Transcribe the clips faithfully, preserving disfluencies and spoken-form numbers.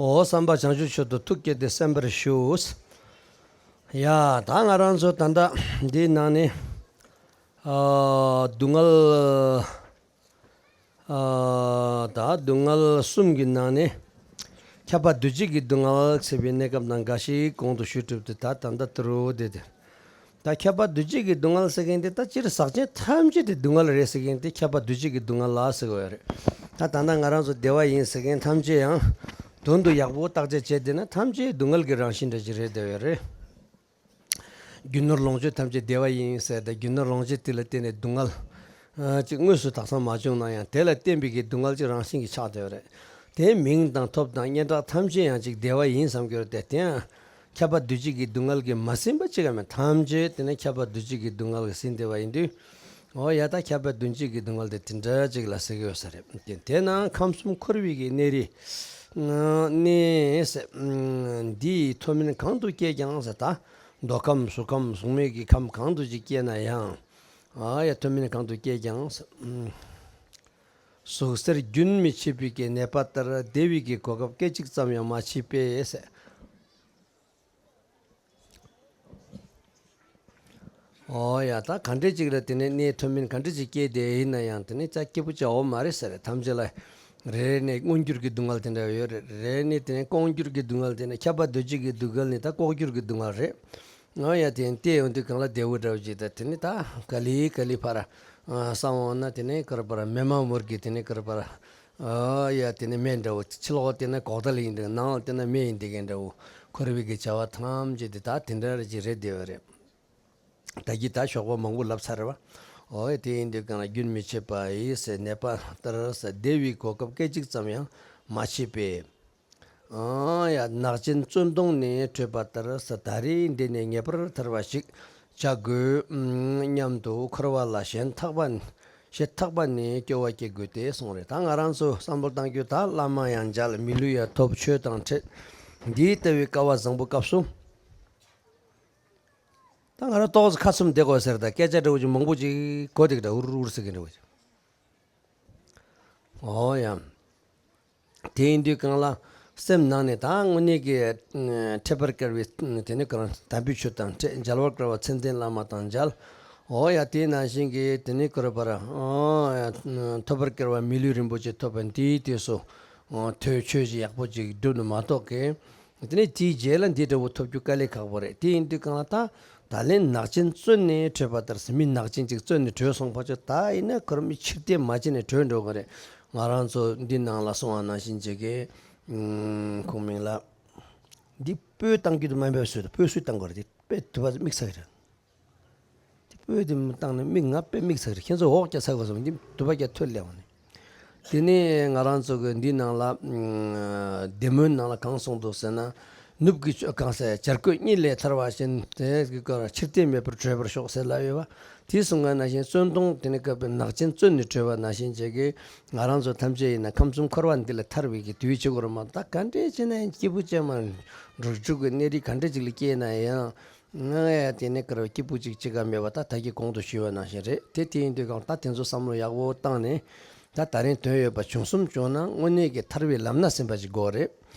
ཨོ་བསམ་པ་བྱང་ཆུབ་མཆོག་ཏུ་ཐུགས་བསྐྱེད་དེ་གསན་པར་ཞུ། ཡ་ད་ང་རང་ཚོ་ད་ལྟ་འདིའི་ནང་ནས་ཨ་སྡུག་བསྔལ། ཨ་ད་སྡུག་བསྔལ་གསུམ་གྱི་ནང་ནས་ཁྱབ་པ་འདུ་བྱེད་ཀྱི་སྡུག་བསྔལ་ཟེར་བའི་གནས་སྐབས་ནང་འགའ་ཞིག་གོང་དུ་ཞུས་གྲུབ་སྟེ། ད་ད་ལྟ་དུ་རུ་བསྡད་དེ། ད་ཁྱབ་པ་འདུ་བྱེད་ཀྱི་སྡུག་བསྔལ་ཟེར་མཁན་དེ་ད་སྤྱིར་ཟག་བཅས་ཐམས་ཅད་དེ་སྡུག་བསྔལ་རེད་ཟེར་མཁན་དེ་ཁྱབ་པ་འདུ་བྱེད་ཀྱི་སྡུག་བསྔལ་ལ་ཟེར་དགོས་ཡ་རེད། ད་ད་ལྟ་ང་རང་ཚོ་བདེ་བ་ཡིན་ཟེར་མཁན་ཐམས་ཅད་ཡང་དོན་དུ་ཡག་པོ་བརྟག་དཔྱད་བྱས་བསྡད་ན་ཐམས་ཅད་སྡུག་བསྔལ་གྱི་རང་བཞིན་འདྲ་ཅིག་རེད་བསྡད་ཡོད་རེད། རྒྱུ་ནོར་ལོངས་སྤྱོད་ཐམས་ཅད་བདེ་བ་ཡིན་ཟེར་ཏེ་རྒྱུ་ནོར་ལོངས་སྤྱོད་དེ་ལ་བརྟེན་ནས་སྡུག་བསྔལ་ཨ་ཅིག་དངོས་སུ་དག་ས་མ་བྱུང་ན་ཡང་དེ་ལ་བརྟེན་པའི་གི་སྡུག་བསྔལ་ཅིག་རང་བཞིན་གྱིས་ཆགས་བསྡད་ཡོད་རེད། དེ་མིང་དང་ཐོབ་དང་སྙན་གྲགས་ཐམས་ཅད་ཡང་ཅིག་བདེ་བ་ཡིན་བསམ་གྱི་ཡོད་དེ། དེ་ཡང་ཁྱབ་པ་འདུ་བྱེད་ཀྱི་སྡུག་བསྔལ་གྱིས་མ་ཟིན་པ་ཅིག་ཡང་མེད། ཐམས་ཅད་དེ་ནི་ཁྱབ་པ་འདུ་བྱེད་ཀྱི་སྡུག་བསྔལ་གྱིས་ཟིན་བསྡད་པ་ཡིན་དུས། འོ་ཡ་ད་ཁྱབ་པ་འདུ་བྱེད་ཀྱི་སྡུག་བསྔལ་དེ་དེ་འདྲ་ཅིག་ལ་ཟེར་གྱི་ཡོད་ས་རེད། དེ་དེས་ན་ཁམས་གསུམ་འཁོར་བའི་གི་གནས་རིས་གནས་ཟེར་འདིའི་མཐོ་དམན་གང་དུ་སྐྱེས་ཀྱང་ཟེར། ད་མདོ་ཁམས་གཟུགས་ཁམས་གཟུགས་མེད་ཀྱི་ཁམས་གང་དུ་ཅིག་སྐྱེས་ན་ཡང་། ཨ་ཡ་མཐོ་དམན་གང་དུ་སྐྱེས་ཀྱང་ཟེར། ཟུག་གཟེར་རྒྱུན་མི་འཆད་པའི་གི་ནད་པ་ལྟར་བདེ་བའི་གི་གོ་སྐབས་སྐད་ཅིག་ཙམ་ཡང་མ་མཆིས་པས་ཟེར། ཨོ་ཡ་ད་ག་འདྲས་ཅིག་ལ་དེ་ནས་གནས་མཐོ་དམན་ག་འདྲས་ཅིག་སྐྱེས་དེ་ཡིན་ན་ཡང་དེ་ནས་ཙ་སྐྱིད་པོ་ཅིག་ཡོད་མ་རེད་ཟེར། ཐམས་ཅད་ལ་རེ་རེ་ནས་མངོན་གྱུར་གྱི་སྡུག་བསྔལ་དེ་འདྲ་ཡོད་རེད། རེ་རེ་ནས་དེ་ནས་ལྐོག་གྱུར་གྱི་སྡུག་བསྔལ་དེ་ནས་ཁྱབ་པ་འདུ་བྱེད་ཀྱི་སྡུག་བསྔལ་ནི་ད་ལྐོག་གྱུར་གྱི་སྡུག་བསྔལ་རེད། ཨོ་ཡ་དེ་ཡང་བལྟས་ཡོང་དུས་གང་ལ་བདེ་བོ་འདྲ་བོ་ཅིག་ད་དེ་ནས་ད་ག་ལེ་ག་ལེ་ཕར་བསམ་འོང་ན་དེ་ནས་ག་རེ་ཕར་མེ་མ་མུར་གྱི་དེ་ནས་ག་རེ་ཕར། ཨ་ཡ་དེ་ནི་མེ་འདྲ་བོ། ཕྱི་ལོགས་དེ་ན་གོག་ཏ་ལ་ཡིན་འདུག་ནང་ལ་དེ་ན་མེ་ཡིན་འདུག་གན་འདྲ་བོ། འཁོར་བའི་གི་བྱ་བ་ཐམས་ཅད་དེ་ད་དེ་འདྲ་རེ་ཅིག་རེད་བསྡད་པ་རེད། ད་གི་ད་ཞོགས་པ་མང་པོ་ལབ་ཚར་བ། ཨོ་ཡ་དེ་ཡིན་དུས་གང་ལ་རྒྱུན་མི་འཆད་པ་ཡི་ཟེར་ནད་པ་ལྟར་ཟེར་བདེ་བའི་གོ་སྐབས་སྐད་ཅིག་ཙམ་ཡང་མ་མཆིས་པས། ཨང་ཡ་ནག་ཅན་བཙོན་དོང་ནས་བྲོས་པ་ལྟར་ཟེར། ད་རེས་འདི་ནས་ངེས་པར་ཐར་བ་ཞིག་བྱ་དགོས་སྙམ་དུ་འཁོར་བ་ལ་ཞེན་ཐག་པ་ཞེན་ཐག་པ་ནས་སྐྱོ་བ་སྐྱེ་དགོས་ཏེ་གསུངས་རེད། ད་ང་རང་ཚོ་བསམ་བློ་བཏང་རྒྱུ་ད་བླ་མ་ཡང་མཇལ་མི་ལུས་ཡང་ཐོབ་ཆོས་དང་འཕྲད། འདི་ལྟ་བུའི་སྐལ་བ་བཟང་པོ་སྐབས་སུ། ད་ང་རང་ཏོག་ཙམ་ཁ་ཚུམས་བསྡད་དགོས་ཟེར། ད་སྐད་ཆ་འདྲ་བོ་ཅིག་མང་པོ་ཅིག་གོ་བསྡད་ཀྱི་འདྲ། འུར་འུར་ཟེར་གྱི་འདྲ་བོ་ཅིག་ཨོ་ཡ། དེ་ཡིན་དུས་གང་ལ་སེམས་ནང་ནས་ད་དངོས་གནས་ཀྱི་ཨ་འཕྲད་པར་དཀའ་བའི་དེ་ནི་གང་དམ་པའི་ཆོས་དང་འཕྲད། མཇལ་བར་དཀའ་བ་མཚན་ལྡན་བླ་མ་དང་མཇལ། ཨོ་ཡ་དེ་ནང་བཞིན་གྱི་དེ་ནི་ག་རེ་ཕར་ཨོ་ཡ་ཐོབ་པར་དཀའ་བ་མི་ལུས་རིན་པོ་ཆེ་ཐོབ་པ་འདིའི་དུས་སུ་ཨོ་ཐོས་ཆོས་ཅིག་ཡག་པོ་ཅིག་བསྒྲུབས་ནས་མ་གཏོགས་ཀྱི། དེ་ནས་དེའི་རྗེས་ལ་འདི་འདྲ་བོ་ཐོབ་རྒྱུ་དཀའ་ལས་ཁག་པོ་རེད། དེ་ཡིན་དུས་གང་ལ་ད་ད་ལན་ནག་ཅན་བཙོན་ནས་བྲོས་པ་ལྟར་ཟེར། མི་ནག་ཅན་ཅིག་བཙོན་ནས་བྲོས་སོང་ཕར་ཕྱོགས། ད་ཡིན་ན་ཁོ་རང་མི་ཕྱིར་བལྟས་མ་བྱས་ནས་བྲོས་འགྲོ་གི་རེད། ང་རང་ཚོ་འདི་ནང་ལ་སོང་བ་ནང་བཞིན་བྱེད་ཀྱི་ཨུམ་ཁོང་མིང་ལ་འདི་སྤོས་བཏང་རྒྱུ་དེ་མ་འབབ་སོས་དང་། སྤོས་སུས་བཏང་དགོས་རེད། དེ་དཔེ་དུ་བ་མིག་ཚ་གི་རེད། དེ་སྤོས་དེ་མི་བཏང་ན་མིག་ང་དཔེ་མིག་ཚ་གི་རེད། ཁྱེད་ཚོ་འོག་རྒྱག་ཚ་དགོས་སམ། འདི་དུ་བ་རྒྱག་ཐོལ་ལེ་བ་ནི། དེ་ནས་ང་རང་ཚོ་གི་འདི་ནང་ལ་ཨ་བདེ་སྨོན་ནང་ལ་གང་གསུངས་འདུག་ཟེར་ན། ནུབ་ཀྱི་ཕྱོགས་གང་ཟེར། བྱ་རྒོད་གཉིད་ལས་ཐར་བ་བཞིན་དེ་གི་སྐོར་ཕྱིར་བལྟས་མེད་པར་བྲོས་པར་ཤོག་ཟེར་ལབ་ཡོད་པ། དེ་གསུངས་པ་ནང་བཞིན་བཙོན་དོང་དེ་ནི་སྐབས་ནག་ཅན་བཙོན་ནས་བྲོས་པ་ནང་བཞིན་བྱེད་ཀྱི། ང་རང་ཚོ་ཐམས་ཅད་ཡིན་ན་ཁམས་གསུམ་འཁོར་བ་འདི་ལས་ཐར་བའི་གི་དུས་བྱེད་དགོས་རེད་མ་གཏོགས། ད་ག་འདྲས་བྱས་ན་ཡང་སྐྱིད་པོ་ཅན་མ་འགྲོ་འཇུག་གི་གནས་རིས་ག་འདྲས་ཅིག་ལ་སྐྱེས་ན་ཡང་། ང་ཡ་དེ་ནས་ཀར་བ་སྐྱིད་པོ་ཅིག་ཅི་ག་མེད་པ་ད་ད་གི་གོང་དུ་ཞུས་པ་ནང་བཞིན་རེད། དེ་དེ་ཡིན་དུས་གང་ད་དེ་ཚོ་བསམ་བློ་ཡག་པོ་བཏང་ནས། ད་ད་རིང་དོན་ཡོད་པ་བྱུང་སོང་བྱུང་ན་དངོས་གནས་ཀྱི་ཐར་བའི་ལམ་སྣ་ཟིན་པ་ཅིག་དགོས་རེད།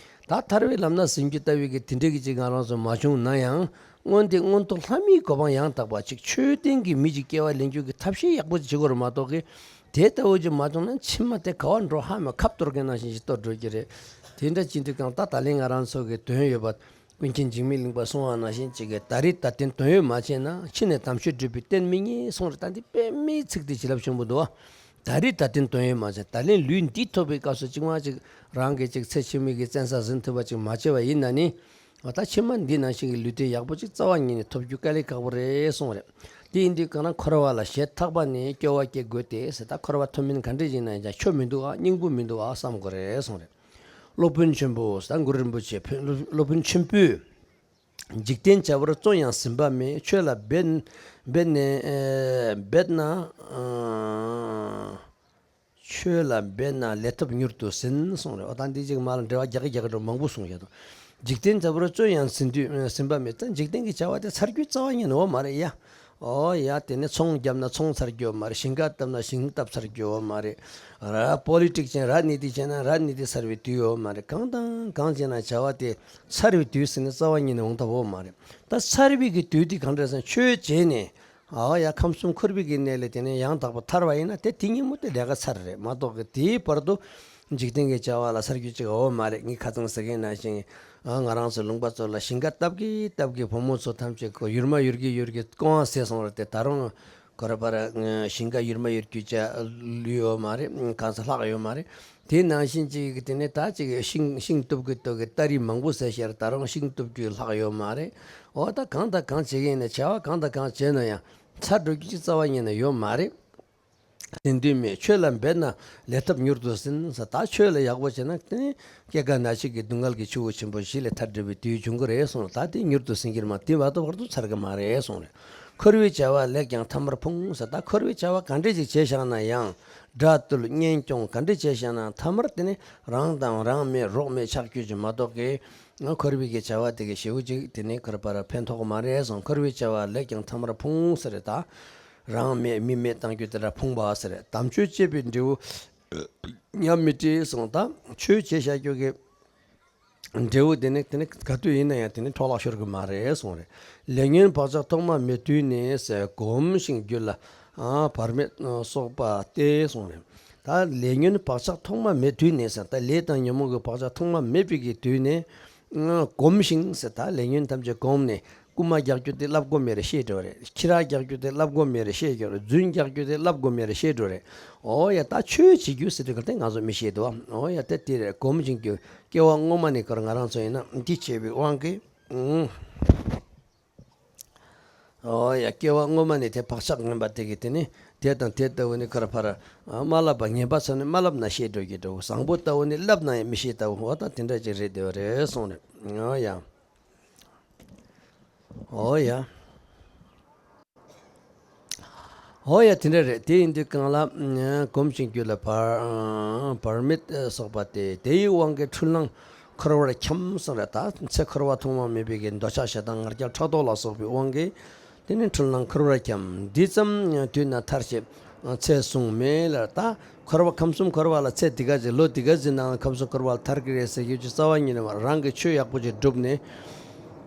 ད་ཐར་བའི་ལམ་སྣ་ཟིན་རྒྱུ་ལྟ་བུའི་གི་དེ་འདྲའི་གི་ཅིག་ང་རང་ཚོ་མ་བྱུང་ན་ཡང་། སྔོན་དེ་མངོན་མཐོ་ལྷ་མིའི་གོ་འཕང་ཡང་དག་པ་ཅིག་མཆོད་རྟེན་གྱི་མི་ཅིག་སྐྱེ་བ་ལེན་རྒྱུ་གི་ཐབས་ཤེས་ཡག་པོ་ཅིག་བྱེད་དགོས་རེད་མ་གཏོགས་གི། དེ་ལྟ་བུ་ཅིག་མ་བྱུང་ན་ཕྱི་མ་དེ་ག་བ་འགྲོ་ཧ་མ་ཁབ་གཏོར་མཁན་ནང་བཞིན་ཅིག་གཏོར་འགྲོ་གི་རེད། དེ་འདྲ་ཅིག་དུས་གང་ད་ད་ལན་ང་རང་ཚོ་གི་དོན་ཡོད་པ། ཀུན་མཁྱེན་འཇིགས་མེད་གླིང་པ་གསུང་བ་ནང་བཞིན་ཅིག་གིས་ད་རེས་ད་ལྟའི་དོན་ཡོད་མ་བྱས་ན་ཕྱི་ནས་དམ་ཆོས་སྒྲུབ་པའི་རྟེན་མི་རྙེད་གསུངས་རེད། ད་འདི་དཔེ་མིའི་ཚིག་དེ་བྱིན་རླབས་ཆེན་པོ་འདུག་བ། ད་རེས་ད་ལྟའི་དོན་ཡོད་མ་བྱས། ད་ལན་ལུས་འདི་ཐོབ་པའི་སྐབས་སུ་གཅིག་མ་གཅིག་རང་གིས་ཅིག་ཚེ་ཕྱི་མའི་གི་བཙན་ས་ཟིན་ཐུབ་པ་ཅིག་མ་བྱས་པ་ཡིན་ན་ནི། འོ་ད་ཕྱི་མ་འདི་ནང་བཞིན་གྱི་ལུས་རྟེན་ཡག་པོ་ཅིག་རྩ་བ་ཉིད་ནས་ཐོབ་རྒྱུ་དཀའ་ལས་ཁག་པོ་རེད་གསུངས་རེད། དེ་ཡིན་དུས་གང་ན་འཁོར་བ་ལ་ཞེན་ཐག་པ་ནས་སྐྱོ་བ་སྐྱེ་དགོས་ཏེ་ཟེར། ད་འཁོར་བ་མཐོ་དམན་ག་འདྲ་ཡིན་ན་ཡང་ཆོ་མི་འདུག་ཨ། སྙིང་པོ་མི་འདུག་ཨ་བསམ་དགོས་རེད་གསུངས་རེད། སློབ་དཔོན་ཆེན་པོ་ཟེར་གུ་རུ་རིན་པོ་ཆེ་ཕན་སློབ་སློབ་དཔོན་ཆེན་པོས། འཇིག་རྟེན་བྱ་བར་བརྩོན་ཡང་ཟིན་པ་མེད། ཆོས་ལ་འབད་འབད་ནས་ཨེ་འབད་ན་ཨ། ཆོས་ལ་འབད་ན་ལས་ཐོབ་མྱུར་དུ་ཟིན་གསུངས་རེད། འོ་ད་འདི་ཅིག་མ་ལ་འགྲེལ་བ་རྒྱག་གི་རྒྱག་གི་འགྲོ་མང་པོ་གསུངས་བཞག་འདུག་འཇིག་རྟེན་བྱ་བར་བརྩོན་ཡང་ཟིན་དུས་ཟིན་པ་མེད། ད་འཇིག་རྟེན་གྱི་བྱ་བ་དེ་ཚར་རྒྱུའི་རྩ་བ་ཉིད་ནས་འོ་མ་རེད་ཡ། ཨོ་ཡ། དེ་ནས་ཚོང་བརྒྱབ་ན་ཚོང་ཚར་རྒྱུ་ཡོད་མ་རེད། ཞིང་ཁ་བཏབ་ན་ཞིང་བཏབ་ཚར་རྒྱུ་ཡོད་མ་རེད། ར་པོ་ལི་ཊིག་བྱས་ན་ར་ནི་ཏི་བྱས་ན་ར་ནི་ཏི་ཚར་བའི་དུས་ཡོད་མ་རེད། གང་དང་གང་བྱས་ན་བྱ་བ་དེ་ཚར་བའི་དུས་ཟེར་ནས་རྩ་བ་ཉིད་ནས་འོང་ཐབས་ཡོད་མ་རེད། ད་ཚར་བའི་གི་དུས་དེ་གང་འདྲ་ཟེར་ན། ཆོས་བྱས་ནས། ཨོ་ཡ། ཁམས་གསུམ་འཁོར་བའི་གི་གནས་ལས་དེ་ནས་ཡང་དག་པར་ཐར་བ་ཡིན་ན་དེ་དེ་ཉིན་མོ་དེ་ལས་ཀ་ཚར་རེད་མ་གཏོགས་གི། དེའི་བར་དུ་འཇིག་རྟེན་གྱི་བྱ་བ་ལ་ཚར་རྒྱུ་ཅིག་ཡོད་མ་རེད། ངས་ཁ་སང་ཟེར་མཁན་ནང་བཞིན། ཨ། ང་རང་ཚོ་ལུང་པ་ཚོ་ལ་ཞིང་ཁ་བཏབ་གི་བཏབ་གི་བུ་མོ་ཚོ་ཐམས་ཅད་ཁོ་ཡུར་མ་ཡུར་གི་ཡུར་གི་ཀོང་ཟེར་སོང་རེད་དེ། ད་རུང་ཁོ་ར་པ་ར་ཞིང་ཁ་ཡུར་མ་ཡུར་གི་བྱ་ལུས་ཡོད་མ་རེད། གང་ས་ལྷག་ཡོད་མ་རེད། དེ་ནང་བཞིན་ཅིག་དེ་ནས་ད་ཅིག་ཤིང་ཤིང་གཏུབ་གི་གཏུབ་གི་སྟ་རེ་མང་པོ་ཟེར་ཤར། ད་རུང་ཤིང་གཏུབ་རྒྱུ་ལྷག་ཡོད་མ་རེད། འོ་ད་གང་དང་གང་བྱེད་ཀྱི་ཡིན་ན། བྱ་བ་གང་དང་གང་བྱས་ན་ཡང་ཚར་འགྲོ་རྒྱུ་ཅིག་རྩ་བ་ཉིད་ནས་ཡོད་མ་རེད། ཟིན་དུས་མེད། ཆོས་ལ་འབད་ན་ལས་ཐབས་མྱུར་དུ་ཟིན་ཟེར། ད་ཆོས་ལ་ཡག་པོ་བྱས་ན་དེ་ནི་སྐྱེ་རྒ་ན་འཆི་གི་སྡུག་བསྔལ་གྱི་ཆུ་བོ་ཆེན་པོ་བཞི་ལས་ཐར་འགྲོ་བའི་དུས་འབྱུང་གི་རེད་གསུངས། ད་དེ་མྱུར་དུ་ཟིན་གྱི་རེད་མ། དེ་བར་དུ་བར་དུ་ཚར་གི་མ་རེད་གསུངས་རེད། འཁོར་བའི་བྱ་བ་ལས་ཀྱང་ཐ་མར་ཕུང་ཟེར། ད་འཁོར་བའི་བྱ་བ་ག་འདྲས་ཅིག་བྱས་བཞག་ན་ཡང་། དགྲ་བཏུལ་གཉེན་སྐྱོང་ག་འདྲས་བྱས་བཞག་ན་ཐ་མར་དེ་ནི་རང་དང་རང་མེད་རོགས་མེད་ཆགས་རྒྱུ་ཅིག་མ་གཏོགས་གི། འཁོར་བའི་གི་བྱ་བ་དེ་གི་ཞེ་པོ་ཅིག་དེ་ནི་ཁོ་ར་པ་ར་ཕན་ཐོགས་མ་རེད་གསུངས། འཁོར་བའི་བྱ་བ་ལས་ཀྱང་ཐ་མར་ཕུང་ཟེར་རེད་ད། རང་མེད་མི་མེད་བཏང་རྒྱུ་དེ་འདྲ་ཕུང་བ་ཟེར། དམ་ཆོས་བཅས་པའི་འབྲས་བུ་ཉམས་མི་བྲལ་གསུངས། ད་ཆོས་བྱས་བཞག་རྒྱུ་གི་འབྲས་བུ་དེ་ནི་དེ་ནི་ག་དུས་ཡིན་ན་ཡང་དེ་ནི་འཕྲོ་བརླག་ཤོར་གི་མ་རེད་གསུངས་རེད། ལས་ཉོན་བག་ཆགས་ཐོག་མ་མེད་དུས་ནས་ཟེར། གོམས་ཤིང་རྒྱུད་ལ་བར་མེད་གསོག་པ་སྟེ་གསུངས་རེད། ད་ལས་ཉོན་བག་ཆགས་ཐོག་མ་མེད་དུས་ནས་ཟེར། ད་ལས་དང་ཉོན་མོངས་ཀྱི་བག་ཆགས་ཐོག་མ་མེད་པའི་གི་དུས་ནས། གོམས་ཤིང་ཟེར། ད་ལས་ཉོན་ཐམས་ཅད་གོམས་ནས། རྐུན་མ་རྒྱག་རྒྱུ་དེ་བསླབ་དགོས་མེད་རེད་ཤེས་འགྲོ་རེད། ཁྱི་ར་རྒྱག་རྒྱུ་དེ་བསླབ་དགོས་མེད་རེད་ཤེས་འགྲོ་རེད། རྫུན་རྒྱག་རྒྱུ་དེ་བསླབ་དགོས་མེད་རེད་ཤེས་འགྲོ་རེད། འོ་ཡ། ད་ཆོས་བྱེད་རྒྱུ་ཟེར་དུས་ག་དེ་ང་ཚོ་མི་ཤེས་འདུག་བ། འོ་ཡ། ད་དེ་རེད། གོམས་ཤིང་རྒྱུད། སྐྱེ་བ་སྔོན་མ་ནས་ཁོ་རང་ང་རང་ཚོ་ཡིན་ན་འདི་བྱས་པའི་དབང་གིས། ཨུང་། འོ་ཡ། སྐྱེ་བ་སྔོན་མ་ནས་དེ་བག་ཆགས་ངན་པ་དེ་གི་དེ་ནི་དེ་དང་དེ་ལྟ་བུ་ནི་ཁོ་ར་པ་ར་མ་བསླབ་པ། ངན་པ་ཚོ་ནི་མ་བསླབ་ན་ཤེས་འགྲོ་གི་འདྲ་བོ། བཟང་པོ་ལྟ་བུ་ནི་བསླབ་ན་ཡང་མི་ཤེས་ལྟ་བུ། འོ་ད་དེ་འདྲ་ཅིག་རེད་བསྡད་པ་རེད་གསུངས་རེད། འོ་ཡ། འོ་ཡ། འོ་ཡ། དེ་འདྲ་རེད། དེ་ཡིན་དུས་གང་ལ་གོམས་ཤིང་རྒྱུད་ལ་བར་བར་མེད་གསོག་པ་སྟེ། དེ་ཡི་དབང་གིས་འཁྲུལ་སྣང་འཁོར་བར་འཁྱམས་གསུངས་རེད། ད་ཚེ་འཁོར་བ་ཐོག་མ་མེད་པའི་གི་འདོད་ཆགས་ཞེ་སྡང་ང་རྒྱལ་ཕྲག་དོག་ལ་སོགས་པའི་དབང་གིས། དེ་ནི་འཁྲུལ་སྣང་འཁོར་བར་འཁྱམས། འདི་ཙམ་དུས་ན་ཐར་ཞེས་ཚེ་བཟུང་མེད་ལ། ད་འཁོར་བ་ཁམས་གསུམ་འཁོར་བ་ལ་ཚེ་འདི་ག་ཅིག་ལོ་འདི་ག་ཅིག་ནང་ཁམས་གསུམ་འཁོར་བ་ལ་ཐར་གི་རེད་ཟེར་རྒྱུ་ཅིག་རྩ་བ་ཉིད་ནས་མ་རེད། རང་གི་ཆོས་ཡག་པོ་ཅིག་བསྒྲུབས་ནས་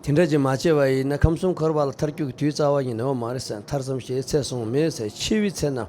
དེ་འདྲ་ཅིག་མ་བྱས་པ་ཡིན་ན་ཁམས་གསུམ་འཁོར་བ་ལ་ཐར་རྒྱུ་གི་དུས་རྩ་བ་ཉིད་ནས་ཡོད་མ་རེད་ཟེར། ཐར་ཙམ་ཞེས་ཚེ་བཟུང་མེད་ཟེར། འཆི་བའི་ཚེ་ན་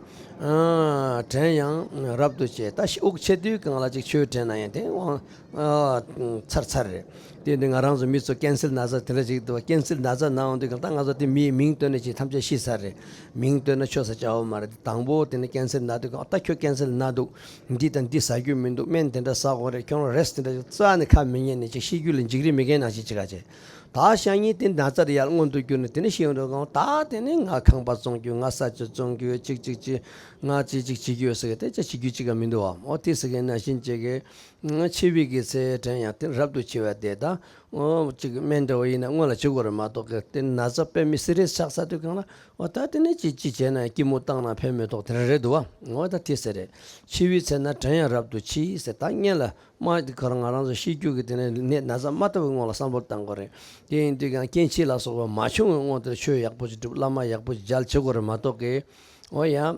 དྲན་ཡང་རབ་ཏུ་བྱེད། ད་ཤི་དབུགས་ཆད་དུས་གང་ལ་ཅིག་ཆོས་དྲན་ན་ཡང་དེ་དབང་ཨ། ཚར་ཚར་རེད། དེ་ནི་ང་རང་ཚོ་མི་ཚོ་ཀན་སར་ན་ཚ་དེ་འདྲ་ཅིག་འདུག་བ། ཀན་སར་ན་ཚ་ན་འོང་དུས་གང་ལྟར་ང་ཚོ་དེ་མིའི་མིང་བཏོན་ནས་ཅིག་ཐམས་ཅད་ཤི་ཚར་རེད། མིང་བཏོན་ན་ཆོ་ས་བྱ་བ་མ་རེད། དང་པོ་དེ་ནི་ཀན་སར་ན་དུས་གང་། ད་ཁྱོད་ཀན་སར་ན་འདུག་འདི་དང་འདི་ཟ་རྒྱུ་མི་འདུག་སྨན་དེ་འདྲ་ཟ་དགོས་རེད། ཁྱོད་རང་རེས་དེ་འདྲ་ཅིག་རྩ་ནས་ཁ་མི་ཉན་ནས་ཅིག་ཤི་རྒྱུ་ལ་འཇིགས་རིམ་མི་དགེ་ནང་བཞིན་ཅིག་ག་བྱེད། ད་ཤ་ཉེ་དེ་ན་ཚ་རེད་ཡར་མངོན་དུ་གྱུར་ནས་དེ་ནི་ཤི་ཡོང་དུས་གང་། ད་དེ་ནི་ང་ཁང་པ་བཙོང་རྒྱུ། ང་ས་ཆ་བཙོང་རྒྱུ། ཅིག་ཅིག་ཅིག་ང་ཅིག་ཅིག་བྱེད་རྒྱུ་ཡོད་ཟེར་གི། དེ་ཅིག་བྱེད་རྒྱུ་ཅིག་ག་མི་འདུག་བ། འོ་དེ་ཟེར་གི་ནང་བཞིན་བྱེད་གི། འཆི་བའི་གི་ཚེ་དྲན་ཡང་དེ་རབ་ཏུ་འཆི་བ་དེ་དང་། འོ་ཅིག་སྨན་འདྲ་བོ་ཡིན་ན་སྔོན་ལ་བྱེད་དགོས་རེད་མ་གཏོགས་གི། དེ་ན་ཚ་དཔེ་མི་སི་རི་ཡས་ཆགས་ཚར་དུས་གང་ལ། འོ་ད་དེ་ནས་ཅི་ཅི་བྱས་ན་སྐྱི་མོ་བཏང་ན་ཕན་མི་ཐོགས་དེ་འདྲ་རེད་འདུག་བ། འོ་ད་དེ་ཟེར་རེད། འཆི་བའི་ཚེ་ན་དྲན་ཡང་རབ་ཏུ་འཆི་ཟེར། ད་སྔོན་ལ་མ་དེ་ཁོ་རང་ང་རང་ཚོ་ཤི་རྒྱུ་གི་དེ་ནས་ནད་ན་ཚ་མ་ལྟ་བུའི་སྔོན་ལ་བསམ་བློ་བཏང་དགོས་རེད། དེ་ཡིན་དུས་ཀྱང་སྐྱེ་འཆི་ལ་སོགས་པ་མ་བྱུང་བའི་སྔོན་དེར་ཆོས་ཡག་པོ་ཞིག་སྒྲུབ། བླ་མ་ཡག་པོ་ཞིག་མཇལ་བྱེད་དགོས་རེད་མ་གཏོགས་གི། འོ་ཡ།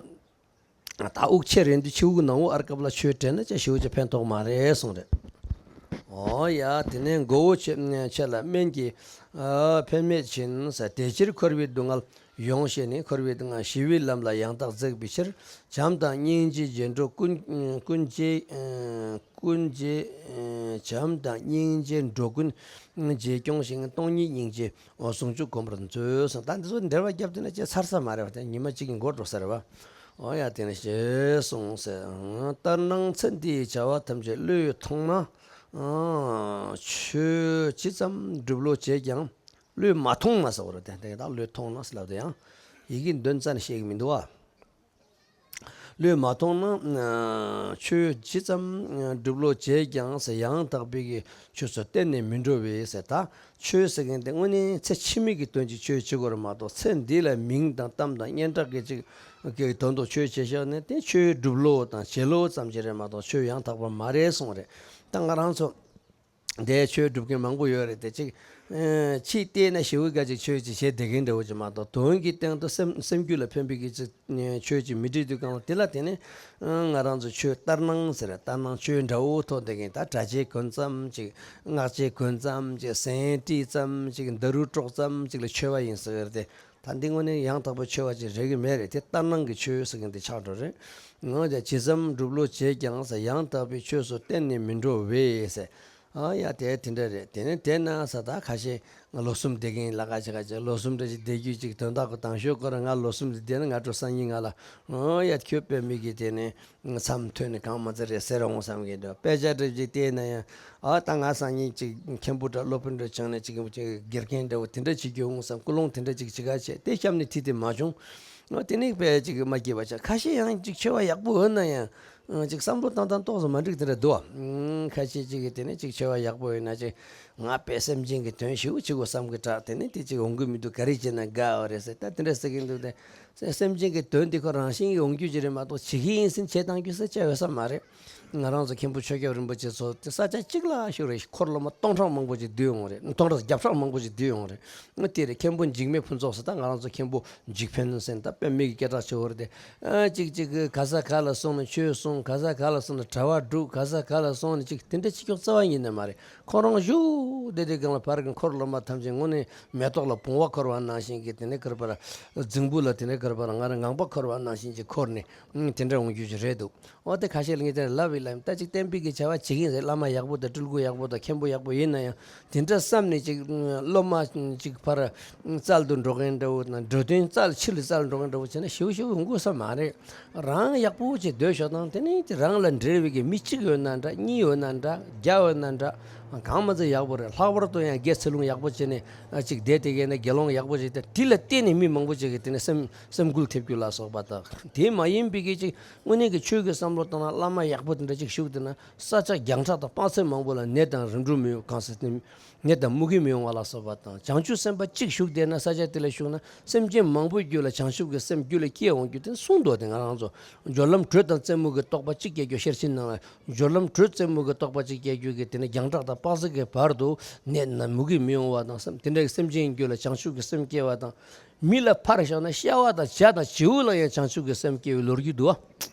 ད་དབུགས་ཆད་རན་དུས་ཕྱི་དབུགས་ནང་དབུགས་ཨར་སྐབས་ལ་ཆོས་དྲན་ན་ཅང་ཞེ་པོ་ཅིག་ཕན་ཐོགས་མ་རེད་གསུངས་རེད། འོ་ཡ། དེ་ནས་མགོ་བོ་ཆེ་ཆེ་ལ་སྨན་གྱིས་ཨ་ཕན་མེད་བྱིན་ཟེར། དེ་ཕྱིར་འཁོར་བའི་སྡུག་བསྔལ་ཡོངས་ཤེས་ནས། འཁོར་བའི་སྡུག་བསྔལ་ཞི་བའི་ལམ་ལ་ཡང་དག་འཛེགས་པའི་ཕྱིར། བྱམས་དང་སྙིང་རྗེའི་རྗེས་འགྲོ་ཀུན་ཀུན་རྗེ་ཀུན་རྗེ་བྱམས་དང་སྙིང་རྗེའི་འགྲོ་ཀུན་རྗེས་སྐྱོང་ཞིང་། སྟོང་ཉིད་སྙིང་རྗེ་ཟུང་འཇུག་བསྒོམ་པར་མཛོད་གསུངས། ད་འདི་ཚོ་འགྲེལ་པ་བརྒྱབ་དེ་ན་ཅེ་ཚར་ས་མ་རེད་བ། དེ་ཉི་མ་གཅིག་གི་འགོར་འགྲོ་ས་རེད་བ། འོ་ཡ། དེ་ནས་ཞེས་གསུངས་ཟེར། ལྟར་སྣང་ཚེ་འདིའི་བྱ་བ་ཐམས་ཅད་བློས་ཐོངས་ན། ཨ། ཆོས་ཇི་ཙམ་སྒྲུབ་ལོ་བྱས་ཀྱང་བློས་མ་ཐོངས་ན་ཟེར་བ་རེད་དེ། དེ་ད་བློས་ཐོངས་ན་ཟེར་ལབ་དེ་ཡང་ཡི་གེ་འདོན་རྩ་ནས་ཤེས་ཀྱི་མི་འདུག་བ། བློས་མ་ཐོངས་ན། ཨ། ཆོས་ཇི་ཙམ་སྒྲུབ་ལོ་བྱས་ཀྱང་ཟེར། ཡང་དག་པའི་གི་ཆོས་སུ་གཏན་ནས་མི་འགྲོ་བས་ཟེར། ད་ཆོས་ཟེར་མཁན་དེ་དངོས་གནས་ཚེ་ཕྱི་མའི་གི་དོན་གྱི་ཆོས་བྱེད་དགོས་རེད་མ་གཏོགས། ཚེ་འདི་ལ་མིང་དང་གཏམ་དང་སྙན་གྲགས་ཀྱི་ཅིག་གི་དོན་དུ་ཆོས་བྱེད་བཞག་ནས་དེ་ཆོས་སྒྲུབ་ལོ་དང་བྱེད་ལོ་ཙམ་ཅིག་རེད་མ་གཏོགས་ཆོས་ཡང་དག་པ་མ་རེད་གསུངས་རེད། ད་ང་རང་ཚོ་ དེ་ཆོས་སྒྲུབ་མཁན་མང་པོ་ཡོད་རེད་དེ། ཅིག་ཨ་ཕྱིས་བལྟས་ན་ཞེ་པོ་ཅིག་ཆོས་ཅིག་བྱེད་བསྡད་མཁན་འདྲ་བོ་ཅིག་མ་གཏོགས། དོན་གྱི་སྟེང་དུ་སེམས་སེམས་རྒྱུད་ལ་ཕན་པའི་གི་ཅིག་ཆོས་ཅིག་མི་སྒྲུབ་དུས་སྒང་ལ། དེ་ལ་དེ་ནི་ང་རང་ཚོ་ཆོས་ལྟར་སྣང་ཟེར། ལྟར་སྣང་ཆོས་འདྲ་བོ་ཐོག་བསྡད་མཁན། ད་གྲྭ་ཆས་གོན་ཙམ་ཅིག་སྔགས་ཆས་གོན་ཙམ་ཅིག་ཟན་དཀྲིས་ཙམ་ཅིག་ཌ་རུ་དཀྲོག་ཙམ་ཅིག་ལ་ཆོས་པ་ཡིན་ཟེར་གི་རེད་དེ། ད་འདི་དངོས་གནས་ཡང་དག་པའི་ཆོས་པ་ཅིག་རེད་གི་མེད་རེད་དེ། ལྟར་སྣང་གི་ཆོས་ཟེར་མཁན་དེ་ཆགས་འགྲོ་རེད། འོ་ཡ། ཇི་ཙམ་སྒྲུབ་ལུགས་བྱས་ཀྱང་ཟེར། ཡང་དག་པའི་ཆོས་སུ་གཏན་ནས་མི་འགྲོ་བས་ཟེར། ཨ་ཡ། དེ་དེ་འདྲ་རེད། དེ་ནས་དེ་ན་ས་ད་ཁ་ཤས་ང་ལོ་གསུམ་བསྡད་མཁན་ལ་ཁ་ཤས་ཁ་ཤས་ལོ་གསུམ་འདྲ་ཞིག་བསྡད་རྒྱུ་ཅིག་དོན་དག་གི་དང་ཤོས་ཁོ་རང་ང་ལོ་གསུམ་དེ་བསྡད་ན། ང་འགྲོ་སང་ཉིན་ང་ལ། ཨ་ཡ། ཁྱོད་དཔེ་མི་གི་དེ་ནས་མཚམས་ཐོན་ནས་གང་མ་ཚར་རེད་ཟེར་འོང་བསམ་གི་འདུག་དཔེ་ཆ་འདྲ་ཞིག་བལྟས་ན་ཡང་། ཨ་ད་ང་སང་ཉིན་ཅིག་མཁན་པོ་འདྲ་སློབ་དཔོན་འདྲ་བྱུང་ནས་ཅིག་ཅིག་དགེ་རྒན་འདྲ་བོ་དེ་འདྲ་བྱེད་རྒྱུ་འོང་བསམ། ཀུན་སློང་དེ་འདྲ་ཅིག་ཅི་ག་བྱས་ཏེ་སྐྱབས་གནས་དེ་དེ་མ་བྱུང་། ཨ་དེ་ནས་དཔེ་ཅིག་མ་སྐྱིད་པ་ཆགས། ཁ་ཤས་ཡང་ཅིག་ཆོས་པ་ཡག་པོ་ཡོད་ན་ཡང་། ཨ་ཅིག་བསམ་བློ་བཏང་སྟངས་ཏོག་ཙམ་མ་འགྲིག་དེ་འདྲ་འདུག་ཨ་ཁ་ཤས་ཅིག་གིས་དེ་ནས་ཅིག་ཆོས་པ་ཡག་པོ་ཡོད་ན་ཅིག་ང་དཔེ་སེམས་ཅན་གྱི་དོན་ཞེ་པོ་བྱེད་དགོས་བསམ་གི་དྲག་དེ་ནས་དེ་ཅིག་འོང་གི་མི་འདུག་ག་རེ་བྱས་ན་དགའ་བ་རེད་ཟེར། ད་དེ་འདྲ་ཟེར་གི་འདུག་སྟེ། སེམས་ཅན་གྱི་དོན་དེ་ཁོ་རང་བཞིན་གྱིས་འོང་རྒྱུ་ཅིག་རེད་མ་གཏོགས། བྱེད་ཀྱི་ཡིན་ཟེར་བྱེད་བཏང་རྒྱུ་ཟེར་བྱ་ཡོད་ས་མ་རེད། ང་རང་ཚོ་མཁན་པོ་ཆོས་སྐྱབས་རིན་པོ་ཆེ་ཚོ་དེ་ས་ཆ་གཅིག་ལ་བཞུགས་རེད། འཁོར་སློབ་མ་སྟོང་ཕྲག་མང་པོ་ཅིག་འདུས་ཡོང་རེད། སྟོང་ཕྲག་བརྒྱ་ཕྲག་མང་པོ་ཅིག་འདུས་ཡོང་རེད། ཨ་དེ་རེད། མཁན་པོ་འཇིགས་མེད་ཕུན་ཚོགས་ཟེར། ད་ང་རང་ཚོ་མཁན་པོ་འཇིགས་ཕུན་ཟེར། ད་དཔེ་མི་གི་སྐད་གྲགས་ཆེ་བོ་རེད་དེ། ཨ་ཅིག་ཅིག་ག་ས་ག་ལ་སོང་ནས་ཆོས་གསུང་། ག་ས་ག་ལ་སོང་ནས་གྲྭ་པ་སྒྲུག་ག་ས་ག་ལ་སོང་ནས་ཅིག་དེ་འདྲ་བྱེད་ཀྱོག་རྩ་བ་ཉིད་ནས་མ་རེད། ཁོ་རང་བཞུགས་བསྡད་དུས་སྒང་ལ་ཕར་གྱི་འཁོར་སློབ་མ་ཐམས་ཅད་དངོས་གནས་མེ་ཏོག་ལ་བུང་བ་འཁོར་བ་ནང་བཞིན་གྱི་དེ་ནས་ག་རེ་ཟེར་ར། རྫིང་བུ་ལ་དེ་ནས་ག་རེ་ཟེར་ར། ང་རང་ངང་པ་འཁོར་བ་ནང་བཞིན་གྱི་འཁོར་ནས། ཨང་། དེ་འདྲ་འོང་རྒྱུ་ཞིག་རེད་འདུག་འོ་དེ་ཁ་ཤས་ལ་ངས་དེ་ལབ་ཡིན་ལབ་ཡིན། ད་ཅིག་བསྟན་པའི་གི་བྱ་བ་བྱེད་ཀྱི་ཡིན་ཟེར། བླ་མ་ཡག་པོ་དང་སྤྲུལ་སྐུ་ཡག་པོ་དང་མཁན་པོ་ཡག་པོ་ཡིན་ན་ཡང་དེ་འདྲ་བསམ་ནས་ཅིག་སློབ་མ་ཅིག་ཕར་བཙལ་དུ་འགྲོ་མཁན་འདྲ་བོ་དང་། འགྲོ་དོན་བཙལ་ཕྱིར་ལ་བཙལ་འགྲོ་མཁན་འདྲ་བོ་བྱས་ན་ཞེ་པོ་ཞེ་པོ་འོང་དགོས་ས་མ་རེད། རང་ཡག་པོ་ཅིག་སྡོད་ཤོག་དང་། དེ་ནས་རང་ལ་འབྲེལ་བའི་གི་མི་གཅིག་ཡོད་ན་འདྲ། གཉིས་ཡོད་ན་འདྲ། བརྒྱ་ཡོད་ན་འདྲ། གང་མ་ཚད་ཡག་པོ་རེད། ལྷག་པར་དུ་ཡང་དགེ་ཚུལ་སློང་ཡག་པོ་བྱས་ནས་ཅིག་བསྡད་དེ་གས་ན། དགེ་སློང་ཡག་པོ་ཅིག་དེ་དེ་ལ་བརྟེན་ནས་མི་མང་པོ་ཅིག་གིས་དེ་ནས་སེམས་སེམས་འགུལ་ཐེབས་རྒྱུ་ལ་སོགས་པ་དང་། དེ་མ་ཡིན་པའི་གི་ཅིག་དངོས་གནས་ཀྱི་ཆོས་ཀྱི་བསམ་བློ་བཏང་ན། བླ་མ་ཡག་པོ་དེ་འདྲ་ཅིག་བཞུགས་བསྡད་ན། ས་ཆ་རྒྱང་གྲགས་དང་དཔག་ཚད་མང་པོ་ལ་ནད་དང་རིམ་གྲོ་མི་ཡོང་། གང་ཟག་དེ་ནད་དང་མུ་གེ་མི་ཡོང་བ་ལ་སོགས་པ་དང་། བྱང་ཆུབ་སེམས་དཔའ་གཅིག་བཞུགས་བསྡད་ན། ས་ཆ་དེ་ལ་བཞུགས་ན། སེམས་ཅན་མང་པོའི་རྒྱུད་ལ་བྱང་ཆུབ་ཀྱི་སེམས་རྒྱུད་ལ་སྐྱེ་འོང་རྒྱུ་དེ་གསུངས་འདུག་དེ་ང་རང་ཚོ་སྦྱོར་ལམ་དྲོད་དང་རྩེ་མོ་གི་རྟོགས་པ་གཅིག་སྐྱེ་རྒྱུ། ཤེར་ཕྱིན་ནང་ལ། སྦྱོར་ལམ་དྲོད་རྩེ་མོ་གི་རྟོགས་པ་གཅིག་སྐྱེ་རྒྱུ་གི་དེ་ནི་རྒྱང་གྲགས་དང་དཔག་ཚད་ཀྱི་བར་དུ་ནད་དང་མུ་གེ་མི་ཡོང་བ་དང་། སེམས་དེ་འདྲའི་སེམས་ཅན་རྒྱུད་ལ་བྱང་ཆུབ་ཀྱི་སེམས་སྐྱེ་བ་དང་། མི་ལ་ཕར་བཞག་ན་ཤ་བ་དང་བྱ་དང་བྱིའུ་ལ་ཡང་བྱང་ཆུབ་ཀྱི་སེམས་སྐྱེ་བའི་ལོ་རྒྱུས་འདུག་བ།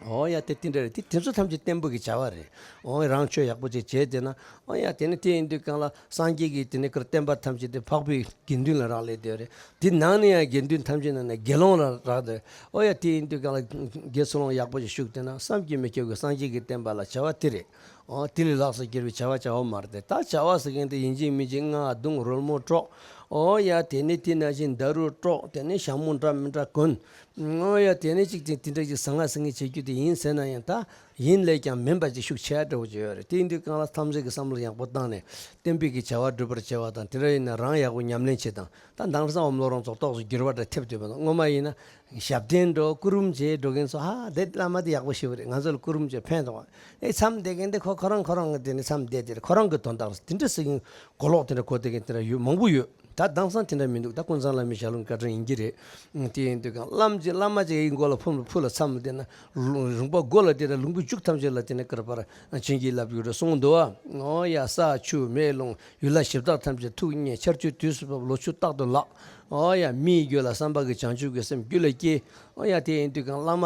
འོ་ཡ། དེ་དེ་འདྲ་རེད། དེ་དེ་ཚོ་ཐམས་ཅད་བསྟན་པ་གི་བྱ་བ་རེད། འོ་རང་ཆོས་ཡག་པོ་ཅིག་བྱས་བསྡད་ན། འོ་ཡ། དེ་ནི་དེ་ཡིན་དུས་སྒང་ལ་སངས་རྒྱས་ཀྱི་དེ་ནི་གར་བསྟན་པ་ཐམས་ཅད་དེ་འཕགས་པའི་དགེ་འདུན་ལ་རག་ལས་བསྡད་རེད། དེ་ནང་ནས་ཡང་དགེ་འདུན་ཐམས་ཅད་ནང་ནས་དགེ་སློང་ལ་རག་སྟེ། ཨོ་ཡ། དེ་ཡིན་དུས་སྒང་ལ་དགེ་ཚུལ་སློང་ཡག་པོ་ཞིག་ཞུགས་བསྡད་ན། བསམ་གྱིས་མི་ཁྱབ་པའི་སངས་རྒྱས་ཀྱི་བསྟན་པ་ལ་བྱ་བ་དེ་རེད། ཨོ་དེ་ལས་ལྷག་ཙམ་གྱུར་པའི་བྱ་བ་བྱ་བ་མ་རེད་དེ། ད་བྱ་བ་ཟེར་མཁན་དེ་ཡིན་གཅིག་མིན་གཅིག་རྔ་བརྡུང་། རོལ་མོ་དཀྲོག་ཨོ་ཡ། དེ་ནས་དེ་ནང་བཞིན་ཌ་རུ་དཀྲོག་དེ་ནས་ཞྭ་མོ་འདྲ་མི་འདྲ་གོན། ཨོ་ཡ། དེ་ནས་གཅིག་དེ་དེ་འདྲ་ཅིག་ཟང་ངེ་ཟིང་ངེ་བྱེད་རྒྱུ་དེ་ཡིན་ཟེར་ན་ཡང་། ད་ཡིན་ལས་ཀྱང་མིན་པ་ཅིག་ཤུགས་ཆེ་འདྲ་བོ་ཅིག་ཡོད་རེད། དེ་ཡིན་དུས་སྒང་ལ་ཐམས་ཅད་ཀྱིས་བསམ་བློ་ཡག་པོ་བཏང་ནས་བསྟན་པའི་གི་བྱ་བ་སྒྲུབ་པར་བྱེད་པ་དང་། དེ་འདྲ་ཡིན་ན་རང་ཡག་པོ་ཉམས་ལེན་བྱེད་དང་། ད་དེང་སང་འོམ་ལོ་རང་ཚོ་ཏོག་ཙམ་འགྱུར་བ་འདྲ་ཐེབས་བསྡད་པ་དང་། སྔོན་མ་ཡིན་ན་ཞབས་བརྟན་འགྲོ་སྐུ་རུམ་བྱས་འགྲོ་མཁན་ཚོ། ཧ། དེ་བླ་མ་དེ་ཡག་པོ་ཞེ་པོ་རེད། ང་ཚོ་ལ་སྐུ་རུམ་བྱས་ཕན་ཐོགས། ཨེ་མཚམས་བསྡད་མཁན་དེ་ཁོ་ཁོ་རང་ཁོ་རང་གི་དེ་ནི་མཚམས་བསྡད་དེ་རེད། ཁོ་རང་གི་དོན་དག་རེད། དེ་འདྲ་ཟེར་མཁན་གོ་ལོག་དེ་འདྲ་གོ་བསྡད་མཁན་དེ་འདྲ་ཡོད། མང་པོ་ཡོད། ད་དེང་སང་དེ་འདྲ་མི་འདུག་ད་ཀུན་བཟང་བླ་མའི་ཞལ་ལུང་བཀའ་དྲིན་ཡིན་གྱི་རེད། དེ་ཡིན་དུས་སྒང་བླ་མ་ཅིག་བླ་མ་ཅིག་ཡིན་གོ་ལ་ཕུ་ཕུ་ལ་མཚམས་བསྡད་ན། ལུང་རིམ་པ་མགོ་ལ་བསྡད་ན་ལུང་པའི་མཇུག་ཐམས་ཅད་ལ་དེ་ནས་ག་རེ་ཟེར་ར། བྱིན་གྱིས་བརླབས་ཡོད་རེད་གསུངས་འདུག་བ། ཨོ་ཡ། ས་ཆུ་མེ་རླུང་ཡུལ་ལྷ་གཞི་བདག་ཐམས་ཅད་ཐུགས་མཉེས། ཆར་ཆུ་དུས་སུ་བབ་ལོ་ཕྱུགས་རྟག་ཏུ་ལགས། ཨོ་ཡ། མིའི་རྒྱུད་ལ་བསམ་པ་གི་བྱང་ཆུབ་ཀྱི་སེམས་རྒྱུད་ལ་སྐྱེ། ཨོ་ཡ། དེ་ཡིན་དུས་སྒང་བླ་མ་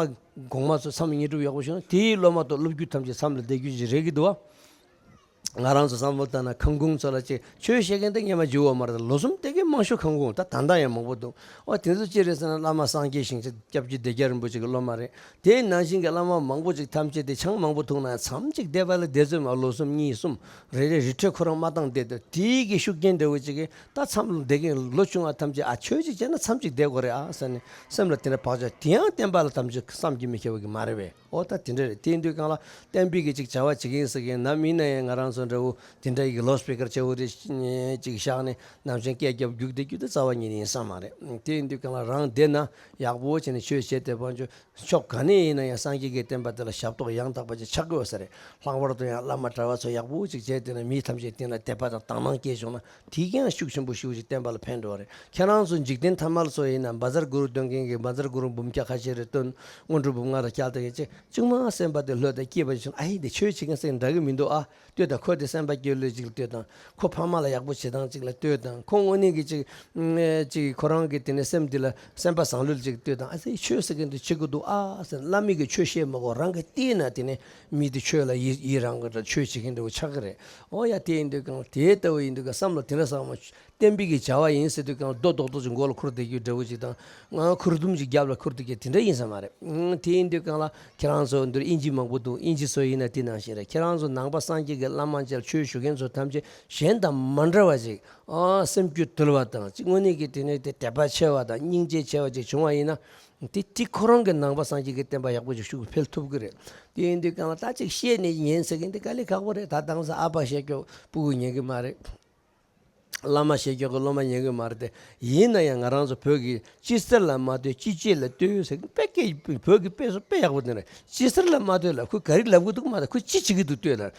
གོང་མ་ཚོ་མཚམས་བསྙེན་སྒྲུབ་ཡག་པོ་བྱུང་ན། དེའི་སློབ་མ་དང་སློབ་བརྒྱུད་ཐམས་ཅད་མཚམས་ལ་བསྡད་རྒྱུ་ཞིག་རེད་ཀྱི་འདུག་བ། ང་རང་ཚོ་བསམ་བློ་བཏང་ན་ཁང་ཁུང་ཚོ་ལ་ཅིག་ཆོས་བཤད་མཁན་དེ་སྔོན་མ་བརྗེ་བོ་མ་རེད། ལོ་གསུམ་བསྡད་མཁན་མང་ཤོས་ཁང་ཁུང་། ད་ད་ལྟ་ཡང་མང་པོ་འདུག་ཨོ་དེ་ཚོ་ཅི་རེད་ཟེར་ན། བླ་མ་སངས་རྒྱས་ཞིང་སྐྱབས་རྗེ་སྡེ་བརྒྱད་རིན་པོ་ཆེ་གི་སློབ་མ་རེད། དེའི་ནང་བཞིན་གྱི་བླ་མ་མང་པོ་ཅིག་ཐམས་ཅད་དེ་ཆང་མང་པོ་འཐུང་ན་མཚམས་གཅིག་བསྡད་པ་ལ་བསྡད་ཚོད་མ། ལོ་གསུམ་གཉིས་གསུམ་རེ་རེ་རི་ཁྲོད་ཁོ་རང་མ་བཏང་བསྡད་དུས། དེའི་གི་ཤུགས་རྐྱེན་འདྲ་བོ་ཅིག་གིས་ད་མཚམས་ལ་བསྡད་མཁན་ལོ་ཆུང་བ་ཐམས་ཅད། ཨ་ཆོས་ཅིག་བྱས་ན་མཚམས་གཅིག་བསྡད་དགོས་རེད་ཨ་ཟེར་ནས་སེམས་ལ་དེ་འདྲ་བག་ཆགས། དེ་ཡང་བསྟན་པ་ལ་ཐམས་ཅད་བསམ་གྱིས་མི་ཁྱབ་པ་གི་མ་རེད་པས། ཨོ་ད་དེ་འདྲ་རེད། དེ་ཡིན་དུས་སྒང་ལ་བསྟན་པའི་གི་ཅིག་བྱ་བ་བྱེད་ཀྱི་ཡིན་ཟེར་མཁན་ནམ་ཡིན་ན་ཡང་། ང་རང་ཚོ་འདྲ་བོ་དེ་འདྲ་ཡི་གི་ལའུ་སི་སི་པི་ཀར་ཆེ་བོ་རེ་ཅིག་བཞག་ནས་ནམ་ཞིག་སྐད་རྒྱབ་རྒྱུག་བསྡད་རྒྱུ་དེ་རྩ་བ་ཉིད་ནས་ཡིན་ས་མ་རེད། དེ་ཡིན་དུས་སྒང་ལ་རང་བསྡད་ན་ཡག་པོ་བྱས་ནས་ཆོས་བྱེད་བསྡད་པ་ཆོག་ཕྱོགས་ག་ནས་ཡིན་ན་ཡང་སངས་རྒྱས་ཀྱི་བསྟན་པ་དེ་ལ་ཞབས་ཏོག་ཡང་དག་པ་ཅིག་ཆགས་དགོས་ས་རེད། ལྷག་པར་དུ་ཡང་བླ་མ་གྲྭ་པ་ཚོ་ཡག་པོ་ཅིག་བྱས་བསྡད་ན། མི་ཐམས་ཅད་སྟེང་ལ་དད་པ་དང་དག་སྣང་སྐྱེས་བྱུང་ན། དེ་ཀྱང་ཤུགས་ཆེན་པོ་ཞེ་པོ་ཅིག་བསྟན་པ་ལ་ཕན་འགྲོ་བ་རེད། ཁྱེད་རང་ཚོ་འཇིག་རྟེན་ཐ་མལ་ཚོ་ཡིན་ན། བཛྲ་གུ་རུ་འདོན་མཁན་གྱིས་བཛྲ་གུ་རུ་འབུམ་བརྒྱ་ཁ་ཤས་རེ་བཏོན། སྔོན་འགྲོ་འབུམ་ལྔ་རེ་བསྐྱལ་བསྡད་མཁན་ཅིག་ཅུང་མ་སེམས་པ་དེ་ལྷོད་དང་སྐྱིད་པ་བྱུང་། ཨ་ཡེ་འདི་ཆོས་བྱེད་མཁན་ཟེར་འདྲ་གི་མི་འདུག་ཨ། ལྟོས་དང་། ཁོ་དེ་སེམས་པ་སྐྱིད་ལོས་ཅིག་ལ་ལྟོས་དང་། ཁོ་ཕ་མ་ལ་ཡག་པོ་བྱེད་སྟངས་ཅིག་ལ་ལྟོས་དང་། ཁོ་དངོས་གནས་ཀྱི་ཅིག་ཅིག་ཁོ་རང་གི་དེ་ནས་སེམས་འདི་ལ་སེམས་པ་བཟང་ལོས་ཅིག་ལྟོས་དང་། ཨ་ཙི་ཆོས་ཟེར་མཁན་དེ་བྱེད་དགོས་འདུག་ཨ་ཟེར། བླ་མས་ཀྱི་ཆོས་བཤད་མ་དགོས། རང་གི་བལྟས་ན་དེ་ནས་མི་དེ་ཆོས་ལ་ཡི་ཡི་རང་གི་འདྲ། ཆོས་བྱེད་མཁན་འདྲ་བོ་ཆགས་ཀྱི་རེད། ཨོ་ཡ། དེ་ཡིན་དུས་གང་ལ་དེ་ལྟ་བུ་ཡིན་དུས་གང་བསམ་བློ་དེ་འདྲ་བསམ་བ། བསྟན་པའི་གི་བྱ་བ་ཡིན་ཟེར་དུས་གང་ལ་རྡོ་རྡོག་རྡོག་ཅིག་མགོ་ལ་འཁུར་བསྡད་རྒྱུ་འདྲ་བོ་ཅིག་དང་། ང་ཁུར་དུམ་ཅིག་རྒྱབ་ལ་འཁུར་བསྡད་རྒྱུ་དེ་འདྲ་ཡིན་ས་མ་རེད། ཨང་། དེ་ཡིན་དུས་གང་ལ་ཁྱེད་རང་ཚོ་འདིར་དབྱིན་ཇི་མང་པོ་འདུག། དབྱིན་ཇི་ཚོ་ཡིན་ན་དེ་ནང་བཞིན་རེད། ཁྱེད་རང་ཚོ་ནང་པ་སངས་རྒྱས་ཀྱི་བླ་མ་མཇལ། ཆོས་ཞུ་མཁན་ཚོ་ཐམས་ཅད་གཞན་དང་མ་འདྲ་བ་ཅིག། ཨང་། སེམས་རྒྱུད་དུལ་བ་དང་ཅིག། དངོས་གནས་ཀྱི་དེ་ནས་དེ་དད་པ་ཆེ་བ་དང་སྙིང་རྗེ་ཆེ་བ་ཅིག་བྱུང་བ་ཡིན་ན། དེ་དེ་ཁོ་རང་གི་ནང་པ་སངས་རྒྱས་ཀྱི་བསྟན་པ་ཡག་པོ་ཅིག་ཤུགས་འཕེལ་ཐུབ་ཀྱི་རེད། དེ་ཡིན་དུས་གང་ལ་ད་ཅིག་བཤད་ནས་ཉན་ཟེར་མཁན་དེ་དཀའ་ལས་ཁག་པོ་རེད། ད་དེང་སང་ཨ་ཕ་བཤད་རྒྱུ་སྤུ་གུ་ཉན་གི་མ་རེད། བླ་མ་བཤད་རྒྱུ་གི་སློབ་མ་ཉན་གི་མ་རེད་དེ། ཡིན་ན་ཡང་ང་རང་ཚོ་བོད་ཀྱི་སྤྱི་སེར་ལ་མ་ལྟོས་སྤྱི་སྤྱོད་ལ་ལྟོས་ཟེར་དཔེ་སྐད། བོད་ཀྱི་དཔེ་སོ་དཔེ་ཡག་པོ་དེ་རེད། སྤྱི་སེར་ལ་མ་ལྟོས་ལ་ཁོས་ག་རེ་ལབ་གི་འདུག་མ་གཏོགས་ཁོས་ཅི་བྱེད་ཀྱི་འདུག་ལྟོས་ལ། བྱེད་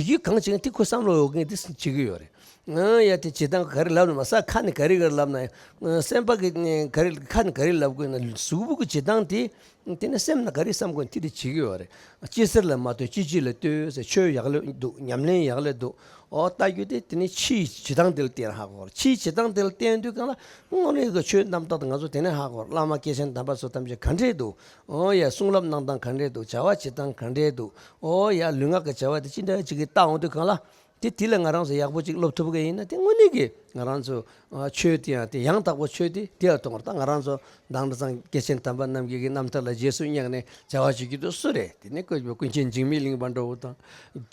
རྒྱུ་གང་བྱེད་མཁན་དེ་ཁོས་བསམ་བློ་ཡོད་མཁན་དེ་བྱེད་ཀྱི་ཡོད་རེད། ཨ་ཡ། དེ་བྱེད་སྟངས་ག་རེ་ལབ་ན་མ་ཟད། ཁ་ནས་ག་རེ་ག་རེ་ལབ་ན་ཡང་། སེམས་པ་གི་ག་རེ། ཁ་ནས་ག་རེ་ལབ་དགོས་ན་གཟུགས་པོ་གི་བྱེད་སྟངས་དེ། དེ་ནས་སེམས་ནང་ག་རེ་བསམ་དགོས་ན་དེ་དེ་བྱེད་ཀྱི་ཡོད་རེད། སྤྱི་སེར་ལ་མ་ལྟོས་སྤྱི་སྤྱོད་ལ་ལྟོས་ཟེར། ཆོས་ཡག་ལོས་འདུག། ཉམས་ལེན་ཡག་ལོས་འདུག། ཨོ། ལྟ་རྒྱུ་དེ་དེ་ནས་ཕྱིའི་བྱེད་སྟངས་དེ་ལ་བལྟས་ན་ཧ་གོ་རེད། ཕྱིའི་བྱེད་སྟངས་དེ་ལ་བལྟས་དུས་གང་ལ་དངོས་གནས་ཀྱི་ཆོས་རྣམ་དག་དེ་ང་ཚོ་དེ་ནས་ཧ་གོ་རེད། བླ་མ་སྐྱེས་ཆེན་དམ་པ་ཚོ་ཐམས་ཅད་ག་འདྲས་འདུག། ཨོ་ཡ། གསུང་རབ་གནང་སྟངས་ག་འདྲས་འདུག། བྱ་བ་བྱེད་སྟངས་ག་འདྲས་འདུག། ཨོ་ཡ། ལུས་ངག་གི་བྱ་བ་དེ་ཅི་འདྲ་ཅིག་གིས་བལྟ་འོང་དུས་གང་ལ། དེ་དེ་ལ་ང་རང་ཚོ་ཡག་པོ་ཅིག་སློབ་ཐུབ་ཀྱི་ཡིན་ན། དེ་དངོས་གནས་ཀྱི་ང་རང་ཚོ་ཨ་ཆོས་དེ་ཡང་དེ་ཡང་དག་པོ་ཆོས་དེ་དེ་ལ་གཏོང་བར། ད་ང་རང་ཚོ་མདང་དྲོ་ཚང་སྐྱེས་ཆེན་དམ་པ་རྣམས་ཀྱི་གི་རྣམ་ཐར་ལ་རྗེས་སུ་བསྙེགས་ནས་བྱ་བ་བྱེད་རྒྱུ་དེ་སུ་རེད། དེ་ནས་ཀུན་ཀུན་མཁྱེན་འཇིགས་མེད་གླིང་པ་འདྲ་བོ་དང་།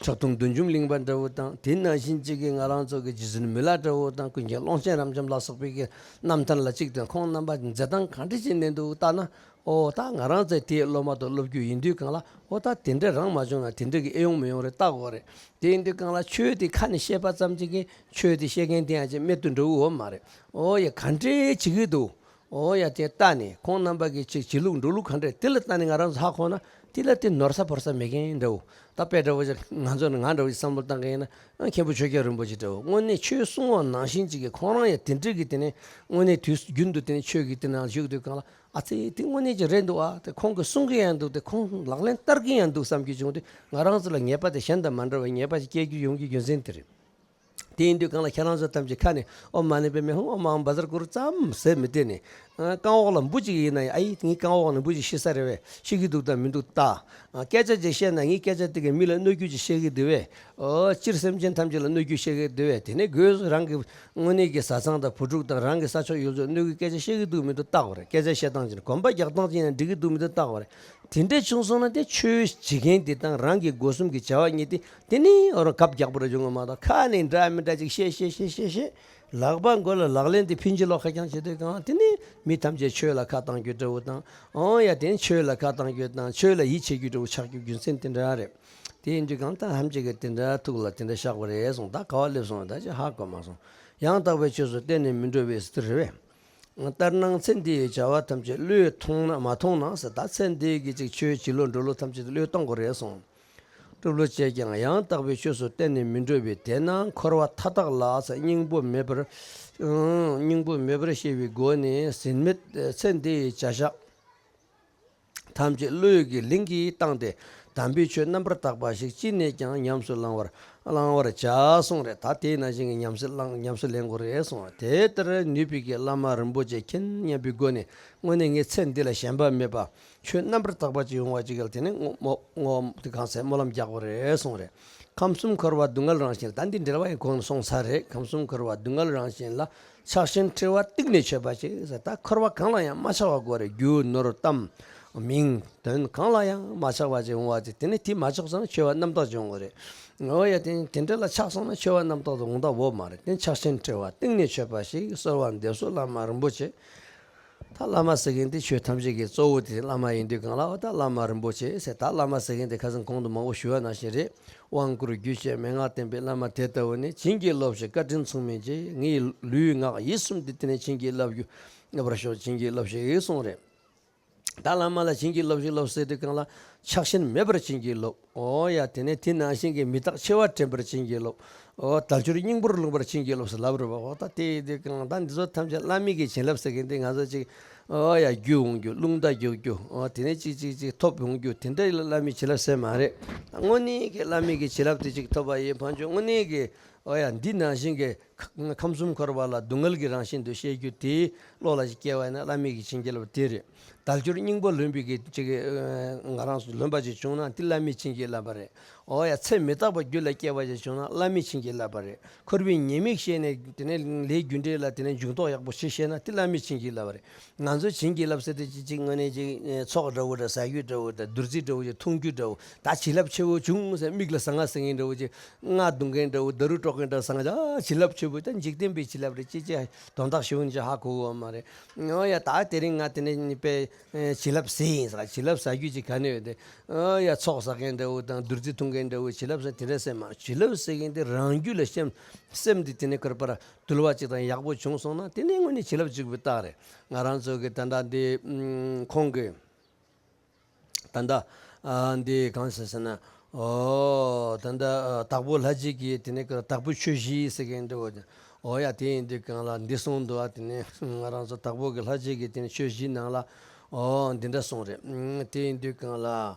ཁྲག་འཐུང་བདུད་འཇོམས་གླིང་པ་འདྲ་བོ་དང་། དེ་ནང་བཞིན་གཅིག་གི་ང་རང་ཚོ་གི་རྗེ་བཙུན་མི་ལ་འདྲ་བོ་དང་། ཀུན་མཁྱེན་ཀློང་ཆེན་རབ་འབྱམས་ལ་སོགས་པའི་གི་རྣམ་ཐར་ལ་གཅིག་དང་། ཁོང་རྣམ་པ་མཛད་སྟངས་ག་འདྲ་ཅིག་གནས་འདུག་ལྟ་ན། ཨོ། ད་ང་རང་ཚོས་དེའི་སློབ་མ་དང་སློབ་རྒྱུ་ཡིན་དུས་གང་ལ། ཨོ། ད་དེ་འདྲ་རང་མ་བྱུང་ན་དེ་འདྲ་གི་ཨེ་ཡོང་མི་ཡོང་རེད། ལྟ་དགོས་རེད། དེ་ཡིན་དུས་གང་ལ་ཆོས་དེ་ཁ་ནས་བཤད་པ་ཙམ་གཅིག་གིས་ཆོས་དེ་བཤད་མཁན་དེ་ཡང་ཅིག་རྨད་དུ་འགྲོ་གི་ཡོད་མ་རེད། ཨོ་ཡ། ག་འདྲས་བྱེད་ཀྱི་འདུག། ཨོ་ཡ། དེ་ལྟ་ནས་ཁོང་རྣམ་པ་གི་ཅིག་བྱེད་ལུགས་འགྲོ་ལུགས་ག་འདྲས་དེ་ལ་ལྟ་ནས་ང་རང་ཚོ་ཧ་གོ་ན། དེ་ལ་དེ་ནོར་ས་བོར་ས་མེད་མཁན་འདྲ་བོ། ད་དཔེ་འདྲ་བོ་ཅིག་ང་ཚོ་ནི་ང་འདྲ་བོ་ཅིག་བསམ་བློ་བཏང་མཁན་ཡིན་ན། ཨ། མཁན་པོ་ཆོས་རྒྱལ་རིན་པོ་ཆེ་འདྲ་བོ། དངོས་གནས་ཆོས་གསུང་བ་ནང་བཞིན་ཅིག་གིས་ཁོང་རང་ཡང་དེ་འདྲས་ཀྱི་དེ་ནས་དངོས་གནས་དུས་རྒྱུན་དུ་དེ་ནས་ཆོས་ཀྱི་དེ་ནང་བཞུགས་དུས་གང་ལ། ཨ་ཙི། དེ་དངོས་གནས་ཀྱི་རེད་འདུག་ཨ། དེ་ཁོང་གིས་གསུང་གི་ཡང་འདུག། དེ་ཁོང་ལག་ལེན་བསྟར་གི་ཡང་འདུག་བསམ་རྒྱུ་བྱུང་དུས། ང་རང་ཚོ་ལ་ངེས་པ་དེ་གཞན་དང་མ་འདྲ་བའི་ངེས་པ་ཞིག་སྐྱེ་རྒྱུ་ཡོང་རྒྱུ་རྒྱུ་མཚན་དེ་རེད། དེ་ཡིན་དུས་གང་ལ་ཁྱེད་རང་ཚོ་ཐམས་ཅད་ཁ་ནས་ཨོཾ་མ་ཎི་པདྨེ་ཧཱུྃ། ཨོཾ་ཨཱཿཧཱུྃ་བཛྲ་གུ་རུ་ཙམ་ཟེར་མི་བསྡད་ནས། ཨ། རྐང་འོག་ལ་འབུ་ཅིག་ཡིན་ན་ཡང་། ཨ་ཡེ། ངའི་རྐང་འོག་ནས་འབུ་ཅིག་ཤི་ས་རེད་པས། ཤི་གི་འདུག་དང་མི་འདུག་ལྟ། ཨ། སྐད་ཆ་ཅིག་བཤད་ན་ངའི་སྐད་ཆ་དེ་གིས་མི་ལ་གནོད་རྒྱུ་ཅིག་བཤད་གི་འདུག་པས། ཨོ། སྤྱིར་སེམས་ཅན་ཐམས་ཅད་ལ་གནོད་རྒྱུ་བཤད་གི་འདུག་པས། དེ་ནས་སྒོས་སུ་རང་གི་དངོས་གནས་ཀྱི་བཟའ་ཚང་དང་བུ་ཕྲུག་དང་རང་གི་ས་ཕྱོགས་ཡུལ་ཚོ་གནོད་གི་སྐད་ཆ་བཤད་གི་འདུག་མི་འདུག་ལྟ་དགོས་རེད། སྐད་ཆ་བཤད་སྟངས་ཅིག་ནི་གོམ་པ་རྒྱག་སྟངས་ཅིག་ཡང་འགྲིག་གི་འདུག་མི་འདུག་ལྟ་དགོས་རེད། དེ་འདྲ་བྱུང་སོང་ན། དེ་ཆོས་བྱེད་མཁན་དེ་དང་རང་གི་སྒོ་གསུམ་གྱི་བྱ་བ་གཉིས་དེ། དེ་ནི་ཨོ་རང་གབ་རྒྱག་པ་རེ་བྱུང་བ་མ་གཏོགས། ཁ་ནས་འདྲ་མི་འདྲ་ཅིག་བཤད་བཤད་བཤད་བཤད་བཤད། ལག་པ་མགོ་ལ་ལག་ལེན་དེ་ཕིན་ཅི་ལོག་ཁ་རྐྱང་བྱེད་དུས་གང་། དེ་ནི་མི་ཐམས་ཅད་ཆོས་ལ་ཁ་གཏང་རྒྱུ་འདྲ་བོ་དང་། ཨོ་ཡ། དེ་ནི་ཆོས་ལ་ཁ་གཏང་རྒྱུ་དང་ཆོས་ལ་ཡིད་ཆེས་རྒྱུ་འདྲ་བོ་ཆགས་རྒྱུ་རྒྱུ་མཚན་དེ་འདྲ་རེད། དེ་ཡིན་དུས་གང་ལྟར་ཧམ་ཅིག་གིས་དེ་འདྲ་ཐུགས་ལ་དེ་འདྲ་བཞག་པ་རེད་གསུངས། ད་ག་བ་སླེབས་སོང་ད་ཅི་ཧ་གོ་མ་སོང་། ཡང་དག་པའི་ཆོས་སུ་གཏན་ནས་མི་འགྲོ་བས་ཟེར་དེ་རེད་པས། ལྟར་སྣང་ཚེ་འདིའི་བྱ་བ་ཐམས་ཅད་བློས་ཐོངས་ན་མ་ཐོངས་ན་ཟེར། ད་ཚེ་འདི་གི་ཅིག་ཆོས་བྱེད་ལུགས་འགྲོ་ལུགས་ཐམས་ཅད་བློས་གཏོང་དགོས་རེད་གསུངས། སྒྲུབ་བློ་བཅས་ཀྱང་ཡང་དག་པའི་ཆོས་སུ་གཏན་ནས་མི་འགྲོ་བས། དེས་ན་འཁོར་བ་མཐའ་དག་ལ་ཟེར། སྙིང་པོ་མེད་པར། ཨང་། སྙིང་པོ་མེད་པར་ཤེས་པའི་སྒོ་ནས་ཟིན་མེད་ཚེ་འདིའི་བྱ་བཞག་ཐམས་ཅད་བློས་ཀྱི་ལིང་གིས་བཏང་སྟེ། དམ་པའི་ཆོས་རྣམ་པར་དག་པ་ཞིག་ཅི་ནས་ཀྱང་ཉམས་སུ་བླང་བར་བླང་བར་བྱ་གསུངས་རེད། ད་དེ་ནང་བཞིན་གྱི་ཉམས་སུ་བླང་ཉམས་སུ་ལེན་དགོས་རེད་གསུངས་རེད། དེ་ལྟར་ནུས་པའི་གི་བླ་མ་རིན་པོ་ཆེ་མཁྱེན་སྙམ་པའི་སྒོ་ནས། དངོས་གནས་ངས་ཚེ་འདི་ལ་ཞེན་པ་མེད་པ། ཆོས་རྣམ་པར་དག་པ་ཅིག་ཡོང་བ་ཅིག་ལ་དེ་ནི་བསྔོ་བསྔོ་དེ་གང་ཟེར་སྨོན་ལམ་རྒྱག་དགོས་རེད་གསུངས་རེད། ཁམས་གསུམ་འཁོར་བ་སྡུག་བསྔལ་རང་བཞིན། ད་འདི་འགྲེལ་བ་ཡང་གོང་ནས་སོང་ཚར་རེད། ཁམས་གསུམ་འཁོར་བ་སྡུག་བསྔལ་རང་བཞིན་ལ། ཆགས་ཞེན་འཁྲི་བ་གཏིང་ནས་ཆོད་པ་ཅིག་ཟེར། ད་འཁོར་བ་གང་ལ་ཡང་མ་ཆགས་པ་དགོས་རེད། རྒྱུ་ནོར་གཏམ་མིང་དོན་གང་ལ་ཡང་མ་ཆགས་པ་ཅིག་ཡོང་བ་ཅིག། དེ་ནི་དེ་མ་ཆགས་སོང་ན་ཆོས་པ་རྣམ་དག་ཅིག་ཡོང་དགོས་རེད། འོ་ཡ། དེ་དེ་འདྲ་ལ་ཆགས་སོང་ན་ཆོས་པ་རྣམ་དག་ཏུ་འོང་ཐབས་ཡོད་མ་རེད། དེ་ཆགས་ཞེན་འཁྲི་བ་གཏིང་ནས་ཆོད་པ་ཞིག། གསོལ་བ་འདེབས་སོ་བླ་མ་རིན་པོ་ཆེ། ད་བླ་མ་ཟེར་མཁན་དེ་ཆོས་ཐམས་ཅད་ཀྱི་གཙོ་བོ་དེ་བླ་མ་ཡིན་དུས་གང་ལ། འོ་ད་བླ་མ་རིན་པོ་ཆེ་ཟེར། ད་བླ་མ་ཟེར་མཁན་དེ་ཁ་སང་གོང་དུ་མང་པོ་ཞུ་བ་ནང་བཞིན་རེད། དབང་བསྐུར་རྒྱུད་བཤད་མན་ངག་བསྟན་པའི་བླ་མ་དེ་ལྟ་བུ་ནི། བྱིན་གྱིས་རློབས་ཤིག་བཀའ་དྲིན་མཚུངས་མེད་ཅིག། ངའི་ལུས་ངག་ཡིད་གསུམ་དེ་དེ་ནས་བྱིན་གྱིས་བརླབས་རྒྱུ། བརླབ་པར་ཤོག། བྱིན་གྱིས་རློབས་ཤིག་གསུངས་རེད། ད་བླ་མ་ལ་བྱིན་གྱིས་རློབས་ཤིག་རློབས་ཟེར་དུས་གང་ལ། ཆགས་ཞེན་མེད་པར་བྱིན་གྱིས་རློབས། འོ་ཡ། དེ་ནས་དེ་ནང་བཞིན་གྱི་མི་རྟག་འཆི་བ་དྲན་པར་བྱིན་གྱིས་རློབས། འོ་དལ་འབྱོར་སྙིང་པོར་ལོངས་པར་བྱིན་གྱིས་རློབས་ཟེར་ལབ་རེད་བ། འོ་ད་དེ་དེ་གང་ད་འདི་ཚོ་ཐམས་ཅད་བླ་མེད་ཀྱི་བྱིན་རླབས་ཟེར་མཁན་དེ་ང་ཚོ་ཅིག་འོ་ཡ། རྒྱུ་འོང་རྒྱུ། རླུང་རྟ་རྒྱུག་རྒྱུ། འོ་དེ་ནས་ཅིག་ཅིག་ཅིག་ཐོབ་འོང་རྒྱུ། དེ་འདྲ་ལ་བླ་མེད་བྱིན་རླབས་ཟེར་མ་རེད། དངོས་གནས་ཀྱི་བླ་མེད་ཀྱི་བྱིན་རླབས་དེ་ཅིག་ཐོབ་པ་ཡིན་ཕན་ཆོད། དངོས་གནས་ཀྱི་འོ་ཡ། འདི་ནང་བཞིན་གྱི་ཁམས་གསུམ་འཁོར་བ་ལ་སྡུག་བསྔལ་གྱི་རང་བཞིན་དུ་བཤད་རྒྱུ་དེ་བློ་ལ་སྐྱེ་བ་ཡིན་ན་བླ་མེད་ཀྱི་བྱིན་གྱིས་བརླབས་དེ་རེད། དལ་འབྱོར་སྙིང་པོ་ལོན་པའི་གི་ཅིག་ང་རང་ཚོ་ལོན་པ་ཅིག་བྱུང་ན་དེ་བླ་མེད་བྱིན་གྱིས་བརླབས་པ་རེད། འོ་ཡ། ཚེ་མི་རྟག་པ་རྒྱུད་ལ་སྐྱེ་བ་ཅིག་བྱུང་ན་བླ་མེད་བྱིན་གྱིས་བརླབས་པ་རེད། འཁོར་བའི་ཉེས་དམིགས་ཤེས་ནས་དེ་ནས་ལས་རྒྱུ་འབྲས་ལ་དེ་ནས་འཇུག་ལྡོག་ཡག་པོ་ཞིག་ཤེས་ན་དེ་བླ་མེད་བྱིན་གྱིས་བརླབས་པ་རེད། ང་ཚོ་བྱིན་གྱིས་བརླབས་ཟེར་དུས་ཅིག་ཅིག་དངོས་གནས་ཅིག་ཚོགས་འདྲ་བོ་འདྲ་ཟ་རྒྱུ་འདྲ་བོ་འདྲ་བདུད་རྩི་འདྲ་བོ་ཅིག་འཐུང་རྒྱུ་འདྲ་བོ། ད་བྱིན་རླབས་ཆེ་བོ་བྱུང་ཟེར་མིག་ལ་ཟ་ང་ཟེར་མཁན་འདྲ་བོ་ཅིག་རྔ་བརྡུང་མཁན་འདྲ་བོ། ད་རུ་དཀྲོག་མཁན་འདྲ་བོ་ཟ་ང་ཅག་བྱིན་རླབས་ཆེ་བོ། ད་འཇིག་རྟེན་པའི་བྱིན་རླབས་རེད། ཅི་ཅི་དོན་དག་ཞིག་ནི་ཅི་ཧ་གོ་གི་ཡོད་མ་རེད། འོ་ཡ། ད་དེ་རིང་ང་དེ་ནས་ནི་པའི་བྱིན་རླབས་ཟེར་ཡིན་ཟེར། བྱིན་རླབས་ཟ་རྒྱུ་ཅིག་ག་ནས་ཡོད་དེ། འོ་ཡ། ཚོགས་ཟ་མཁན་འདྲ་བོ་དང་བདུད་རྩི་འཐུང་མཁན་འདྲ་བོ་བྱིན་རླབས་ཟེར་དེ་འདྲ་ཟེར་མ། བྱིན་རླབས་ཟེར་མཁན་དེ་རང་རྒྱུད་ལ་སེམས་སེམས་འདི་དེ་ནས་ཁར་པར་དུལ་བ་ཅིག་དང་ཡག་པོ་བྱུང་སོང་ན་དེ་ནས་དངོས་གནས་བྱིན་རླབས་འཇུག་པའི་རྟགས་རེད། ང་རང་ཚོ་གི་ད་ལྟ་འདི་ཁོང་གི་ད་ལྟ་ཨ་འདི་གང་ཟེར་ཟེར་ན། ཨོ་ད་ལྟ་ཨ་དྭགས་པོ་ལྷ་རྗེ་གིས་དེ་ནས་ཀྱི་དྭགས་པོ་ཆོས་བཞི་ཟེར་མཁན་འདྲ་བོ། ཨོ་ཡ། དེ་ཡིན་དུས་གང་ལ་འདི་གསུངས་འདུག་ཨ། དེ་ནས་ང་རང་ཚོ་དྭགས་པོ་གི་ལྷ་རྗེ་གིས་དེ་ནས་ཆོས་བཞིའི་ནང་ལ་ཨོ་འདི་འདྲ་གསུངས་རེད། ཨ་དེ་ཡིན་དུས་གང་ལ་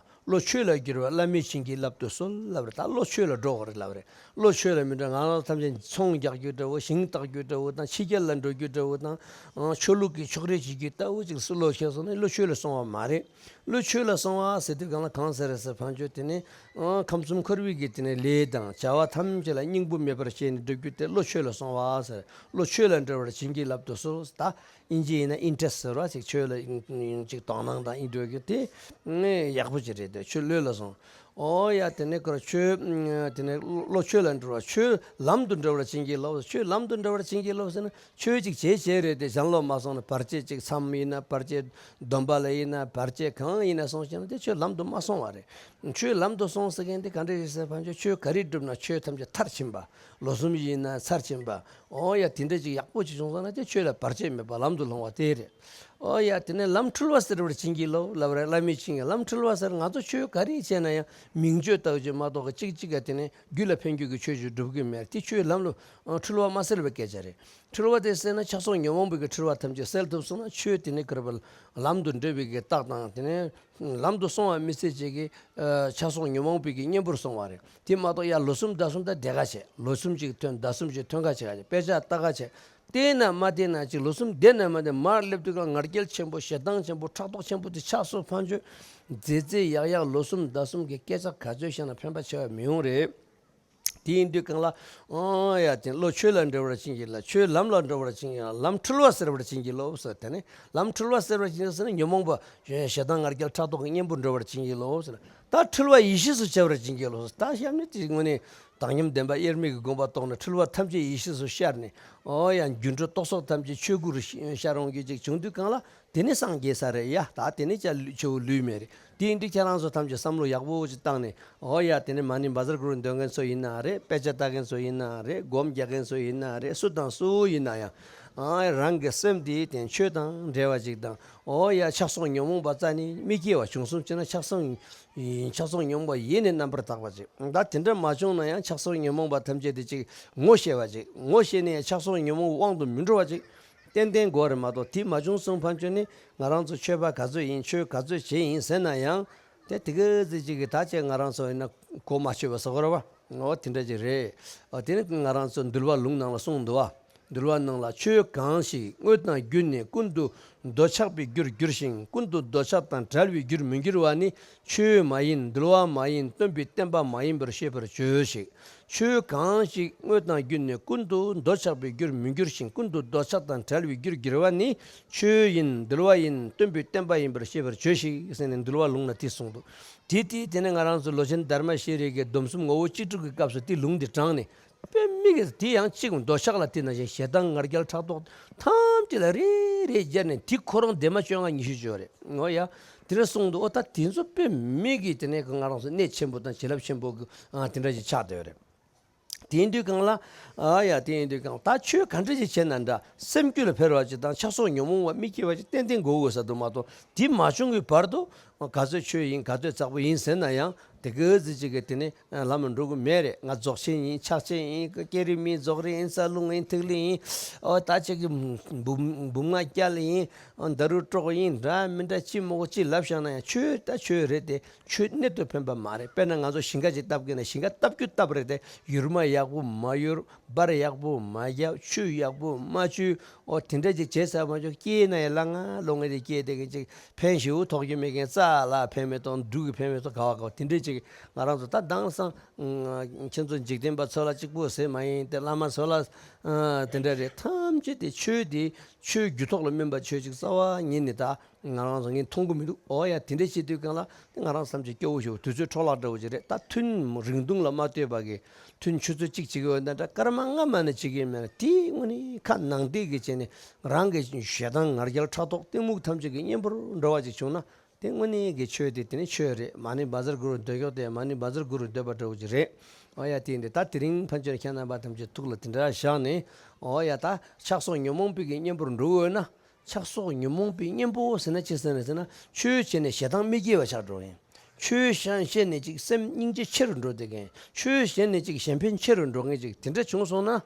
བློ་ཆོས་ལ་བསྒྱུར་བ་བླ་མེད་བྱིན་གྱིས་བརླབ་ཏུ་གསོལ་ལབ་རེད། ད་བློ་ཆོས་ལ་འགྲོ་དགོས་རེད་ལབ་རེད། བློ་ཆོས་ལ་མི་འགྲོ། ང་རང་ཐམས་ཅད་ཚོང་རྒྱག་རྒྱུ་འདྲ་བོ། ཞིང་བཏགས་རྒྱུ་འདྲ་བོ་དང་། ཕྱི་རྒྱལ་ལ་འགྲོ་རྒྱུ་འདྲ་བོ་དང་། ཨང་ཆོས་ལུགས་ཀྱི་ཕྱོགས་རིས་བྱེད་རྒྱུ་ལྟ་བུ་ཅིག་སུ་བློ་ཁེལ་སོང་ན་བློ་ཆོས་ལ་སོང་བ་མ་རེད། བློ་ཆོས་ལ་སོང་བ་ཟེར་དུས་གང་ལ་གང་ཟེར་རེད་ཟེར་ཕན་ཆོད་དེ་ནི་ཨང་ཁམས་གསུམ་འཁོར་བའི་གི་དེ་ནི་ལས་དང་བྱ་བ་ཐམས་ཅད་ལ་སྙིང་པོ་མེད་པར་བྱས་ནས་སྒྲུབ་རྒྱུ་དེ་བློ་ཆོས་ལ་སོང་བ་ཟེར། བློ་ཆོས་ལ་འགྲོ་བར་བྱིན་གྱིས་བརླབ་ཏུ་གསོལ། ད་ཨིན་ཇི་ཡིན་ན་ཨིན་ཊེ་རེ་སི་ཊི་ཟེར་བ་ཅིག་ཆོས་ལ་ཅིག་དོ་སྣང་དང་ཨིན་འགྲོ་རྒྱུ་དེ་ཡག་པོ་ཅིག་རེད། དེ་ཆོས་བློ་ལ་སོང་། ཨོ་ཡ། དེ་ནས་ཁོ་ར་ཆོས་དེ་ནས་བློ་ཆོས་ལ་འགྲོ་བ། ཆོས་ལམ་དུ་འགྲོ་བར་བྱིན་གྱིས་རློབས། ཆོས་ལམ་དུ་འགྲོ་བར་བྱིན་གྱིས་རློབས་ཟེར་ན། ཆོས་ཅིག་བྱེད་བྱེད་རེད་དེ། གཞན་ལོག་མ་སོང་ན་བར་ཆད་ཅིག་མཚམས་ཡིན་ན་བར་ཆད། སྡོམ་པ་ལ་ཡིན་ན་བར་ཆད། གང་ཡིན་ན་སོང་ཞིག་ན་དེ་ཆོས་ལམ་དུ་མ་སོང་བ་རེད། ཆོས་ལམ་དུ་སོང་ཟེར་མཁན་དེ་ག་འདྲ་རེད་ཟེར་ཕན་ཆོད་ཆོས་ག་རེ་བསྒྲུབས་ན་ཆོས་ཐམས་ཅད་མཐར་ཕྱིན་པ། ལོ་གསུམ་ཡིན་ན་མཐར་ཕྱིན་པ། ཨོ་ཡ། དེ་འདྲ་ཅིག་ཡག་པོ་ཅིག་བྱུང་སོང་ན་དེ་ཆོས་ལ་བར་ཆད་མེད་པ་ལམ་དུ་ལྷུང་བ་དེ་རེད། ཨོ་ཡ། དེ་ནས་ལམ་འཁྲུལ་བ་སེལ་བར་བྱིན་གྱིས་རློབས་ལབ་རེད། བླ་མའི་བྱིན་གྱིས་ལམ་འཁྲུལ་བ་སེལ། ང་ཚོ་ཆོས་ག་རེ་བྱས་ན་ཡང་མིང་བརྗོད་ལྟ་བུ་ཅིག་མ་གཏོགས་གཅིག་གཅིག་ག་དེ་ནས་རྒྱུད་ལ་ཕན་རྒྱུ་གི་ཆོས་ཅིག་སྒྲུབ་གི་མེད། དེ་ཆོས་ལམ་ལ་འཁྲུལ་བ་མ་སེལ་བའི་སྐད་ཆ་རེད། འཁྲུལ་བ་དེ་སེལ་ན་ཆགས་སོགས་ཉོན་མོངས་པའི་གི་འཁྲུལ་བ་ཐམས་ཅད་སེལ་ཐུབ་སོང་ན་ཆོས་དེ་ནི་ག་རེ་བ་ལམ་དུ་འགྲོ་བའི་གི་རྟགས་དང་། དེ་ནས་ལམ་དུ་སོང་བ་མི་ཚད་ཅིག་གི་ཆགས་སོགས་ཉོན་མོངས་པའི་གི་གཉེན་པོར་སོང་བ་རེད། དེ་མ་གཏོགས་ཡ་ལོ་གསུམ་ཟླ་གསུམ་ད་དེ་ག་བྱས། ལོ་གསུམ་ཅིག་ཐོན། ཟླ་གསུམ་ཅིག་ཐོན་ག་བྱེད་ག་བྱེད། དཔེ་ཆ་ལྟ་ག་བྱེད། བལྟས་ན་མ་བལྟས་ན་ཅིག་ལོ་གསུམ་བསྡད་ན་མ་བསྡད། མར་སླེབས་དུས་ག་ང་རྒྱལ་ཆེན་པོ་ཞེ་སྡང་ཆེན་པོ་ཕྲག་དོག་ཆེན་པོ་དེ་ཆགས་སོང་ཕན་ཆོད། མཛེས་མཛེས་ཡག་ཡག་ལོ་གསུམ་ཟླ་གསུམ་གི་སྐད་ཆ་ག་ཚོད་བཤད་ན་ཕན་པ་ཆེ་བ་མི་ཡོང་རེད། དེ་ཡིན་དུས་གང་ལ། ཨང་ཡ། དེ་བློ་ཆོས་ལ་འགྲོ་བར་བྱིན་གྱིས་བརླབས། ཆོས་ལམ་ལ་འགྲོ་བར་བྱིན་གྱིས་བརླབས། ལམ་འཁྲུལ་བ་སེལ་བར་བྱིན་གྱིས་རློབས་ཟེར། དེ་ནས་ལམ་འཁྲུལ་བ་སེལ་བར་བྱིན་གྱིས་ཟེར་ན་ཉོན་མོངས་པ་ཞེ་སྡང་ང་རྒྱལ་ཕྲག་དོག་གི་གཉེན་པོར་འགྲོ་བར་བྱིན་གྱིས་རློབས་ཟེར། ད་འཁྲུལ་བ་ཡེ་ཤེས་སུ་བྱ་བར་བྱིན་གྱིས་རློབས་ཟེར། ད་བཤད་ནི་དེ་དངོས་གནས་བཏང་སྙོམས་བདེན་པ་དབྱེར་མེད་ཀྱི་དགོངས་པ་རྟོགས་ནས་འཁྲུལ་བ་ཐམས་ཅད་ཡེ་ཤེས་སུ་ཤར་ནས། ཨོ་ཡ། སྒྱུ་འཕྲུལ་རྟོག་ཚོགས་ཐམས་ཅད་ཆོས་སྐུ་རུ་ཤར་འོང་རྒྱུ་ཅིག་བྱུང་དུས་གང་ལ། དེ་ནི་སངས་རྒྱས་ས་རེད་ཡ། ད་དེ་ནི་ཅ་ལུ་ཆེ་བོ་ལུས་མེད་རེད། དེ་ཡིན་དུས་ཁྱེད་རང་ཚོ་ཐམས་ཅད་བསམ་བློ་ཡག་པོ་ཅིག་བཏང་ནས། ཨོ་ཡ། དེ་ནི་མ་ཎི་བཛྲ་གུ་རུ་འདོན་མཁན་ཚོ་ཡིན་ན་རེད། དཔེ་ཆ་ལྟ་མཁན་ཚོ་ཡིན་ན་རེད། སྒོམ་རྒྱག་མཁན་ཚོ་ཡིན་ན་རེད། སུ་དང་སུ་ཡིན་ན་ཡང་། ཨ་རང་གི་སེམས་དེ་དེ་ཆོས་དང་འབྲེལ་བ་ཅིག་དང་། ཨོ་ཡ། ཆགས་སོགས་ཉོན་མོངས་པ་རྩ་ནས་མི་སྐྱེ་བ་བྱུང་སོང་ཅེ་ན། ཆགས་སོགས་ཆགས་སོགས་ཉོན་མོངས་པ་ཡེ་ནས་རྣམ་པར་དག་པ་ཅིག་ད་དེ་འདྲ་མ་བྱུང་ན་ཡང་ཆགས་སོགས་ཉོན་མོངས་པ་ཐམས་ཅད་དེ་ཅིག་ངོ་ཤེས་པ་ཅིག་ངོ་ཤེས་ནས་ཡང་ཆགས་སོགས་ཉོན་མོངས་དབང་དུ་མི་འགྲོ་བ་ཅིག་ཏན་ཏན་དགོས་རེད་མ་གཏོགས། དེ་མ་བྱུང་སོང་ཕན་ཆོད་ནི་ང་རང་ཚོ་ཆོས་པ་ག་ཚོད་ཡིན། ཆོས་ག་ཚོད་བྱེད་ཡིན་ཟེར་ན་ཡང་། དེ་དེ་ག་ཟིག་ཅིག་གི་ད་ཆེ་ང་རང་ཚོ་ཡིན་ན་གོ་མ་ཆོད་པ་ཟེར་དགོས་རེད་བ། འོ་དེ་འདྲ་ཅིག་རེད། འོ་དེ་ནི་ང་རང་ཚོ་འདུལ་བ་ལུང་ནང་ལ་གསུངས་འདུག་བ། འདུལ་བ་ནང་ལ། ཆོས་གང་ཞིག་དངོས་དང་བརྒྱུད་ནས་ཀུན་ཏུ་འདོད་ཆགས་པའི་རྒྱུར་འགྱུར་ཞིང་། ཀུན་ཏུ་འདོད་ཆགས་དང་བྲལ་བའི་རྒྱུར་མི་འགྱུར་བ་ནི་ཆོས་མ་ཡིན། འདུལ་བ་མ་ཡིན། སྟོན་པའི་བསྟན་པ་མ་ཡིན་པར་ཤེས་པར་བྱོས་ཤིག་ཆོས་གང་ཞིག་དངོས་དང་བརྒྱུད་ནས་ཀུན་ཏུ་འདོད་ཆགས་པའི་རྒྱུར་མི་འགྱུར་ཞིང་། ཀུན་ཏུ་འདོད་ཆགས་དང་བྲལ་བའི་རྒྱུར་འགྱུར་བ་ནི་ཆོས་ཡིན། འདུལ་བ་ཡིན། སྟོན་པའི་བསྟན་པ་ཡིན་པར་ཤེས་པར་བྱོས་ཤིག་ཟེར་ནས་འདུལ་བ་ལུང་ལ་དེ་གསུངས་འདུག་དེ་དེ་དེ་ནས་ང་རང་ཚོ་ལོ་ཆེན་དྷརྨ་ཤྲཱི་ཡའི་སྡོམ་གསུམ་ངོ་བོ་ཅི་སྒྲུབ་ཀྱི་སྐབས་སུ་དེ་ལུང་དེ་དྲངས་ནས། དཔེ་མི་སྲིད་དེ་ཡང་གཅིག་འདོད་ཆགས་ལ་བརྟེན་ནས་ཞེ་སྡང་ང་རྒྱལ་ཕྲག་དོག་ཐམས་ཅད་ལ་རེ་རེ་སྦྱར་ནས། དེ་ཁོ་རང་བདེ་མ་བཅོ་ལྔ་ཉི་ཤུ་བཅོ་རེད། འོ་ཡ། དེ་འདྲ་གསུངས་འདུག་འོ་ད་དེ་ཚོ་དཔེ་མི་སྲིད་དེ་ནས་ང་རང་ཚོ་གནད་ཆེན་པོ་དང་བྱིན་རླབས་ཆེན་པོ་གི་ཨ་དེ་འདྲ་ཞིག་ཆགས་བསྡད་ཡོད་རེད། དེ་ཡིན་དུས་གང་ལ། ཨ་ཡ་དེ་ཡིན་དུས་གང་ད་ཆོས་ག་འདྲ་ཞིག་བྱས་ན་འདྲ་སེམས་རྒྱུད་ལ་ཕེར་བ་ཅིག་དང་ཆགས་སོགས་ཉོན་མོངས་པ་མི་སྐྱེ་བ་ཅིག་ཏན་ཏན་དགོས་དགོས་ས་འདུག་མ་གཏོགས་དེ་མ་བྱུང་གི་བར་དུ་ག་ཚོད་ཆོས་ཡིན་ག་ཚོད་ཙག་པོ་ཡིན་ཟེར་ན་ཡང་དེ་ག་ཙི་ཅིག་གི་དེ་ནི་ལམ་ལ་འགྲོ་གི་མེད་རེད། ང་རྫོགས་ཆེན་ཡིན་ཕྱག་ཆེན་ཡིན་ཀེ་རི་མིན་རྫོགས་རིམ་ཡིན་རྩ་རླུང་ཡིན་ཐིག་ལེ་ཡིན། ཨོ་ད་ཅིག་གི་འབུམ་འབུམ་ལྔ་སྐྱ་ལ་ཡིན། ཨོ་ད་རུ་གྲོགས་ཡིན་འདྲ་མི་འདྲ་ཅི་མོ་གོ་ཅི་ལབ་བཞག་ན་ཡང་ཆོས་ད་ཆོས་རེད་དེ། ཆོས་གནད་དུ་ཕན་པ་མ་རེད། དཔེར་ན་ང་ཚོ་ཞིང་ཁ་ཅིག་བཏབ་གི་ན་ཞིང་ཁ་བཏབ་རྒྱུ་བཏབ་རེད་དེ། ཡུར་མ་ཡག་པོ་མ་ཡུར། འབར་ཡག་པོ་མ་རྒྱབ། ཆུ་ཡག་པོ་མ་ཆུ། ཨོ་དེ་འདྲ་ཅིག་བྱས་ཚར་མ་ཆོག་སྐྱེས་ན་ཡང་ལ་ང་ལོ་ངེ་དེ་སྐྱེས་དེ་གི་ཅིག་ཕན་ཞེ་པོ་ཐོགས་རྒྱུ་མེད་མཁན་རྩ་ལ་ཕན་མེད་དང་འབྲུ་གི་ཕན་མེད་དང་ག་བ་ག་བ་དེ་འདྲ་ཅིག་ང་རང་ཚོ་ད་དེང་སང་ཁྱེད་ཚོ་འཇིག་རྟེན་པ་ཚོ་ལ་གཅིག་པུ་ཟེར་མ་ཡིན་ཏེ་བླ་མ་ཚོ་ལ་དེ་འདྲ་རེད། ཐམས་ཅད་དེ་ཆོས་དེ་ཆོས་རྒྱུ་ཐོག་ལ་སྨིན་པ་ཆོས་ཅིག་རྩ་བ་ཉིད་ནས་ད། ང་རང་ཚོ་ངས་མཐོང་གི་མི་འདུག་ཨོ་ཡ་དེ་འདྲ་བྱེད་དུས་གང་ལ་དེ་ང་རང་བསམ་གྱི་སྐྱོ་བོ་ཞིག་དུས་ཚོད་འཕྲོ་བརླག་འདྲ་བོ་ཞིག་རེད། ད་ཐུན་རིང་ཐུང་ལ་མ་ལྟོས་པ་གི་ཐུན་ཆུ་ཚོད་གཅིག་བྱེད་ཀྱི་ཡོད་ན་འདྲ་སྐར་མ་ལྔ་མ་ནས་བྱེད་ཀྱི་ཡོད་མེད་ན་དེའི་དངོས་གནས་ཁ་ནང་བསྡད་ཀྱི་བྱས་ནས་རང་གི་ཞེ་སྡང་ང་རྒྱལ་ཕྲག་དོག་གཏི་མུག་ཐམས་ཅད་ཀྱི་གཉེན་པོར་འགྲོ་བ་ཅིག་བྱུང་ན་དེ་དངོས་གནས་ཀྱི་ཆོས་དེ་དེ་ནི་ཆོས་རེད། མ་ཎི་བཛྲ་གུ་རུ་འདོད་ཀྱོག་དེ་མ་ཎི་བཛྲ་གུ་རུ་འདོད་པ་འདྲ་བོ་ཅིག་རེད། ཨོ་ཡ་དེ་ཡིན་དེ་ད་དེ་རིང་ཕན་ཆད་ཁྱེད་རྣམ་པ་ཐམས་ཅད་ཐུགས་ལ་དེ་འདྲ་བཞག་ནས་ཨོ་ཡ་ད་ཆགས་སོགས་ཉོན་མོངས་པའི་གི་གཉེན་པོར་འགྲོ་འོས་ན། ཆགས་སོགས་ཉོན་མོངས་པའི་གཉེན་པོ་ཟེར་ན་ཅི་ཟེར་ན་ཟེར་ན་ཆོས་བྱས་ནས་ཞེ་སྡང་མི་སྐྱེ་བ་ཆགས་འགྲོ་ཡིན། ཆོས་བཤད་བཤད་ནས་ཅིག་སེམས་སྙིང་རྗེ་ཆེ་རུ་འགྲོ་བསྡད་མཁན། ཆོས་བཤད་ནས་ཅིག་གཞན་ཕན་ཆེ་རུ་འགྲོ་མཁན་ཅིག་དེ་འདྲ་བྱུང་སོང་ན།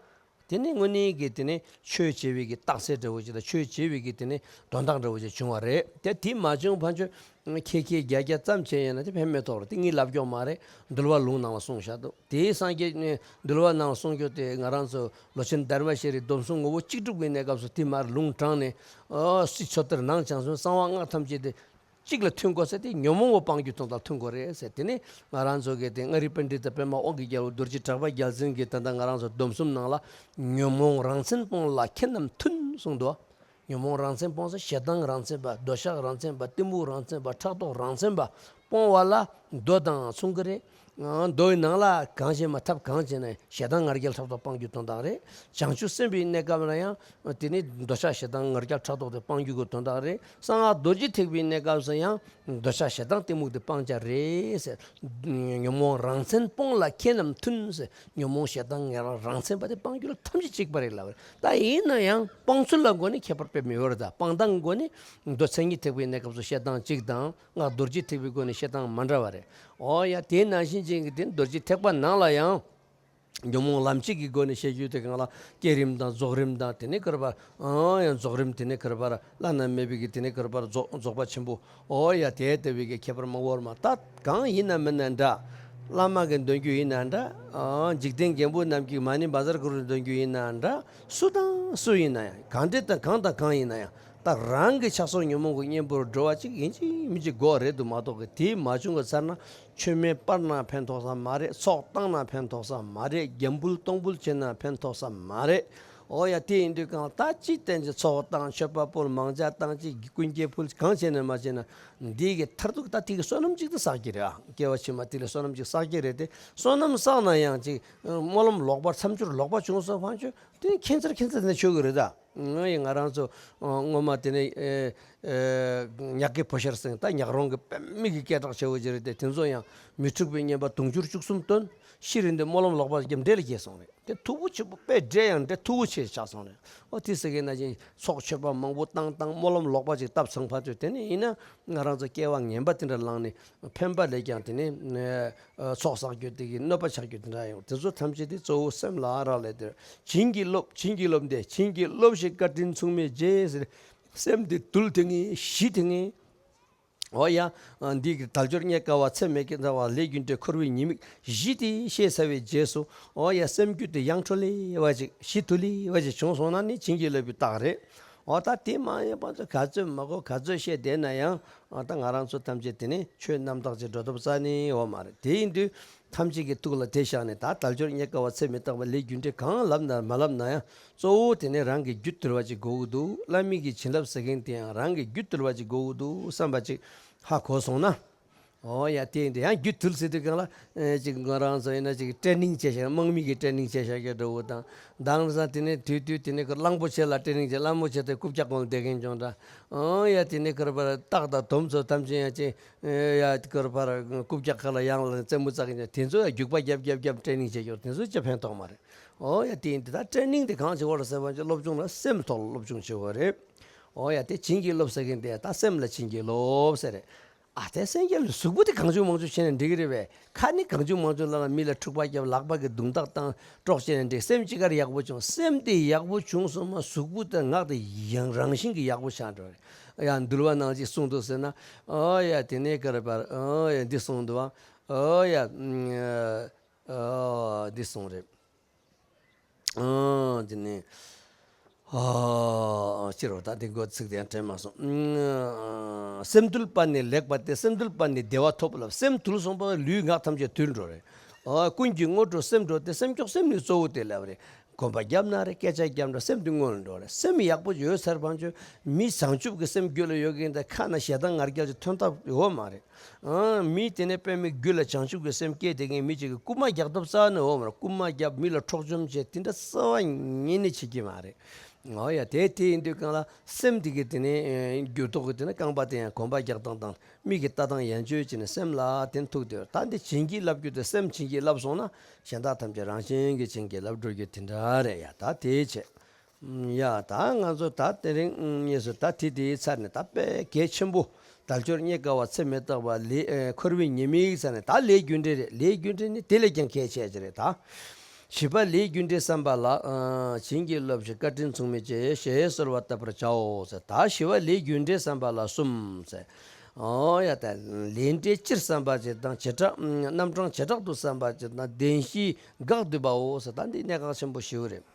དེ་ནི་དངོས་གནས་ཀྱི་དེ་ནི་ཆོས་བྱེད་པའི་གི་རྟགས་གསལ་འདྲ་བོ་ཅིག་དང་ཆོས་བྱེད་པའི་གི་དེ་ནི་དོན་དག་འདྲ་བོ་ཅིག་བྱུང་བ་རེད། དེ་དེ་མ་བྱུང་ཕན་ཆོད། ཁྱེད་ཁྱེད་རྒྱ་རྒྱ་ཙམ་བྱས་ཡིན་ན་དེ་ཕན་མེད་ཐོག་རེད། དེ་ངས་ལབ་ཀྱོག་མ་རེད། འདུལ་བ་ལུང་ནང་ལ་གསུངས་བཞག་འདུག་དེའི་སངས་རྒྱས་ནས་འདུལ་བ་ནང་གསུངས་རྒྱུ་དེ་ང་རང་ཚོ་ལོ་ཆེན་དྷརྨ་ཤྲཱི་སྡོམ་གསུམ་ངོ་བོ་གཅིག་གྲུབ་ཀྱི་གནས་སྐབས་སུ་དེ་མར་ལུང་དྲངས་ནས་ཨོ་སྲིད་མཚོ་ལྟར་ནང་བྱང་སོང་གསང་བ་སྔགས་ཐམས་ཅད་དེ་གཅིག་ལ་མཐུན་དགོས་ཟེར་དེ་ཉོན་མོངས་པ་སྤང་རྒྱུ་དོན་དག་མཐུན་དགོས་རེད་ཟེར། དེ་ནི་ང་རང་ཚོ་གི་དེ་མངའ་རིས་པཎྜི་ཏ་པདྨ་དབང་གི་རྒྱལ་པོ་རྡོ་རྗེ་གྲགས་པ་རྒྱལ་མཚན་གྱིས་ད་ལྟ་ང་རང་ཚོ་སྡོམ་གསུམ་ནང་ལ་ཉོན་མོངས་རང་མཚན་སྤོང་ལ་མཁས་རྣམས་མཐུན་གསུངས་འདུག་ཉོན་མོངས་རང་མཚན་སྤོང་ཟེར་ཞེ་སྡང་རང་མཚན་པ་འདོད་ཆགས་རང་མཚན་པ་གཏི་མུག་རང་མཚན་པ་ཕྲག་དོག་རང་མཚན་པ་སྤོང་བ་ལ་མདོ་དང་མཚུངས་ཀྱི་རེད། མདོའི་ནང་ལ་གང་བྱེད་མ་ཐབས་གང་བྱེད་ན་ཞེ་སྡང་ང་རྒྱལ་ཕྲག་དོག་སྤང་རྒྱུ་དོན་དག་རེད། བྱང་ཆུབ་སེམས་དཔའི་གནས་སྐབས་ལ་ཡང་དེ་ནི་འདོད་ཆགས་ཞེ་སྡང་ང་རྒྱལ་ཕྲག་དོག་དེ་སྤང་རྒྱུ་གི་དོན་དག་རེད། གསང་སྔགས་རྡོ་རྗེ་ཐེག་པའི་གནས་སྐབས་སུ་ཡང་འདོད་ཆགས་ཞེ་སྡང་གཏི་མུག་དེ་སྤང་བྱ་རེད་ཟེར། ཉོན་མོངས་རང་མཚན་སྤོང་ལ་མཁས་རྣམས་མཐུན་ཟེར། ཉོན་མོངས་ཞེ་སྡང་ངན་རང་རང་མཚན་པ་དེ་སྤང་རྒྱུ་ལ་ཐམས་ཅད་གཅིག་པ་རེད་ལབ་རེད། ད་ཡིན་ན་ཡང་སྤང་ཚུལ་ལ་སྒོ་ནས་ཁྱད་པར་དཔེ་མི་ཡོད་རེད། ད་སྤང་སྟངས་སྒོ་ནས་མདོ་མཚན་ཉིད་ཐེག་པའི་གནས་སྐབས་སུ་ཞེ་སྡང་གཅིག་དང་སྔགས་རྡོ་རྗེ་ཐེག་པའི་སྒོ་ནས་ཞེ་སྡང་མ་འདྲ་བ་རེད། ཨོ་ཡ་དེ་ནང་བཞིན་ཅན་གྱི་དེ་རྡོ་རྗེ་ཐེག་པ་ནང་ལ་ཡང་ཉོན་མོངས་ལམ་གཅིག་གི་སྒོ་ནས་བཤད་རྒྱུ་དེ་གང་ལ་བསྐྱེད་རིམ་དང་རྫོགས་རིམ་དང་དེ་ནས་ཀར་པར་ཨང་ཡང་རྫོགས་རིམ་དེ་ནས་ཀར་པར་བླ་ན་མེད་པའི་གི་དེ་ནས་ཀར་པར་རྫོགས་རྫོགས་པ་ཆེན་པོ། ཨོ་ཡ་དེ་ལྟ་བུའི་གི་ཁྱད་པར་མང་པོར་མ་ད་གང་ཡིན་ན་མིན་ན་འདྲ། བླ་མ་གི་འདོན་རྒྱུ་ཡིན་ན་འདྲ། ཨང་འཇིག་རྟེན་རྒན་པོ་རྣམས་ཀྱི་མ་ཎི་བཛྲ་གུ་རུ་འདོན་རྒྱུ་ཡིན་ན་འདྲ། སུ་དང་སུ་ཡིན་ན་ཡང་གང་འདྲ་དང་གང་དང་གང་ཡིན་ན་ཡང་ད་རང་གི་ཆགས་སོགས་ཉོན་མོངས་ཀྱི་གཉེན་པོར་འགྲོ་བ་ཅིག་ཡིན་གཅིག་མིན་གཅིག་དགོས་རེད་འདུག་མ་གཏོགས་གི་དེ་མ་བྱུང་གི་ཚར་ན། མཆོད་མེ་སྤར་ན་ཕན་ཐོགས་ས་མ་རེད། ཚོགས་བཏང་ན་ཕན་ཐོགས་ས་མ་རེད། རྒྱབ་འབུལ་གཏོང་འབུལ་བྱེད་ན་ཕན་ཐོགས་ས་མ་རེད། ཨོ་ཡ་དེ་ཡིན་དུས་གང་ལ་ད་ཅི་བསྟན་ཅི་ཚོགས་བཏང་མཆོད་པ་ཕུལ་མང་ཇ་བཏང་ཅི་ཀུན་སྐྱེལ་ཕུལ་གང་བྱས་ནས་མ་བྱས་ན་འདི་གི་མཐར་ཐུག་ད་དེ་གི་བསོད་ནམས་གཅིག་ཏུ་བསགས་ཀྱི་རེད། ཨ་སྐྱེ་བ་ཕྱི་མ་དེ་ལ་བསོད་ནམས་གཅིག་བསགས་ཀྱི་རེད་དེ་བསོད་ནམས་བསགས་ན་ཡང་ཅིག་སྨོན་ལམ་ལོག་པ་མཚམས་སྦྱོར་ལོག་པ་བྱུང་སོང་ཕན་ཆོད་དེ་ཁྱད་མཚར་ཁྱད་མཚར་དེ་ཆོད་གི་རེད་ད། ང་ཡི་ང་རང་ཚོ་ཨ་སྔོན་མ་དེ་ནས་ཨེ་ཨེ་ཉག་གི་བུ་ཤར་སེང་ད་ཉག་རོང་གི་དཔེ་མི་གི་སྐད་གྲགས་ཆེ་བོ་ཅིག་རེད་དེ་དེ་ཚོ་ཡང་མི་འཁྲུགས་པའི་བསྙེན་པ་དུང་ཕྱུར་བཅུ་གསུམ་བཏོན། ཤི་རིན་དེ་སྨོན་ལམ་ལོག་པ་རྒྱབ་འབྲས་ལ་སྐྱེས་སོང་རེད། དེ་མཐུ་བོ་ཆེ་པོ་དཔེ་འདྲེ་ཡང་འདྲེ་མཐུ་བོ་ཆེ་ཆགས་སོང་རེད། ཨོ་དེ་ཟེར་གི་ན་ཅིག་ཚོགས་མཆོད་པ་མང་པོ་བཏང་བཏང་སྨོན་ལམ་ལོག་པ་ཅིག་བཏབ་ཚང་ཕ་ཚོས་དེ་ནས་ཡིན་ན་ང་རང་ཚོ་སྐྱེ་བ་ངན་པ་དེ་འདྲ་བླངས་ནས་ཕན་པ་ལས་ཀྱང་དེ་ནས་ཚོགས་བསགས་རྒྱུ་དེ་གི་གནོད་པ་ཆགས་རྒྱུ་དེ་འདྲ་ཡོང་དེ་ཚོ་ཐམས་ཅད་དེ་གཙོ་བོ་སེམས་ལ་རག་ལས་དེར་བྱིན་གྱིས་རློབས། བྱིན་གྱིས་རློབས་ཏེ་བྱིན་གྱིས་རློབས་ཤིག་བཀའ་དྲིན་མཚུངས་མེད་རྗེ་ཟེར། སེམས་འདི་དུལ་དེ་ངེས་ཞི་དེ་ངེས། འོ་ཡ། འདི་གི་དལ་འབྱོར་རྙེད་དཀའ་བ་ཚད་མེད་ཀྱི་ཚ་བ་ལས་རྒྱུ་འབྲས་འཁོར་བའི་ཉེས་དམིགས་ཞི་སྟེ་ཤེས་ཚར་བའི་རྗེས་སུ། འོ་ཡ། སེམས་རྒྱུད་དེ་ཡང་འཕྲོ་ལེ་བ་ཅིག་ཞི་དུལ་ལེ་བ་ཅིག་བྱུང་སོང་ན་ནི་བྱིན་གྱིས་བརླབས་པའི་རྟགས་རེད། འོ་ད་དེ་མ་ཡིན་པ་ཚོ་ག་ཚོད་མ་གོ་ག་ཚོད་བཤད་བསྡད་ན་ཡང་། འོ་ད་ང་རང་ཚོ་ཐམས་ཅད་དེ་ནི་ཆོས་རྣམ་དག་ཅིག་འགྲོ་ཐབས་རྩ་ནས་ཡོད་མ་རེད། དེ་ཡིན་དུས། ཐམས་ཅད་ཀྱི་ཐུགས་ལ་དེ་བཞག་ནས་ད་དལ་འབྱོར་རྙེད་དཀའ་བ་ཚད་མེད་རྟག་པ་ལས་རྒྱུ་འབྲས་གང་ལབ་ན་མ་ལབ་ན་ཡང་གཙོ་བོ་དེ་ནི་རང་གི་རྒྱུད་དུལ་བ་ཅིག་དགོས་ཀྱི་འདུག་བླ་མའི་གི་བྱིན་རླབས་ཟེར་མཁན་དེ་ཡང་རང་གི་རྒྱུད་དུལ་བ་ཅིག་དགོས་ཀྱི་འདུག་བསམ་པ་ཅིག་ཧ་གོ་སོང་ན། ཨོ་ཡ་དེ་འདི་ཡང་རྒྱུ་དུལ་ཟེར་དུས་གང་ལ་ཨེ་ཅིག་ང་རང་ཚོ་ཡིན་ན་ཅིག་ཊེ་ནིང་བྱས་ཤག་དམག་མི་གི་ཊེ་ནིང་བྱས་ཤག་གི་འདྲ་བོ་དང་། དང་ས་དེ་ནས་དུས་དུས་དེ་ནས་ཁོ་གླང་པོ་ཆེ་ལ་ཊེ་ནིང་བྱས། གླང་པོ་ཆེ་དེ་རྐུབ་བཀྱག་གོན་བསྡད་མཁན་ཅིག་འདྲ། ཨོ་ཡ་དེ་ནས་ཁོ་ར་བར་སྟག་དང་དོམ་ཚོ་ཐམས་ཅད་ཡང་ཅིག་ཡ་ཁོ་ར་བར་རྐུབ་བཀྱག་ཁ་ལ་ཡང་ལ་རྩེད་མོ་རྩེ་མཁན་ཅིག་དེ་ཚོ་ཡ་རྒྱུག་པ་རྒྱབ་རྒྱབ་རྒྱབ་ཊེ་ནིང་བྱས་ཀྱོག་དེ་ཚོ་ཅི་ཕན་ཐོགས་མ་རེད། ཨོ་ཡ་དེ་ཡིན་དེ་ད་ཊེ་ནིང་དེ་གང་བྱེད་དགོས་རེད་ཟེར་བ་ཅིག་སློབ་སྦྱོང་ལ་སེམས་ཐོག་ལ་སློབ་སྦྱོང་བྱེད་དགོས་རེད། ཨོ་ཡ་དེ་བྱིན་གྱིས་རློབས་ཟེར་མཁན་དེ་ད་སེམས་ལ་བྱིན་གྱིས་རློབས་ཟེར་རེད། ཨ་དེ་སེམས་ཀྱི་གཟུགས་པོ་དེ་གང་བྱུང་མང་བྱུང་བྱས་ནས་འགྲིག་གི་རེད་པས། ཁ་ནི་གང་བྱུང་མང་བྱུང་ལ་ལ་མི་ལ་འཁྲུག་པ་བརྒྱབ། ལག་པ་གི་རྡུང་རྡེག་བཏང་། གྲོགས་བྱས་ནས་འགྲིག་སེམས་ཅི་གར་ཡག་པོ་བྱུང་། སེམས་དེ་ཡག་པོ་བྱུང་སོང་ན་གཟུགས་པོ་དེ་ངག་དེ་ཡང་རང་བཞིན་གྱིས་ཡག་པོ་ཆགས་འགྲོ་རེད། ཡང་འདུལ་བ་ནང་ཅིག་གསུངས་འདུག་ཟེར་ན། ཨོ་ཡ་དེ་ནས་ཀ་ར་པར་ཨོ་ཡ་འདི་གསུངས་འདུག་བ། ཨོ་ཡ་ཨོ་འདི་གསུངས་རེད། ཨོ་དེ་ནས། ཨ་ཕྱིར་རོ། ད་དེ་འགོ་ཚིག་དེ་ཡང་དྲན་མ་སོང་། ཨ་སེམས་དུལ་པ་ནི་ལེགས་པ་སྟེ། སེམས་དུལ་པ་ནི་བདེ་བ་ཐོབ་ལ། སེམས་དུལ་སོང་པ་ལུས་ངག་ཐམས་ཅད་དུལ་འགྲོ་རེད། ཨ་ཀུན་གྱི་དངོས་གྲུབ་སེམས་འགྲོ་སྟེ། སེམས་སྐྱོ་སེམས་ནི་གཙོ་བོ་དེ་ལབ་རེད། གོམ་པ་བརྒྱབ་ན་རེད། སྐད་ཆ་བརྒྱབ་ན་རེད། སེམས་དེ་དངོས་ལ་འགྲོ་རེད། སེམས་ཡག་པོ་ཡོད་ཚར་བ་ཅིག་མི་བྱང་ཆུབ་ཀྱི་སེམས་རྒྱུད་ལ་ཡོད་མཁན་དེ་ཁ་ན་ཞེ་སྡང་ང་རྒྱལ་ཅིག་ཐོན་ཐབས་ཡོད་མ་རེད། ཨང་། མི་དེ་ནས་དཔེ་མི་རྒྱུད་ལ་བྱང་ཆུབ་ཀྱི་སེམས་སྐྱེས་དེ་ངས་མི་གཅིག་གི་རྐུན་མ་རྒྱག་ཐབས་རྩ་ནས་འོང་མ་རེད། རྐུན་མ་རྒྱབ་མི་ལ་འཕྲོག་བཅོམ་བྱས་དེ་འདྲ་རྩ་བ་ཉིད་ནས་བྱེད་ཀྱི་མ་རེད། འོ་ཡ་དེ་དེ་ཡིན་དུས་གང་ལ་སེམས་དེ་གི་དེ་ནས་འགྱུར་ལྡོག་གི་དེ་ནས་རྐང་པ་དེ་ཡང་གོམ་པ་རྒྱག་སྟངས་དང་མི་གི་ལྟ་སྟངས་ཡན་ཆོད་བྱས་ནས་སེམས་ལ་དེ་ཐུག་དེ་ད་འདི་བྱིན་གྱིས་བརླབ་རྒྱུ་དེ་སེམས་བྱིན་གྱིས་བརླབས་སོང་ན་གཞན་དག་ཐམས་ཅད་རང་བཞིན་གྱིས་བྱིན་གྱིས་བརླབ་འགྲོ་རྒྱུ་དེ་འདྲ་རེད་ཡ། ད་དེ་བྱས། ཡ་ད་ང་ཚོ་ད་དེ་རིང་དངོས་སུ་ད་དེ་དེའི་ཚར་ནས་ད་དཔེ་གལ་ཆེན་པོ། དལ་འབྱོར་རྙེད་དཀའ་བ་ཚེ་མི་རྟག་པ་ལས་ཨེ་འཁོར་བའི་ཉེས་དམིགས་ཚར་ནས་ད་ལས་རྒྱུ་འབྲས་རེད། ལས་རྒྱུ་འབྲས་ནི་དེ་ལས་ཀྱང་གལ་ཆེ་ཆེ་རེད་ད། བཞི་པ་ལས་རྒྱུ་འབྲས་བསམ་པ་ལ། ཨ་བྱིན་གྱིས་རློབ་ཅིང་བཀའ་དྲིན་མཚུངས་མེད་ཀྱིས། ཞེས་གསོལ་བ་བཏབ་པར་བྱའོ་ཟེར། ད་བཞི་པ་ལས་རྒྱུ་འབྲས་བསམ་པ་ལ་གསུམ་ཟེར། ཨོ་ཡ་ད་ལས་འབྲས་སྤྱིར་བསམ་པ་ཅིག་དང་བྱེ་བྲག་རྣམ་གྲངས་བྱེ་བྲག་ཏུ་བསམ་པ་ཅིག་དང་བདེན་བཞིས་དགག་བསྡུས་པའོ་ཟེར། ད་འདི་གནད་འགག་ཆེན་པོ་ཞེ་པོ་རེད།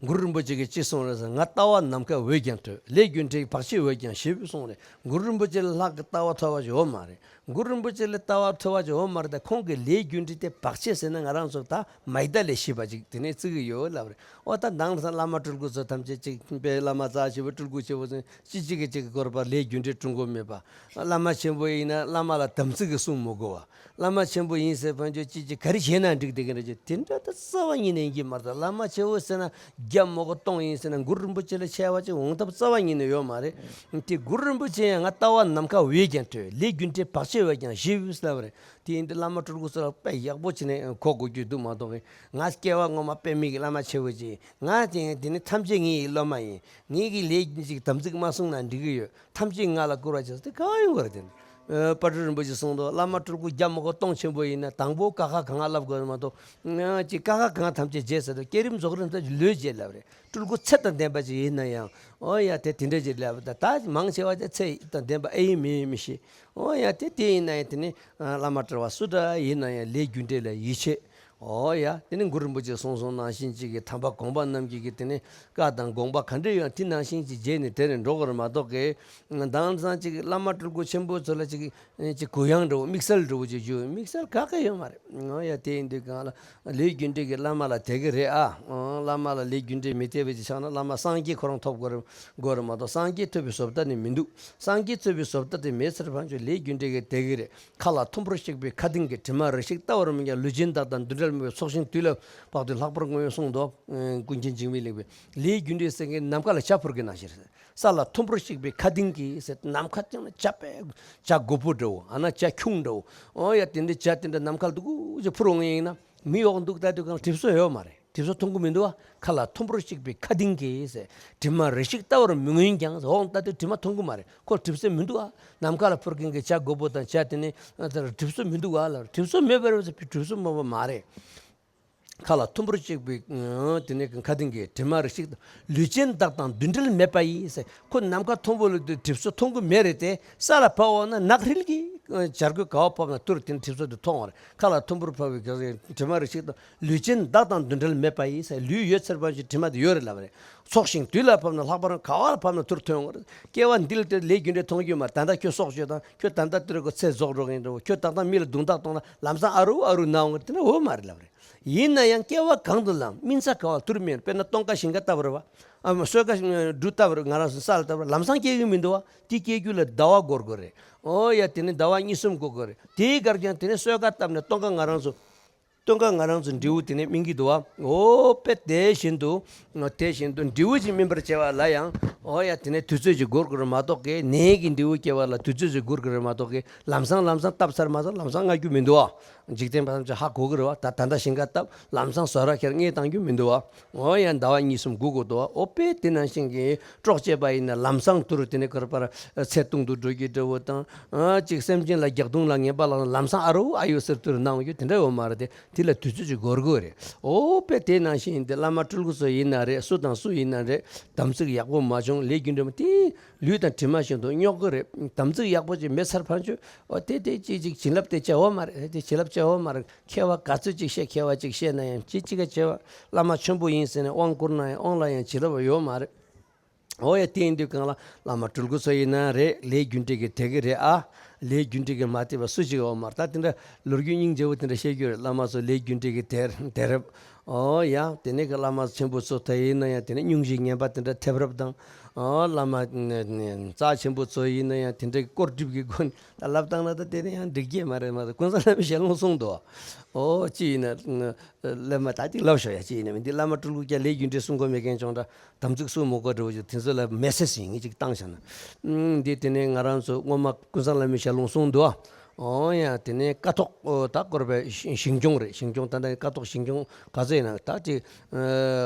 གུ་རུ་རིན་པོ་ཆེ་གིས་ཅི་གསུངས་རེད་ཟེར། ང་ལྟ་བ་ནམ་མཁའ་འོད་ཀྱང་ཐོས། ལས་རྒྱུ་འབྲས་བག་ཕྱེ་འོད་ཀྱང་ཞེས་གསུངས་རེད། གུ་རུ་རིན་པོ་ཆེ་ལ་ལྷག་གི་ལྟ་བ་མཐོ་བ་ཞིག་ཡོད་མ་རེད། གུ་རུ་རིན་པོ་ཆེ་ལ་ལྟ་བ་མཐོ་བ་ཞིག་ཡོད་མ་རེད། ད་ཁོང་གི་ལས་རྒྱུ་འབྲས་དེ་བག་ཕྱེ་ཟེར་ན་ང་རང་ཚོ་ད་མ་ཡི་དྭགས་ལས་ཞིབ་པ་ཅིག་དེ་ནས་བརྩི་གི་ཡོད་ལབ་རེད། འོ་ད་དེང་སང་བླ་མ་སྤྲུལ་སྐུ་ཚོ་ཐམས་ཅད་ཅིག་དཔེ་བླ་མ་རྩ་ཆེ་བོ་སྤྲུལ་སྐུ་ཆེ་བོ་ཚོ་ཅི་གཅིག་གིས་གཅིག་གི་སྐོར་པ་ལས་རྒྱུ་འབྲས་སྒྲུབ་དགོས་མེད་པ། བླ་མ་ཆེན་པོ་ཡིན་ན་བླ་མ་ལ་དམ་ཚིག་གི་སྲུང་མི་དགོས་པ། བླ་མ་ཆེན་པོ་ཡིན་ཟེར་ཕན་ཆོད་ཅི་ཅི་ག་རེ་བྱས་ན་འགྲིག་བསྡད་ཀྱི་རེད་ཅེས་དེ་འདྲ་ད་རྩ་བ་ཉིད་ནས་ཡིན་གྱི་མ་རེད། བླ་མ་ཆེན་པོ་ཟེར་ན་རྒྱ་མོ་གོ་སྟོང་ཡིན་ཟེར་ན་གུ་རུ་རིན་པོ་ཆེ་ལས་ཆེ་བ་ཅིག་འོང་ཐབས་རྩ་བ་ཉིད་ནས་ཡོད་མ་རེད། དེ་གུ་རུ་རིན་པོ་ཆེ་ཡང་ང་ལྟ་བ་ནམ་མཁའ་འོད་ཀྱང་ཐོས། ལས་རྒྱུ་འབྲས་བག་ཕྱེ་འོད་ཀྱང་ཞེས་ལབ་པ་རེད། དེ་ཡིན་དུས་བླ་མ་སྤྲུལ་སྐུ་ཚོ་ལ་དཔེ་ཡག་པོ་བྱས་ནས་གོ་དགོས་རྒྱུ་འདུག་མ་གཏོགས་ང་སྐྱེ་བ་སྔོན་མ་དཔེ་མེད་ཀྱི་བླ་མ་ཆེན་པོ་ཅིག་ཡིན། ང་དེ་དེ་ནི་ཐམས་ཅད་ངའི་སློབ་མ་ཡིན། ངེད་ཀྱི་ལས་ཀྱི་དམ་ཚིག་མ་བསྲུངས་ན་འགྲིག་གི་ཡོད། ཐམས་ཅད་ང་ལ་བཀུར་བ་བྱས་སོ་དེ་གང་ཡོང་བར་དེ། ཨ་དཔལ་སྤྲུལ་རིན་པོ་ཆེས་གསུངས་འདུག་བླ་མ་སྤྲུལ་སྐུ་རྒྱ་མོ་གོ་སྟོང་ཆེན་པོ་ཡིན་ན་དང་པོ་ཀ་ཁ་གང་ལབ་དགོས་མ་གཏོགས། ཅི་ཀ་ཁ་གང་ཐམས་ཅད་བརྗེད་ཟེར་དུས་བསྐྱེད་རིམ་རྫོགས་རིམ་ཐམས་ཅད་ལུས་བརྗེད་ལབ་རེད། སྤྲུལ་སྐུ་ཚེ་དང་ལྡན་པ་ཅིག་ཡིན་ན་ཡང་། ཨོ་ཡ་དེ་དེ་འདྲ་ཅིག་ལབ་ད་ད་མང་ཆེ་བ་དེ་ཚེ་དང་ལྡན་པ་ཨེ་ཡིན་མིན་མི་ཤེས། ཨོ་ཡ་དེ་དེ་ཡིན་ན་ཡང་དེ་ནི་བླ་མ་གྲྭ་བ་སུ་འདྲ་ཡིན་ན་ཡང་ལས་རྒྱུ་འབྲས་ལ་ཡིད་ཆེས། ཨོ་ཡ། དེ་ནི་གུ་རུ་རིན་པོ་ཆེས་གསུངས་སོང་ནང་བཞིན་ཅིག་གི་དམ་པ་དགོངས་པ་རྣམས་ཀྱི་གི་དེ་ནི་བཀའ་དང་དགོངས་པ་ག་འདྲ་ཡོད་དེ་ནང་བཞིན་ཅིག་བྱས་ནས་དེ་ནས་འགྲོ་དགོས་རེད་མ་གཏོགས་གི། དེང་སང་ཅིག་བླ་མ་སྤྲུལ་སྐུ་ཆེན་པོ་ཚོ་ལ་ཅིག་ཅིག་གུ་ཡངས་འདྲ་བོ་དམིགས་བསལ་འདྲ་བོ་ཅིག་བརྗོད་དམིགས་བསལ་ག་ག་ཡོད་མ་རེད། ཨོ་ཡ་དེ་ཡིན་དུས་གང་ལ་ལས་རྒྱུ་འབྲས་ཀྱི་བླ་མ་ལ་དད་གི་རེད་ཨ། བླ་མ་ལ་ལས་རྒྱུ་འབྲས་མི་དད་པ་ཅིག་ཆགས་ན་བླ་མ་སངས་རྒྱས་ཁོ་རང་ཐོབ་དགོས་རེད་དགོས་རེད་མ་གཏོགས་སངས་རྒྱས་ཐོབ་པའི་བཟོ་ལྟ་ནི་མི་འདུག་སངས་རྒྱས་ཐོབ་པའི་བཟོ་ལྟ་དེ་མེད་ཚར་བ་ཅིག་ལས་རྒྱུ་འབྲས་ཀྱི་དད་གི་རེད། མཁའ་ལ་ཐུམ་བུར་གཤེགས་པའི་མཁའ་ལྡིང་གི། དྲི་མ་རེ་ཞིག་བལྟ་བར་མི་འགྱུར། ལུས་ཅན་བདག་དང་འདུ་འབྲལ་མེད་པའི། ཚོགས་ཞིང་དུས་ལ་བབ་དུས་ལྷག་པར་དངོས་གསུངས་འདུག་ཀུན་མཁྱེན་འཇིགས་མེད་གླིང་པས་ལས་རྒྱུ་འབྲས་ཟེར་མཁན་ནམ་མཁའ་ལ་བྱ་འཕུར་གི་ནང་བཞིན་རེད། ས་ལ་ཐུམ་བུར་གཤེགས་པའི་མཁའ་ལྡིང་གི་ཟེར་ནམ་མཁའ་སྟེང་ལ་བྱ་དཔེ་བྱ་རྒོད་པོ་འདྲ་བོ་ཨ་ན་བྱ་ཁྱུང་འདྲ་བོ་ཨོ་ཡ་དེ་འདྲའི་བྱ་དེ་འདྲ་ནམ་མཁའ་ལ་འདུག་གུ་ཅིག་འཕུར་འོང་ཡིན་ན་མི་འོག་འདུག་ལྟ་དུས་གང་གྲིབ་སོ་ཡོད་མ་རེད། གྲིབ་སོ་མཐོང་གི་མི་འདུག་ཨ། མཁའ་ལ་ཐུམ་བུར་གཤེགས་པའི་མཁའ་ལྡིང་གི་ཟེར། དྲི་མ་རེ་ཞིག་བལྟ་བར་མི་མངོན་ཀྱང་ཟེར། འོག་ལྟ་དུས་དྲི་མ་མཐོང་གི་མ་རེད། ཁོ་གྲིབ་སོ་མི་འདུག་ཨ། ནམ་མཁའ་ལ་འཕུར་མཁན་གྱི་བྱ་རྒོད་པོ་དང་བྱ་དེ་ནི་གྲིབ་སོ་མི་འདུག་ཨ་ལ། གྲིབ་སོ་མེད་པར་ཟེར་གྲིབ་སོ་མེད་པ་མ་རེད། མཁའ་ལ་ཐུམ་བུར་གཤེགས་པའི་དེ་ནས་མཁའ་ལྡིང་གི། དྲི་མ་རེ་ཞིག་ལུས་ཅན་བདག་དང་འདུ་འབྲལ་མེད་པ་ཡིས་ཟེར། ཁོ་ནམ་མཁའ་མཐོན་པོ་ལ་དུ་གྲིབ་སོ་མཐོང་གི་མེད་རེད་དེ། ས་ལ་བབས་འོང་ན་ནགས་ཧྲིལ་གྱི་བྱ་རྒོད་ག་བ་བབས་ན་ཐུར་དེ་ནས་གྲིབ་སོ་དེ་མཐོང་བ་རེད། མཁའ་ལ་ཐུམ་བུར་བབས་པའི་དྲི་མ་རེ་ཞིག་དང་ལུས་ཅན་བདག་དང་འདུ་འབྲལ་མེད་པ་ཡིས་ཟེར། ལུས་ཡོད་ཚར་བ་ཞིག་དྲི་མ་དེ་ཡོད་རེད་ལབ་རེད། ཚོགས་ཞིང་དུས་ལ་བབས་ན་ལྷག་པར་ག་བ་ལ་བབས་ན་ཐུར་ཐོན་འོང་རེད། སྐྱེ་བ་འདི་ལ་དེ་ལས་རྒྱུ་འབྲས་མཐོང་རྒྱུ་མ་རེད། ད་ལྟ་ཁྱོད་སྲོག་གཅོད་དང་ཁྱོད་ད་ལྟ་དེ་རུ་ཁོ་ཚེ་རྫོགས་འགྲོ་གིན་འགྲོ། ཁྱོད་ད་ལྟ་མི་ལ་རྡུང་རྡེག་གཏོང་ན་ལམ་སང་ཨ་རུ་ཨ་རུ་ན་འོང་རེད། དེ་འདྲ་འོ་མ་རེད་ལབ་རེད། ཡིན་ན་ཡང་སྐྱེ་བ་གང་དུ་ལ་སྨིན་ས་ག་བ་ཐུར་མེད། དཔེར་ན་སྟོན་ཁ་ཞིང་ཁ་བཏབ་རེད་བ། ཨ་མ་གསོལ་ཁ་འབྲུ་བཏབ་རེད། ང་རང་ཚོ་ས་ལ་བཏབ་རེད། ལམ་སང་སྐྱེ་གི་མི་འདུག་བ། དེ་སྐྱེ་རྒྱུ་ལ་ཟླ་བ་འགོར་དགོས་རེད། ཨོ་ཡ། དེ་ནས་ཟླ་བ་གཉིས་གསུམ་འགོར་དགོས་རེད། དེའི་སྐར་ཀྱང་དེ་ནས་གསོལ་ཁ་བཏབ་ནས་སྟོན་ཁ་ང་རང་ཚོ་སྟོན་ཁ་ང་རང་ཚོ་འབྲས་བུ་དེ་ནས་སྨིན་གྱི་འདུག་བ། ཨོ་དཔེ་དེ་བཞིན་དུ། དེ་བཞིན་དུ་འབྲས་བུ་ཅིག་སྨིན་པར་བྱེད་པ་ལ་ཡང་ཨོ་ཡ་དེ་ནས་དུས་ཚོད་ཅིག་འགོར་དགོས་རེད་མ་གཏོགས་ཀྱི། ནས་ཀྱི་འབྲས་བུ་སྐྱེ་བ་ལ་དུས་ཚོད་ཅིག་འགོར་དགོས་རེད་མ་གཏོགས་ཀྱི། ལམ་སང་ལམ་སང་བཏབ་ཚར་མ་ཚར་ལམ་སང་ང་རྒྱུ་མི་འདུག་བ། འཇིག་རྟེན་པ་ཐམས་ཅད་ཧ་གོ་གི་རེད་བ། ད་ད་ལྟ་ཞིང་ཁ་བཏབ། ལམ་སང་ཟ་ར་ཁྱེར་རྔས་བཏང་རྒྱུ་མི་འདུག་བ། འོ་ཡ། ཟླ་བ་གཉིས་གསུམ་སྒུག་དགོས་འདུག་བ། ཨོ་དཔེ་དེ་ནང་བཞིན་གྱི་སྲོག་བཅད་པ་ཡིན་ན་ལམ་སང་དུ་རུ་དེ་ནས་ཁོ་ར་པར་ཚེ་ཐུང་དུ་འགྲོ་རྒྱུ་འདྲ་བོ་དང་། ཨ་ཅིག་སེམས་ཅན་ལ་རྒྱག་རྡུང་ལ་ངན་པ་ལ་ལམ་སང་ཨ་རོ་ཨ་ཡོ་ཟེར་དུ་རུ་གནང་རྒྱུ་དེ་འདྲ་ཡོད་མ་རེད་དེ། དེ་ལ་དུས་ཚོད་ཅིག་འགོར་དགོས་རེད། ཨོ་དཔེ་དེ་ནང་བཞིན་དེ་བླ་མ་སྤྲུལ་སྐུ་ཚོ་ཡིན་ན་རེད། སུ་དང་སུ་ཡིན་ན་རེད། དམ་ཚིག་ཡག་པོ་མ་བྱུང་། ལས་རྒྱུ་འབྲས་མ་དེ་ལུས་དང་གྲིབ་མ་བཞིན་དུ་རྙོག་གི་རེད། དམ་ཚིག་ཡག་པོ་ཅིག་མེད་ཚར་ཕན་ཆོད། ཨོ་དེ་དེ་ཅིག་ཅིག་བྱིན་རླབས་དེ་བྱ་བ་མ་རེད། དེ་བྱིན་རླབས་བྱ་བ་མ་རེད། མཁས་པ་ག་ཚོད་ཅིག་བཤད། མཁས་པ་ཅིག་བཤད་ན་ཡང་ཅི་ཅི་ག་བྱེད་པ། བླ་མ་ཆེན་པོ་ཡིན་ཟེར་ནས་དབང་བསྐུར་ན་ཡང་དབང་ལ་ཡང་བྱིན་རླབས་ཡོད་མ་རེད། འོ་ཡ། དེ་ཡིན་དུས་གང་ལ་བླ་མ་སྤྲུལ་སྐུ་ཚོ་ཡིན་ན་རེད། ལས་རྒྱུ་འབྲས་ཀྱི་དེ་གི་རེད་ཨ། ལས་རྒྱུ་འབྲས་ཀྱི་མ་བལྟས་པ་སུ་ཞིག་ཡོད་མ་རེད། ད་དེ་འདྲ་ལོ་རྒྱུས་སྙིང་རྗེ་བོ་དེ་འདྲ་བཤད་རྒྱུ་རེད། བླ་མ་ཚོ་ལས་རྒྱུ་འབྲས་ཀྱི་དེ་དེ་རེད། འོ་ཡ། དེ་ནས་ཀྱི་བླ་མ་ཆེན་པོ་ཚོ་ད་ཡིན་ན་ཡང་དེ་ནས་སྙུང་གཞི་ངན་པ་དེ་འདྲ་ཐེབས་རབས་དང་། འོ་བླ་མ་རྩ་ཆེན་པོ་ཚོ་ཡིན་ན་ཡང་དེ་འདྲ་གི་སྐོར་སྒྲིབ་ཀྱི་སྒོ་ནས་ད་ལབ་བཏང་ན་ད་དེ་ནས་ཡང་འགྲིག་གི་མ་རེད་མ་རེད། ཀུན་བཟང་བླ་མའི་ཞལ་ལུང་གསུངས་འདུག། ཨོ་ཅི་ཡིན་ན། བླ་མ་ད་ཅིག་ལབ་ཤོག་ཡ། ཅི་ཡིན་ན་མིན་འདི་བླ་མ་སྤྲུལ་སྐུ་རྒྱ་ལས་རྒྱུ་འབྲས་གསུང་གོ་མེད་མཁན་ཅོང་འདྲ། དམ་ཚིག་སྲུང་མི་དགོས་འདྲ་བོ་ཅིག་དེ་ཚོ་ལ་མེ་སེ་ཇི་ཡིན་ངེས་ཅིག་བཏང་བཞག་ན། ཨུམ་འདི་དེ་ནས་ང་རང་ཚོ་སྔོན་མ་ཀུན་བཟང་བླ་མའི་ཞལ་ལུང་གསུངས་འདུག། ཨོ་ཡ། དེ་ནས་ཀཿཐོག་ད་སྐོར་བའི་ཞིང་སྐྱོང་རེད། ཞིང་སྐྱོང་ད་ལྟ་ཀཿཐོག་ཞིང་སྐྱོང་ག་ཚོད་ཡིན་ན་ད་ཅིག་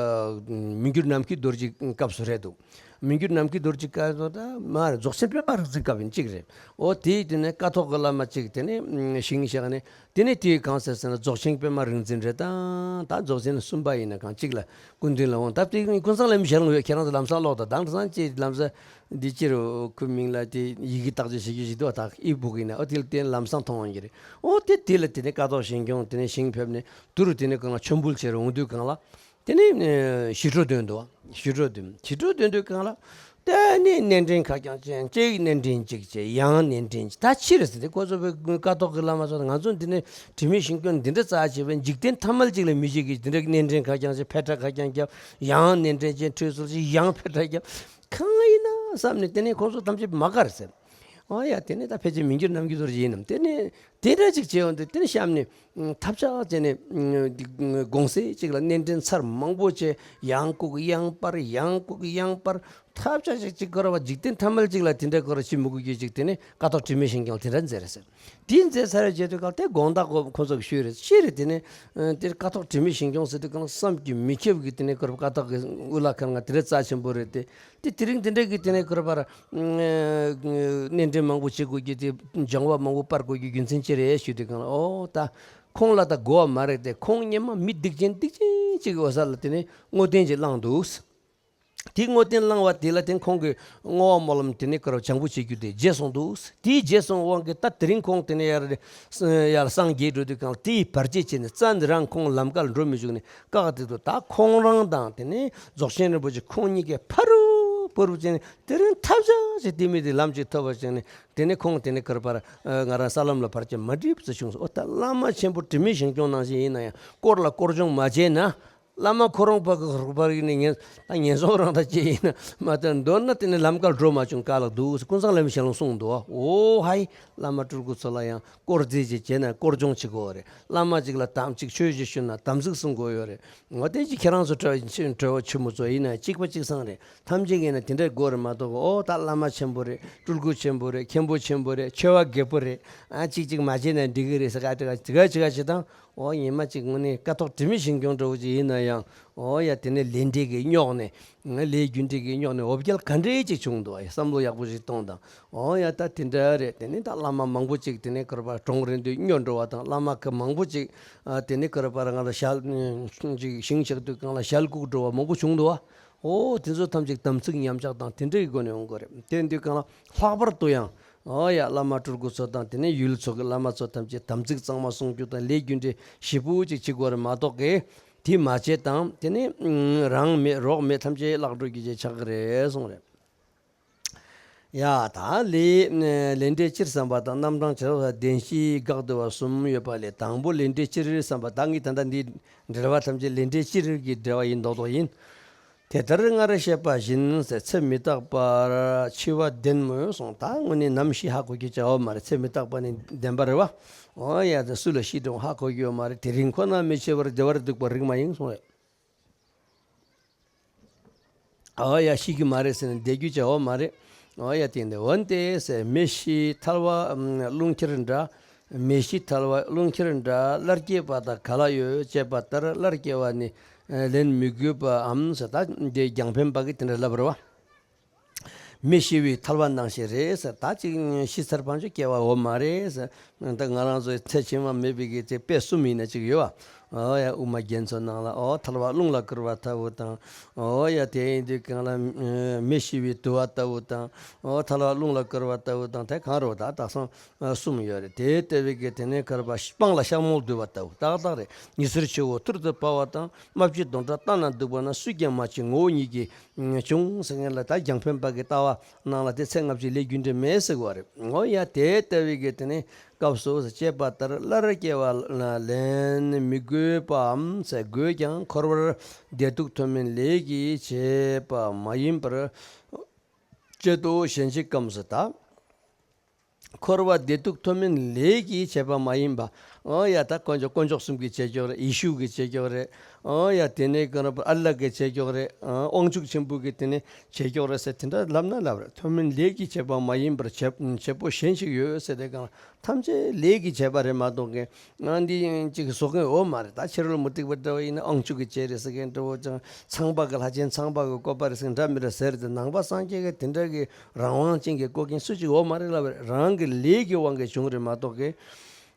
མི་འགྱུར་ནམ་མཁའི་རྡོ་རྗེའི་སྐབས་སུ་རེད་འདུག། མི་འགྱུར་ནམ་མཁའི་རྡོ་རྗེ་ཀཿཐོག་ད་མ་རེད། རྫོགས་ཆེན་པད་མ་རིག་འཛིན་སྐབས་ཡིན་གཅིག་རེད། ཨོ་དེའི་དེ་ནས་ཀཿཐོག་གི་བླ་མ་གཅིག་དེ་ནས་ཞིང་བཞག་ནས། དེ་ནས་དེའི་གང་ཟེར་ཟེར་ན་རྫོགས་ཆེན་པད་མ་རིག་འཛིན་རེད། ད་ད་རྫོགས་ཆེན་གསུམ་པ་ཡིན་ན་གང་གཅིག་ལ་སྐུ་མདུན་ལ་འོང་། ད་དེ་ཀུན་བཟང་བླ་མའི་ཞལ་ལུང་ཡོད། ཁྱེད་རང་ཚོ་ལམ་སང་ཀློག་དང་། དེང་སང་ཅི་ལམ་སང་འདི་ཅི་རུ་ཁོའི་མིང་ལ་དེ་ཡི་གེ་བཏགས་ཅི་བྱེད་རྒྱུ་ཞིག་འདུག། ད་ཨི་བུག་ཡིན་ན་ཨོ་དེ་ལ་དེ་ལམ་སང་མཐོང་འོང་གི་རེད། ཨོ་དེ་དེ་ལ་དེ་ནས་ཀཿཐོག་ཞིང་སྐྱོང་དེ་ནས་ཞིང་ཕེབས་ནས་དུ་རུ་དེ་ནས་གང་ལ་མཆོད་འབུལ་བྱེད་རུ་འོང་དུས་གང་ལ། དེ་ནས་ཞི་ཁྲོ་འདོན་འདུག། ཞི་ཁྲོ་འདོན། ཞི་ཁྲོ་འདོན་དུས་གང་ལ། དེ་ནས་གནས་འདྲེན་ཁ་རྐྱང་བྱས། གཅིག་གནས་འདྲེན་གཅིག་བྱས། ཡང་གནས་འདྲེན་གཅིག། ད་ཕྱིར་ཟེར་ཏེ་ཁོ་ཚོ་བའི་ཀཿཐོག་གི་བླ་མ་ཚོ་ང་ཚོ་འདི་ནས་དྲི་མེད་ཞིང་སྐྱོང་འདི་འདྲ་རྩ་ཆེ་བའི་འཇིག་རྟེན་ཐ་མལ་གཅིག་ལ་མི་བྱེད་ཀྱི་འདི་འདྲ་གནས་འདྲེན་ཁ་རྐྱང་བྱས། འཕེལ་ཕྲ་ཁ་རྐྱང་བརྒྱབ། ཡང་གནས་འདྲེན་བྱས། ཁྲུས་གསོལ་བྱས། ཡང་འཕེལ་ཕྲ་བརྒྱབ། གང་ཡིན་ན་བསམ་ནས་དེ་ནས་ཁོ་ཚོ་ཐམས་ཅད་མ་དགའ་རེད་ཟེར། ཨོ་ཡ། དེ་ནས་ད་ཕལ་ཆེར་མི་འགྱུར་ནམ་མཁའི་རྡོ་རྗེ་ཡིན་ནམ། དེ་ནས་དེ་འདྲ་ཅིག་བྱས་ཡོང་དུས་དེ་ནས་གཤམ་ནས་ཐབས་ཆག་བྱས་ནས་དགོང་ཟས་གཅིག་ལ་གནས་འདྲེན་ཚར་མང་པོ་བྱས། ཡང་བཀུག་ཡང་སྤར། ཡང་བཀུག་ཡང་སྤར། ཐབས་ཆག་ཅིག་ཅིག་ཁོ་ར་བ་འཇིག་རྟེན་ཐ་མལ་ཅིག་ལ་དེ་འདྲ་ཁོ་ར་ཅི་མི་དགོས་རྒྱུ་ཅིག་དེ་ནས་ཀཿཐོག་དྲི་མེད་ཞིང་སྐྱོང་དེ་འདྲ་མཛད་རེད་ཟེར། དེ་མཛད་ཚར་རྗེས་དུས་གང་དེ་དགོང་དག་གོ་ཁོ་ཚོ་གི་ཤོད་རེད། ཤི་རེད། དེ་ནས་དེར་ཀཿཐོག་དྲི་མེད་ཞིང་སྐྱོང་ཟེར་དུས་གང་བསམ་གྱིས་མི་ཁྱབ་ཀྱི་དེ་ནས་ཁོ་ར་ཀཿཐོག་གི་དབུ་ལ་ཁར་ང་དེ་འདྲ་རྩ་ཆེན་པོ་རེད་དེ། དེ་དེ་རིང་དེ་འདྲ་གི་དེ་ནས་ཁོ་ར་པར་གནས་འདྲེན་མང་པོ་བྱེད་དགོས་ཀྱི་དེ། སྦྱང་བ་མང་པོ་སྤར་དགོས་ཀྱི་རྒྱུ་མཚན་ཅི་རེད་ཞུས་དུས་གང་ལ། ཨོ་ད་ཁོང་ལ་ད་དགོས་པ་མ་རེད་དེ། ཁོང་སྔོན་མ་མི་སྡིག་ཅན་སྡིག་ཅན་ཅིག་གི་འོད་གསལ་ལ་དེ་ནས་བསྔོ་རྟེན་ཅིག་བླངས་འདུག། དེ་བསྔོ་རྟེན་བླངས་པ་དེ་ལ་བརྟེན་ཁོང་གི་བསྔོ་བ་སྨོན་ལམ་དེ་ནས་ཁོ་ར་བྱང་པོ་བྱེད་རྒྱུ་དེ་བརྗེད་སོང་འདུག། དེའི་བརྗེད་སོང་དབང་གིས་ད་དེ་རིང་ཁོང་དེ་ནས་ཡར་ཡར་སངས་རྒྱས་འགྲོ་དུས་གང་ལ་དེའི་བར་ཆད་བྱས་ནས་རྩ་འདི་རང་ཁོང་ལམ་ཁར་འགྲོ་མི་བཅུག་ནས། བཀག་སྟེ་འདུག། ད་ཁོང་རང་དང་དེ་ནས་རྫོགས་ཆེན་རིན་པོ་ཆེ་ཁོང་གཉིས་ཀས་ཕ་རུ་ཕུ་རུ་བྱས་ནས་དེ་རིང་ཐབས་ཆག་ཅིག་དེ་མི་དེ་ལམ་ཅིག་ཐོབ་པ་བྱས་ནས། དེ་ནས་ཁོང་དེ་ནས་ཁོ་ར་པར་ང་རང་ས་ལམ་ལ་བར་ཆད་མ་འགྲིག་ཙམ་བྱུང་སོང་། ཨོ་ད་བླ་མ་ཆེན་པོ་དྲི་མེད་ཞིང་སྐྱོང་ནང་བཞིན་ཡིན་ན་ཡང་དཀོར་ལ་དཀོར་སྦྱོང་མ་བྱས་ན། བླ་མ་ཁོ་རང་པ་གི་རོགས་པ་ཡིན་ནས་ངན་ད་ངན་སོང་རང་ད་ཅི་ཡིན་ན་མ་ད་མདོར་ན་དེ་ནས་ལམ་ཁར་འགྲོ་མ་བྱུང་དཀའ་ལ་འདུག། ཀུན་བཟང་བླ་མའི་ཞལ་ལུང་གསུངས་འདུག། ཨོ་ཧའི། བླ་མ་སྤྲུལ་སྐུ་ཚོ་ལ་ཡང་དཀོར་རྫས་ཅིག་བྱས་ན་དཀོར་སྦྱོང་བྱེད་དགོས་རེད། བླ་མ་ཅིག་ལ་དམ་ཅིག་ཆོས་ཅིག་ཞུས་ན་དམ་ཚིག་སྲུང་དགོས་ཡོད་རེད། ངོ་དེ་ཅིག་ཁྱེད་རང་ཚོ་གྲོས་གྲོས་པ་ཆེན་མོ་ཚོ་ཡིན་ན་གཅིག་པ་གཅིག་སང་རེད། ཐམས་ཅད་ཀྱིས་ན་དེ་འདྲ་དགོས་རེད་མ་གཏོགས། ཨོ་ད་བླ་མ་ཆེན་པོ་རེད། སྤྲུལ་སྐུ་ཆེན་པོ་རེད། མཁན་པོ་ཆེན་པོ་རེད། ཆོས་པ་རྒད་པོ་རེད། ཨ་གཅིག་གཅིག་མ་བྱས་ན་འགྲིག་གི་རེད་ཟེར་ག་དེ་ག་དེ་ག་ཅི་ག་བྱེད་དང་། ཨོ་ཉི་མ་གཅིག་དངོས་གནས་ཀཿཐོག་དྲི་མེད་ཞིང་སྐྱོང་འདྲ་བོ་ཅིག་ཡིན་ན་ཡང་། ཨོ་ཡ་དེ་ནས་ལས་འབྲས་ཀྱིས་རྙོག་ནས། ལས་རྒྱུ་འབྲས་ཀྱིས་རྙོག་ནས་འོ་བརྒྱལ་ག་འདྲས་ཅིག་བྱུང་འདུག། ཨ་ཡ་བསམ་བློ་ཡག་པོ་ཞིག་གཏོང་དང་། ཨོ་ཡ་ད་དེ་འདྲ་རེད། དེ་ནས་ད་བླ་མ་མང་པོ་ཅིག་དེ་ནས་ཁོ་ར་པར་གྲོངས་རན་དུས་སྨྱོ་འགྲོ་བ་དང་། བླ་མ་ཁ་མང་པོ་ཅིག་ཨ་དེ་ནས་ཁོ་ར་པར་ང་ལ་ཞལ་ཅིག་ཞིང་ཆགས་དུས་གང་ལ་ཞལ་བཀུག་འགྲོ་བ་མང་པོ་བྱུང་འདུག་བ། ཨོ་དེ་ཚོ་ཐམས་ཅད་དམ་ཚིག་ཉམས་ཆག་དང་དེ་འདྲའི་སྒོ་ནས་ཡོང་གི་རེད། དེ་དུས་གང་ལ་ལྷག་པར་དུ་ཡང་། ཨོ་ཡ་བླ་མ་སྤྲུལ་སྐུ་ཚོ་དང་དེ་ནས་ཡུལ་ཚོ་གི་བླ་མ་ཚོ་ཐམས་ཅད་དམ་ཚིག་གཙང་མ་སྲུང་རྒྱུ་དང་ལས་རྒྱུ་འབྲས་ཞེ་པོ་ཅིག་བྱེད་དགོས་རེད་མ་གཏོགས་ཀྱི། དེ་མ་བྱས་དང་དེ་ནས་རང་མེད་རོགས་མེད་ཐམས་ཅད་བརླག་འགྲོ་རྒྱུ་ཅིག་ཆགས་ཀྱི་རེད་གསུངས་རེད། ཡ་ད་ལས་ལས་འབྲས་སྤྱིར་བསམ་པ་དང་རྣམ་གྲངས་ཀྱི་བདེན་བཞིའི་དགག་བསྡུ་བ་གསུམ་ཡོད་པ་ལས། དང་པོ་ལས་འབྲས་སྤྱིར་བསམ་པ། ད་ངས་ད་ལྟ་འདི་འགྲེལ་བ་ཐམས་ཅད་ལས་འབྲས་སྤྱིར་གྱི་འགྲེལ་བ་ཡིན་མདོག་མདོག་ཡིན། དེ་ལྟར་སྔར་བཤད་པ་བཞིན་ཚེ་མི་རྟག་པར་འཆི་བ་བདེན་མོད་གསུངས། ད་དངོས་གནས་ནམ་ཤི་ཧ་གོ་རྒྱུ་བྱ་བ་མ་རེད། ཚེ་མི་རྟག་པ་ནི་བདེན་པ་རེད་བ། འོ་ཡ་དེ་སུ་ལ་ཤི་འགྲོ་ཧ་གོ་རྒྱུ་ཡོད་མ་རེད། དེ་རིང་ཁོ་ན་མི་འཆི་བར་བདེ་བར་འདུག་པར་རིགས་མ་ཡིན་གསུངས་རེད། ཨོ་ཡ་ཤི་གི་མ་རེད་ཟེར་ནས་བསྡད་རྒྱུ་བྱ་བ་མ་རེད། ཨོ་ཡ་དེ་འདི་འོན་ཏེ་ཟེར། མི་ཤི་ཐལ་བ་རླུང་འཁྱེར་འདྲ། མི་ཤི་ཐལ་བ་རླུང་འཁྱེར་འདྲ། སླར་སྐྱེ་བ་དང་ག་ལ་ཡོད་ཅེས་པ་ལྟར་སླར་སྐྱེ་བ་ནི་ལེན་མི་དགོས་པའམ་ཟེར། ད་འདི་རྒྱང་འཕེན་པ་གི་དེ་འདྲ་ལབ་རེད་བ། མི་ཤི་བའི་ཐལ་བ་ནང་བཞིན་རེད་ཟེར། ད་ཅིག་ཤི་ཚར་ཕན་ཆོད་སྐྱེ་བ་འོ་མ་རེད་ཟེར། ད་ང་རང་ཚོའི་ཚེ་ཕྱི་མ་མེད་པའི་གི་ཚེ་དཔེ་གསུམ་ཡིན་ན་ཅིག་ཡོད་བ། ཨོ་ཡ་དབུ་མ་རྒྱན་ཚོགས་ནང་ལ་ཨོ་ཐལ་བ་རླུང་ལ་བསྐུར་བ་ལྟ་བུ་དང་། ཨོ་ཡ་དེ་ཡིན་དུས་གང་ལ་མི་ཤི་བའི་དུ་བ་ལྟ་བུ་དང་། ཨོ་ཐལ་བ་རླུང་ལ་བསྐུར་བ་ལྟ་བུ་དང་། དེ་གང་རུང་ད་དག་སང་གསུམ་ཡོད་རེད། དེ་ལྟ་བུའི་གི་དེ་ནས་བསྐུར་བ་སྤང་ལ་ཤ་མོ་བསྡུ་བ་ལྟ་བུ་ཏག་ཏག་རེད། ཉི་ཟེར་ཆུ་བོ་ཐུར་དུ་འབབ་བ་དང་། རྨ་བྱའི་མདོངས་འདྲ་ལྟ་ན་སྡུག་པ་ན། སུས་ཀྱང་མ་བྱས་ངོ་བོ་ཉིད་ཀྱིས་བྱུང་ཟེར་མཁན་ལ་ད་རྒྱང་འཕེན་པ་གི་ལྟ་བ་ནང་ལ་དེ་ཚེ་སྔ་ཕྱི་ལས་རྒྱུ་འབྲས་མེད་ཟེར་བ་རེད། འོ་ཡ་དེ་ལྟ་བུའི་གི་དེ་ནས་སྐབས་སུ་ཅེས་པ་ལྟར་སླར་སྐྱེ་བ་ལེན་མི་དགོས་པའམ་ཟེར། དགོས་ཀྱང་འཁོར་བར་བདེ་སྡུག་མཐོ་དམན་ལས་ཀྱིས་བྱས་པ་མ་ཡིན་པར་བྱེད་དོ་ཞེན་ཅིང་སྐམ་ཟེར། ད་འཁོར་བ་བདེ་སྡུག་མཐོ་དམན་ལས་ཀྱིས་བྱས་པ་མ་ཡིན་པ། ཨོ་ཡ་ད་དཀོན་མཆོག་དཀོན་མཆོག་གསུམ་གྱིས་བྱས་ཀྱོག་རེད། ཡེ་ཤུ་གིས་བྱས་ཀྱོག་རེད། ཨོ་ཡ་དེ་ནས་གང་རེད་ཨ་ལ་གིས་བྱས་ཀྱོག་རེད། ཨ་དབང་ཕྱུག་ཆེན་པོ་གིས་དེ་ནས་བྱས་ཀྱོག་རེད་ཟེར་དེ་འདྲ་ལབ་ན་ལབ་རེད། མཐོ་དམན་ལས་ཀྱིས་བྱས་པ་མ་ཡིན་པར་བྱེད་བྱེད་པོ་གཞན་ཞིག་ཡོད་ཟེར་དེ་གང་ཐམས་ཅད་ལས་ཀྱིས་བྱས་པ་རེད་མ་གཏོགས་གི་ང་འདི་ཅིག་བཟོ་མཁན་འོ་མ་རེད། ད་ཕྱི་རོལ་མུ་སྟེགས་པ་འདྲ་བ་ཡིན་ན་དབང་ཕྱུག་གིས་བྱས་རེད་ཟེར་མཁན་འདྲ་བོ་ཅང་ཚངས་པ་གི་ལྷ་ཆེན་ཚངས་པ་གི་བཀོད་པ་རེད་ཟེར་མཁན་འདྲ་མི་འདྲ་ཟེར་དེ། ནང་པ་སངས་རྒྱས་ཀྱི་དེ་འདྲ་གི་རང་དབང་ཅན་གྱི་བཀོད་མཁན་སུ་གཅིག་འོ་མ་རེད་ལབ་རེད། རང་གི་ལས་ཀྱི་དབང་གིས་བྱུང་རེད་མ་གཏོགས་གི།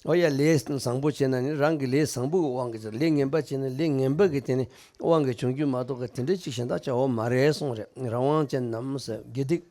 ཨོ་ཡ་ལས་བཟང་པོ་བྱས་ན་ནི་རང་གི་ལས་བཟང་པོ་གི་དབང་གིས་བྱུང་། ལས་ངན་པ་བྱས་ན་ལས་ངན་པ་གི་དེ་ནི་དབང་གིས་བྱུང་རྒྱུ་མ་གཏོགས་གི་དེ་འདྲ་ཅིག་གཞན་དག་ཅང་འོ་མ་རེད་གསུངས་རེད། རང་དབང་ཅན་རྣམས་དགེ་སྡིག་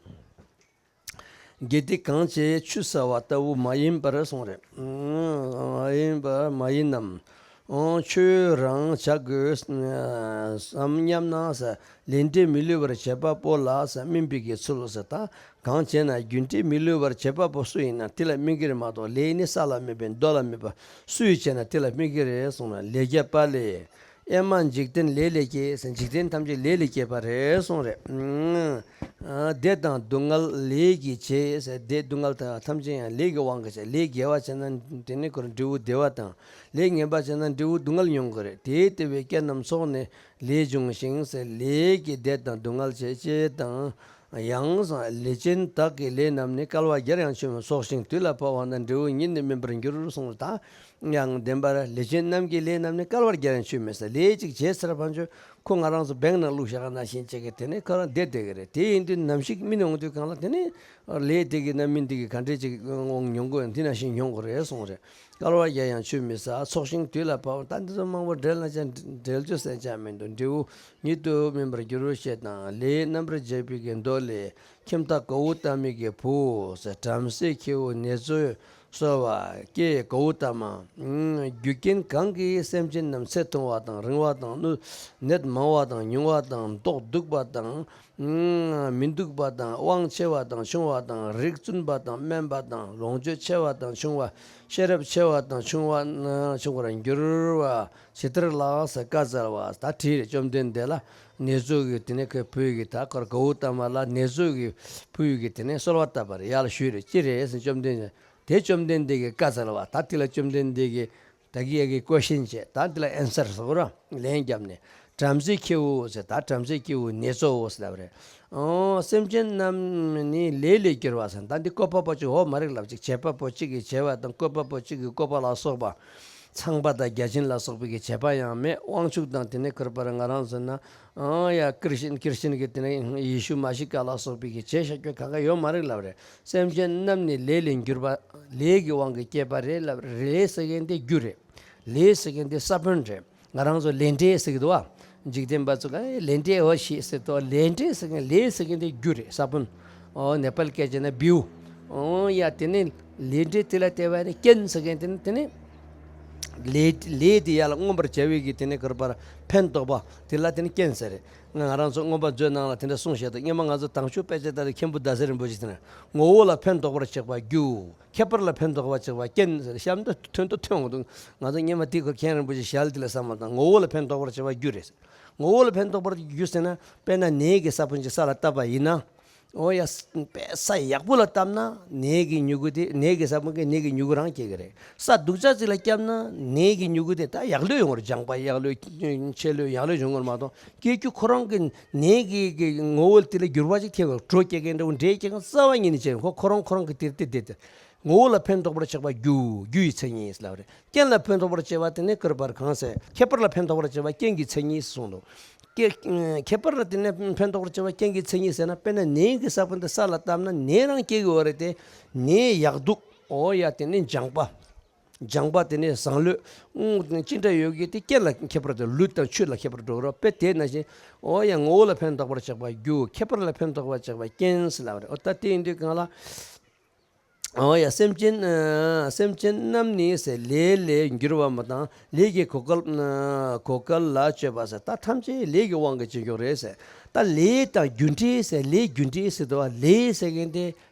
དགེ་སྡིག་གང་བྱེད་ཆུད་ཟ་བ་ལྟ་བུ་མ་ཡིན་པར་གསུངས་རེད། མ་ཡིན་པ་མ་ཡིན་ནམ། ཁྱོད་རང་བྱ་དགོས་སམ་སྙམ་ན་ཟེར། ལས་འབྲས་མི་བསླུ་བར་བྱེད་པ་པོ་ལ་ཟེར་སྨིན་པའི་གི་ཚུལ་ཟེར། ད་གང་བྱས་ན་རྒྱུ་འབྲས་མི་བསླུ་བར་བྱེད་པ་པོ་སུ་ཡིན་ན་དེ་ལ་སྨིན་གྱི་རེད་མ་གཏོགས། ལས་ནི་ས་ལ་མེད་པས་མདོ་ལ་མེད་པ། སུས་བྱས་ན་དེ་ལ་སྨིན་གྱི་རེད་གསུངས་ན། ལས་རྒྱས་པ་ལས། ཨེ་མ་འཇིག་རྟེན་ལས་ལས་སྐྱེས་ཟེར། འཇིག་རྟེན་ཐམས་ཅད་ལས་ལས་སྐྱེས་པ་རེད་གསུངས་རེད། ཨ་བདེ་དང་སྡུག་བསྔལ་ལས་ཀྱིས་བྱས་ཟེར། བདེ་སྡུག་བསྔལ་དང་ཐམས་ཅད་ཡང་ལས་ཀྱི་དབང་གིས་བྱས། ལས་དགེ་བ་བྱས་ན་དེ་ནི་ཁོར་འབྲས་བུ་བདེ་བ་དང་། ལས་ངན་པ་བྱས་ན་འབྲས་བུ་སྡུག་བསྔལ་མྱོང་གི་རེད། དེ་ལྟ་བུའི་རྐྱེན་རྣམས་ཚོགས་ནས་ལས་འབྱུང་ཞིང་ཟེར། ལས་ཀྱིས་བདེ་དང་སྡུག་བསྔལ་བྱས། སྐྱེས་དང་། ཡང་ལས་ཅན་བདག་གི་ལས་རྣམས་ནི། བསྐལ་པ་བརྒྱར་ཡང་ཆོད་མིན། ཚོགས་ཤིང་དུས་ལ་བབ་པ་ན། འབྲས་བུ་ཉིད་ནི་སྨིན་པར་འགྱུར་གསུངས། ད་ཡང་བདེན་པར་ལས་ཅན་རྣམས་ཀྱི་ལས་རྣམས་ནི་བསྐལ་པ་བརྒྱར་ཡང་ཆོད་མིན་ཟེར། ལས་གཅིག་བྱས་ཚར་ཕན་ཆོད་ཁོ་ང་རང་ཚོ་བེང་ནང་བླུགས་བཞག་ན་བཞིན་བྱེད་ཀྱི་དེ་ནས་ཁོ་རང་བསྡད་བསྡད་ཀྱི་རེད། དེ་ཡིན་དུས་ནམ་ཞིག་སྨིན་འོང་དུས་གང་ལ་དེ་ནས་ལས་དེ་གི་རྣམ་སྨིན་དེ་གི་ག་འདྲས་ཅིག་འོང་མྱོང་དགོས་འདི་ན་བཞིན་མྱོང་དགོས་རེད་གསུངས་རེད། བསྐལ་པ་བརྒྱར་ཡང་ཆོད་མིན་ཟེར། ཚོགས་ཤིང་དུས་ལ་བབ། ད་འདི་ཚོ་མང་པོ་འགྲེལ་ན་ཅང་འགྲེལ་རྒྱུ་ཟེར་ཅང་མི་འདུག་འབྲས་བུ་ཉིད་དུ་སྨིན་པར་འགྱུར་ཞེས་དང་། ལས་རྣམ་པར་འབྱེད་པའི་གི་མདོ་ལས། ཁྱིམ་བདག་གཽ་ཏ་མི་གི་བུ་ཟེར། བྲམ་ཟེ་ཁྱེའུ་ནེ་ཙོས་གསོལ་བ། ཀྱེ་གཽ་ཏ་མ། རྒྱུ་རྐྱེན་གང་གིས་སེམས་ཅན་རྣམས་ཚེ་ཐུང་བ་དང་རིང་བ་དང་། ནད་མང་བ་དང་ཉུང་བ་དང་། མདོག་སྡུག་པ་དང་མི་སྡུག་པ་དང་། དབང་ཆེ་བ་དང་ཆུང་བ་དང་། རིགས་བཙུན་པ་དང་དམན་པ་དང་། ལོངས་སྤྱོད་ཆེ་བ་དང་ཆུང་བ། ཤེས་རབ་ཆེ་བ་དང་ཆུང་བ་ཆུང་བར་འགྱུར་བ་ཇི་ལྟར་ལགས་ཟེར་བཀའ་སྩལ་བ། ད་དྲིས་རེད། བཅོམ་ལྡན་འདས་ལ་ནེ་ཙོ་གིས་དེ་ནས་ཁོའི་བུ་ཡི་གི་ད་ཁོར་གཽ་ཏ་མ་ལ་ནེ་ཙོ་གི་བུ་ཡི་གི་དེ་ནས་གསོལ་བ་བཏབ་པ་རེད། ཡར་ལ་ཞུས་རེད། ཅི་རེད་ཟེར། བཅོམ་ལྡན་འདས་དེ་བཅོམ་ལྡན་འདས་ཀྱིས་བཀའ་སྩལ་བ། ད་དེ་ལ་བཅོམ་ལྡན་འདས་ཀྱིས་ད་གི་ཡ་གི་ཀོ་ཤན་བྱས། ད་དེ་ལ་ཨན་སར་ཟེར་གོ་ར་ལན་བརྒྱབ་ནས། བྲམ་ཟེ་ཁྱེའུ་ཟེར། ད་བྲམ་ཟེ་ཁྱེའུ་ནེ་ཙོ་ཟེར་ལབ་རེད། ཨོ་སེམས་ཅན་རྣམས་ནི་ལས་ལས་གྱུར་པ་ཟེར། ད་འདི་བཀོད་པ་པོ་གཅིག་འོ་མ་རིག་ལབ་ཅིག་བྱེད་པ་པོ་གཅིག་གིས་བྱས་པ་དང་། བཀོད་པ་པོ་གཅིག་གིས་བཀོད་པ་ལ་སོགས་པ། ཚངས་པ་དང་བརྒྱ་བྱིན་ལ་སོགས་པའི་གི་བྱེད་པ་ཡང་མེད། དབང་ཕྱུག་དང་དེ་ནས་ཁོར་པར་ང་རང་ཚོ་ན། ཨང་ཡ་ཀིར་ཤིན་ཀིར་ཤིན་གྱི་དེ་ནས་ཡེ་ཤུ་མ་ཤི་ཀ་ལ་སོགས་པའི་གི་བྱས་བཞག་རྒྱུ་གང་ག་ཡོད་མ་རེད་ལབ་རེད། སེམས་ཅན་རྣམས་ནི་ལས་ལས་གྱུར་པ། ལས་ཀྱི་དབང་གིས་སྐྱེས་པ་རེད་ལབ་རེད། ལས་ཟེར་མཁན་དེ་རྒྱུ་རེད། ལས་ཟེར་མཁན་དེ་ས་བོན་རེད། ང་རང་ཚོ་ལས་འབྲས་ཟེར་གི་འདུག་བ། འཇིག་རྟེན་པ་ཚོ་ག་ལས་འབྲས་འོ་ཞེས་ཟེར་དོ། ལས་འབྲས་ཟེར་མཁན་ལས་ཟེར་མཁན་དེ་རྒྱུ་རེད། ས་བོན། ཨོ་ནེ་པལ་སྐད་ཆ་ན་བིའུ། ཨོ་ཡ་དེ་ནས་ལས་འབྲས་དེ་ལ་བལྟས་པ་ནི་རྐྱེན་ཟེར་མཁན་དེ་ནི་དེ་ནི། ལས་ལས་དེ་ཡར་ལ་མངོན་པར་བྱ་བའི་གི་དེ་ནས་ག་རེ་ཟེར་ཕན་འདོགས་པ་དེ་ལ་དེ་ནས་རྐྱེན་ཟེར། ང་རང་ཚོ་མངོན་པ་མཛོད་ནང་ལ་དེ་འདྲ་གསུངས་བཞག་ད་སྔོན་མ་ང་ཚོ་དྭངས་ཤོག་དཔེ་ཆ་ལྟ་དུས་མཁན་པོ་ཟླ་ཟེར་རིན་པོ་ཆེ་དེ་ནས་ངོ་བོ་ལ་ཕན་འདོགས་པར་བྱེད་པ་རྒྱུ། ཁྱད་པར་ལ་ཕན་འདོགས་པར་བྱེད་པ་རྐྱེན་ཟེར་གཤམ་དུ་ཐོན་དུ་ཐོན་འོང་འདུག་ང་ཚོ་སྔོན་མ་དེ་ཁོ་མཁན་རིན་པོ་ཆེ་ཞལ་དེ་ལ་བསམ་བློ་བཏང་ངོ་བོ་ལ་ཕན་འདོགས་པར་བྱེད་པ་རྒྱུ་རེད། ངོ་བོ་ལ་ཕན་འདོགས་པར་རྒྱུ་ཟེར་ན་དཔེར་ན་ནས་ཀྱི་ས་བོན་ཅིག་ས་ལ་བཏབ་པ་ཡིན་ན། འོ་ཡ། ས་ཡག་པོ་ལ་བཏབ་ན་ནས་ཀྱི་མྱུ་གུ་དེ་ནས་ཀྱི་ས་བོན་གྱིས་ནས་ཀྱི་མྱུ་གུ་རང་སྐྱེ་གི་རེད། ས་སྡུག་ཅག་ཅིག་ལ་བསྐྱབས་ན་ནས་ཀྱི་མྱུ་གུ་དེ་ད་ཡག་ལོས་ཡོང་གི་རེད། ལྗང་པ་ཡག་ལོས་ཆེ་ལོས་ཡག་ལོས་བྱུང་གི་རེད་མ་གཏོགས་སྐྱེ་རྒྱུ་ཁོ་རང་གི་ནས་ཀྱི་གི་ངོ་བོ་དེ་ལ་འགྱུར་བ་ཅིག་ཐེབས་གི་རེད། དྲོད་སྐྱེ་མཁན་འདྲ་བོ་འབྲས་སྐྱེ་མཁན་རྩ་བ་ཉིད་ནས་བྱས་ཁོ་ཁོ་རང་ཁོ་རང་གི་དེར་དེ་དེ་དེ། ངོ་བོ་ལ་ཕན་འདོགས་པར་བྱེད་པ་རྒྱུ་རྒྱུ་ཡི་མཚན་ཉིད་ལབ་རེད། རྐྱེན་ལ་ཕན་འདོགས་པར་བྱེད་པ་དེ་ནི་ཀར་པར་གང་ཟེར། ཁྱད་པར་ལ་ཕན་འདོགས་པར་བྱེད་པ་རྐྱེན་གྱི་མཚན་ཉིད་གསུངས་འདུག་ཀྱེ། ཁྱད་པར་ལ་དེ་ནི་ཕན་འདོགས་པར་བྱེད་པ་རྐྱེན་གྱི་མཚན་ཉིད་ཟེར་ན་དཔེར་ན་ནས་ཀྱི་ས་བོན་དེ་ས་ལ་བཏབ་ན་ནས་རང་སྐྱེ་གི་ཡོད་རེད་དེ། ནས་ཡག་སྡུག་འོ་ཡ་དེ་ནི་ལྗང་པ། ལྗང་པ་དེ་ནི་བཟང་ལོས། ཨུང་ཅི་འདྲ་ཡོད་ཀྱི་དེ་རྐྱེན་ལ་ཁྱད་པར་དུ་ལུད་དང་ཆུ་ལ་ཁྱད་པར་འགྲོ་གི་རེད། དཔེ་དེ་ནང་བཞིན་འོ་ཡ་ངོ་བོ་ལ་ཕན་འདོགས་པར་བྱེད་པ་རྒྱུ། ཁྱད་པར་ལ་ཕན་འདོགས་པར་བྱེད་པ་རྐྱེན་ཟེར་ལབ་རེད། འོ་ད་དེ་ཡིན་དུས་གང་ལ། འོ་ཡ་སེམས་ཅན། སེམས་ཅན་རྣམས་ནི་ཟེར་ལས་ལས་གྱུར་པ་མ་དང་ལས་ཀྱི་གོ་སྐལ། གོ་སྐལ་ལ་སྤྱོད་པ་ཟེར་ད་ཐམས་ཅད་ལས་ཀྱི་དབང་གིས་བྱེད་འགྱུར་རེད་ཟེར། ད་ལས་དང་རྒྱུ་འབྲས་ཟེར་ལས་རྒྱུ་འབྲས་ཟེར་དུས་ལས་ཟེར་མཁན་དེ་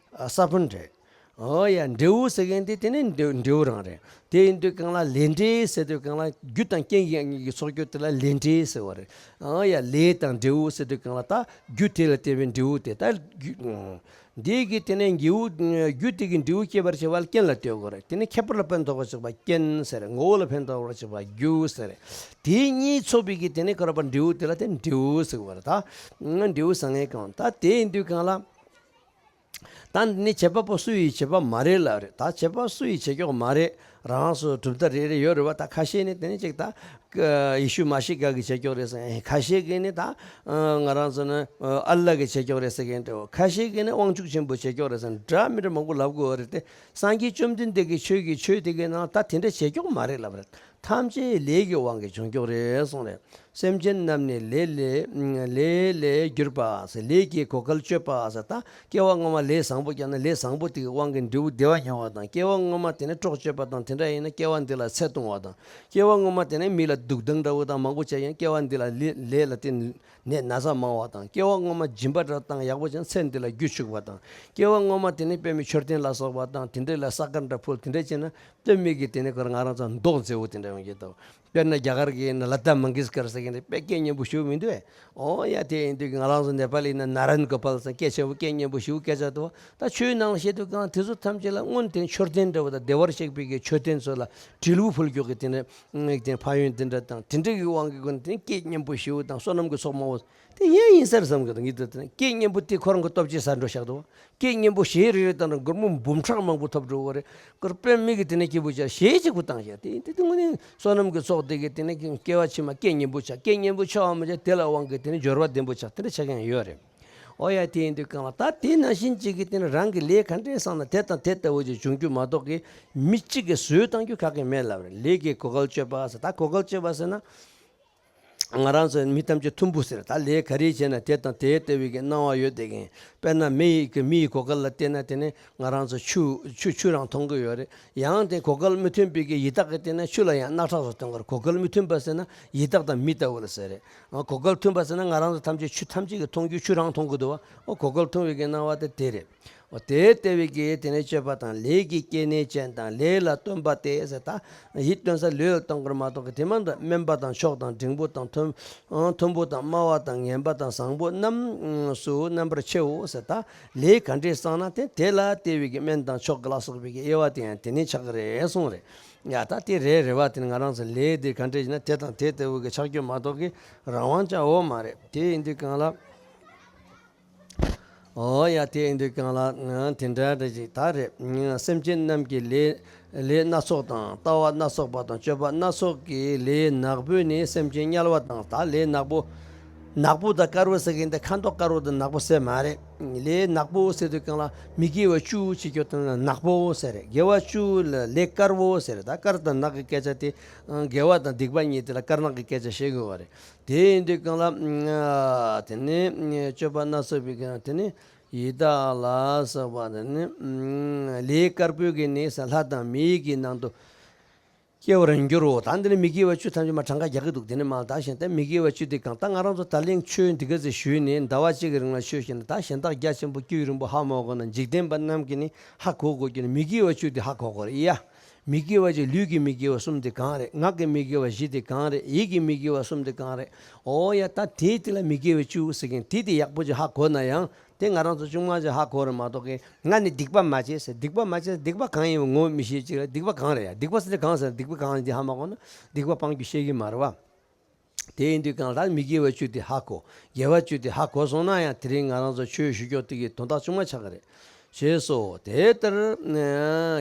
ས་བོན་རེད། འོ་ཡ་འབྲས་བུ་ཟེར་མཁན་དེ་དེ་ནི་འབྲས་བུ་རང་རེད། དེ་ཡིན་དུས་གང་ལ་ལས་འབྲས་ཟེར་དུས་གང་ལ་རྒྱུ་དང་རྐྱེན་གྱི་གཉིས་ཀྱི་ཚོགས་རྒྱུ་དེ་ལ་ལས་འབྲས་ཟེར་བ་རེད། འོ་ཡ་ལས་དང་འབྲས་བུ་ཟེར་དུས་གང་ལ་ད་རྒྱུ་དེ་ལ་བརྟེན་པའི་འབྲས་བུ་དེ་ད་རྒྱུ། འདི་གི་དེ་ནས་འབྲས་བུ་རྒྱུ་དེ་གི་འབྲས་བུ་སྐྱེད་པར་བྱེད་པ་ལ་རྐྱེན་ལ་ལྟོས་དགོས་རེད། དེ་ནས་ཁྱད་པར་ལ་ཕན་འདོགས་པར་བྱེད་པ་རྐྱེན་ཟེར། ངོ་བོ་ལ་ཕན་འདོགས་པར་བྱེད་པ་རྒྱུ་ཟེར། དེ་གཉིས་ཚོགས་པའི་གི་དེ་ནས་ཁོ་ར་པ་འབྲས་བུ་དེ་ལ་དེ་འབྲས་བུ་ཟེར་བ་རེད། ད་འབྲས་བུ་ཟེར་མཁན་གང་ད་དེ་ཡིན་དུས་གང་ལ། ད་འདི་ནི་བྱེད་པ་པོ་སུ་ཡིས་བྱེད་པ་མ་རེད་ལབ་རེད། ད་བྱེད་པ་སུ་ཡིས་བྱེད་ཀྱོག་མ་རེད། རང་སོ་གྲུབ་མཐའ་རེ་རེ་ཡོད་རེད་བ། ད་ཁ་ཤས་ནི་དེ་ནི་གཅིག་ད། ཡེ་ཤུ་མ་ཤི་ཀ་གི་བྱེད་ཀྱོག་རེད་ཟེར། ཁ་ཤས་ཀྱིས་ནི་ད། ང་རང་ཚོ་ནི་ཨ་ལ་གི་བྱེད་ཀྱོག་རེད་ཟེར་མཁན་འདྲ་བོ། ཁ་ཤས་ཀྱིས་ནི་དབང་ཕྱུག་ཆེན་པོ་བྱེད་ཀྱོག་རེད་ཟེར་འདྲ་མི་འདྲ་མང་པོ་ལབ་དགོས་རེད་དེ། སངས་རྒྱས་བཅོམ་ལྡན་འདས་ཀྱི་ཆོས་ཀྱི་ཆོས་དེ་གའི་ནང་ད་དེ་འདྲ་བྱེད་ཀྱོག་མ་རེད་ལབ་རེད། ཐམས་ཅད་ལས་ཀྱི་དབང་གིས་བྱུང་ཀྱོག་རེད་གསུངས་རེད། སེམས་ཅན་རྣམས་ནི་ལས་ལས་ལས་ལས་གྱུར་པ་ཟེར། ལས་ཀྱི་གོ་སྐལ་སྤྱོད་པ་ཟེར། ད་སྐྱེ་བ་སྔོན་མ་ལས་བཟང་པོ་བསགས་ན་ལས་བཟང་པོ་དེ་གི་དབང་གིས་འབྲས་བུ་བདེ་བ་མྱོང་བ་དང་། སྐྱེ་བ་སྔོན་མ་དེ་ནས་གྲོགས་སྤྱོད་པ་དང་དེ་འདྲ་ཡིན་ན་སྐྱེ་བ་འདི་ལ་ཚེ་ཐུང་བ་དང་། སྐྱེ་བ་སྔོན་མ་དེ་ནས་མི་ལ་སྡུག་སྡང་འདྲ་བོ་དང་མང་པོ་བྱས་ཡང་སྐྱེ་བ་འདི་ལ་ལས་ལས་ལ་བརྟེན་ནད་ན་ཚ་མང་བ་དང་། སྐྱེ་བ་སྔོན་མ་སྦྱིན་པ་འདྲ་བཏང་ཡག་པོ་བྱས་ན་ཚེ་འདི་ལ་རྒྱུ་ཕྱུག་པ་དང་། སྐྱེ་བ་སྔོན་མ་དེ་ནས་དཔེ་མི་མཆོད་རྟེན་ལ་སོགས་པ་དང་དེ་འདྲ་ལ་ས་དཀར་འདྲ་ཕུལ་དེ་འདྲ་བྱས་ན། སྟོད་སྨད་ཀྱི་དེ་ནས་ཁོ་རང་ང་རང་ཚོ་མདོག་མཛེས་པོ་དེ་འདྲ་ཡོང་གི་འདུག་དཔེར་ན་རྒྱ་གར་གྱི་ན་ལ་ཏཱ་མང་གེ་ཤ་ཀར་ཟེར་མཁན་དེ་དཔེ་སྐད་སྙན་པོ་ཞེ་པོ་མི་འདུག་ཨེ། ཨོ་ཡ་དེ་ཡིན་དུས་ང་རང་ཚོ་ནེ་པ་ལི་ན་ན་རན་གོ་པལ་ཟེར་སྐད་ཆེན་པོ་སྐད་སྙན་པོ་ཞེ་པོ་སྐད་ཆ་འདུག་ད་ཆོས་ནང་ལ་བཤད་དུས་གང་དེ་ཚོ་ཐམས་ཅད་ལ་སྔོན་དེ་མཆོད་རྟེན་འདྲ་བོ་དང་བདེ་བར་གཤེགས་པའི་གི་མཆོད་རྟེན་ཚོ་ལ་དྲིལ་བུ་ཕུལ་རྒྱུ་གི་དེ་འདྲ་དེ་ཕན་ཡོན་དེ་འདྲ་དང་དེ་འདྲ་གི་དབང་གིས་ཀུན་དེ་སྐད་སྙན་པོ་ཞེ་པོ་དང་བསོད་ནམས་ཀྱི་ཚོགས་མང་པོ། དེ་ཡིན་ཡིན་ཟེར་བསམ་གི་འདུག་ངས་དེ་དེ་སྐད་སྙན་པོ་དེ་ཁོ་རང་གི་སྟོབས་ཆེ་ས་འགྲོ་ཤག་འདུག་སྐད་སྙན་པོ་གཞས་རེ་རེ་བཏང་ན་སྒོར་མོ་འབུམ་ཕྲག་མང་པོ་ཐོབ་འགྲོ་གི་རེད། སྐོར་དཔེ་མི་གི་དེ་ནས་སྐྱིད་པོ་ཆགས་གཞས་གཅིག་པུ་བཏང་ཤག་དེ་དེ་དེ་དངོས་གནས་བསོད་ནམས་ཀྱི་ཚོགས་དེ་གི་དེ་ནས་སྐྱེ་བ་ཕྱི་མ་སྐད་སྙན་པོ་ཆགས། སྐད་སྙན་པོ་ཆགས་པ་མ་ཆགས་དེ་ལ་དབང་གིས་དེ་ནས་འབྱོར་བ་ལྡན་པོ་ཆགས་དེ་འདྲ་ཆགས་མཁན་ཡོད་རེད། ཨོ་ཡ་དེ་ཡིན་དུས་གང་ལ་ད་དེ་ནང་བཞིན་གཅིག་གི་དེ་ནས་རང་གི་ལས་ག་འདྲས་བསགས་ན་དེ་དང་དེ་ལྟ་བུ་ཅིག་འབྱུང་རྒྱུ་མ་གཏོགས་གི་མི་གཅིག་གིས་བཟོས་བཏང་རྒྱུ་ག་གེ་མེད་ལབ་རེད། ལས་ཀྱི་གོ་སྐལ་སྤྱོད་པ་ཟེར། ད་གོ་སྐལ་སྤྱོད་པ་ཟེར་ན། ང་རང་ཚོ་མི་ཐམས་ཅད་མཐུན་པོ་ཟེར། ད་ལས་ག་རེ་བྱས་ན་དེ་དང་དེ་ལྟ་བུའི་གི་སྣང་བ་ཡོད་དེ་གིན། དཔེར་ན་མི་ཡི་གི་མི་ཡི་གོ་སྐལ་ལ་བལྟས་ན་དེ་ནི་ང་རང་ཚོ་ཆུ་ཆུ་ཆུ་རང་མཐོང་གི་ཡོད་རེད། ཡང་དེ་གོ་སྐལ་མི་མཐུན་པའི་གི་ཡི་དྭགས་ཀྱིས་བལྟས་ན་ཆུ་ལ་ཡང་རྣག་ཁྲག་སོགས་མཐོང་གི་རེད། གོ་སྐལ་མི་མཐུན་པ་ཟེར་ན་ཡི་དྭགས་དང་མི་ལྟ་བུ་ལ་ཟེར་རེད། ཨ་གོ་སྐལ་མཐུན་པ་ཟེར་ན་ང་རང་ཚོ་ཐམས་ཅད་ཆུ་ཐམས་ཅད་ཀྱི་མཐོང་རྒྱུ་ཆུ་རང་མཐོང་གི་འདུག་བ། ཨོ་གོ་སྐལ་མཐོང་བའི་གི་སྣང་བ་དེ་དེ་རེད། འོ་དེ་ལྟ་བུའི་གི་དེ་ནས་སྤྱོད་པ་དང་ལས་ཀྱི་སྐྱེ་གནས་ཅན་དང་ལས་ལ་རྟོན་པ་སྟེ་ཟེར། ད་ཡིད་རྟོན་ས་ལུས་ལ་གཏོང་དགོས་མ་གཏོགས་གི་དེ་མ་འདྲ་སྨན་པ་དང་མཆོག་དང་འབྲིང་པོ་དང་མཐོན་མཐོན་པོ་དང་དམའ་བ་དང་ངན་པ་དང་བཟང་པོ་རྣམས་སུ་རྣམ་པར་ཕྱེའོ་ཟེར། ད་ལས་ག་འདྲས་བསགས་ན་དེ་དེ་ལ་ལྟ་བུའི་གི་སྨན་དང་མཆོག་གི་ལ་སོགས་པའི་གི་དབྱེ་བ་དེ་ཡང་དེ་ནས་ཆགས་ཀྱི་རེད་གསུངས་རེད། ཡ་ད་དེ་རེད་རེད་བ། དེ་ནི་ང་རང་ཚོ་ལས་དེ་ག་འདྲས་ཡིན་ན་དེ་དང་དེ་ལྟ་བུ་གི་ཆགས་རྒྱུ་མ་གཏོགས་གི་རང་དབང་ཅང་ཡོད་མ་རེད། དེ་ཡིན་དུས་གང་ལ། ཨོ་ཡ་དེ་ཡིན་དུས་གང་ལ་དེ་འདྲ་འདྲ་ཅིག་ད་རེད། སེམས་ཅན་རྣམས་ཀྱི་ལས་ལས་སྣ་ཚོགས་དང་ལྟ་བ་སྣ་ཚོགས་པ་དང་སྤྱོད་པ་སྣ་ཚོགས་ཀྱི་ལས་ནག་པོས་ནི་སེམས་ཅན་དམྱལ་བ་དང་། ད་ལས་ནག་པོ། ནག་པོ་དང་དཀར་པོ་ཟེར་གྱིན་དེ་ཁ་མདོག་དཀར་པོ་དང་ནག་པོ་ཟེར་མ་རེད། ལས་ནག་པོ་ཟེར་དུས་གང་ལ་མི་དགེ་བ་བཅུ་བྱེད་རྒྱུ་དེ་ལ་ནག་པོ་ཟེར་རེད། དགེ་བ་བཅུ་ལ་ལས་དཀར་པོ་ཟེར་རེད། ད་དཀར་དང་ནག་གི་སྐད་ཆ་དེ་དགེ་བ་དང་སྡིག་པ་གཉིས་དེ་ལ་དཀར་ནག་གི་སྐད་ཆ་བཤད་དགོས་པ་རེད། དེ་ཡིན་དུས་གང་ལ། དེ་ནི་སྤྱོད་པ་སྣ་ཚོགས་པའི་གང་དེ་ནི་ཡི་དྭགས་ལ་སོགས་པ་དེ་ནི་ལས་དཀར་པོའི་གི་ནི་ལྷ་དང་མིའི་གི་ནང་དུ་ སྐྱེ་བར་འགྱུར་རོ། ད་འདི་ནི་མི་དགེ་བ་བཅུ་ཐམས་ཅད་མར་གྲངས་ཀ་རྒྱག་གི་འདུག་དེ་ནི་མ་ད་གཞན་ད་མི་དགེ་བ་བཅུ་དེ་གང་ད་ང་རང་ཚོ་ད་ལན་ཆོས་འདི་ག་ཚོད་ཞུས་ནས་ཟླ་བ་གཅིག་གི་རིང་ལ་ཆོས་བཤད་ན་ད་གཞན་དག་རྒྱ་ཆེན་པོ་སྐྱེས་རིང་པོ་ཧ་མ་གོ་ན་འཇིག་རྟེན་པ་རྣམས་ཀྱིས་ནི་ཧ་གོ་དགོས་ཀྱི་ནི་མི་དགེ་བ་བཅུ་དེ་ཧ་གོ་དགོས་རེད་ཡ། མི་དགེ་བ་བཅུ། ལུས་ཀྱི་མི་དགེ་བ་གསུམ་དེ་གང་རེད། ངག་གི་མི་དགེ་བ་བཞི་དེ་གང་རེད། ཡིད་ཀྱི་མི་དགེ་བ་གསུམ་དེ་གང་རེད། ཨོ་ཡ་ད་དེའི་དེ་ལ་མི་དགེ་བ་བཅུ་ཟེར་མཁན་དེ་དེ་ཡག་པོ་ཅིག་ཧ་གོ་ན་ཡང་། དེ་ང་རང་ཚོ་ཆུང་མ་ཅིག་ཧ་གོ་རེད་མ་གཏོགས་ཀྱི་ང་ནི་སྡིག་པ་མ་བྱས་ཟེར། སྡིག་པ་མ་བྱས་ཟེར། སྡིག་པ་གང་ཡིན་པ་ངོ་མི་ཤེས་ཅིག་ལ་སྡིག་པ་གང་རེད་ཡ། སྡིག་པ་ཟེར་ན་གང་ཟེར། སྡིག་པ་གང་ཡིན་དེ་ཧ་མ་གོ་ན་སྡིག་པ་སྤང་རྒྱུ་ཤེས་ཀྱི་མ་རེད་བ། དེ་ཡིན་དུས་གང་ལྟར་མི་དགེ་བ་བཅུ་དེ་ཧ་གོ། དགེ་བ་བཅུ་དེ་ཧ་གོ་སོང་ན་ཡང་དེ་རིང་ང་རང་ཚོ་ཆོས་ཞུ་ཕྱོགས་དེ་གི་དོན་དག་ཆུང་མ་ཆགས་ཀྱི་རེད། ཞེས་སོ། དེ་ལྟར་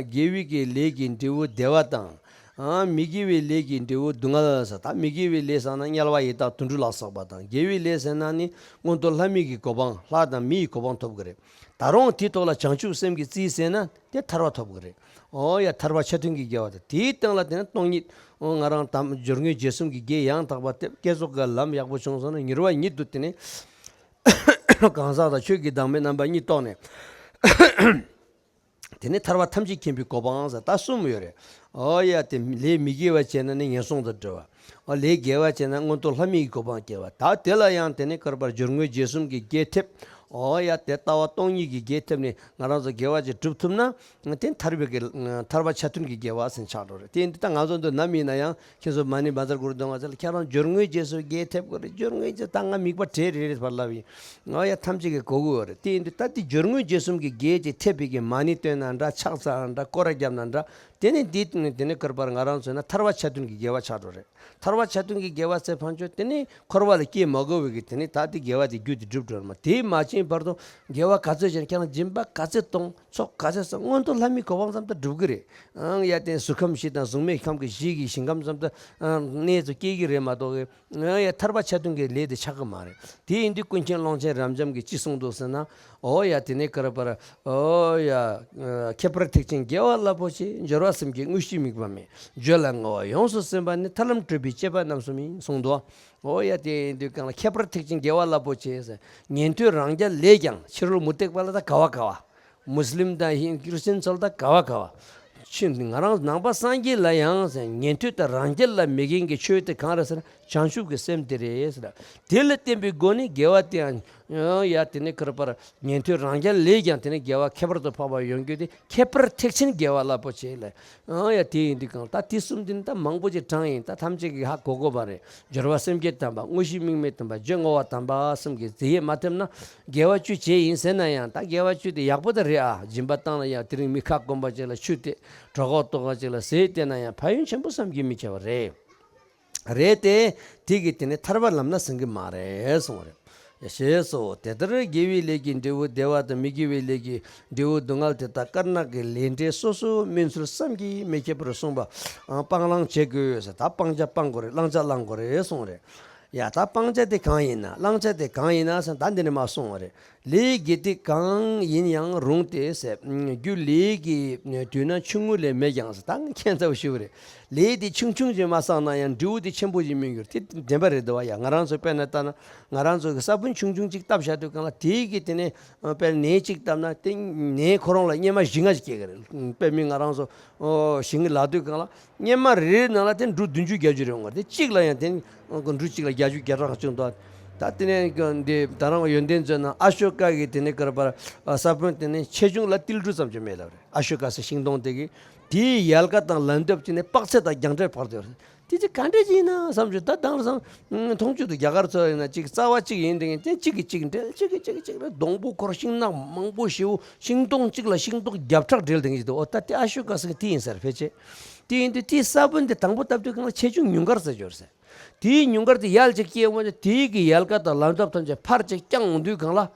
དགེ་བའི་གི་ལས་ཀྱི་འབྲས་བུ་བདེ་བ་དང་། མི་དགེ་བའི་ལས་ཀྱི་འབྲས་བུ་སྡུག་བསྔལ་ཟེར། ད་མི་དགེ་བའི་ལས་བསགས་ན་དམྱལ་བ་ཡི་དྭགས་དུད་འགྲོ་ལ་སོགས་པ་དང་། དགེ་བའི་ལས་བསགས་ན་ནི་མངོན་མཐོ་ལྷ་མི་གི་གོ་འཕང་ལྷ་དང་མི་ཡི་གོ་འཕང་ཐོབ་ཀྱི་རེད། ད་རུང་དེའི་ཐོག་ལ་བྱང་ཆུབ་སེམས་ཀྱིས་རྩིས་ཟིན་ན་དེ་ཐར་པ་ཐོབ་ཀྱི་རེད། ཨོ་ཡ་ཐར་པ་ཆ་མཐུན་གྱི་དགེ་བ་དང་དེའི་སྟེང་ལ་དེ་ནི་སྟོང་ཉིད། ཨོ་ང་རང་དམ་སྦྱོར་དངོས་རྗེས་གསུམ་གྱི་དགེ་ཡང་དག་པ་སྟེ་བསྐྱེད་རྫོགས་ཀྱི་ལམ་ཡག་པོ་བྱུང་སོང་ན་མྱུར་བ་ཉིད་དུ་དེ་ནི་གང་ཟག་དང་ཆོས་ཀྱི་བདག་མེད་རྣམ་པ་གཉིས་རྟོགས་ནས། དེ་ནས་ཐར་པ་ཐམས་ཅད་མཁྱེན་པའི་གོ་འཕང་ཟེར་ད་གསུམ་ཡོད་རེད། ཨོ་ཡ་དེ་ལས་མི་དགེ་བ་བྱས་ན་ནི་ངན་སོང་དུ་འགྲོ་བ། ཨོ་ལས་དགེ་བ་བྱས་ན་མངོན་མཐོ་ལྷ་མིའི་གོ་འཕང་སྐྱེ་བ། ད་དེ་ལ་ཡང་དེ་ནས་བསྐལ་པར་སྦྱོར་དངོས་རྗེས་གསུམ་གྱི་དགེ་ཐེབས། ཨོ་ཡ་དེ་ལྟ་བ་སྟོང་ཉིད་ཀྱི་དགེ་ཐེབས་ནས་ང་རང་ཚོ་དགེ་བ་ཅིག་སྒྲུབ་ཐུབ་ན། དེ་ཐར་པའི་གི་ཐར་པ་ཆ་མཐུན་གྱི་དགེ་བ་ཟེར་ཆགས་འགྲོ་རེད། དེ་འདི་ད་ང་ཚོ་འདི་ནམ་ཡིན་ན་ཡང་ཁྱེད་ཚོ་མ་ཎི་མ་ཚར་གུ་རུ་གདོང་ང་ཚོ་ལ་ཁྱེད་རང་སྦྱོར་དངོས་རྗེས་གསུམ་དགེ་ཐེབས་དགོས་རེད། སྦྱོར་དངོས་རྗེས་ད་ང་དམིགས་པ་བྲལ་རེད་རེད་བར་ལབ་ཡིན། ང་ཡ་ཐམས་ཅད་ཀྱི་གོ་དགོས་རེད། དེ་ཡིན་དུས་ད་དེ་སྦྱོར་དངོས་རྗེས་གསུམ་གྱི་དགེ་ཅིག་ཐེབས་པའི་གི་མ་ཎི་བཏོན་ན་འདྲ། ཕྱག་འཚལ་ན་འདྲ། སྐོར་ར་བརྒྱབ་ན་འདྲ། དེ་ནས་འདི་དེ་ནས་བསྐལ་པར་ང་རང་ཚོ་ན་ཐར་པ་ཆ་མཐུན་གྱི་དགེ་བ་ཆགས་འགྲོ་རེད། ཐར་པ་ཆ་མཐུན་གྱི་དགེ་བ་ཚེ་ཕན་ཆོད་དེ་ནི་འཁོར་བ་ལ་སྐྱེ་མ་དགོས་པའི་གི་དེ་ནི་ད་དེ་དགེ་བ་དེ་རྒྱུ་དེ་སྒྲུབ་འགྲོ་རེད་མ། དེ་མ་ཕྱིན་བར་དུ་དགེ་བ་ག་ཚོད་བྱས་ན་ཁྱེད་རང་སྦྱིན་པ་ག་ཚོད་གཏོང་། ཚོགས་ག་ཚོད་བསགས། མངོན་མཐོ་ལྷ་མིའི་གོ་འཕང་ཙམ་དུ་འགྲུབ་གི་རེད། ཨང་ཡ་དེ་གཟུགས་ཁམས་བཞི་དང་གཟུགས་མེད་ཁམས་ཀྱི་བཞི་གི་ཞིང་ཁམས་ཙམ་དུ་གནས་ཚུལ་སྐྱེ་གི་རེད་མ་གཏོགས་ཨང་ཡ་ཐར་པ་ཆ་མཐུན་གྱི་ལས་དེ་ཆགས་གི་མ་རེད། དེ་ཡིན་དུས་ཀུན་མཁྱེན་ཀློང་ཆེན་རབ་འབྱམས་ཀྱིས་ཅི་གསུངས་འདུག་ཟེར་ན། ཨོ་ཡ་དེ་ནས་བསྐལ་པར་ཨོ་ཡ། ཨ་ཁྱད་པར་ཐེག་ཆེན་དགེ་བ་རླབས་པོ་ཆེ། སྦྱོར་བ་སེམས་བསྐྱེད་དངོས་གཞི་དམིགས་པ་མེད། བརྗོད་ལ་བསྔོ་བ་ཡོངས་སུ་ཟིན་པ་ནི། ཐར་ལམ་བགྲོད་པའི་སྤྱད་པ་རྣམ་གསུམ་ཡིན་གསུངས་འདུག་ཨོ་ཡ་དེ་ཡིན་དུས་གང་ལ་ཁྱད་པར་ཐེག་ཆེན་དགེ་བ་རླབས་པོ་ཆེ་ཟེར། ཉན་ཐོས་རང་རྒྱལ་ལས་ཀྱང་། ཕྱི་རོལ་མུ་སྟེགས་པ་ལ་ད་ག་བ་ག་བ། མུ་སི་ལིམ་དང་ཧིན་ཁྲི་སི་ཅན་ཚོ་ལ་ད་ག་བ་ག་བ། ཕྱིན་ང་རང་ནང་པ་སངས་རྒྱས་ལ་ཡང་ཟེར། ཉན་ཐོས་དང་རང་རྒྱལ་ལ་མེད་མཁན་གྱི་ཆོས་དེ་གང་རེད་ཟེར་ན་བྱང་ཆུབ་ཀྱི་སེམས་དེ་རེད་ཟེར། དེ་ལ་བརྟེན་པའི་སྒོ་ནས་དགེ་བ་དེའང་ཡ་དེ་ནས་བསྐལ་པར་ཉན་ཐོས་རང་རྒྱལ་ལས་ཀྱང་དེ་ནས་དགེ་བ་ཁྱད་པར་དུ་འཕགས་པ་ཡོང་རྒྱུ་དེ་ཁྱད་པར་ཐེག་ཆེན་དགེ་བ་རླབས་པོ་ཆེ་ལ། ཨང་ཡ་དེ་ཡིན་དུས་གང་ད་དེ་གསུམ་དེ་ནི་ད་མང་པོ་ཅིག་དྲངས་ཡིན། ད་ཐམས་ཅད་ཀྱིས་ཧ་གོ་དགོས་པ་རེད། སྦྱོར་བ་སེམས་བསྐྱེད་དམ་པ། དངོས་གཞི་དམིགས་མེད་དམ་པ། བརྗོད་བསྔོ་བ་དམ་པ་གསུམ་གྱི་རྫས་ཡས་མ་ཐེབས་ན། དགེ་བ་བཅུ་བྱས་ཡིན་ཟེར་ན་ཡང་ད་དགེ་བ་བཅུ་དེ་ཡག་པོ་ད་རེད་ཨ། སྦྱིན་པ་བཏང་ན་ཡང་དེ་རིང་མི་ཁ་སྐོམ་པ་ཅིག་ལ་ཆུ་སྟེར། གྲོད་ཁོག་ལྟོགས་པ་ཅིག་ལ་ཟས་སྟེར་ན་ཡང་ཕན་ཡོན་ཆེན་པོ་བསམ་གྱིས་མི་ཁྱབ་པ་རེད། རེད་དེ། དེ་གིས་དེ་ནི་ཐར་པ་ལམ་ན་ཟིན་གྱི་མ་རེད་གསུངས་པ་རེད། ཞེས་སོ། དེ་ལྟར་དགེ་བའི་ལས་ཀྱི་འབྲས་བུ་བདེ་བ་དང་། མི་དགེ་བའི་ལས་ཀྱི་འབྲས་བུ་སྡུག་བསྔལ་དེ་དག་དཀར་ནག་གི་ལས་འབྲས་སོ་སོའི་སྨིན་ཚུལ་བསམ་གྱིས་མི་ཁྱབ་པར་གསུངས་པ། ཨ་སྤང་བླང་བྱེད་དགོས་ཟེར། ད་སྤང་བྱ་སྤང་དགོས་རེད། བླང་བྱ་བླང་དགོས་རེད་གསུངས་རེད། ཡ་ད་སྤང་བྱ་དེ་གང་ཡིན་ན། བླང་བྱ་དེ་གང་ཡིན་ན་ཟེར་ད་འདི་ནས་མར་གསུངས་པ་རེད། ལས་དགེ་སྡིག་གང་ཡིན་ཡང་རུང་སྟེ་ཟེར། རྒྱུ་ལས་ཀྱི་དུས་ན་ཆུང་ངུ་ལས་མེད་ཀྱང་ཟེར། ད་ཁྱད་མཚར་པོ་ཞིག་རེད། ལས་དེ་ཆུང་ཆུང་ཅིག་མ་བསགས་ན་ཡང་འབྲས་བུ་དེ་ཆེན་པོ་ཞིག་སྨིན་རྒྱུ་རེད། དེ་བདེན་པ་རེད་འདུག་བ། ཡ་ང་རང་ཚོ་དཔེར་ན་ལྟ་ན་ང་རང་ཚོ་གི་ས་བོན་ཆུང་ཆུང་ཅིག་བཏབ་བཞག་དུས་གང་ལ་དེའི་གི་དེ་ནས་དཔེར་ནས་ཅིག་བཏབ་ན་དེ་ནས་ཁོ་རང་ལ་སྙེ་མ་བཞི་ལྔ་ཞིག་སྐྱེ་གི་རེད། དཔེ་མིན་ང་རང་ཚོ་ཞིང་གི་ལ་དུས་གང་ལ། སྙེ་མ་རེ་རེའི་ནང་ལ་དེ་འབྲུ་བདུན་ཅུ་བརྒྱད་ཅུ་རེ་འོང་བ་དེ་གཅིག་ལ་ཡང་དེ་འབྲུ་གཅིག་ལ་བརྒྱད་ཅུ་བརྒྱ་ཕྲག་བྱུང་འདུག་ད་དེ་ནས་འདི་ད་རང་ཡོན་ཏན་མཛོད་ནང་ཨ་ཤོ་ཀ་གི་དེ་ནས་བསྐལ་པར་ས་བོན་དེ་ནས་ཆེ་ཆུང་ལ་ཏིལ་འབྲུ་ཙམ་ཅིག་མེད་ལབ་རེད། ཨ་ཤོ་ཀ་ཟེར་ཤིང་སྡོང་དེ་གི་དེའི་ཡལ་ག་དང་ལན་འདེབས་ཀྱི་ནས་དཔག་ཚད་དང་རྒྱང་ཕྲད་བར་དུ་ཡོད་རེད། དེ་ཅིག་ག་འདྲ་ཅིག་ཡིན་ན་བསམ་བྱུང་། ད་དེང་སང་མཐོང་ཆོས་དུ་རྒྱ་གར་ཚོ་ཡིན་ན་ཅིག་རྩ་བ་གཅིག་ཡིན་དེ་ཡིན་དེ་གཅིག་གིས་གཅིག་འབྲེལ། གཅིག་གིས་གཅིག་གཅིག་རེད། སྡོང་པོ་ཁོར་ཤིང་ནགས་མང་པོ་ཞེ་པོ་ཤིང་སྡོང་གཅིག་ལ་ཤིང་སྡོང་བརྒྱ་ཕྲག་འབྲེལ་དེ་ཡིན་ཞིག་འདུག་ཨོ་ད་དེ་ཨ་ཤོ་ཀ་ཟེར་གི་དེ་ཡིན་ཟེར་ཕལ་ཆེར། དེ་ཡིན་དུས་དེའི་ས་བོན་དེ་དང་པོ་བཏབ་དུས་གང་ལ་ཆེ་ཆུང་ཉུང་མཁར་ཟེར་འབྱོར་ཟེར། དེའི་ཉུང་མཁར་དེ་ཡལ་ཅིག་སྐྱེས་འོང་དེའི་གི་ཡལ་ག་དང་ལན་འདེབས་ཐམས་ཅད་ཕར་ཅིག་བརྐྱངས་འོང་དུས་གང་ལ།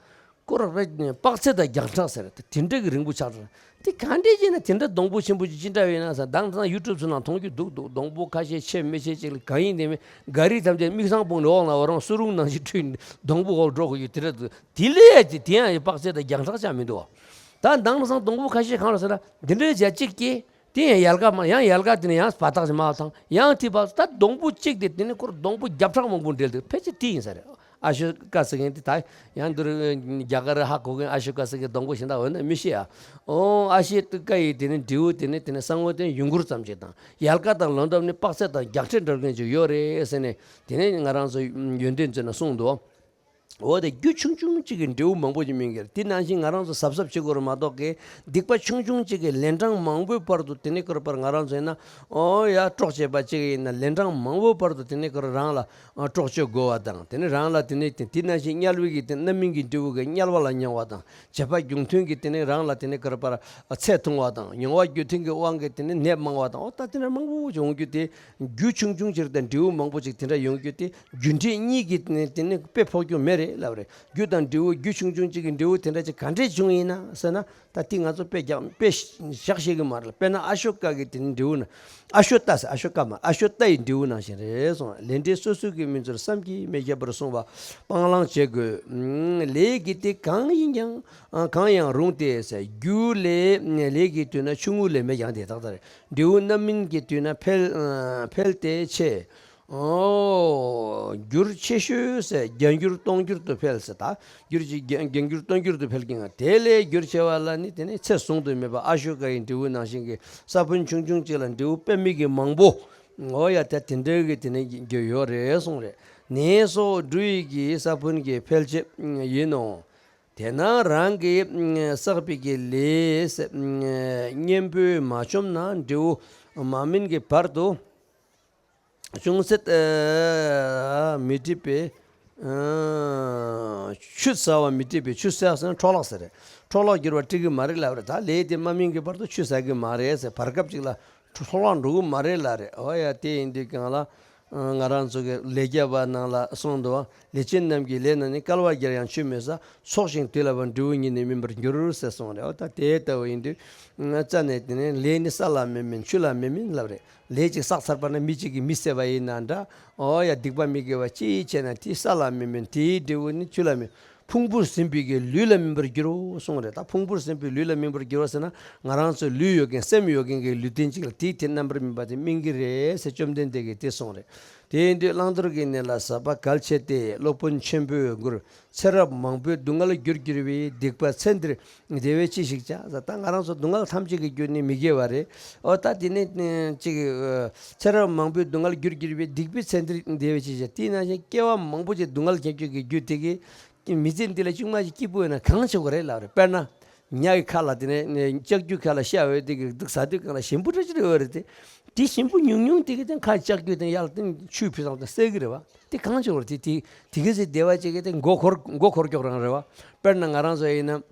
སྐོར་རེ་དཔག་ཚད་དང་རྒྱང་གྲགས་ཟེར་དེ་དེ་འདྲ་གི་རིང་པོ་ཆགས་འགྲོ། དེ་ག་འདྲས་ཡིན་ན་དེ་འདྲ་སྡོང་པོ་ཆེན་པོ་ཅིག་ཅི་འདྲ་ཡོད་ན་ཟེར། དེང་སང་ཡུ་ཊུབ་ཚོ་ནང་མཐོང་རྒྱུ་འདུག་འདུག་སྡོང་པོ་ཁ་ཤས་ཆེ་མི་ཆེ་ཅིག་ལ་གང་ཡིན་དེ་མིན་ག་རི་ཐམས་ཅད་མིག་སང་སྤུངས་ནས་འོག་ལ་འོ་རང་སུ་རུང་ནང་བཞིན་ཁྲུས་སྡོང་པོ་འོག་འགྲོ་དགོས་རྒྱུ་དེ་འདྲ་འདུག་དེ་ལས་ཡ་དེ་དེ་ཡང་དཔག་ཚད་དང་རྒྱང་གྲགས་ཅང་མི་འདུག་བ། ད་དེང་སང་སྡོང་པོ་ཁ་ཤས་གང་ལ་ཟེར་ན་འདི་འདྲའི་བྱ་གཅིག་སྐྱེས། དེ་ཡང་ཡལ་ག་མ་ཡང་ཡལ་ག་དེ་ནས་ཡང་སྦ་ཐག་ཅིག་མ་བཏང་ཡང་དེ་བབས་ད་སྡོང་པོ་གཅིག་དེ་དེ་ནས་ཁོར་སྡོང་པོ་བརྒྱ་ཕྲག་མང་པོ་འབྲེལ་འདུག་ཕལ་ཆེར་དེ་ཡིན་ས་རེད། ཨ་ཤོ་ཀ་ཟེར་མཁན་དེ་ད་ཡང་འདིར་རྒྱ་གར་ཧ་གོ་མཁན་ཨ་ཤོ་ཀ་ཟེར་མཁན་སྡོང་པོ་གཞན་དག་འོ་ན་མི་ཤེས་ཨ། ཨོ་ཨ་ཤོ་ཀ་ཡི་དེ་ནི་འབྲས་བུ་དེ་ནི་དེ་ནི་ས་ངོ་དེ་ཡུངས་ཀུར་ཙམ་ཅིག་དང་ཡལ་ག་དང་ལོ་འདབ་ནི་དཔག་ཚད་དང་རྒྱགས་ཕྲད་འདྲ་མཁན་ཅིག་ཡོད་རེད་ཟེར་ནས་དེ་ནི་ང་རང་ཚོ་ཡོན་ཏན་ཚོས་ན་གསུངས་འདུག་འོ་དེ་རྒྱུ་ཆུང་ཆུང་གཅིག་གི་འབྲས་བུ་མང་པོ་ཞིག་སྨིན་གྱི་རེད། དེ་ནང་བཞིན་ང་རང་ཚོ་གཟབ་གཟབ་བྱེད་དགོས་རེད་མ་གཏོགས་ཀྱི་སྡིག་པ་ཆུང་ཆུང་གཅིག་གི་ལན་གྲངས་མང་པོའི་བར་དུ་དེ་ནས་ཁོ་རང་པར་ང་རང་ཚོ་ཡིན་ན་ཨོ་ཡ་གྲོགས་བྱེད་པ་གཅིག་ཡིན་ན་ལན་གྲངས་མང་པོའི་བར་དུ་དེ་ནས་ཁོ་རང་རང་ལ་ཨ་གྲོགས་བྱེད་དགོས་པ་དང་དེ་ནས་རང་ལ་དེ་ནས་དེ་དེ་ནང་བཞིན་དམྱལ་བའི་གི་དེ་རྣམ་སྨིན་གྱི་འབྲས་བུ་གི་དམྱལ་བ་ལ་མྱང་བ་དང་བྱེད་པ་རྒྱུ་མཐུན་གྱི་དེ་ནས་རང་ལ་དེ་ནས་ཁོ་རང་པར་ཚེ་ཐུང་བ་དང་མྱོང་བ་རྒྱུ་མཐུན་གྱི་དབང་གིས་དེ་ནས་ནད་མང་བ་དང་ཨོ་ད་དེ་འདྲ་མང་པོ་ཡོང་རྒྱུ་དེ། རྒྱུ་ཆུང་ཆུང་ཅིག་དང་འབྲས་བུ་མང་པོ་ཅིག་དེ་འདྲ་ཡོང་རྒྱུ་དེ་རྒྱུ་འབྲས་གཉིས་ཀྱི་དེ་ནི་དཔེ་ཕོག་རྒྱུ་མེད་རེད་ལབ་རེད། རྒྱུ་དང་འབྲས་བུ་རྒྱུ་ཆུང་ཆུང་ཅིག་གི་འབྲས་བུ་དེ་འདྲ་ཅིག་ག་འདྲས་བྱུང་ཡིན་ན་ཟེར་ན་ད་དེ་ང་ཚོ་དཔེ་རྒྱག་དཔེ་བཞག་ཤེས་ཀྱི་མ་རེད། དཔེར་ན་ཨ་ཤོ་ཀ་གི་དེ་ནི་འབྲས་བུ་ན་ཨ་ཤོ་ཏ་ཟེར་ཨ་ཤོ་ཀ་མ་ཨ་ཤོ་ཏ་ཡི་འབྲས་བུ་ནང་བཞིན་རེད་གསུངས། ལས་འབྲས་སོ་སོའི་གི་མི་འཚོལ་བསམ་གྱིས་མི་ཁྱབ་པར་གསུངས་པ་སྤང་བླང་བྱེད་དགོས། ལས་ཀྱི་དེ་གང་ཡིན་ཀྱང་གང་ཡང་རུང་སྟེ་ཟེར། རྒྱུ་ལས་ལས་ཀྱི་དུས་ན་ཆུང་ངུ་ལས་མེད་ཀྱང་དེ་དག་ལྟར། འབྲས་བུ་རྣམ་སྨིན་གྱི་དུས་ན་འཕེལ་ཨ་འཕེལ་ཏེ་ཆེ། ཨོ། འགྱུར་ཆེ་ཤོས་ཟེར་བརྒྱ་འགྱུར་སྟོང་འགྱུར་དུ་འཕེལ་ཟེར་ད། འགྱུར་གྱི་བརྒྱ་བརྒྱ་འགྱུར་སྟོང་འགྱུར་དུ་འཕེལ་གྱི་ང་དེ་ལས་འགྱུར་ཆེ་བ་ལ་ནི་དེ་ནི་ཚད་བཟུང་དུ་མེད་པ་ཨ་ཤོ་ཀ་ཡི་འབྲས་བུ་ནང་བཞིན་གྱི་ས་བོན་ཆུང་ཆུང་གཅིག་ལ་འབྲས་བུ་དཔེ་མེད་ཀྱི་མང་པོ། ཨོ་ཡ་ད་དེ་འདྲའི་གི་དེ་ནི་རྒྱུ་ཡོད་རེད་གསུངས་རེད། ནས་སོགས་འབྲུ་ཡི་གི་ས་བོན་གྱི་འཕེལ་བྱེད་ཡིན་ནོ། དེས་ན་རང་གིས་བསགས་པའི་གི་ལས་གཉེན་པོས་མ་བཅོམ་ན་འབྲས་བུ་མ་སྨིན་གྱི་བར་དུ་ཅུང་ཟད་མི་འགྲིབ་པའི་ཆུ་ཟ་བ་མི་འགྲིབ་པའི་ཆུ་ཟ་ཟེར་ན་འཕྲོ་བརླག་ཟེར་རེད། འཕྲོ་བརླག་འགྱུར་བ་འགྲིག་གི་མ་རེད་ལབ་རེད། ད་ལས་དེ་མ་སྨིན་གྱི་བར་དུ་ཆུ་ཟ་གི་མ་རེད་ཟེར་བར་སྐབས་ཅིག་ལ་འཕྲོ་བརླག་འགྲོ་གི་མ་རེད་ལབ་རེད། འོ་ཡ་དེ་ཡིན་དུས་གང་ལ། ང་རང་ཚོ་གི་ལས་རྒྱ་བ་ནང་ལ་གསུངས་འདུག་ལས་ཅན་རྣམས་ཀྱི་ལས་རྣམས་ནི། བསྐལ་པར་རྒྱལ་ཡང་ཆུད་མི་ཟ། ཚོགས་ཞིང་དུས་ལ་བབ་འབྲས་བུ་ཉིད་ནི་སྨིན་པར་འགྱུར་ཟེར་གསུངས་རེད། འོ་ད་དེ་ལྟ་བུ་ཡིན་དུས་རྩ་ནས་དེ་ནི་ལས་ནི་ས་ལ་མི་སྨིན་ཆུ་ལ་མི་སྨིན་ལབ་རེད། ལས་ཅིག་བསགས་ཚར་བ་ན་མི་གཅིག་གིས་མི་བསད་པ་ཡིན་ན་འདྲ། འོ་ཡ་སྡིག་པ་མི་དགེ་བ་ཅི་བྱས་ན་དེ་ས་ལ་མི་སྨིན་དེའི་འབྲས་བུ་ནི་ཆུ་ལ་མི། ཕུང་པོར་ཟིན་པའི་གི་ལུས་ལ་སྨིན་པར་འགྱུར་རོ་གསུངས་རེད། ད་ཕུང་པོར་ཟིན་པའི་ལུས་ལ་སྨིན་པར་འགྱུར་རོ་ཟེར་ན་ང་རང་ཚོའི་ལུས་ཡོད་མཁན་སེམས་ཡོད་མཁན་གྱི་ལུས་རྟེན་གཅིག་ལ་དེའི་དེ་རྣམ་པར་སྨིན་པ་དེ་སྨིན་གྱི་རེད་ཟེར་བཅོམ་ལྡན་འདས་ཀྱིས་དེ་གསུངས་རེད། དེ་ཡིན་དུས་བླང་དོར་གྱི་གནས་ལ་ཟབ་པ་གལ་ཆེ་སྟེ། སློབ་དཔོན་ཆེན་པོས་མགུར། ཚེ་རབས་མང་པོའི་སྡུག་བསྔལ་རྒྱུར་གྱུར་པའི། སྡིག་པ་ཚེ་འདིར་བདེ་བས་ཅི་ཞིག་བྱ། ད་ང་རང་ཚོ་སྡུག་བསྔལ་ཐམས་ཅད་ཀྱི་རྒྱུ་ནི་མི་དགེ་བ་རེད། འོ་ད་དེ་ནི་ཅིག་ཚེ་རབས་མང་པོའི་སྡུག་བསྔལ་རྒྱུར་གྱུར་པའི་སྡིག་པའི་ཚེ་འདིར་བདེ་བས་ཅི་བྱ། དེས་ན་ཡང་སྐྱེ་བ་མང་པོ་ཅིག་སྡུག་བསྔལ་རྒྱག་རྒྱུ་གི་རྒྱུ་དེ་གི་མི་ཚེ་འདི་ལ་ཅུང་མ་ཞིག་སྐྱིད་པོ་ཡོད་ན་གང་བྱེད་དགོས་རེད་ལབ་རེད། དཔེར་ན། ཉ་གི་ཁ་ལ་དེ་ནས་ལྕགས་ཀྱུ་ཁ་ལ་ཤ་འོད་དེ་གི་སྡུག་ཟ་དུས་གང་ལ་ཞིམ་པོ་འདྲ་ཅིག་རེད་འོད་རེད་དེ། དེ་ཞིམ་པོ་ཉུང་ཉུང་དེ་གི་དེ་ཁ་ལྕགས་ཀྱུ་དེ་ཡར་དེ་ཆུས་ཕུད་སོང་དེ་བསད་གི་རེད་བ། དེ་གང་བྱེད་དགོས་རེད་དེ་དེ་དེ་གི་ཚེ་བདེ་བ་ཅིག་གི་དེ་མགོ་འཁོར་མགོ་འཁོར་ཀྱོག་རང་རེད་བ། དཔེར་ན་ང་རང་ཚོ་ཡིན་ན།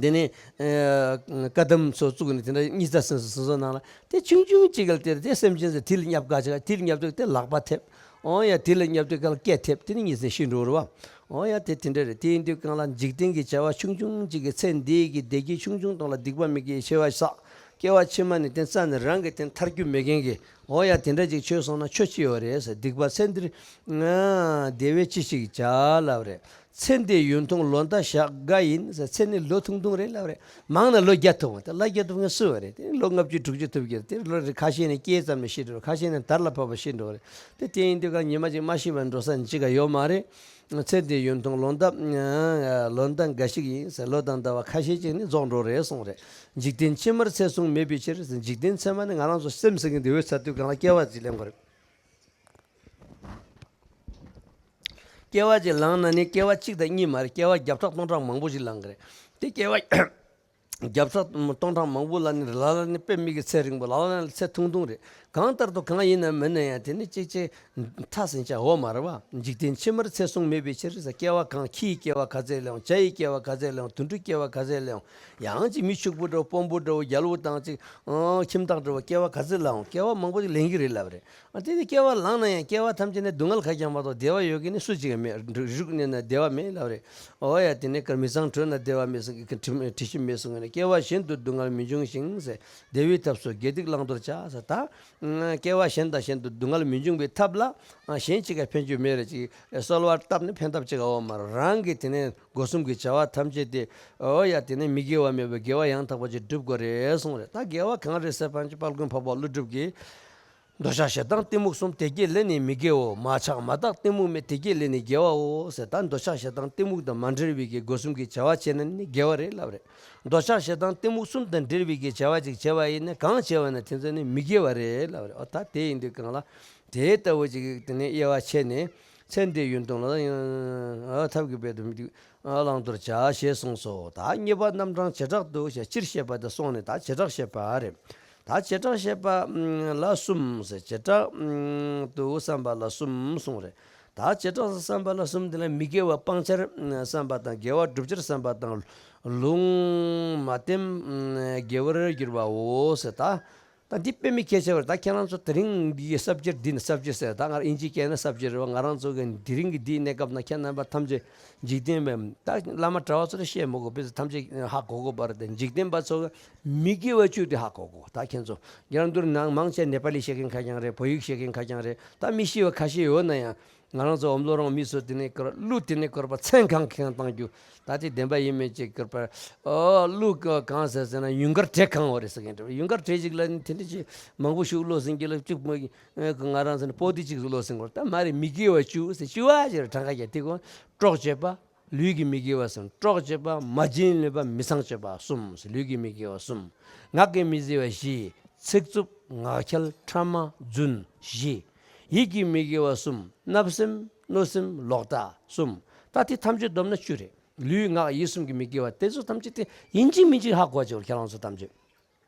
དེ་ནས་བཀའ་གདམས་སོགས་བཙུགས་ནས་དེ་འདྲ་གཉིས་རྩ་སེམས་སུ་སོ་སོ་ནང་ལ་དེ་ཆུང་ཆུང་གཅིག་ག་དེར་དེ་སེམས་ཅན་ཚོ་དེ་ལ་བསྙབ་ག་ཅིག་དེ་ལ་བསྙབ་དུས་དེ་ལག་པ་ཐེབས། འོ་ཡ་དེ་ལ་བསྙབ་དུས་ག་ལ་སྐེ་ཐེབས་དེ་ནི་གཉིས་ཚེ་ཤི་འགྲོ་རུ་བ། འོ་ཡ་དེ་དེ་འདྲ་རེད། དེ་ཡིན་དུས་གང་ལ་འཇིག་རྟེན་གྱི་བྱ་བ་ཆུང་ཆུང་གཅིག་གི་ཚེ་འདིའི་གི་བདེ་སྐྱིད་ཆུང་ཆུང་དང་ལ་སྡིག་པ་མི་དགེ་ཆེ་བ་བསགས། སྐྱེ་བ་ཕྱི་མ་ནི་དེ་རྩ་ནས་རང་གི་དེ་ཐར་རྒྱུ་མེད་མཁན་གྱི་འོ་ཡ་དེ་འདྲ་ཅིག་ཆོས་སོང་ན་ཆོས་ཅི་ཡོད་རེད་ཟེར། སྡིག་པ་ཚེ་འདིར་ང་བདེ་བས་ཅི་ཞིག་བྱ་ལབ་རེད། ཚེ་འདི་ཡུན་ཐུང་ལོ་ཟླ་ཞག་འགའ་ཡིན་ཟེར། ཚེ་ནི་ལོ་ཐུང་ཐུང་རེད་ལབ་རེད། མང་ན་ལོ་བརྒྱ་ཐུབ་བ་དེ་ལོ་བརྒྱ་ཐུབ་མཁན་སུ་བ་རེད། དེ་ལོ་ལྔ་བཅུ་དྲུག་ཅུ་ཐུབ་ཀྱི་རེད། དེ་ལོ་རེ་ཁ་ཤས་ནི་སྐྱེས་ཙམ་ནས་ཤི་འགྲོ་རེད། ཁ་ཤས་ནི་དར་ལ་བབས་པ་ཤི་འགྲོ་རེད། དེ་དེ་ཡིན་དུས་ཀ་ཉི་མ་གཅིག་མ་ཤི་བར་འགྲོ་ས་ནི་གཅིག་ག་ཡོད་མ་རེད། ཚེ་འདི་ཡུན་ཐུང་ལོ་ཟླ་ལོ་ཟླ་འགའ་ཞིག་ཡིན་ཟེར། ལོ་དང་ཟླ་བ་ཁ་ཤས་ཅིག་ནི་རྫོགས་འགྲོ་རེད་གསུངས་རེད། འཇིག་རྟེན་ཕྱི་མར་ཚེ་བཟུང་མེད་པའི་ཕྱིར་ཟེར། འཇིག་རྟེན་ཚད་མ་ནི་ང་རང་ཚོ་སེམས་ཟེར་མཁན་འདི་འོད་ཚ་དུས་གང་ལ་སྐྱེ་བ་ཅིག་ལེན་དགོས་རེད། སྐྱེ་བ་ཅིག་བླངས་ན་ནི་སྐྱེ་བ་གཅིག་དང་གཉིས་མ་རེད། སྐྱེ་བ་བརྒྱ་ཕྲག་སྟོང་ཕྲག་མང་པོ་ཞིག་བླང་གི་རེད། དེ་སྐྱེ་བ་བརྒྱ་ཕྲག་སྟོང་ཕྲག་མང་པོ་ལ་ནི་ལ་ལ་ནི་དཔེ་མི་སྲིད་ཚེ་རིང་པོ། ལ་ལ་ནི་ཚེ་ཐུང་ཐུང་རེད། གང་ལྟར་དུ་གང་ཡིན་ན་མིན་ན་ཡང་དེ་ནི་གཅིག་གཅིག་མཐའ་ཟིན་བྱ་འོ་མ་རེད་བ། འཇིག་རྟེན་ཕྱི་མར་ཚེ་བཟུང་མེད་པའི་ཕྱིར་ཟེར། སྐྱེ་བ་གང་ཁྱི་ཡི་སྐྱེ་བ་ག་ཚད་ལེན་འོང་། བྱ་ཡི་སྐྱེ་བ་ག་ཚད་ལེན་འོང་། དུད་འགྲོའི་སྐྱེ་བ་ག་ཚད་ལེན་འོང་། ཡང་ཅིག་མི་ཕྱུག་པོ་འདྲ་བོ་དཔོན་པོ་འདྲ་བོ་རྒྱལ་པོ་དང་ཅིག་ཨང་ཁྱིམ་བདག་འདྲ་བོ་སྐྱེ་བ་ག་ཚད་ལེན་འོང་། སྐྱེ་བ་མང་པོ་ཅིག་ལེན་གྱི་རེད་ལབ་རེད། ཨ་དེ་ནི་སྐྱེ་བ་བླངས་ན་ཡང་སྐྱེ་བ་ཐམས་ཅད་ནི་སྡུག་བསྔལ་ཁ་རྐྱང་མ་གཏོགས་བདེ་བ་ཡོད་མཁན་ནི་སུ་གཅིག་ཡང་མེད། རུ་རུག་གནས་ན་བདེ་བ་མེད་ལབ་རེད། འོ་ཡ་དེ་ནས་ཀར་མི་ཚང་བྲོས་ན་བདེ་བ་མེད་གསུང་གི་དྲི་དྲི་ཞིམ་མེད་གསུང་གི་ནས། སྐྱེ་བ་གཞན་དུ་སྡུག་བསྔལ་མི་འབྱུང་ཞིང་ཟེར། བདེ་བའི་ཐབས་སུ་དགེ་སྡིག་བླང་དོར་བྱ་ཟེར། ད་སྐྱེ་བ་གཞན་དང་གཞན་དུ་སྡུག་བསྔལ་མི་འབྱུང་བའི་ཐབས་ལ་གཞན་གཅིག་ག་ཕན་རྒྱུ་མེད་རེད། ཅིག་གསོལ་བ་བཏབ་ནས་ཕན་ཐབས་ཅིག་འོ་མ་རང་གི་དེ་ནས་སྒོ་གསུམ་གྱི་བྱ་བ་ཐམས་ཅད་དེ་འོ་ཡ་དེ་ནས་མི་དགེ་བ་མེད་པར་དགེ་བ་ཡང་དག་པ་ཅིག་སྒྲུབ་དགོས་རེད་གསུངས་རེད། ད་དགེ་བ་གང་རེད་ཟེར་བ་ཅིག་དཔལ་མགོན་འཕགས་པ་ཀླུ་སྒྲུབ་ཀྱིས། འདོད་ཆགས་ཞེ་སྡང་གཏི་མུག་གསུམ་དེ་བརྒྱད་ལས་ནི་མི་དགེའོ། མ་ཆགས་མ་དག་གཏི་མུག་མེད་དེ་བརྒྱད་ལས་ནི་དགེ་བའོ་ཟེར། ད་འདོད་ཆགས་ཞེ་སྡང་གཏི་མུག་དང་མ་འབྲེལ་བའི་གི་སྒོ་གསུམ་གྱི་བྱ་བ་བྱས་ན་ནི་དགེ་བ་རེད་ལབ་རེད། འདོད་ཆགས་ཞེ་སྡང་གཏི་མུག་གསུམ་དང་འབྲེལ་བའི་གི་བྱ་བ་ཅིག་བྱས་པ་ཡིན་ན་གང་བྱས་པ་ན་དེ་ཚོ་ནི་མི་དགེ་བ་རེད་ལབ་རེད། ཨོ་ད་དེ་ཡིན་དུས་གང་ལ་དེ་ལྟ་བུ་ཅིག་དེ་ནས་དབྱེ་བ་ཕྱེ་ནས་ཚེ་འདིའི་ཡུན་ཐུང་ལ་ཡང་ཐབས་ཀྱི་དཔལ་དུ་མི་འདུག་བླང་དོར་བྱ་ཞེས་གསུངས་སོ། ད་གཉིས་པ་རྣམ་གྲངས་བྱེ་བྲག་ཏུ་ཞེས་སྤྱིར་བཤད་པ་དེ་སོང་ནས་ད་བྱེ་བྲག་བཤད་པ་རེད། ད་བྱེ་བྲག་བཤད་པ་ལ་གསུམ་ཟེར། བྱེ་བྲག་ཏུ་བསམ་པ་ལ་གསུམ་གསུངས་རེད། ད་བྱེ་བྲག་ཏུ་བསམ་པ་ལ་གསུམ་དེ་ལ་མི་དགེ་བ་སྤང་བྱར་བསམ་པ་དང་དགེ་བ་བསྒྲུབ་བྱར་བསམ་པ་དང་ལུང་མ་བསྟན་དགེ་བར་འགྱུར་བའོ་ཟེར། ད་ད་འདི་དཔེ་མི་སྐྱེ་ཆེ་བར་ད་ཁྱེད་རང་ཚོ་དེ་རིང་འདི་ཡི་སབ་ཇེག་འདི་ནི་སབ་ཇེག་ཟེར། ད་ང་ཨིན་ཇི་སྐད་ན་སབ་ཇེག་རེད་བ། ང་རང་ཚོ་གི་དེ་རིང་གི་འདིའི་གནས་སྐབས་ན་ཁྱེད་རྣམ་པ་ཐམས་ཅད་འཇིག་རྟེན་པའི་ད་བླ་མ་གྲྭ་བ་ཚོ་ལ་བཤད་མི་དགོས། དཔེ་ཚོ་ཐམས་ཅད་ཧ་གོ་དགོས་པ་རེད། དེ་འཇིག་རྟེན་པ་ཚོ་གི་མི་དགེ་བ་བཅུ་དེ་ཧ་གོ་དགོས། ད་ཁྱེད་ཚོ་རྒྱ་རང་འདུར་ནང་མང་ཆེ་ནེ་པ་ལི་བཤད་མཁན་ཁ་རྐྱང་རེད། བོད་ཡིག་བཤད་མཁན་ཁ་རྐྱང་རེད། ད་མི་ཤེས་པ་ཁ་ཤས་ཡོད་ན་ཡང་། ང་རང་ཚོ་འོམ་བློ་རང་མི་ཚོ་དེ་ནས་ཀར་གླུ་དེ་ནས་ཀར་པ་མཚན་གང་གང་བཏང་རྒྱུ། ད་དེ་བདེན་པ་ཡིན་མིན་ཅིག་ཀར་པ། ཨོ་གླུ་ག་གང་ཟེར་ཟེར་ན་ཡུངས་ཀར་བྲེ་གང་བ་རེད་ཟེར་མཁན་འདྲ་བ། ཡུངས་ཀར་བྲེ་ཅིག་ལ་ནི་དེ་འདྲ་ཅིག་མང་པོ་ཞིག་བློ་ཟིན་གྱི་ལ་གཅིག་མ་ང་རང་ཚོ་ནི་པོ་ཏི་ཅིག་བློ་ཟིན་གོ། ད་མ་རེད། མི་དགེ་བ་བཅུ་ཟེར་བཅུ་བ་ཅིག་རེད། གྲངས་ཀ་རྒྱག་དེ་གོ། གྲོགས་བྱེད་པ། ལུས་ཀྱི་མི་དགེ་བ་གསུམ། གྲོགས་བྱེད་པ། མ་བྱིན་ལེན་པ། མི་ཚངས་སྤྱོད་པ་གསུམ། ལུས་ཀྱི་མི་དགེ་བ་གསུམ། ངག་གི་མི་བརྫི་བ་བཞི། ཚིག་རྩུབ། ངག་འཁྱལ། ཕྲ་མ། རྫུན། བཞི། ཡིད་ཀྱི་མི་དགེ་བ་གསུམ། བརྣབ་སེམས། གནོད་སེམས། ལོག་ལྟ་གསུམ། ད་དེ་ཐམས་ཅད་བསྡོམས་ན་བཅུ་རེད། ལུས་ངག་ཡིད་གསུམ་གྱི་མི་དགེ་བ་དེ་ཚོ་ཐམས་ཅད་དེ་ཡིན་གཅིག་མིན་གཅིག་ཧ་གོ་བ་བྱེད་དགོས། ཁྱེད་རང་ཚོ་ཐམས་ཅད།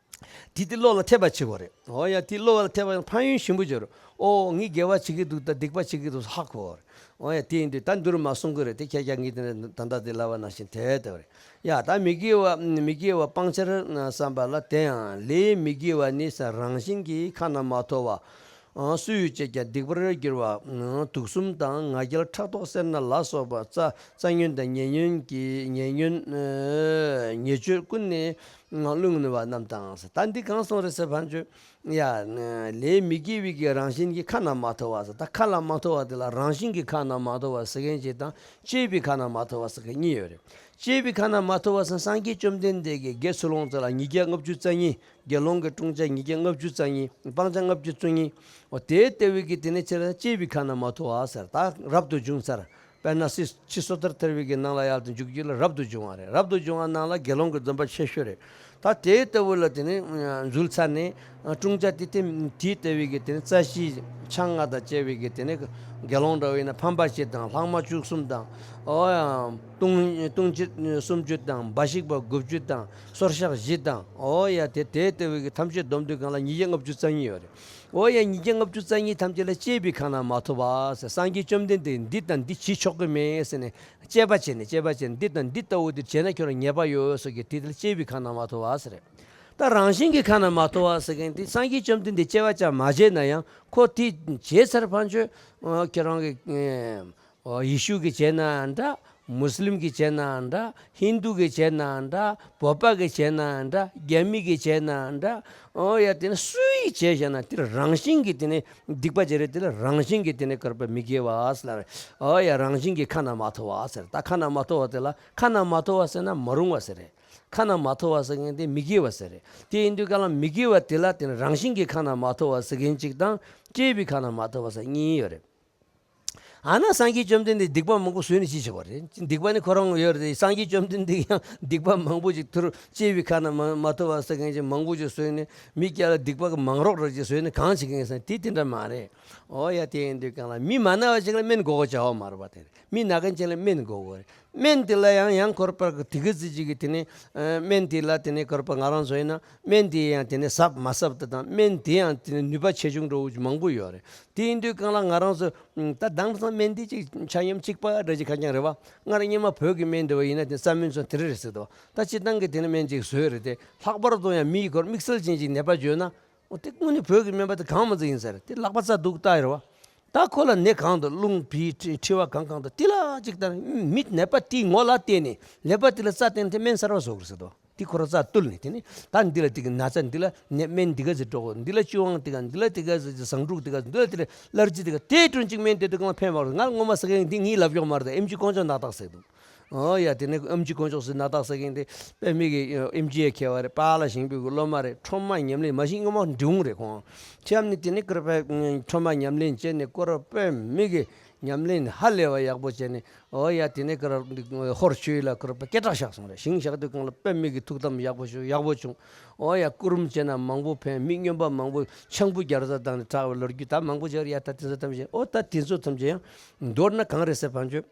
དེ་དེ་བློ་ལ་འཐད་པ་བྱེད་དགོས་རེད། འོ་ཡ། དེ་བློ་ལ་འཐད་པ་ཡང་ཕན་ཡོན་ཞིམ་པོ་བྱེད་རེད། ཨོ་ངས་དགེ་བ་བྱེད་ཀྱི་འདུག་ད་སྡིག་པ་བྱེད་ཀྱི་འདུག་ཧ་གོ་བ་རེད། འོ་ཡ། དེ་ཡིན་དུས་ད་འདིར་མ་གསུང་གི་རེད། དེ་ཁྱེད་ཅག་ངས་དེ་ནས་ད་ལྟ་དེ་ལབ་པ་ནང་བཞིན་དེ་ལྟ་བུ་རེད། ཡ། ད་མི་དགེ་བ་མི་དགེ་བ་སྤང་བྱར་བསམ་པ་ལ། དེ་ཡང་ལས་མི་དགེ་བ་ནི་ས་རང་བཞིན་གྱིས་ཁ་ན་མ་ཐོ་བ། སུ་ཡོད་ཅེས་ཀྱང་སྡིག་པར་འགྱུར་བ། དུག་གསུམ་དང་ང་རྒྱལ་ཕྲག་དོག་སེར་སྣ་ལ་སོགས་པ་རྩ་རྩ་ཉོན་དང་ཉེ་ཉོན་གྱི་ཉེ་ཉོན་ཉེས་སྤྱོད་ཀུན་ནས་བསླུ་ནུས་པ་རྣམས་དང་། ད་འདི་གང་གསུངས་རེད་ཟེར་བ་བྱས། ཡ། ལས་མི་དགེ་བའི་གི་རང་བཞིན་གྱིས་ཁ་ན་མ་ཐོ་བ་ཟེར། ད་ཁ་ན་མ་ཐོ་བ་དེ་ལ་རང་བཞིན་གྱིས་ཁ་ན་མ་ཐོ་བ་ཟེར་མཁན་ཅིག་དང་བཅས་པའི་ཁ་ན་མ་ཐོ་བ་ཟེར་མཁན་གཉིས་ཡོད་རེད། བཅས་པའི་ཁ་ན་མ་ཐོ་བ་ཟེར་སངས་རྒྱས་བཅོམ་ལྡན་འདས་ཀྱིས་དགེ་ཚུལ་སློང་ཚོ་ལ་ཉིས་བརྒྱ་ལྔ་བཅུ་རྩ་གཉིས། དགེ་སློང་གི་བསྲུང་བྱ་ཉིས་བརྒྱ་ལྔ་བཅུ་རྩ་གཉིས། སྤང་བྱ་ལྔ་བཅུ་རྩ་གཉིས། འོ་དེ་ལྟ་བུའི་གི་དེ་ནས་ཁྱེད་ལ་བཅས་པའི་ཁ་ན་མ་ཐོ་བ་ཟེར། ད་རབ་ཏུ་བྱུང་ཚར། དཔེར་ན་སྲིད་ཕྱི་སོ་ཐར་ཐར་པའི་གི་ནང་ལ་ཡར་དུ་འཇུག་རྒྱུ་ལ་རབ་ཏུ་བྱུང་བ་རེད། རབ་ཏུ་བྱུང་བ་ནང་ལ་དགེ་སློང་གི་འཛོམས་པ་ཆེ་ཤོས་རེད། ད་དེ་ལྟ་བུ་ལ་དེ་ནས་འཛུལ་ཚར་ནས་བསྲུང་བྱ་དེ་དེ་དེ་ལྟ་བུའི་གི་དེ་ནས་རྩ་བཞི་ཆང་ལྔ་དང་བཅས་པའི་གི་དེ་ནས་དགེ་སློང་འདྲ་བོ་ཡིན་ན་ཕམ་པ་བཞི་དང་ལྷག་མ་བཅུ་གསུམ་དང་། ཨོ་ཡ། ལྟུང་ལྟུང་བྱེད་སུམ་ཅུ་དང་། འབའ་ཞིག་པ་དགུ་བཅུ་དང་། སོར་བཤགས་བཞི་དང་། ཨོ་ཡ། དེ་དེ་ལྟ་བུའི་གི་ཐམས་ཅད་བསྡོམས་དུས་གང་ལ་ཉིས་བརྒྱ་ལྔ་བཅུ་རྩ་གཉིས་ཡོད་རེད། འོ་ཡ། ཉིས་བརྒྱ་ལྔ་བཅུ་རྩ་གཉིས་ཐམས་ཅད་ལ་བཅས་པའི་ཁ་ན་མ་ཐོ་བ་ཟེར། སངས་རྒྱས་བཅོམ་ལྡན་འདས་འདི་དང་འདི་བྱེད་ཆོག་གི་མེད་ཟེར་ནས་དཔྱད་པ་བྱས་ནས་དཔྱད་པ་བྱས་ནས་འདི་དང་འདི་ལྟ་བུ་འདི་བྱས་ན་ཁྱོད་རང་ཉེས་པ་ཡོད་ཟེར་གི་དེ་དེ་ལ་བཅས་པའི་ཁ་ན་མ་ཐོ་བ་ཟེར་རེད། ད་རང་བཞིན་གྱི་ཁ་ན་མ་ཐོ་བ་ཟེར་མཁན་དེ་སངས་རྒྱས་བཅོམ་ལྡན་འདས་དཔྱད་པ་ཅང་མ་བྱས་ན་ཡང་ཁོ་དེ་བྱས་ཚར་ཕན་ཆོད་ཁྱོད་རང་གི་ཨོ་ཡེ་ཤུ་གིས་བྱས་ན་འདྲ། མུ་སི་ལིམ་གྱིས་བྱས་ན་འདྲ། ཧིན་དུ་གིས་བྱས་ན་འདྲ། བོད་པ་གིས་བྱས་ན་འདྲ། རྒྱ་མི་གིས་བྱས་ན་འདྲ། ཨོ་ཡ། དེ་ནི་སུ་ཡིས་བྱས་བཞག་ན་དེ་རང་བཞིན་གྱིས་དེ་ནི་སྡིག་པ་བྱས་རེད། དེ་ལ་རང་བཞིན་གྱིས་དེ་ནི་བཀར་པ་མི་དགེ་བ་ཟེར། ཨོ་ཡ། རང་བཞིན་གྱིས་ཁ་ན་མ་ཐོ་བ་ཟེར། ད་ཁ་ན་མ་ཐོ་བ་དེ་ལ་ཁ་ན་མ་ཐོ་བ་ཟེར་ན་མ་རུང་བ་ཟེར་རེད། ཁ་ན་མ་ཐོ་བ་ཟེར་མཁན་དེ་མི་དགེ་བ་ཟེར་རེད། དེ་ཡིན་དུས་གང་ལ་མི་དགེ་བ་དེ་ལ་དེ་ནི་རང་བཞིན་གྱིས་ཁ་ན་མ་ཐོ་བ་ཟེར་མཁན་གཅིག་དང་བཅས་པའི་ཁ་ན་མ་ཐོ་བ་ཟེར་གཉིས་ཡོད་རེད། ཨ་ན་སངས་རྒྱས་བཅོམ་ལྡན་འདས་སྡིག་པ་མང་པོ་བཟོས་ནས་ཅི་བྱེད་པ་རེད། སྡིག་པ་ནི་ཁོ་རང་ཡོད་རེད། སངས་རྒྱས་བཅོམ་ལྡན་འདས་ཀྱང་སྡིག་པ་མང་པོ་ཅིག་ཐུར་བཅས་པའི་ཁ་ན་མ་མ་ཐོ་བ་ཟེར་མཁན་ཅིག་མང་པོ་ཅིག་བཟོས་ནས་མི་སྐྱ་ལ་སྡིག་པ་གི་མང་རོགས་རེ་ཅིག་བཟོས་ནས་གང་བྱེད་མཁན་ཡིན་ཟེར་ན་དེ་དེ་འདྲ་མ་རེད། ཨོ་ཡ། དེ་ཡིན་དུས་གང་ལ་མི་མ་ན་བ་ཅིག་ལ་སྨན་དགོས་དགོས་བྱ་བ་མ་རེད་པ། དེ་རེད། མི་ན་མཁན་ཅིག་ལ་སྨན་དགོས་དགོས་རེད། སྨན་དེ་ལ་ཡང་ཡང་ཁོར་པར་གི་དེ་ག་ཟི་ཅིག་གི་དེ་ནས་སྨན་དེ་ལ་དེ་ནས་ཁོར་པར་ང་རང་ཚོ་ཡིན་ན་སྨན་དེ་ཡང་དེ་ནས་ཟབ་མ་ཟབ་དེ་དང་སྨན་དེ་ཡང་དེ་ནས་ནུས་པ་ཆེ་ཆུང་འདྲ་བོ་མང་པོ་ཡོད་རེད། དེ་ཡིན་དུས་གང་ལ་ང་རང་ཚོ་ད་དེང་སང་སྨན་དེ་ཅིག་ཆ་སྙོམས་གཅིག་པ་འདྲ་ཅིག་ཁ་རྐྱང་རེད་བ། སྔར་སྔོན་མ་བོད་ཀྱི་སྨན་དེ་བ་ཡིན་ན་དེ་ས་སྨན་ཚོ་དེ་རེ་རེ་ཟེར་དོ། ད་སྤྱིར་བཏང་གི་དེ་ནས་སྨན་ཅིག་བཟོས་རེད་དེ། ལྷག་པར་དུ་ཡང་མི་ཡི་ཁོར་དམིགས་བསལ་ཅན་ཅིག་ནད་པ་བྱོས་ན། འོ་དེ་དངོས་གནས་བོད་ཀྱི་སྨན་པ་དེ་གང་མ་ཚད་ཡིན་ཟེར་དེ་ལག་པ་རྩ་འདུག་ལྟ་ཡོད་རེད་བ། ད་ཁོ་ལ་ནད་གང་འདུག་རླུང་བི་མཁྲིས་མཁྲིས་པ་གང་གང་འདུག་དེ་ལ་ཅིག་ལྟ་མི་ནད་པ་དེའི་ངོ་ལ་བལྟས་ནས་ནད་པ་དེ་ལ་རྩ་བསྟན་ཏེ་སྨན་གསར་བ་བཟོ་དགོས་ཟེར་དོ། དེ་ཁོ་ར་རྩ་བཏུལ་ནས་དེ་ནས་ད་འདི་ལ་དེ་གི་ན་ཚ་འདི་ལ་ནད་སྨན་འདི་ག་ཟེར་འགྲོ་དགོས། འདི་ལ་བཅོས་དབང་དེ་ག་འདི་ལ་དེ་ག་ཟེར་ཟངས་དྲུག་དེ་ག་འདི་ལ་དེ་ལ་ཨ་ལར་ཇི་དེ་ག་དེ་དྲུང་གཅིག་སྨན་དེ་དུ་གང་ལ་ཕན་པ་རེད། ང་ངོ་མ་ཟེར་མཁན་འདི་ངའི་ལབ་ཀྱོག་མ་རེད། ད་ཨེམ་ཆི་དཀོན་མཆོག་ནག་རྟགས་ཟེར་འདུག་ཨོ་ཡ། དེ་ནས་ཨེམ་ཆི་དཀོན་མཆོག་ཟེར་ནག་སྟག་ཟེར་མཁན་དེ་དཔེ་མི་གི་ཨེམ་ཆི་ཡ་མཁས་པ་རེད། པཱ་ལགས་ཞིང་པོའི་གི་སློབ་མ་རེད། ཁྲོམ་མ་ཉམས་ལེན་མ་ཤེས་སྔོན་མ་འབྲི་འོང་རེད་ཁོང་། ཁྱེད་ནི་དེ་ནས་ཀིར་པ་ཁྲོམ་མ་ཉམས་ལེན་བྱས་ནས་ཀིར་པ་དཔེ་མི་གི་ཉམས་ལེན་ཧ་ལས་པ་ཡག་པོ་བྱས་ནས། ཨོ་ཡ། དེ་ནས་ཀིར་ཧོར་ཆོས་ལ་ཀིར་པ་སྐད་གྲགས་བཞག་སོང་རེད། ཞིང་བཞག་དུས་སྒང་ལ་དཔེ་མི་གི་ཐུགས་དམ་ཡག་པོ་ཞུ་ཡག་པོ་བྱུང་། ཨོ་ཡ། སྐུ་རིམ་བྱས་ན་མང་པོ་ཕན། མི་སྨྱོན་པ་མང་པོ་ཆང་བུ་རྒྱལ་ས་དང་ནི་གྲགས་པའི་ལོ་རྒྱུས་ད་མང་པོ་བྱས་རེད། ཡ། ད་དེ་ཚོ་ཐམས་ཅད། ཨོ་ད་དེ་ཚོ་ཐམས་ཅད་ཡང་མདོར་ན་གང་རེད་ཟེར་བ་བརྗོད།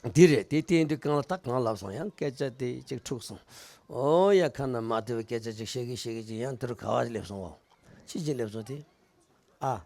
འདི་རེད། དེ་དེ་ཡིན་དུས་སྒང་ལ་ད་གང་ལབ་སོང་། ཡང་སྐད་ཆ་དེ་ཅིག་འཁྲུགས་སོང་། ཨོ་ཡ། ཁ་ན་མ་ཐོས་པའི་སྐད་ཆ་ཅིག་བཤད་གི་བཤད་གི་ཅིག་ཡང་དེ་རུ་ག་བ་སླེབས་སོང་བ། ཅི་ཅི་སླེབས་སོང་དེ། ཨ།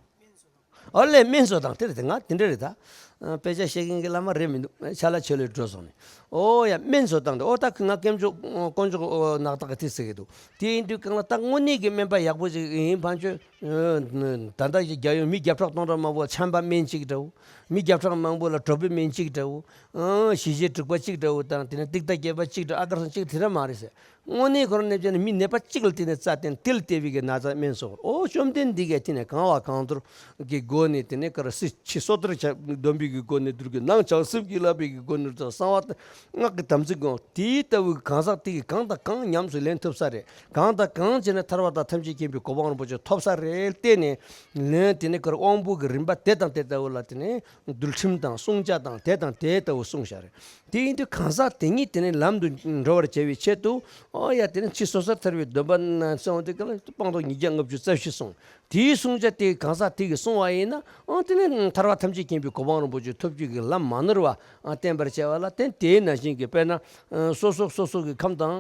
ཨོ་ལེ། སྨན་བཟོ་སྟངས་དེ་རེད་དེ། ང་དེ་འདྲ་རེད་ད། ཨ། དཔེ་ཆ་བཤད་མཁན་གྱི་བླ་མ་རེད་མི་འདུག་ཆ་ལ་ཆོས་ལས་འགྲོ་སོང་ནས། ཨོ་ཡ། སྨན་བཟོ་སྟངས་དེ། ཨོ་ད་ང་དཀོན་མཆོག་དཀོན་མཆོག་ནག་སྟག་གི་དེ་ཟེར་གི་འདུག་དེ་ཡིན་དུས་སྒང་ལ་ད་དངོས་གནས་ཀྱི་སྨན་པ་ཡག་པོ་ཅིག་ཡིན་བ་བརྗོད། ཨ། ད་ལྟ་ཞིག་རྒྱ་ཡོད་མི་བརྒྱ་ཕྲག་སྟོང་ཕྲག་མང་པོ་ལ་ཆམ་པ་སྨན་གཅིག་འདྲ་བོ། མི་བརྒྱ་ཕྲག་མང་པོ་ལ་གྲོད་པའི་སྨན་གཅིག་འདྲ་བོ། ཨང་། ཞི་བྱེད་དྲུག་པ་གཅིག་འདྲ་བོ་དང་། དེ་ནས་ཏིག་ཏ་བརྒྱད་པ་གཅིག་འདྲ། ཨ་ཀར་སང་གཅིག་དེ་འདྲ་མ་རེད་ཟེར། དངོས་གནས་ཁོ་རང་ནས་བྱས་ན་མི་ནད་པ་གཅིག་ལ་བརྟེན་ནས་རྩ་བརྟེན་དེ་ལ་བལྟས་པའི་གི་ན་ཚ་སྨན་གསོ་བར། ཨོ་བཅོམ་ལྡན་འདས་ཀྱིས་དེ་ནས་གང་བ་གང་ཐོར་གྱི་སྒོ་ནས། དེ་ནས་ཀར་སི་ཕྱི་སོ་ཐར་བྱ་སྡོམ་པའི་གི་སྒོ་ནས། དུར་གྱི་ནང་བྱང་སེམས་ཀྱི་བསླབ་པའི་གི་སྒོ་ནས། གསང་བ་སྔགས་ཀྱི་དམ་ཚིག་སྒོ་དེའི་ལྟ་བུའི་གང་ཟག་དེ་གིས་གང་དང་གང་ཉམས་སུ་ལེན་ཐུབ་ས་རེད། གང་དང་གང་བྱས་ན་ཐར་པ་དང་ཐམས་ཅད་མཁྱེན་པའི་གོ་འཕང་རིན་པོ་ཆེ་ཐོབ་ས་རེད་བལྟས་ནས། ལན་དེ་ནས་ཀར་དབང་པོ་གི་རིམ་པ་དེ་དང་དེ་ལྟ་བུ་ལ་དེ་ནས། འདུལ་ཁྲིམས་དང་བསྲུང་བྱ་དང་དེ་དང་དེ་ལྟ་བུ་གསུངས་བཞག་རེད། དེ་ཡིན་དུས་གང་ཟག་དེ་ཉིད་དེ་ནས་ལམ་དུ་འགྲོ་བར་བྱ་བའི་ཆེད་དུ། ཨོ་ཡ། དེ་ནས་ཕྱི་སོ་སོར་ཐར་པའི་སྡོམ་པ་ན་སོང་དེ་ག་ལ་སྤངས་རྟོགས་ཉིས་བརྒྱ་ལྔ་བཅུ་རྩ་བཞི་གསུངས། དེའི་བསྲུང་བྱ་དེ་གང་ཟག་དེ་གིས་བསྲུང་བ་ཡིན་ན། ཨོ་དེ་ནས་ཐར་པ་ཐམས་ཅད་མཁྱེན་པའི་གོ་འཕང་རིན་པོ་ཆེ་ཐོབ་རྒྱུ་གི་ལམ་མ་ནོར་བ་བསྟན་པར་བྱ་བ་ལ་བརྟེན། དེའི་ནང་བཞིན་གྱི་དཔེར་ན། སོ་སོ་སོ་སོ་གི་ཁམས་དང་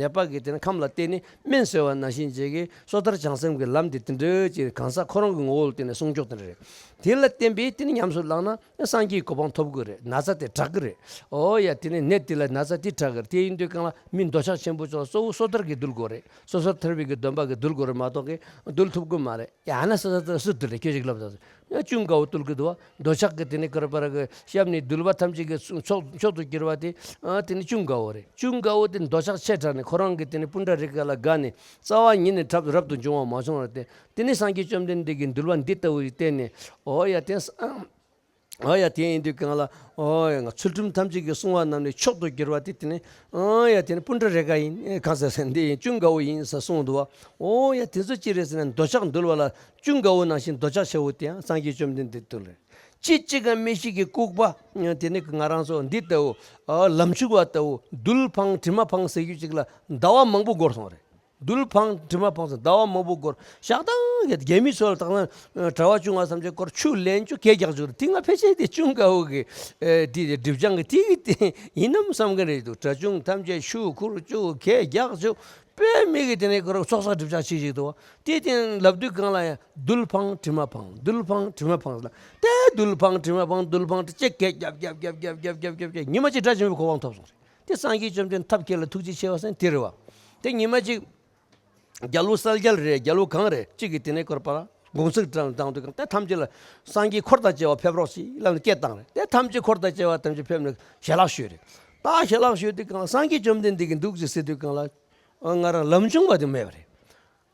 ནད་པ་གི་དེ་ནས་ཁམས་ལ་བརྟེན་ནས་སྨན་གསོ་བ་ནང་བཞིན་བྱེད་ཀྱི་སོ་ཐར་བྱང་སེམས་ཀྱི་ལམ་དེ་དེ་འདྲ་ཅིག་གང་ཟག་ཁོ་རང་གི་ངོ་བོ་ལ་བརྟེན་ནས་བསྲུང་ཆོག་དེ་འདྲ་རེད། དེ་ལ་བརྟེན་པའི་དེ་ནི་ཉམས་སུ་བླངས་ན་སངས་རྒྱས་གོ་འཕང་ཐོབ་དགོས་རེད། ན་ཚ་དེ་དྲག་གི་རེད། ཨོ་ཡ། དེ་ནི་ནད་དེ་ལ་ན་ཚ་དེ་དྲག་གི་རེད། དེ་ཡིན་དུས་སྒང་ལ་མི་འདོད་ཆགས་ཆེན་པོ་ཚོ་གཙོ་བོ་སོ་ཐར་གྱིས་འདུལ་དགོས་རེད། སོ་སོར་ཐར་པའི་གི་སྡོམ་པ་གིས་འདུལ་དགོས་རེད་མ་གཏོགས་གི་འདུལ་ཐུབ་ཀྱི་མ་རེད། ཡང་ན་སོ་སོར་ཐར་སུ་འདུལ་རེད། ཁྱོད་ཅིག་ལབ་དང་། ཡང་ཅུང་དགའ་བོ་འདུལ་གི་འདུག་བ། འདོད་ཆགས་ཀྱི་དེ་ནི་ཀར་པར་གི་ཞབས་ནས་འདུལ་བ་ཐམས་ཅད་ཀྱི་མཆོག་མཆོག་ཏུ་གྱུར་པ་དེ། ཨ། དེ་ནི་ཅུང་དགའ་བོ་རེད། ཅུང་དགའ་བོ་དེ་འདོད་ཆགས་ཆེ་དྲགས་ནས་ཁོ་རང་གི་དེ་ནི་པུཎྜ་རེ་ཀ་ལ་དགའ་ནས་རྩ་བ་ཉིད་ནས་རབ་རབ་ཏུ་འབྱུང་བ་མ་བྱུང་བར་བརྟེན། དེ་ནི་སངས་རྒྱས་བཅོམ་ལྡན་འདས་ཀྱི་འདུལ་བ་འདི་ལྟ་བུ་ཡིས་བརྟེན་ནས། ཨོ་ཡ། དེ། ཨོ་ཡ། དེ་ཡིན་དུས་སྒང་ལ། ཨོ་ཡ། ང་ཚུལ་ཁྲིམས་ཐམས་ཅད་ཀྱི་བསྲུང་བ་རྣམས་ནི་མཆོག་ཏུ་གྱུར་པ་དེ་དེ་ནི། ཨོ་ཡ། དེ་ནི་པུཎྜ་རེ་ཀ་ཡིན། གང་ཟེར་ཟེར་འདི་ཡིན། ཅུང་དགའ་བོ་ཡིན་ཟེར་གསུངས་འདུག་བ། ཨོ་ཡ། དེ་ཚོ་ཅི་རེད་ཟེར་ན་འདོད་ཆགས་འདུལ་བ་ལ་ཅུང་དགའ་བོ་ནང་བཞིན་འདོད་ཆགས་ཆེ་བོ་དེ་ཡང་སངས་རྒྱས་བཅོམ་ལྡན་འདས་འདུལ་རེད། ཅི་གཅིག་གམ་མི་ཤིགས་ཀྱི་ལྐུགས་པ། དེ་ནི་ང་རང་ཚོ་འདི་ལྟ་བུ། ཨ། ལམ་ཆུང་བ་ལྟ་བུ། རྡུལ་འཕངས་དྲི་མ་འཕངས་ཟེར་རྒྱུ་ཅིག་ལ་ཟླ་བ་མང་པོ་འགོར་སོང་རེད། རྡུལ་འཕངས་དྲི་མ་འཕངས་ཟེར་ཟླ་བ་མང་པོ་འགོར། ཞག་དང་གི་རྒྱ་མི་ཚོ་ལ་བཏང་ན་གྲྭ་པ་བཅོ་ལྔ་ཐམས་ཅད་སྐོར་ཆུ་ལེན་རྒྱུ་གད་རྒྱག་རྒྱུ་རེད། དེ་ང་ཕལ་ཆེར་དེ་ཅུང་དགའ་བོ་གི། ཨེ། དེ་སྒྲིབ་སྦྱང་གི་དེ་གི་དེ་ཡིན་ནམ་བསམ་གི་རེད་འདུག་གྲྭ་ཆུང་ཐམས་ཅད་ཆུ་ཁུར་རྒྱུ་གད་རྒྱག་རྒྱུ། དཔེ་མི་གི་དེ་ནས་ཁོ་རང་ཚོགས་བསགས་སྒྲིབ་སྦྱང་བྱེད་ཅིག་འདུག་དེ་དེ་ལབ་དུས་སྒང་ལ་ཡང་རྡུལ་འཕངས་དྲི་མ་འཕངས། རྡུལ་འཕངས་དྲི་མ་འཕངས་ལ། དེ་རྡུལ་འཕངས་དྲི་མ་འཕངས། རྡུལ་འཕངས་དྲི་ཅེས་གད་རྒྱབ་རྒྱབ་རྒྱབ་རྒྱབ་རྒྱབ་རྒྱབ་རྒྱབ་རྒྱབ་ཉི་མ་གཅིག་དགྲ་བཅོམ་པའི་གོ་འཕང་ཐོབ་སོང་རེད། དེ་སངས་རྒྱས་བཅོམ་ལྡན་ཐབས་མཁས་ལ་ཐུགས་རྗེ་ཆེ་བ་ཟེར་དེ་རེད་བ། དེ་ཉི་མ་གཅིག་རྒྱལ་པོ་གསལ་རྒྱལ་རེད། རྒྱལ་པོ་གང་རེད། གཅིག་གིས་དེ་ནས་སྐོར་པ་ལ་དགོངས་ཚུལ་བཏང་དུས་སྒང་དེ་ཐམས་ཅད་ལ་སངས་རྒྱས་འཁོར་དང་བཅས་པ་ཕེབས་རོགས་ཞེས་ལབ་ནས་སྐད་བཏང་རེད། དེ་ཐམས་ཅད་འཁོར་དང་བཅས་པ་ཐམས་ཅད་ཕེབས་ནས་ཞལ་ལག་ཞུས་རེད། ད་ཞལ་ལག་ཞུས་དུས་སྒང་ལ་སངས་རྒྱས་བཅོམ་ལྡན་འདས་ཀྱིས་འདུག་ཅེས་ཟེར་དུས་སྒང་ལ། ཨ། ང་རང་ལམ་ཆུང་བ་དེ་མེད་པ་རེད།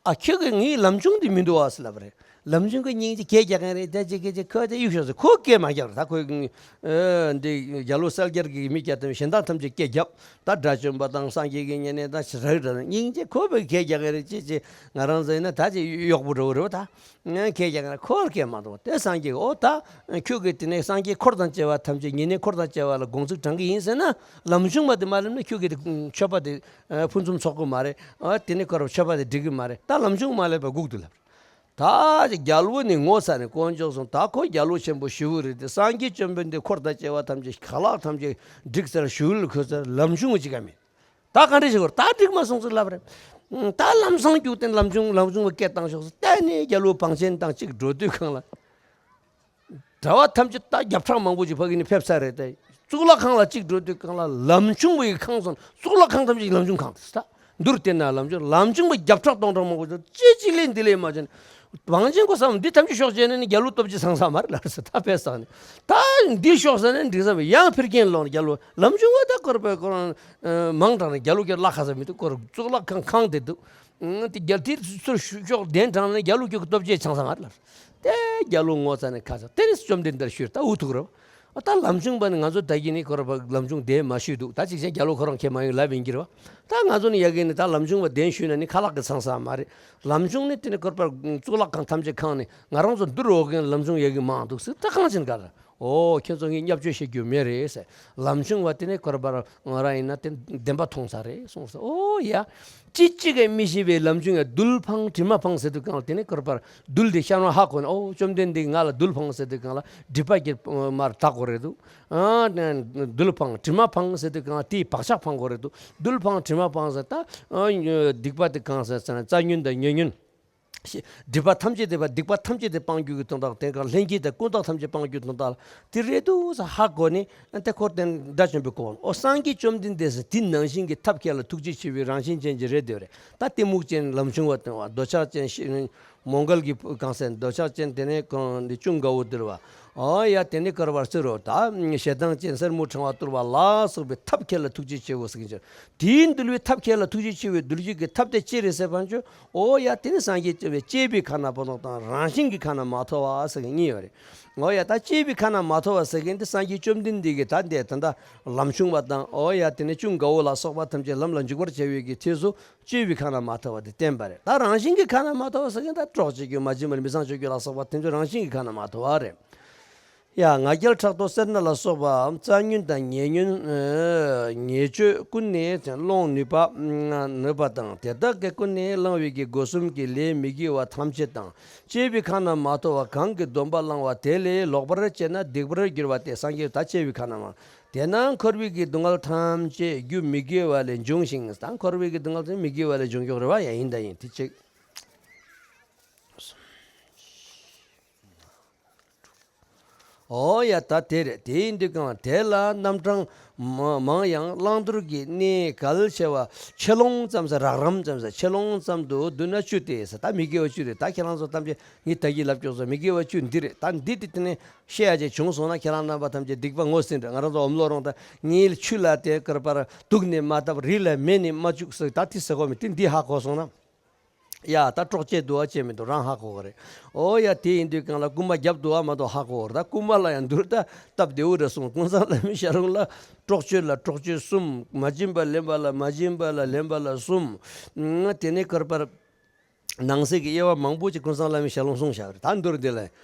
ཨ། ཁྱོད་ཀྱིས་ངའི་ལམ་ཆུང་དེ་མི་འདུག་ཨ་ཟེར་ལབ་པ་རེད། ལམ་ཆུང་གི་སྙིང་རྗེ་གད་རྒྱག་མཁན་རེད། དེ་ཅིག་གི་ཅིག་ཁོས་དེ་གཡུག་ཤོག་ཟེར། ཁོས་སྐད་མ་རྒྱག་རེད། ད་ཁོས། ཨ། འདི་རྒྱལ་པོ་གསལ་རྒྱལ་གྱི་མི་སྐད་དང་གཞན་དག་ཐམས་ཅད་སྐད་བརྒྱབ། ད་དགྲ་བཅོམ་པ་དང་སངས་རྒྱས་ཀྱི་ཉེ་གནས་དང་རག་རེད། སྙིང་རྗེ་ཁོས་བས་གད་རྒྱག་གི་རེད། ཅེས་ཅེས་ང་རང་ཚོ་ཡིན་ན་ད་ཅིག་གཡོག་པོ་འདྲ་བོ་རེད་བ། ད་ངས་གད་རྒྱག་གི་རེད། ཁོས་སྐད་མ་གཏོང་། དེ་སངས་རྒྱས་ཀྱིས་ཨོ་ད་ཁྱོད་ཀྱིས་དེ་ནས་སངས་རྒྱས་འཁོར་དང་བཅས་པ་ཐམས་ཅད་ཉེ་གནས་འཁོར་དང་བཅས་པ་ལ་དགོངས་ཚུལ་དྲང་གི་ཡིན་ཟེར་ན། ལམ་ཆུང་བ་དེ་མ་ལེན་ན་ཁྱོད་ཀྱིས་དེ་མཆོད་པ་དེ་ཕུན་སུམ་ཚོགས་ཀྱི་མ་རེད། ཨ། དེ་ནས་ཁོ་རང་མཆོད་པ་དེ་འགྲིག་གི་མ་རེད། ད་ལམ་ཆུང་མ་ལེན་པ་སྒུག་ཏུ་ལབ། ད་རྒྱལ་པོ་ནི་ངོ་ཚ་ནས་དཀོན་མཆོག་གསུམ། ད་ཁོ་རྒྱལ་པོ་ཆེན་པོ་ཞེ་པོ་རེད་དེ། སངས་རྒྱས་བཅོམ་ལྡན་འདས་འཁོར་དང་བཅས་པ་ཐམས་ཅད་ཁ་ལག་ཐམས་ཅད་འགྲིག་ཚར། ཞུ་ཡུལ་ཁོ་ཚར། ལམ་ཆུང་བ་ཅིག་ག་མེད། ད་ག་འདྲ་ཞིག་གོ། ད་འགྲིག་མ་སོང་ཟེར་ལབ་རེད། ད་ལམ་སང་རྒྱུག་སྟེ་ལམ་ཆུང་ལམ་ཆུང་བ་སྐད་བཏང་ཤོག་ཟེར། ད་ནི་རྒྱལ་པོ་བང་ཆེན་དང་གཅིག་འགྲོ་དུས་སྒང་ལ། གྲྭ་པ་ཐམས་ཅད་ད་བརྒྱ་ཕྲག་མང་པོ་ཅིག་ཕ་གི་ནས་ཕེབས་ཚར་རེད་དེ། གཙུག་ལག་ཁང་ལ་གཅིག་འགྲོ་དུས་སྒང་ལ་ལམ་ཆུང་བའི་ཁང་སོང་། གཙུག་ལག་ཁང་ཐམས་ཅད་ལམ་ཆུང་ཁང་དེ་ད། འདུར་བལྟས་ན་ལམ་ཆུང་། ལམ་ཆུང་བ་བརྒྱ་ཕྲག་སྟོང་ཕྲག་མང་པོ་ཅིག་ཅི་ཅི་ལས་འདི་ལས་མ་བྱུང་། བང་ཆེན་ཁོ་བསམ། འདི་ཐམས་ཅད་ཤོག་བྱས་ནས་ནི་རྒྱལ་པོ་སྟོབས་ཅི་ཚང་ས་མ་རེད་ལབ་ཟེར། ད་ཕེབས་སོང་ནས། ད་འདི་ཤོག་ཟེར་ནས་འགྲིག་ས་མེད། ཡང་ཕེབས་མཁན་ལོག་ནས་རྒྱལ་པོ་ལམ་ཆུང་བ་ད་སྐོར་པའི་སྐོར། ཨ། མང་དྲགས་ནས་རྒྱལ་པོ་ཁྱོད་ལ་ཁ་ས་མི་འདུག་སྐོར་གཙུག་ལག་ཁང་ཁང་དེ་འདུག་ཨ། དེ་རྒྱལ་དེ་ཚུར་ཤོག་གདན་དྲངས་ནས་རྒྱལ་པོ་ཁྱོད་ཀྱི་སྟོབས་ཅི་ཚང་ས་མ་རེད་ལབ། དེ་རྒྱལ་པོ་ངོ་ཚ་ནས་ཁ་ས། དེ་ནས་བཅོམ་ལྡན་འདས་ཞུས། ད་འུ་ཐུག་རོགས། ད་ལམ་ཆུང་བ་ནི་ང་ཚོ་ད་གིན་ནི་ཁོ་ར་ལམ་ཆུང་བསྡད་མ་ཤེས་འདུག་ད་ཅིག་ཅན་རྒྱ་ལོ་ཁོ་རང་ཁྱེད་མ་ཡོང་ལབ་ཡིན་གྱི་རེད་བ། ད་ང་ཚོ་ནི་ཡ་གིན་ནི་ད་ལམ་ཆུང་བ་བསྡད་ཤུལ་ན་ནི་ཁ་ལག་གི་ཚང་ས་མ་རེད། ལམ་ཆུང་ནི་དེ་ནི་ཁོ་ར་གཙུག་ལག་ཁང་ཐམས་ཅད་ཁང་ནི་ང་རང་ཚོ་འདུར་འོག་གི་ལམ་ཆུང་ཡ་གི་མང་འདུག་ཟེར། ད་གང་ཅན་ག་ར། ཨོ་ཁྱེད་ཚོ་ངས་བརྙས་བཅོས་བྱེད་རྒྱུ་མེད་རེད་ཟེར། ལམ་ཆུང་བ་དེ་ནས་ཁོ་ར་པར་ང་རང་ཡིན་ན་དེ་བདེན་པ་མཐོང་ས་རེད་གསུངས་སོ། ཨོ་ཡ། ཅི་གཅིག་གིས་མི་ཤེས་པའི་ལམ་ཆུང་ཡ་རྡུལ་འཕངས་དྲི་མ་འཕངས་ཟེར་དུས་གང་ལ་དེ་ནས་ཁོ་ར་པར་རྡུལ་དེ་ཤར་ནོ་ཧ་གོ་ནས། ཨོ་བཅོམ་ལྡན་འདས་ང་ལ་རྡུལ་འཕངས་ཟེར་དུས་གང་ལ་སྒྲིབ་པ་གི་མར་དག་གོ་རེད་འདུག་ཨ་རྡུལ་འཕངས་དྲི་མ་འཕངས་ཟེར་དུས་གང་ལ་དེའི་བག་ཆགས་འཕངས་གོ་རེད་འདུག་རྡུལ་འཕངས་དྲི་མ་འཕངས་ཟེར་ད་ཨ་སྡིག་པ་དེ་གང་ཟེར་ཟེར་ན་རྩ་ཉོན་དང་ཉེ་ཉོན། སྒྲིབ་པ་ཐམས་ཅད་དེ་བ་སྡིག་པ་ཐམས་ཅད་དེ་སྤང་རྒྱུ་གི་དོན་དག་དེ་གར་ལྷན་སྐྱེས་དང་ཀུན་བརྟགས་ཐམས་ཅད་སྤང་རྒྱུ་དོན་དག་ལ་དེ་རེད་འདུག་ས་ཧ་གོ་ནས་དེ་འཁོར་དེ་དགྲ་བཅོམ་པའི་གོ། ཨོ་སངས་རྒྱས་བཅོམ་ལྡན་འདས་སུ་དེ་ནང་བཞིན་གྱི་ཐབས་མཁས་ལ་ཐུགས་རྗེ་ཆེ་བའི་རང་བཞིན་ཅན་གྱི་རེད་དེ་རེད། ད་གཏི་མུག་ཅན་ལམ་ཆུང་བ་དང་བ་འདོད་ཆགས་ཅན་ཤི་མོང་གལ་གྱི་གང་ཟེར་འདོད་ཆགས་ཅན་དེ་ནས་གང་འདི་ཅུང་དགའ་བོ་དེ་རེད་བ། ཨོ་ཡ་དེ་ནས་ཀར་བར་སི་རོ་ད་ཞེ་སྡང་ཅན་སེར་མོ་ཕྲེང་བ་གཏོར་བ་ལ་སོགས་པའི་ཐབས་མཁས་ལ་ཐུགས་རྗེ་ཆེ་བོ་ཟེར་གྱི་ཅི། དེའི་འདུལ་བའི་ཐབས་མཁས་ལ་ཐུགས་རྗེ་ཆེ་བའི་འདུལ་བྱེད་ཀྱི་ཐབས་དེ་ཅི་རེད་ཟེར་བ་ཅོ། ཨོ་ཡ་དེ་ནི་སངས་རྒྱས་བཅོམ་པའི་བཅས་པའི་ཁ་ན་བོ་དང་དང་རང་བཞིན་གྱི་ཁ་ན་མ་ཐོ་བ་ཟེར་གྱི་གཉིས་ཡོད་རེད། ཨོ་ཡ་ད་བཅས་པའི་ཁ་ན་མ་ཐོ་བ་ཟེར་གྱི་འདི་སངས་རྒྱས་བཅོམ་ལྡན་འདས་ཀྱིས་ད་འདས་ད་ལྟ་ལམ་ཆུང་བ་དང་ཨོ་ཡ་དེ་ནི་ཅུང་དགའ་བོ་ལ་སོགས་པ་ཐམས་ཅད་ལམ་ལ་འཇུག་པར་བྱ་བའི་གི་ཐད་སུ་བཅས་པའི་ཁ་ན་མ་ཐོ་བ་དེ་བསྟན་པ་རེད། ད་རང་བཞིན་གྱི་ཁ་ན་མ་ཐོ་བ་ཟེར་གྱི་ད་གྲོགས་བྱེད་རྒྱུ་མ་བྱིན་པར་མི་ཚངས་སྤྱོད་རྒྱུ་ལ་སོགས་པ་ཐམས་ཅད་རང་བཞིན་གྱི་ཁ་ན་མ་ཐོ་བ་རེད། ཡ་ང་རྒྱལ་ཕྲག་དོག་སེར་སྣ་ལ་སོགས་པའམ་རྩ་ཉོན་དང་ཉེ་ཉོན་ཉེ་སྤྱོད་ཀུན་ནས་སློང་ནུས་པ་ནུས་པ་དང་དེ་དག་གི་ཀུན་ནས་བསླང་བའི་གི་སྒོ་གསུམ་གྱི་ལས་མི་དགེ་བ་ཐམས་ཅད་དང་བཅས་པའི་ཁ་ན་མ་ཐོ་བ་གང་གི་སྡོམ་པ་བླང་བ་དེ་ལས་ལོག་པར་སྤྱད་ན་སྡིག་པར་འགྱུར་བ་སྟེ་སངས་རྒྱས་ད་བཅས་པའི་ཁ་ན་མ་དེས་ན་འཁོར་བའི་གི་སྡུག་བསྔལ་ཐམས་ཅད་རྒྱུ་མི་དགེ་བ་ལས་འབྱུང་ཞིང་ད་འཁོར་བའི་གི་སྡུག་བསྔལ་དེ་མི་དགེ་བ་ལས་འབྱུང་ཀྱོག་རེད་བ། ཡ་ཡིན་ད་ཡིན་དེ་གཅིག་ཨོ་ཡ་ད་དེ་རེད། དེ་ཡིན་དུས་གང་དེ་ལ་རྣམ་གྲངས་མ་མང་ཡང་བླང་དོར་གྱི་གནས་གལ་ཆེ་བ་ཆེ་ལོང་ཙམ་ཟེར་རགས་རིམ་ཙམ་ཟེར་ཆེ་ལོང་ཙམ་དུ་བསྡུ་ན་བཅུ་སྟེ་ཟེར། ད་མི་དགེ་བ་བཅུ་རེད། ད་ཁྱེད་རང་ཚོ་ཐམས་ཅད་ངས་ད་གིན་ལབ་ཀྱོག་སོ་མི་དགེ་བ་བཅུ་འདི་རེད། ད་འདི་དེ་དེ་ནས་བཤད་ཡ་ཅིག་བྱུང་སོང་ན་ཁྱེད་རང་རྣམ་པ་ཐམས་ཅད་སྡིག་པ་ངོ་ཟིན་རེད། ང་རང་ཚོ་འོམ་ལོ་རོང་ད་ངའི་ཆུ་ལ་དེ་ཀར་པར་དུག་ནི་མ་བཏབ་རི་ལ་མེ་ནི་མ་བཅུག་ཟེར། ད་དེ་ཟེར་གོ་མི་དེ་འདི་ཧ་གོ་སོང་ན། ཡ་ད་གྲོགས་བྱེད་འདུག་བ་བྱེད་མི་འདུག་རང་ཧ་གོ་གི་རེད། ཨོ་ཡ་དེ་ཡིན་དུས་གང་ལ་རྐུན་མ་རྒྱབ་འདུག་བ་མ་གཏོགས་ཧ་གོ་གི་རེད། ད་རྐུན་མ་ལ་ཡང་འདུར་ད་སྟབས་བདེ་བོ་རེད་གསུངས། ཀུན་བཟང་བླ་མའི་ཞལ་ལུང་ལ་གྲོགས་བྱེད་ལ་གྲོགས་བྱེད་གསུམ། མ་བྱིན་པ་ལེན་པ་ལ་མ་བྱིན་པ་ལ་ལེན་པ་ལ་གསུམ། ཨང་དེ་ནས་ཀར་པར་ནང་གསེས་ཀྱི་དབྱེ་བ་མང་པོ་ཅིག་ཀུན་བཟང་བླ་མའི་ཞལ་ལུང་གསུངས་བཞག་གི་རེད། ད་འདུར་འདི་ལ་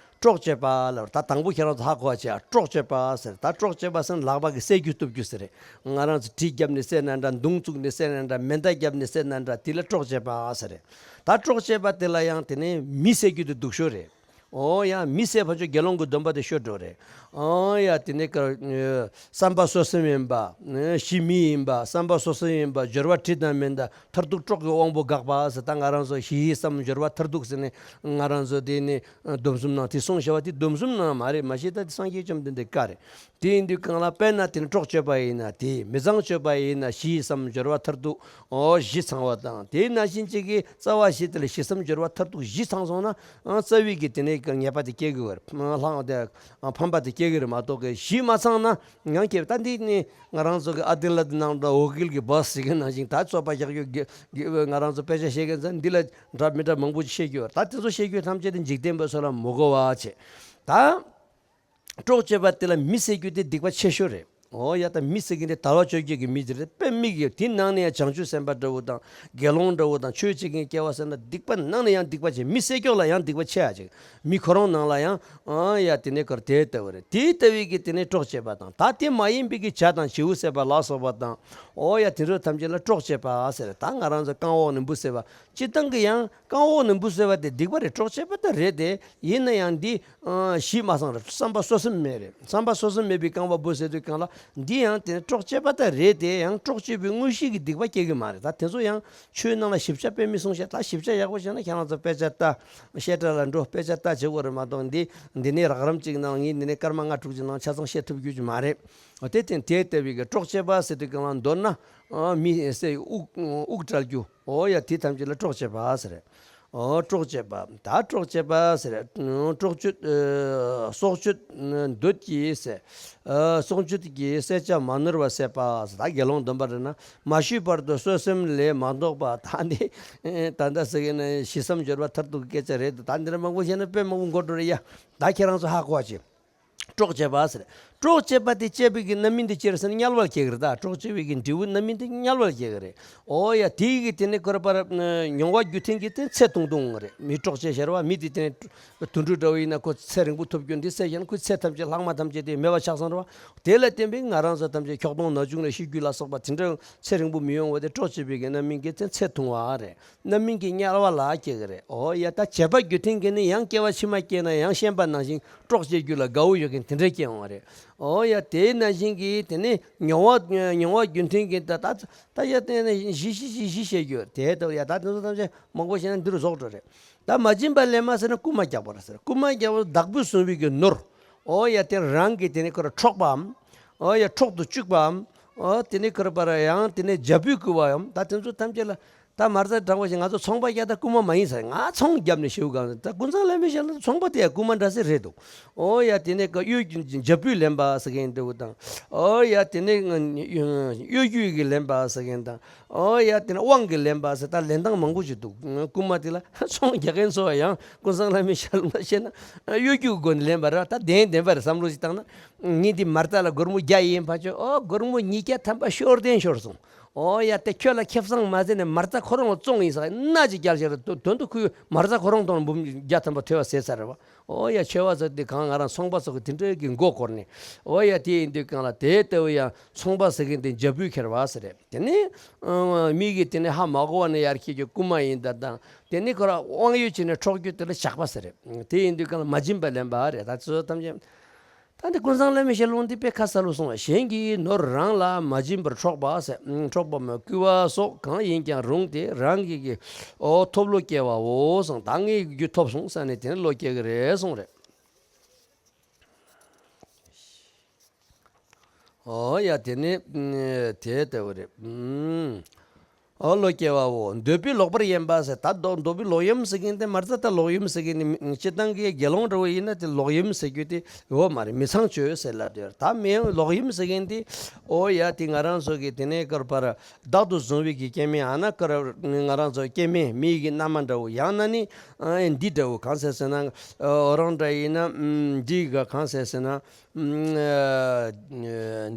གྲོགས་བྱེད་པ་ལབ། ད་དང་པོ་ཁྱེད་རང་ཚོ་ཧ་གོ་བ་བྱེད་ཨ། གྲོགས་བྱེད་པ་ཟེར། ད་གྲོགས་བྱེད་པ་ཟེར་ན་ལག་པ་གི་བསད་རྒྱུ་གཏུབ་རྒྱུ་ཟེར་རེད། ང་རང་ཚོ་གྲི་རྒྱབ་ནས་བསད་ན་འདྲ། མདུང་བཙུགས་ནས་བསད་ན་འདྲ། མེ་མདའ་རྒྱབ་ནས་བསད་ན་འདྲ། དེ་ལ་གྲོགས་བྱེད་པ་ཟེར་རེད། ད་གྲོགས་བྱེད་པ་དེ་ལ་ཡང་དེ་ནས་མི་བསད་རྒྱུ་དེ་སྡུག་ཤོས་རེད། ཨོ་ཡ་མི་བསད་ཕན་ཆོད་དགེ་སློང་གི་སྡོམ་པ་དེ་ཤོར་འགྲོ་རེད། ཨོ་ཡ་དེ་ནས་ཀ་བསམ་པ་སོ་སེམས་ཡིན་པ། གཞི་མི་ཡིན་པ། བསམ་པ་སོ་སེམས་ཡིན་པ། སྦྱོར་བ་དྲི་དང་མེ་མདའ། མཐར་ཐུག་གྲོགས་ཀྱི་དབང་པོ་འགགས་པ་ཟེར། ད་ང་རང་ཚོ་ཞི་བའི་བསམ་སྦྱོར་བ་མཐར་ཐུག་ཟེར་ནས་ང་རང་ཚོ་དེ་ནས་སྡོམ་གསུམ་ནང་དེ་གསུངས་བཞག་པ་དེ་སྡོམ་གསུམ་ནང་མ་རེད། མ་གཞི་ད་དེ་སངས་རྒྱས་བཅོམ་ལྡན་འདས་བཀའ་རེད། དེ་ཡིན་དུས་གང་ལ་དཔེར་ན་དེ་ནི་གྲོགས་བྱེད་པ་ཡིན་ན་དེ། མི་ཚངས་སྤྱོད་པ་ཡིན་ན་ཞི་བསམ་སྦྱོར་བ་མཐར་ཐུག་ཨོ་བཞི་ཚང་བ་དང་། དེ་ནང་བཞིན་གཅིག་གིས་རྩ་བ་བཞི་དེ་ལ་ཞི་བསམ་སྦྱོར་བ་མཐར་ཐུག་བཞི་ཚང་སོང་ན་ཨང་རྩ་བའི་གི་དེ་ནས་ཉེས་པ་དེ་སྐྱེ་གི་བར་ལྷང་དེ་ཕམ་པ་དེ་སྐྱེ་གི་རེད་མ་གཏོགས་གི་བཞི་མ་ཚང་ན་ཡང་སྐྱེ། ད་འདི་ནི་ང་རང་ཚོ་གི་ཨ་ཏི་ལ་དེ་ནང་འདྲ་འོ་སྐོལ་གི་བ་ཟེར་གི་ནང་བཞིན་ད་རྩོད་པ་རྒྱག་རྒྱུ་གི་གི་ང་རང་ཚོ་དཔེ་ཆ་བཤད་མཁན་ཚོ་འདི་ལ་འདྲ་མི་འདྲ་མང་པོ་ཅིག་བཤད་རྒྱུ་བར། ད་དེ་ཚོ་བཤད་རྒྱུ་ཐམས་ཅད་དེ་འཇིག་རྟེན་པ་ཚོ་ལ་མི་གོ་བ་བྱེད། ད། གྲོགས་བྱེད་པ་དེ་ལ་མི་བསད་རྒྱུ་དེ་སྡིག་པ་ཆེ་ཤོས་རེད། ཨོ་ཡ་ད་མི་བསད་མཁན་དེ་དལ་བ་སྤྱོད་རྒྱུ་གི་མི་དེ་རེད། དཔེ་མི་སྒེར་དེ་ནང་ནས་ཡང་བྱང་ཆུབ་སེམས་དཔའ་འདྲ་བོ་དང་དགེ་སློང་འདྲ་བོ་དང་ཆོས་བྱེད་མཁན་སྐྱེ་བ་ཟེར་ན་སྡིག་པ་ནང་ནས་ཡང་སྡིག་པ་ཆེ། མི་བསད་རྒྱུ་ལ་ཡང་སྡིག་པ་ཆེ་ཡ་ཅིག་མི་ཁོ་རང་ནང་ལ་ཡང་ཨ་ཡ་དེ་ནས་ཁར་དེ་ལྟ་བུ་རེད། དེ་ལྟ་བུའི་གི་དེ་ནས་གྲོགས་བྱེད་པ་དང་ད་དེ་མ་ཡིན་པའི་གི་བྱ་དང་བྱིའུ་བསད་པ་ལ་སོགས་པ་དང་ཨོ་ཡ་དེ་ཚོ་ཐམས་ཅད་ལ་གྲོགས་བྱེད་པ་ཟེར། ད་ང་རང་ཚོ་རྐང་འོག་ནས་འབུ་བསད་པ། སྤྱིར་བཏང་གི་ཡང་རྐང་འོག་ནས་འབུ་བསད་པ་དེ་སྡིག་པ་རེད། གྲོགས་བྱེད་པ་དེ་རེད་དེ། ཡིན་ན་ཡང་འདི་ཨ་གཞི་མ་ཚང་རེད། བསམ་པ་གསོ་སེམས་མེད་རེད། བསམ་པ་གསོ་སེམས་མེད་པའི་རྐང་པ་འབུ་བསད་དུས་གང་ལ་འདི་ཡང་དེ་ནི་གྲོགས་བྱེད་པ་དེ་རེད་དེ། ཡང་གྲོགས་བྱེད་པའི་དངོས་གཞི་གི་སྡིག་པ་སྐྱེ་གི་མ་རེད། ད་དེ་ཚོ་ཡང་ཆོས་ནང་ལ་ཞིབ་ཆ་དཔེ་མི་གསུངས་ཤག་ད་ཞིབ་ཆ་ཡག་པོ་བྱས་ན་ཁྱེད་རང་ཚོ་དཔེ་ཆ་ལྟ། བཤད་གྲྭ་ལ་འགྲོ། དཔེ་ཆ་ལྟ་བྱེད་དགོས་རེད་མ་གཏོགས་འདི་འདི་ནས་རགས་རིམ་གཅིག་ནང་ངས་འདི་ནས་སྐར་མ་ལྔ་དྲུག་ཅིག་ནང་ཆ་ཚང་བཤད་ཐུབ་རྒྱུ་ཅིག་མ་རེད། དེ་དེ་དེ་ལྟ་བུའི་གི་གྲོགས་བྱེད་པ་ཟེར་དུས་གང་ལ་མདོར་ན། ཨ་མི་ཟེར་དབུགས་དབུགས་བྲལ་རྒྱུ། ཨོ་ཡ་དེ་ཐམས་ཅད་ལ་གྲོགས་བྱེད་པ་ཟེར། ཨོ་གྲོགས་བྱེད་པ། ད་གྲོགས་བྱེད་པ་ཟེར། གྲོགས་གཅོད་ཨ་སྲོག་གཅོད་འདོད་ཀྱིས་ཟེར། ཨ་སྲོག་གཅོད་ཀྱིས་བསད་བྱ་མ་ནོར་བ་བསད་པ་ཟེར། ད་དགེ་སློང་སྡོམ་པ་རེད་ན་མ་ཞུས་བར་དུ་གསོད་སེམས་ལས་མ་ལྡོག་པ། ད་འདི་ད་ལྟ་ཟེར་གི་ན་ཞི་བསམ་སྦྱོར་བ་མཐར་ཐུག་གི་སྐད་ཆ་རེད། ད་འདི་ལ་མང་པོ་བཤད་ན་དཔེ་མང་པོ་འགོར་འགྲོ་རེད་ཡ། ད་ཁྱེད་རང་ཚོ་ཧ་གོ་བ་བྱེད། གྲོགས་བྱེད་པ་ཟེར། གྲོགས་བྱེད་པ་དེ་བྱེད་པའི་གི་རྣམ་སྨིན་དེ་ཅི་རེད་ཟེར་ན་དམྱལ་བར་སྐྱེ་གི་རེད། ད་གྲོགས་བྱེད་པའི་གི་འབྲས་བུ་རྣམ་སྨིན་དེ་དམྱལ་བར་སྐྱེ་གི་རེད། ཨོ་ཡ། དེ་ཡི་གི་དེ་ནི་ཁོ་ར་པར་མྱོང་བ་རྒྱུ་མཐུན་གྱི་དེ་ཚེ་ཐུང་ཐུང་རེད། མི་གྲོགས་བྱེད་ཤེས་ར་བ། མི་དེ་དེ་ནི་དུད་འགྲོ་འདྲ་བོ་ཡིན་ན་ཁོ་ཚེ་རིང་པོ་ཐོབ་རྒྱུ་འདི་ཟེར་ཡང་ཁོའི་ཚེ་ཐམས་ཅད་ལྷག་མ་ཐམས་ཅད་དེ་མེད་པ་ཆགས་སོང་ར་བ། དེ་ལ་བརྟེན་པའི་ང་རང་ཚོ་ཐམས་ཅད་འཁྱོག་གདོང་ན་ཆུང་ལ་ཤི་རྒྱུ་ལ་སོགས་པ་དེ་འདྲ་ཚེ་རིང་པོ་མི་ཡོང་བ་དེ་གྲོགས་བྱེད་པའི་གི་རྣམ་སྨིན་གྱི་དེ་ཚེ་ཐུང་བ་རེད། རྣམ་སྨིན་གྱི་དམྱལ་བ་ལ་སྐྱེ་གི་རེད། ཨོ་ཡ། ད་བྱེད་པ་རྒྱུ་མཐུན་གྱི་ནི་ཡང་སྐྱེ་བ་ཕྱི་མ་སྐྱེས་ན་ཡང་ཤན་པ་ནང་བཞིན་གྲོགས་བྱེད་རྒྱུ་ལ་དགའ་བོ་ཡོད་མཁན་དེ་འདྲ་སྐྱེ་འོང་བ་རེད། ཨོ་ཡ། དེའི་ནང་བཞིན་གྱི་དེ་ནི་མྱོང་བ་མྱོང་བ་རྒྱུ་མཐུན་གྱི་ད་ད་ད་ཡ་དེ་ནི་ཞི་ཞི་ཞི་ཞི་བྱེད་རྒྱུ་དེ་ལྟ་བུ་ཡ། ད་དེ་ཚོ་ཐམས་ཅད་མང་པོ་བཤད་ན་འདི་རུ་ཟོག་འགྲོ་རེད། ད་མ་བྱིན་པ་ལེན་མ་ཟེར་ན་རྐུན་མ་རྒྱག་པ་རེད་ཟེར། རྐུན་མ་རྒྱག་པ་བདག་པོས་བཟུང་བའི་གི་ནོར། ཨོ་ཡ། དེ་རང་གི་དེ་ནི་ཁོ་ར་འཕྲོག་པའམ། ཨོ་ཡ། འཕྲོག་ཏུ་བཅུག་པའམ། ཨོ་དེ་ནི་ཁོ་ར་པ་ར་ཡང་དེ་ནི་རྒྱལ་པོས་བརྐུ་བའམ། ད་དེ་ཚོ་ཐམས་ཅད་ལ་ད་མ་རྩ་དྲང་པོ་ཞིག་ང་ཚོ་ཚོང་པ་རྒྱག་ད་རྐུན་མ་མ་ཡིན་ཟེར། ང་ཚོང་བརྒྱབ་ནས་ཤེའུ་གང་ཟེར། ད་ཀུན་བཟང་བླ་མའི་ཞལ་ལ་ཚོང་པ་དེ་ཡང་རྐུན་མ་འདྲ་སེ་རེད་འདུག། ཨོ་ཡ། དེ་ནས་ཀ་གཡོ་སྒྱུ་རྒྱལ་པོས་ལེན་པ་ཟེར་མཁན་འདྲ་བོ་དང་། ཨོ་ཡ། དེ་ནས་གཡོ་སྒྱུ་གིས་ལེན་པ་ཟེར་མཁན་དང་། ཨོ་ཡ། དེ་ནས་དབང་གིས་ལེན་པ་ཟེར། ད་ལེན་སྟངས་མང་པོ་ཞིག་འདུག། རྐུན་མ་དེ་ལ་ཚོང་རྒྱག་མཁན་ཚོ་ཡང་ཀུན་བཟང་བླ་མའི་ཞལ་ལ་བཤད་ན་གཡོ་སྒྱུ་གི་སྒོ་ནས་ལེན་པ་ར། ད་བདེན་བདེན་པ་རེད། བསམ་བློ་ཞིག་བཏང་ན། ངས་འདི་མ་རྩ་ལ་སྒོར་མོ་བརྒྱ་ཡིན་ཕ་ཆོས། ཨོ་སྒོར་མོ་ཉིས་བརྒྱ་ཐམ་པ་ཤོར་དན་ཤོར་སོང་། ཨོ་ཡ། དེ་ཁྱོད་ལ་ཁེ་བཟང་མ་ཟད་ནས་མ་རྩ་ཁོ་རང་ལ་བཙོང་ཡིན་ཟེར། སྣ་གཅིག་རྒྱལ་ཞིག་རེད། དོན་དུ་ཁོས་མ་རྩ་ཁོ་རང་གཏོང་ལ་འབུམ་བརྒྱ་ཐམ་པ་ཐོལ་བ་ཟས་ཚར་རེད་བ། ཨོ་ཡ། ཆོས་པ་ཚོ་དེ་གང་ང་རང་ཚོང་པ་ཚོ་གི་དེ་འདྲའི་གི་མགོ་སྐོར་ནས། ཨོ་ཡ། དེ་ཡིན་དུས་གང་ལ་དེ་ལྟ་བུ་ཡང་ཚོང་པ་ཟེར་མཁན་དེ་རྒྱལ་པོས་ཁྱེར་བ་ཟེར་རེད། དེ་ནས་མིག་གིས་དེ་ནས་ཧ་མ་གོ་བ་ནས་ཡར་ཁྱེར་རྒྱུ་རྐུན་མ་ཡིན་ད་དང་། དེ་ནས་ཁོ་ར་དབང་ཡོད་བྱས་ནས་འཕྲོག་རྒྱུ་དེ་ལ་ཇག་པ་ཟེར་རེད། དེ་ཡིན་དུས་གང་ལ་མ་བྱིན་པ་ལེན་པ་རེད། ད་ཚོ་ཐམས་ཅད། ད་འདི་ཀུན་བཟང་བླ་མའི་ཞལ་ལུང་འདི་དཔེ་ཁ་གསལ་པོ་གསུངས་པ། གཞན་གྱི་ནོར་རང་ལ་མ་བྱིན་པར་འཕྲོག་པ་ཟེར། འཕྲོག་པ་མ་བརྐུ་བ་སོགས་གང་ཡིན་ཀྱང་རུང་སྟེ་རང་གི་གི་ཨོ་ཐོབ་བློ་སྐྱེ་བའོ་གསུངས། ད་ངས་རྒྱུ་ཐོབ་སོང་ཟེར་ནས་དེ་ནས་བློ་སྐྱེ་གི་རེད་གསུངས་རེད། ཨོ་ཡ། དེ་ནས་དེ་ལྟ་བུ་རེད། ཨོ་བློ་སྐྱེ་བའོ། འདོད་པས་ལོག་པར་གཡེམ་པ་ཟེར། ད་འདོད་འདོད་པས་ལོག་གཡེམ་ཟེར་མཁན་དེ་མ་རྩ་ད་ལོག་གཡེམ་ཟེར་མཁན་དེ་སྤྱིར་བཏང་གི་དགེ་སློང་འདྲ་བོ་ཡིན་ན་དེ་ལོག་གཡེམ་ཟེར་རྒྱུ་དེ་ཡོད་མ་རེད། མི་ཚངས་སྤྱོད་ཟེར་ལབ་དེ་རེད། ད་མི་ལོག་གཡེམ་ཟེར་མཁན་དེ། ཨོ་ཡ། དེ་ང་རང་ཚོ་གི་དེ་ནས་ཀར་པར་བདག་ཏུ་བཟུང་བའི་གི་སྐྱེ་དམན། ཨ་ན་ཀར་ང་རང་ཚོ་སྐྱེ་དམན་མི་ཡི་གི་མནའ་མ་འདྲ་བོ། ཡང་ན་ནི་འདི་འདྲ་བོ་གང་ཟེར་ཟེར་ན། ཨོ་རང་འདྲ་ཡིན་ན་འདི་ག་གང་ཟེར་ཟེར་ན།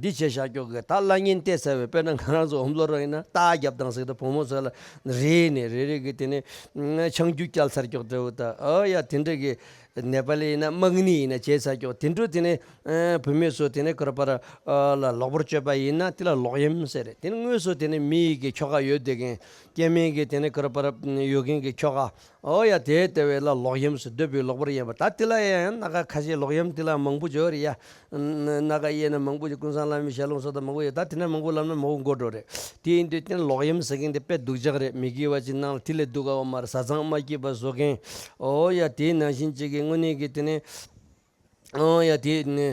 འདི་བྱས་བཞག་ཀྱོག་གི་ད་གླ་རྙིང་སྟེར་ཚར་བའི། དཔེར་ན་ང་རང་ཚོ་འོམ་ལོ་རང་ཡིན་ན་རྟ་རྒྱབ་དང་ཟེར་ད་བུ་མོ་ཚོ་ལ་རེས་ནས་རེ་རེ་གི་དེ་ནས་ཆང་རྒྱུ་བསྐྱལ་ཚར་ཀྱོག་འདྲ་བོ་ད། ཨོ་ཡ། དེ་འདྲ་གི་ནེ་པ་ལི་ཡིན་ན་མ་ངི་ནི་ཡིན་ན་བྱས་ཚར་ཀྱོག་དེ་འདྲ་དེ་ནས་བུད་མེད་ཚོ་དེ་ནས་ཀར་པར་ལ་ལོག་པར་སྤྱོད་པ་ཡིན་ན་དེ་ལ་ལོག་གཡེམ་ཟེར་རེད། དེ་ནས་དངོས་སུ་དེ་ནས་མི་ཡི་གི་ཁྱོ་ག་ཡོད་དེ་མཁན་སྐྱེ་དམན་གི་དེ་ནས་ཀར་པར་ཡོད་མཁན་གི་ཁྱོ་ག། ཨོ་ཡ། དེ་ལྟ་བུ་ལ་ལོག་གཡེམ་ཟེར། འདོད་པས་ལོག་པར་གཡེམ་པ། ད་དེ་ལ་ཡང་སྣ་ཁ་ཁ་ཤས་ལོག་གཡེམ་དེ་ལ་མང་པོ་ཡོད་རེད་ཡ། སྣ་ཁ་དབྱེ་ན་མང་པོ་ཡོད། ཀུན་བཟང་བླ་མའི་ཞལ་ལུང་སོགས་དང་མང་པོ་ཡོད། ད་དེ་ན་མང་པོ་ལབ་ན་མང་པོ་འགོར་འགྲོ་རེད། དེ་ཡིན་དུས་དེ་ལོག་གཡེམ་ཟེར་མཁན་དེ་དཔེ་སྡུག་ཅག་རེད། མི་དགེ་བ་ཅིག་ནང་ལ་དེ་ལས་སྡུག་ག་བ་མ་རེད། བཟའ་ཚང་མ་སྐྱིད་པ་བཟོ་མཁན། ཨོ་ཡ། དེའི་ནང་བཞིན་ཅིག་གི་དངོས་གནས་ཀྱི་དེ་ནས། ཨོ་ཡ། དེ་ནི་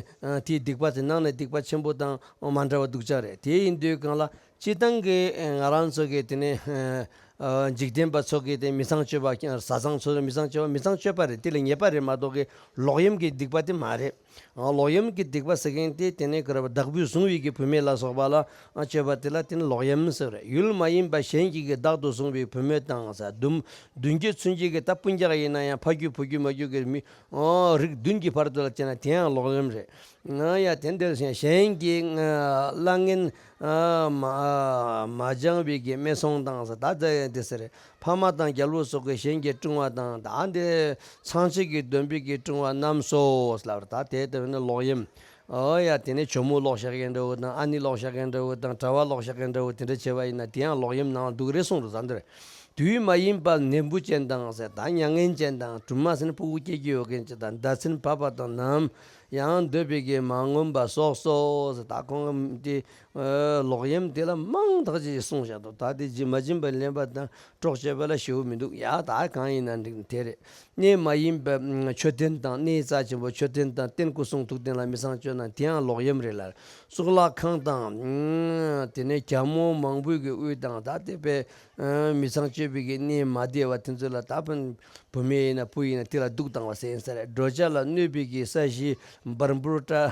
དེའི་སྡིག་པ་དེ་ནང་ནས་སྡིག་པ་ཆེན་པོ་དང་མ་འདྲ་བ་སྡུག་ཅག་རེད། དེ་ཡིན་དུས་གང་ལ་སྤྱིར་བཏང་གི་ང་རང་ཚོ་གི་དེ་ནི་འཇིག་རྟེན་པ་ཚོ་གི་དེ་མི་ཚངས་སྤྱོད་པ། བཟའ་ཚང་ཚོ་མི་ཚངས་སྤྱོད་པ། མི་ཚངས་སྤྱོད་པ་རེད། དེ་ལ་ཉེས་པ་རེད་མ་གཏོགས་གི་ལོག་གཡེམ་གྱི་སྡིག་པ་དེ་མ་རེད། ལོག་གཡེམ་གྱི་སྡིག་པ་ཟེར་མཁན་དེ་དེ་ནི་ཀར་པར་བདག་པོས་བཟུང་བའི་གི་བུད་མེད་ལ་སོགས་པ་ལ་སྤྱོད་པ་དེ་ལ་དེ་ནི་ལོག་གཡེམ་ཟེར་རེད། ཡུལ་མ་ཡིན་པ་གཞན་གྱིས་གི་བདག་ཏུ་བཟུང་བའི་བུད་མེད་དང་ཟེར། བདུན་བདུན་བརྒྱ་ཚུན་ཆད་ཀྱི་ད་སྤུན་ཀྱག་ཡིན་ན་ཡང་ཕ་རྒྱུད་བུ་རྒྱུད་མ་རྒྱུད་ཀྱི་མི། ཨོ་རིགས་བདུན་གྱི་བར་དུ་ལ་བྱས་ན་དེ་ཡང་ལོག་གཡེམ་རེད། ང་ཡ་དེ་འདྲ་ཞིག་གཞན་གྱི་གླ་རྔན་མ་མ་སྦྱངས་པའི་གི་སྨད་འཚོང་དང་ཟེར། ད་དེ་དེ་ཟེར། ཕ་མ་དང་རྒྱལ་པོ་སོགས་ཀྱིས་གཞན་གྱི་བཀྲུང་བ་དང་། ད་འདི་ཚངས་སྲས་ཀྱི་སྡོམ་པའི་གི་བཀྲུང་བ་རྣམས་སོ་ལབ་རེད། ད་དེ་ལྟ་བུ་ནི་ལོག་གཡེམ། ཨོ་ཡ། དེ་ནས་ཇོ་མོ་ལོག་བཞག་མཁན་འདྲ་བོ་དང་། ཨ་ནེ་ལོག་བཞག་མཁན་འདྲ་བོ་དང་། གྲྭ་བ་ལོག་བཞག་མཁན་འདྲ་བོ་དེ་འདྲ་བྱས་པ་ཡིན་ན་དེ་ཡང་ལོག་གཡེམ་ནང་འདུག་རེད་གསུངས་རེད། ད་འདིར། དུས་མ་ཡིན་པ་ནད་འབུ་ཅན་དང་ཟེར། ད་མྱ་ངན་ཅན་དང་། གྲུབ་མ་ཟེར་ན་ཕྲུ་གུ་སྐྱེ་རྒྱུ་ཡོད་མཁན་ཅིག་དང་། ཟླ་མཚན་བབས་པ་དང་ནམ། ཡང་འདོད་པའི་གི་མ་ངོམས་པ་སོགས་སོ་ཟེར། ད་ཁོང་གིས་དེ་ལོག་གཡེམ་དེ་ལ་མང་དག་ཅིག་གསུངས་བཞག་འདུག། ད་དེ་ཇི་མ་བྱིན་པ་ལེན་པ་དང་གྲོགས་བྱེད་པ་ལ་ཞེ་པོ་མི་འདུག་ཡ། ད་གང་ཡིན་ན་འགྲིག་དེ་རེད། གནས་མ་ཡིན་པ་མཆོད་རྟེན་དང་། གནས་རྩ་ཆེན་པོ་མཆོད་རྟེན་དང་། རྟེན་སྐུ་གསུང་ཐུགས་རྟེན་ལ་མི་ཚངས་སྤྱོད་ན་དེ་ཡང་ལོག་གཡེམ་རེད་ལ། གཙུག་ལག་ཁང་དང་། དེ་ནས་རྒྱ་མོ་མང་པོའི་གི་དབུས་དང་། ད་དེ་པའི་མི་ཚངས་སྤྱོད་པའི་གི་གནས་མ་བདེ་བ་དེ་ཚོ་ལ། ད་ཕན་བུད་མེད་ཡིན་ན་བུ་ཡིན་ན་དེ་ལ་སྡུག་བཏང་བ་ཟེར་ཡིན་ས་རེད། འགྲོ་བྱ་ལ་གནོད་པའི་གི་ས་གཞི་འབར་འབུར་བཀྲ་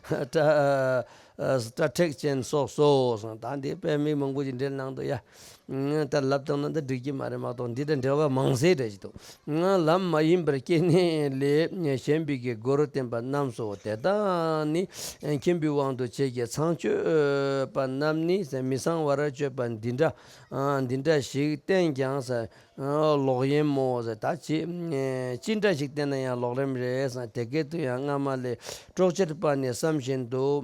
བཀྲ་ སྐྲ་ཁྲེགས་ཅན་སོགས་སོ་གསུངས། ད་འདི་དཔེ་མི་མང་པོ་ཞིག་འགྲེལ་གནང་འདུག་ཡ། ད་ལབ་བཏང་ན་འདི་འགྲིག་གི་མ་རེད་མ་གཏོགས། འདི་དང་འགྲེལ་པ་མང་སེ་འདྲ་ཞིག་འདུག། ལམ་མ་ཡིན་པར་སྐྱེ་གནས་ལས་གཞན་པའི་གི་སྒོ་རུ་བསྟན་པ་རྣམས་སོ། དེ་དག་ནི་མཁྱེན་པའི་དབང་དུ་བྱས་ཀྱི་ཚངས་སྤྱོད་པ་རྣམས་ནི་མི་གསང་བར་སྤྱོད་པ་འདི་འདྲ། འདི་འདྲ་ཞིག་བསྟན་ཀྱང་ལོག་གཡེམ་མོ། ད་ཅི་ཅི་འདྲ་ཞིག་བསྟན་ན་ཡང་ལོག་གཡེམ་རེད་ཟེར། དེ་སྐད་དུ་ཡང་སྔ་མ་ལས་སྲོག་ཆད་པ་ནི་བསམ་བཞིན་དུ་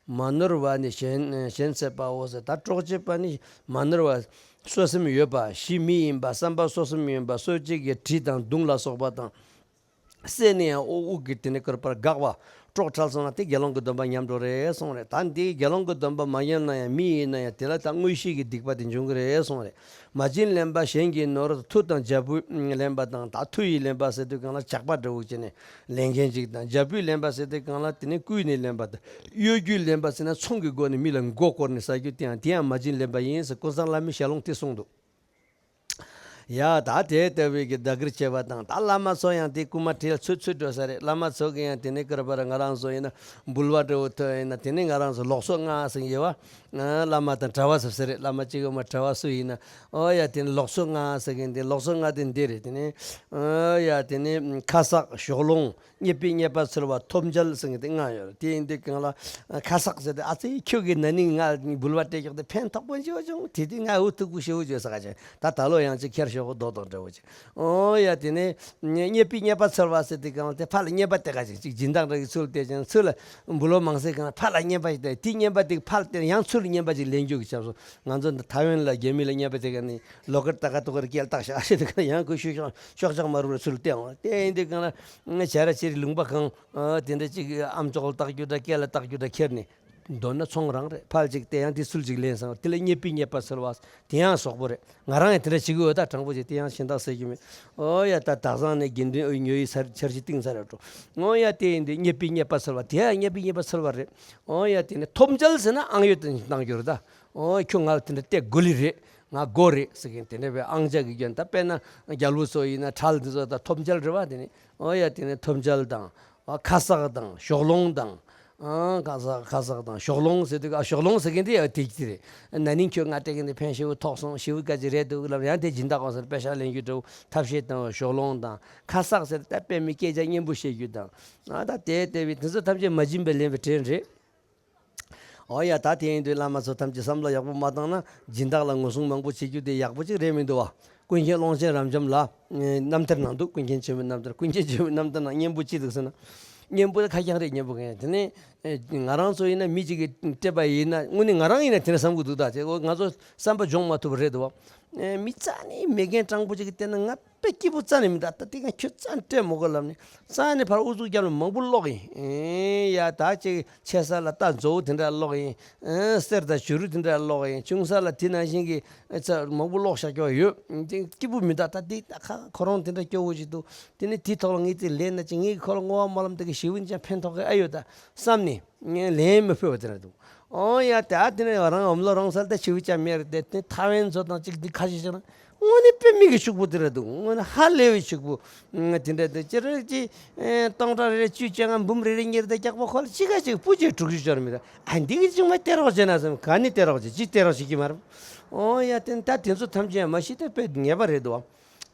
མ་ནོར་བ་ནི་ཞེན་ཞེན་སྲེད་པའོ་ཟེར། ད་སྲོག་ཆད་པ་ནི་མ་ནོར་བ་གསོད་སེམས་ཡོད་པ། ཞི་མི་ཡིན་པ། བསམ་པ་གསོད་སེམས་ཡོད་པ། གསོད་བྱེད་ཀྱི་གྲི་དང་མདུང་ལ་སོགས་པ་དང་། བསད་ནས་ཡང་དབུགས་དབུགས་ཀྱིས་དེ་ནས་བསྐོར་བར་དགག་པ། སྲོག་ཁྲལ་སོང་ན་དེ་དགེ་སློང་གི་སྡོམ་པ་ཉམས་འགྲོ་རེད་གསུངས་རེད། ད་འདི་དགེ་སློང་གི་སྡོམ་པ་མ་ཉམས་ན་ཡང་མི་ཡིན་ན་ཡང་དེ་ལ་ད་དངོས་གཞི་གི་སྡིག་པ་དེ་འབྱུང་གི་རེད་གསུངས་རེད། མ་བྱིན་ལེན་པ་གཞན་གྱི་ནོར། མཐུ་དང་རྒྱལ་པོས་ལེན་པ་དང་། ད་མཐུ་ཡིས་ལེན་པ་ཟེར་དུས་སྒང་ལ་ཇག་པ་འདྲ་བོ་བྱས་ནས་ལེན་མཁན་ཅིག་དང་། རྒྱལ་པོས་ལེན་པ་ཟེར་དུས་སྒང་ལ་དེ་ནི་བརྐུས་ནས་ལེན་པ་དང་། གཡོ་སྒྱུས་ལེན་པ་ཟེར་ན་ཚོང་གི་སྒོ་ནས་མི་ལ་མགོ་བསྐོར་ནས་ཟ་རྒྱུ་དེ་ཡང་དེ་ཡང་མ་བྱིན་ལེན་པ་ཡིན་ཟེར་ཀུན་བཟང་བླ་མའི་ཞལ་ལུང་དེ་གསུངས་འདུག། ཡ་ད་དེ་ལྟ་བུའི་གི་བདག་གིར་བྱེད་པ་དང་། ད་བླ་མ་ཚོ་ཡང་དེ་རྐུན་མ་ཁྲིད་ཚུད་ཚུད་འགྲོ་ས་རེད། བླ་མ་ཚོ་གི་ཡང་དེ་ནས་ཀར་བར་ང་རང་ཚོ་ཡིན་ན་འབུལ་བ་འདྲ་བོ་ཐོབ་ཡིན་ན་དེ་ནས་ང་རང་ཚོ་ལོག་སོ་ལྔ་ཟེར་ཡོད་བ། བླ་མ་དང་གྲྭ་བ་ཟེར་ས་རེད། བླ་མ་གཅིག་ཡོད་མ་གྲྭ་བ་སུ་ཡིན་ན། ཨོ་ཡ་དེ་ནས་ལོག་སོ་ལྔ་ཟེར་གི་འདི་ལོག་སོ་ལྔ་དེ་འདི་རེད། དེ་ནས་ཨོ་ཡ་དེ་ནས་ཁ་གསག་ཞོག་ལོང་། རྙེད་པའི་རྙེད་པ་འཚོལ་བ། ཐོབ་འཇལ་ཟེར་མཁན་དེ་ལྔ་ཡོད་རེད། དེ་ཡིན་དུས་སྒང་ལ་ཁ་གསག་ཟེར་ཏེ་ཨ་ཙི་ཁྱོད་ཀྱིས་ན་ནིང་ང་འབུལ་བ་སྤྲད་ཀྱོག་དེ་ཕན་ཐོགས་པོ་ཞེ་པོ་བྱུང་། དེ་དུས་ང་འུ་ཐུག་པོ་ཞེ་པོ་བྱོས་ས་ག་ཅན་ད་ད་ལོ་ཡང་ཅིག་ཁྱེར་ཤོག་གོ་རྡོག་རྡོག་འདྲ་བོ་ཅིག། ཨོ་ཡ་དེ་ནས་རྙེད་པའི་རྙེད་པ་འཚོལ་བ་ཟེར་དུས་སྒང་ལ་དེ་ཕར་ལ་རྙེད་པ་དེ་ག་ཅིག་ཅིག་སྦྱིན་བདག་འདྲ་གི་ཚུལ་དེ་ཅན་ཚུལ་ལ་འབུལ་བ་མང་སའི་སྒང་ལ་ཕར་ལ་རྙེད་པ་ཞིག་དེ་དེ་རྙེད་པ་དེ་ཕར་དེ་ཡང་ཚུར་རྙེད་པ་ཅིག་ལེན་རྒྱུ་གི་ཆབ་སོ། ང་ཚོ་འདི་ཐའེ་ཝན་ལ་རྒྱ་མི་ལ་རྙེད་པ་དེ་ག་ནི་ལོ་ཀར་ཏ་ཀ་ཏོ་ཀར་སྐྱེལ་བཏགས་ཤག་ཨ་ཤེ་དེ་ག་ཡང་ཁོས་ཤོག་ཤོག་ཤོག་ཆག་མ་རུ་རེ་ཚུར་བསྟན་འོང་། དེ་ཡིན་དུས་སྒང་ལ་བྱ་ར་ཅེ་རི་ལུང་པ་གང་དེ་འདྲ་ཅིག་ཨམ་ཅོག་ལ་བཏགས་རྒྱུ་འདྲ་སྐེ་ལ་བཏགས་རྒྱུ་འདྲ་ཁྱེར་ནས་མདོར་ན་ཚོང་རང་རེད། ཕར་ཅིག་དེ་ཡང་དེ་ཚུལ་ཅིག་ལེན་སོང་། དེ་ལ་རྙེད་པའི་རྙེད་པ་འཚོལ་བ་དེ་ཡང་སོག་པོ་རེད། ང་རང་ཡང་དེ་འདྲ་བྱེད་ཀྱི་ཡོད། ད་དྲང་པོ་བྱས་དེ་ཡང་གཞན་དག་ཟེར་རྒྱུ་མེད། ཨོ་ཡ་ད་དག་སང་ནས་དགེ་འདུན་ཨུ་ཉོ་ཡི་སར་འཆར་གཞི་བཏིང་ས་རེད་འགྲོ། ཨོ་ཡ་དེ་ཡིན་དུས་རྙེད་པའི་རྙེད་པ་འཚོལ་བ་དེ་ཡང་རྙེད་པའི་རྙེད་པ་འཚོལ་བ་རེད། ཨོ་ཡ་དེ་ནས་ཐོབ་འཇལ་ཟེར་ན་ཨང་ཡོད་དུ་གནང་རྒྱུ་རེད་ད། ཨོ་ཁྱོད་ང་ལ་དེ་འདྲ་སྟེར་དགོས་ལི་རེད། ང་དགོས་རེད་ཟེར་མཁན་དེ་འདྲ་བའི་ཨང་ཅག་གི་རྒྱན། ད་དཔེར་ན་རྒྱལ་པོ་ཚོ་ཡིན་ན་ཁྲལ་འདི་ཚོ་ད་ཐོབ་འཇལ་རེད་བ། དེ་ནི་ཨོ་ཡ་དེ་ནི་ཐོབ་འཇལ་དང་། ཨ་ཁ་གསག་དང་ཞོག་ལོང་དང་། ཨ་ཁ་གསག་ཁ་གསག་དང་ཞོག་ལོང་ཟེར་དུས་ཨ་ཞོག་ལོང་ཟེར་མཁན་དེ་ཡང་དེ་གཅིག་རེད། ན་ནིང་ཁྱོད་ང་སྤྲད་མཁན་དེ་ཕན་ཞེ་པོ་ཐོགས་སོང་། ཞེ་པོ་དཀའ་ཅིག་རེད་འདུག་ལབ་ཡང་དེ་སྦྱིན་བདག་གོང་སར་པེ་ཤག་ལེན་རྒྱུ་འདྲ་བོ་ཐབས་ཤེས་དང་ཞོག་ལོང་དང་ཁ་གསག་ཟེར་ད་དཔེ་མི་སྐད་ཆ་སྙན་པོ་བཤད་རྒྱུ་དང་། ཨ་ད་དེ་ལྟ་བུའི་དེ་ཚོ་ཐམས་ཅད་མ་སྦྱིན་པས་ལེན་པའི་དྲིན་རེད། ཨོ་ཡ་ད་དེ་ཡིན་དུས་བླ་མ་ཚོ་ཐམས་ཅད་བསམ་བློ་ཡག་པོ་མ་བཏང་ན་སྦྱིན་བདག་ལ་ངོ་སྲུང་མང་པོ་བྱེད་རྒྱུ་དེ་ཡག་པོ་ཅིག་རེད་མི་འདུག་བ། ཀུན་མཁྱེན་ཀློང་ཆེན་རབ་འབྱམས་ལ་རྣམ་ཐར་ནང་འདུག། ཀུན་མཁྱེན་ཆེན་པོའི་རྣམ་ཐར། ཀུན་མཁྱེན་ཆེན་པོའི་རྣམ་ཐར་ནང་སྙན་པོ་ཅི་འདུག་ཟེར་ན། སྙན་པོ་དེ་ཁ་རྐྱང་རེད། སྙན་པོ་གང་ཡང་དེ་ནས་ང་རང་ཚོ་ཡིན་ན་མི་གཅིག་གིས་སྤྲད་པ་ཡིན་ན་དངོས་གནས་ང་རང་ཡིན་ན་དེ་འདྲ་བསམ་གི་འདུག། ད་དེ་ང་ཚོ་བསམ་པ་སྦྱོང་མ་ཐུབ་པ་རེད་འདུག་བ། མི་རྩ་ནས་མེད་མཁན་སྤྲང་པོ་ཅིག་གིས་བལྟས་ན་ང་དཔེ་སྐྱིད་པོ་རྩ་ནས་མི་འདུག། ད་དེ་ག་ཁྱོད་རྩ་ནས་སྤྲད་མི་དགོས་ལབ་ནས་རྩ་ནས་ཕར་ཨུ་ཚུགས་བརྒྱབ་ནས་མང་པོ་སློག་ཡིན། ཨེ་ཡ་ད་ཅིག་ཆེ་ས་ལ་རྟ་མཛོ་དེ་འདྲ་སློག་ཡིན། ཨེ་གསེར་དང་བྱུ་རུ་དེ་འདྲ་སློག་ཡིན། ཆུང་ས་ལ་དེ་ནང་བཞིན་གྱི་ཨེ་ཚ་མང་པོ་སློག་བཞག་ཀྱོག་ཡོད། དེ་སྐྱིད་པོ་མི་འདུག། ད་དེ་ད་ཁ་ཁོ་རང་དེ་འདྲ་སྐྱོ་བོ་ཞིག་འདུག། དེ་ནས་དེའི་ཐོག་ལ་ངས་དེ་ལས་ན་ཅིག་ངས་ཁོ་ལ་བསྔོ་བ་སྨོན་ལམ་དེ་གི་ཞེ་པོ་ཅིག་ཕན་ཐོགས་གི་ཨ་ཡོད་ད་བསམ་ནས། ངས་ལན་མི་ཕུལ་བ་དེ་རེད་འདུག། ཨོ་ཡ་དེ་ཨ་དེ་ནས་རང་འོམ་ལོ་རང་སལ་ད་ཆེ་བའི་ཅག་མེད་རེད་དེ། དེ་ཐའེ་ཝན་ཚོ་དང་གཅིག་འདི་ཁ་ཤས་ཤིག་ན་དངོས་གནས་དཔེ་མི་གི་ཕྱུག་པོ་དེ་རེད་འདུག། དངོས་གནས་ཧ་ལས་པའི་ཕྱུག་པོ། ཨ་དེ་འདྲ་དེ་ཅི་རེད་ཅི། ཨེ་སྟོང་ཕྲག་རེ་རེ་བཅུ་བཅོ་ལྔ་འབུམ་རེ་རེ་གཉིས་རེ་དེ་རྒྱག་པ་ཁོ་ལ་གཅིག་ག་གཅིག་སྤུ་གཅིག་དྲུག་ཅུ་ཅོར་མི་རེད། ཨ་འདི་གི་ཅིག་མ་སྟེར་རོགས་བྱས་ན་བསམ། ག་ནས་སྟེར་རོགས་བྱས། ཅི་སྟེར་རོགས་བྱེད་ཀྱི་མ་རེད། ཨོ་ཡ་དེ་ད་དེ་ཚོ་ཐམས་ཅད་མ་ཤི་དེ་དཔེ་ངེས་པ་རེད་འདུག།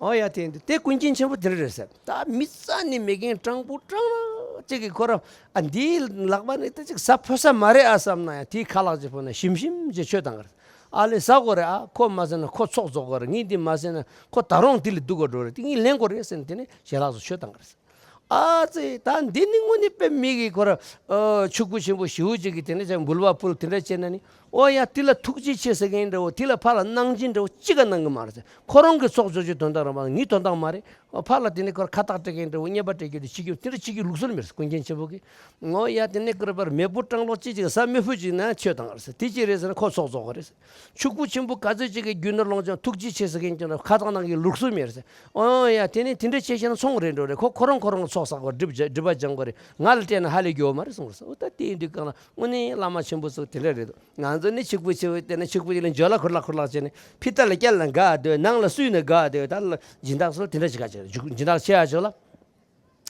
ཨོ་ཡ་དེ་འདུག། དེ་ཀུན་མཁྱེན་ཆེན་པོ་དེ་འདྲ་རེད་ཟེར། ད་མི་རྩ་ནས་མེད་མཁན་སྤྲང་པོ་སྤྲང་རང་གཅིག་གིས་ཁོ་རང་ཨ་འདིའི་ལག་པ་ནས་ད་ཅིག་ཟ་ཕོད་ས་མ་རེད་ཨ་བསམ་ན་ཡང་དེའི་ཁ་ལག་ཅིག་ཕོག་ན་ཞིམ་ཞིམ་ཅིག་མཆོད་བཏང་གི་རེད། ཨ་ལས་ཟ་དགོས་རེད་ཨ། ཁོ་མ་ཟ་ན་ཁོ་ཚོགས་རྫོགས་དགོས་རེད། ངས་འདི་མ་ཟ་ན་ཁོ་ད་རུང་འདི་ལས་སྡུག་ག་འགྲོ་རེད། དེ་ངས་ལེན་དགོས་རེད་ཟེར་ནས་དེ་ནས་ཞལ་ལག་ཚོ་མཆོད་བཏང་གི་རེད། ཨ་ཙི་ད་འདི་ནི་དངོས་གནས་དཔེ་མི་གི་ཁོ་ར་ཨ་ཕྱུག་པོ་ཆེན་པོ་ཞེ་པོ་ཅིག་གིས་དེ་འདྲ་བྱས་འབུལ་བ་ཕུལ་དེ་འདྲ་བྱས་ན་ནི། ཨོ་ཡ་དེ་ལ་ཐུགས་རྗེ་ཆེ་ཟེར་མཁན་འདྲ་བོ། དེ་ལ་ཕར་ལ་གནང་སྦྱིན་འདྲ་བོ་གཅིག་ག་གནང་གི་མ་རེད་ཟེར། ཁོ་རང་གི་ཚོགས་འབྱོར་རྒྱུ་དོན་དག་རང་མ་ངའི་དོན་དག་མ་རེད། ཨོ་ཕར་ལ་དེ་ནས་ཁོར་ཁ་བཏགས་སྤྲད་མཁན་འདྲ་བོ། རྔན་པ་སྤྲད་རྒྱུ་དེ་བྱེད་རྒྱུ་དེ་འདྲ་བྱེད་རྒྱུ་ལུགས་སྲོལ་མེད་ཟེར། ཀུན་མཁྱེན་ཆེན་པོ་གིས། ཨོ་ཡ་དེ་ནས་ཀར་པར་མེད་པོ་སྤྲང་ལོག་ཅི་ཅིག་ཟ་མི་ཕོད་ཅིག་ན་མཆོད་བཏང་རེད་ཟེར། དེ་ཅི་རེད་ཟེར་ན་ཁོ་ཚོགས་རྫོགས་པ་རེད་ཟེར། ཕྱུག་པོ་ཆེན་པོ་ག་ཚོད་ཅིག་གི་རྒྱུ་ནོར་ལོངས་སྤྱོད་ཐུགས་རྗེ་ཆེ་ཟེར་མཁན་ཀྱང་ཁ་བཏགས་གནང་གི་ལུགས་སྲོལ་མེད་ཟེར། ཨོ་ཡ་དེ་ནི་དེ་འདྲ་བྱས་ཤེ་ན་ཚོང་རེད་འགྲོ་རེད། ཁོ་ཁོ་རང་ཁོ་རང་ཚོགས་བསགས་པ་སྒྲིབ་སྒྲིབ་པ་སྦྱང་དགོས་རེད། ང་ལ་སྤྲད་ན་ཧ་ལས་རྒྱུ་བ་མ་རེད་གསུངས་རེད་ཟེར། ཨོ་ད་དེ་ཡིན་དུས་གང་ལ་དངོས་གནས་བླ་མ་ཆེན་པོ་ཚོ་དེ་འདྲ་རེད་འདུག། ང་ཚོ་ནི་ཕྱུག་པོ་ཆེ་བོ་བལྟས་ན་ཕྱུག་པོ་ཅིག་ལ་འཇོ་ལ་ཁུར་ལག་ཁུར་ལག་བྱས་ནས་ཕི་ཏ་ལ་བསྐྱལ་ན་དགའ་སྡོད། ནང་ལ་བསུས་ན་དགའ་སྡོད། ད་ལ་སྦྱིན་བདག་ཚོ་དེ་འདྲ་བྱེད་ག་བྱེད་སྦྱིན་བདག་ཆེ་ཡ་ཆོག་ལ།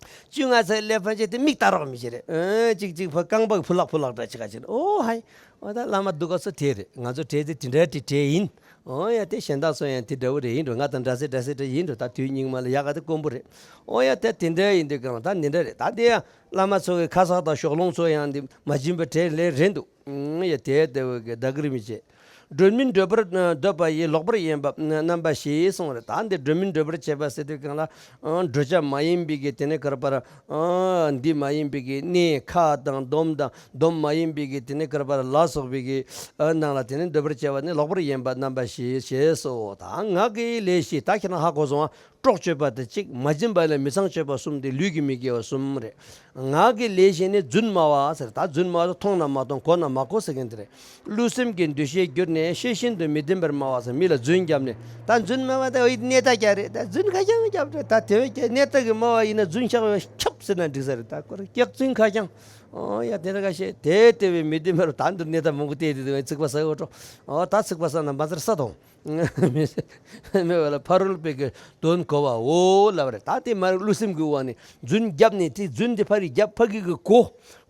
བཅོ་ལྔ་ཚེས་སླེབས་ཕན་ཆད་དེ་མིག་ལྟ་རོགས་མི་བྱེད་རེད། ཨ་ཅིག་ཅིག་ཕ་རྐང་པ་ཕུ་ལག་ཕུ་ལག་འདྲ་ཅིག་ག་ཅིག་ཨོ་ཧའི། ཨོ་ད་བླ་མ་སྡུག་ག་སུ་དེ་རེད། ང་ཚོ་གྲས་དེ་དེ་འདྲ་དེ་གྲས་ཡིན། ཨོ་ཡ་དེ་གཞན་དག་ཚོ་ཡང་དེ་འདྲ་བོ་རེད། ཡིན་འགྲོ། ང་དང་འདྲ་སེ་འདྲ་སེ་འདྲ་ཡིན་འགྲོ། ད་དུས་སྙིགས་མ་ལ་ཡག་ག་དེ་དཀོན་པོ་རེད། ཨོ་ཡ་དེ་དེ་འདྲ་ཡིན་དུས་གང་ལ་ད་འདི་འདྲ་རེད། ད་དེ་ཡང་བླ་མ་ཚོ་གི་ཁ་སག་དང་ཞོགས་ལོང་ཚོ་ཡང་འདི་མ་བྱིན་པ་གྲས་ལས་རན་འདུག་ཨོ་ཡ་དེ་དེ་བོ་གི་ད་གི་རི་མི་བྱེད། སྒྲོལ་མིན་སྒྲོལ་བར་འདོད་པ་ཡི། ལོག་པར་གཡེམ་པ་རྣམ་པ་ཞི་གསུངས་རེད། ད་འདི་སྒྲོལ་མིན་སྒྲོལ་བར་བྱེད་པ་ཟེར་དུས་གང་ལ། ཨང་འགྲོ་བྱ་མ་ཡིན་པའི་གི་དེ་ནས་གར་པར། ཨང་འདི་མ་ཡིན་པའི་གི་གནས་ཁ་དང་སྡོམ་དང་སྡོམ་མ་ཡིན་པའི་གི་དེ་ནས་གར་པར་ལ་སོགས་པའི་གི་ཨ་ནང་ལ་དེ་ནས་འདོད་པར་བྱེད་པ་ནི་ལོག་པར་གཡེམ་པ་རྣམ་པ་ཞི་ཞེས་སོ། ད་ངག་གི་ལས་བཞི། ད་ཁྱེད་རང་ཧ་གོ་སོང་ཨ། སྲོག་གཅོད་པ་དེ་གཅིག་མ་བྱིན་པ་ལས་མི་ཚངས་སྤྱོད་པ་གསུམ་དེ་ལུས་ཀྱི་མི་དགེ་བ་གསུམ་རེད། ངག་གི་ལས་བཞི་ནི་རྫུན་སྨྲ་བ་ཟེར། ད་རྫུན་སྨྲ་བ་མཐོང་ན་མ་མཐོང་གོ་ན་མ་གོ་ཟེར་མཁན་དེ་རེད། བསླུ་སེམས་ཀྱི་འདུ་ཤེས་བསྒྱུར་ནས་ཤེས་བཞིན་དུ་མི་བདེན་པར་སྨྲ་བ་ཟེར། མི་ལ་རྫུན་བརྒྱབ་ནས་ད་རྫུན་སྨྲ་བ་དེ་འོ་ཡི་གནས་ད་རྒྱག་རེད། ད་རྫུན་ཁ་རྐྱང་བརྒྱབ་རེད། ད་དེ་བས་ཀྱང་གནས་ད་གི་སྨྲ་བ་ཡིན་ན་རྫུན་ཤག་བས་ཁྱབ་ཟེར་ན་འགྲིག་ས་རེད། ད་ཁོ་རེ་སྐྱག་རྫུན་ཁ་རྐྱང་། ཨོ་ཡ་དེ་འདྲ་ཁ་ཤས་དེ་དེ་བས་མི་བདེན་པར་ད་འདིར་གནས་ད་མང་པོ་བལྟས་དེ་དེ་བས་ཚིག་པ་ཟ་འོ་འགྲོ། ཨོ་ད་ཚིག་པ་ཟ་ན་མ་ཚར་ས་དང་། མི་བ་ལ་ཕ་རོལ་པོའི་གི་དོན་གོ་བའོ་ལབ་རེད། ད་དེ་མ་རེད། བསླུ་སེམས་ཀྱི་དབང་ནས་རྫུན་བརྒྱབ་ནས་དེ་རྫུན་དེ་ཕ་རི་བརྒྱབ་ཕ་གི་གི་གོ་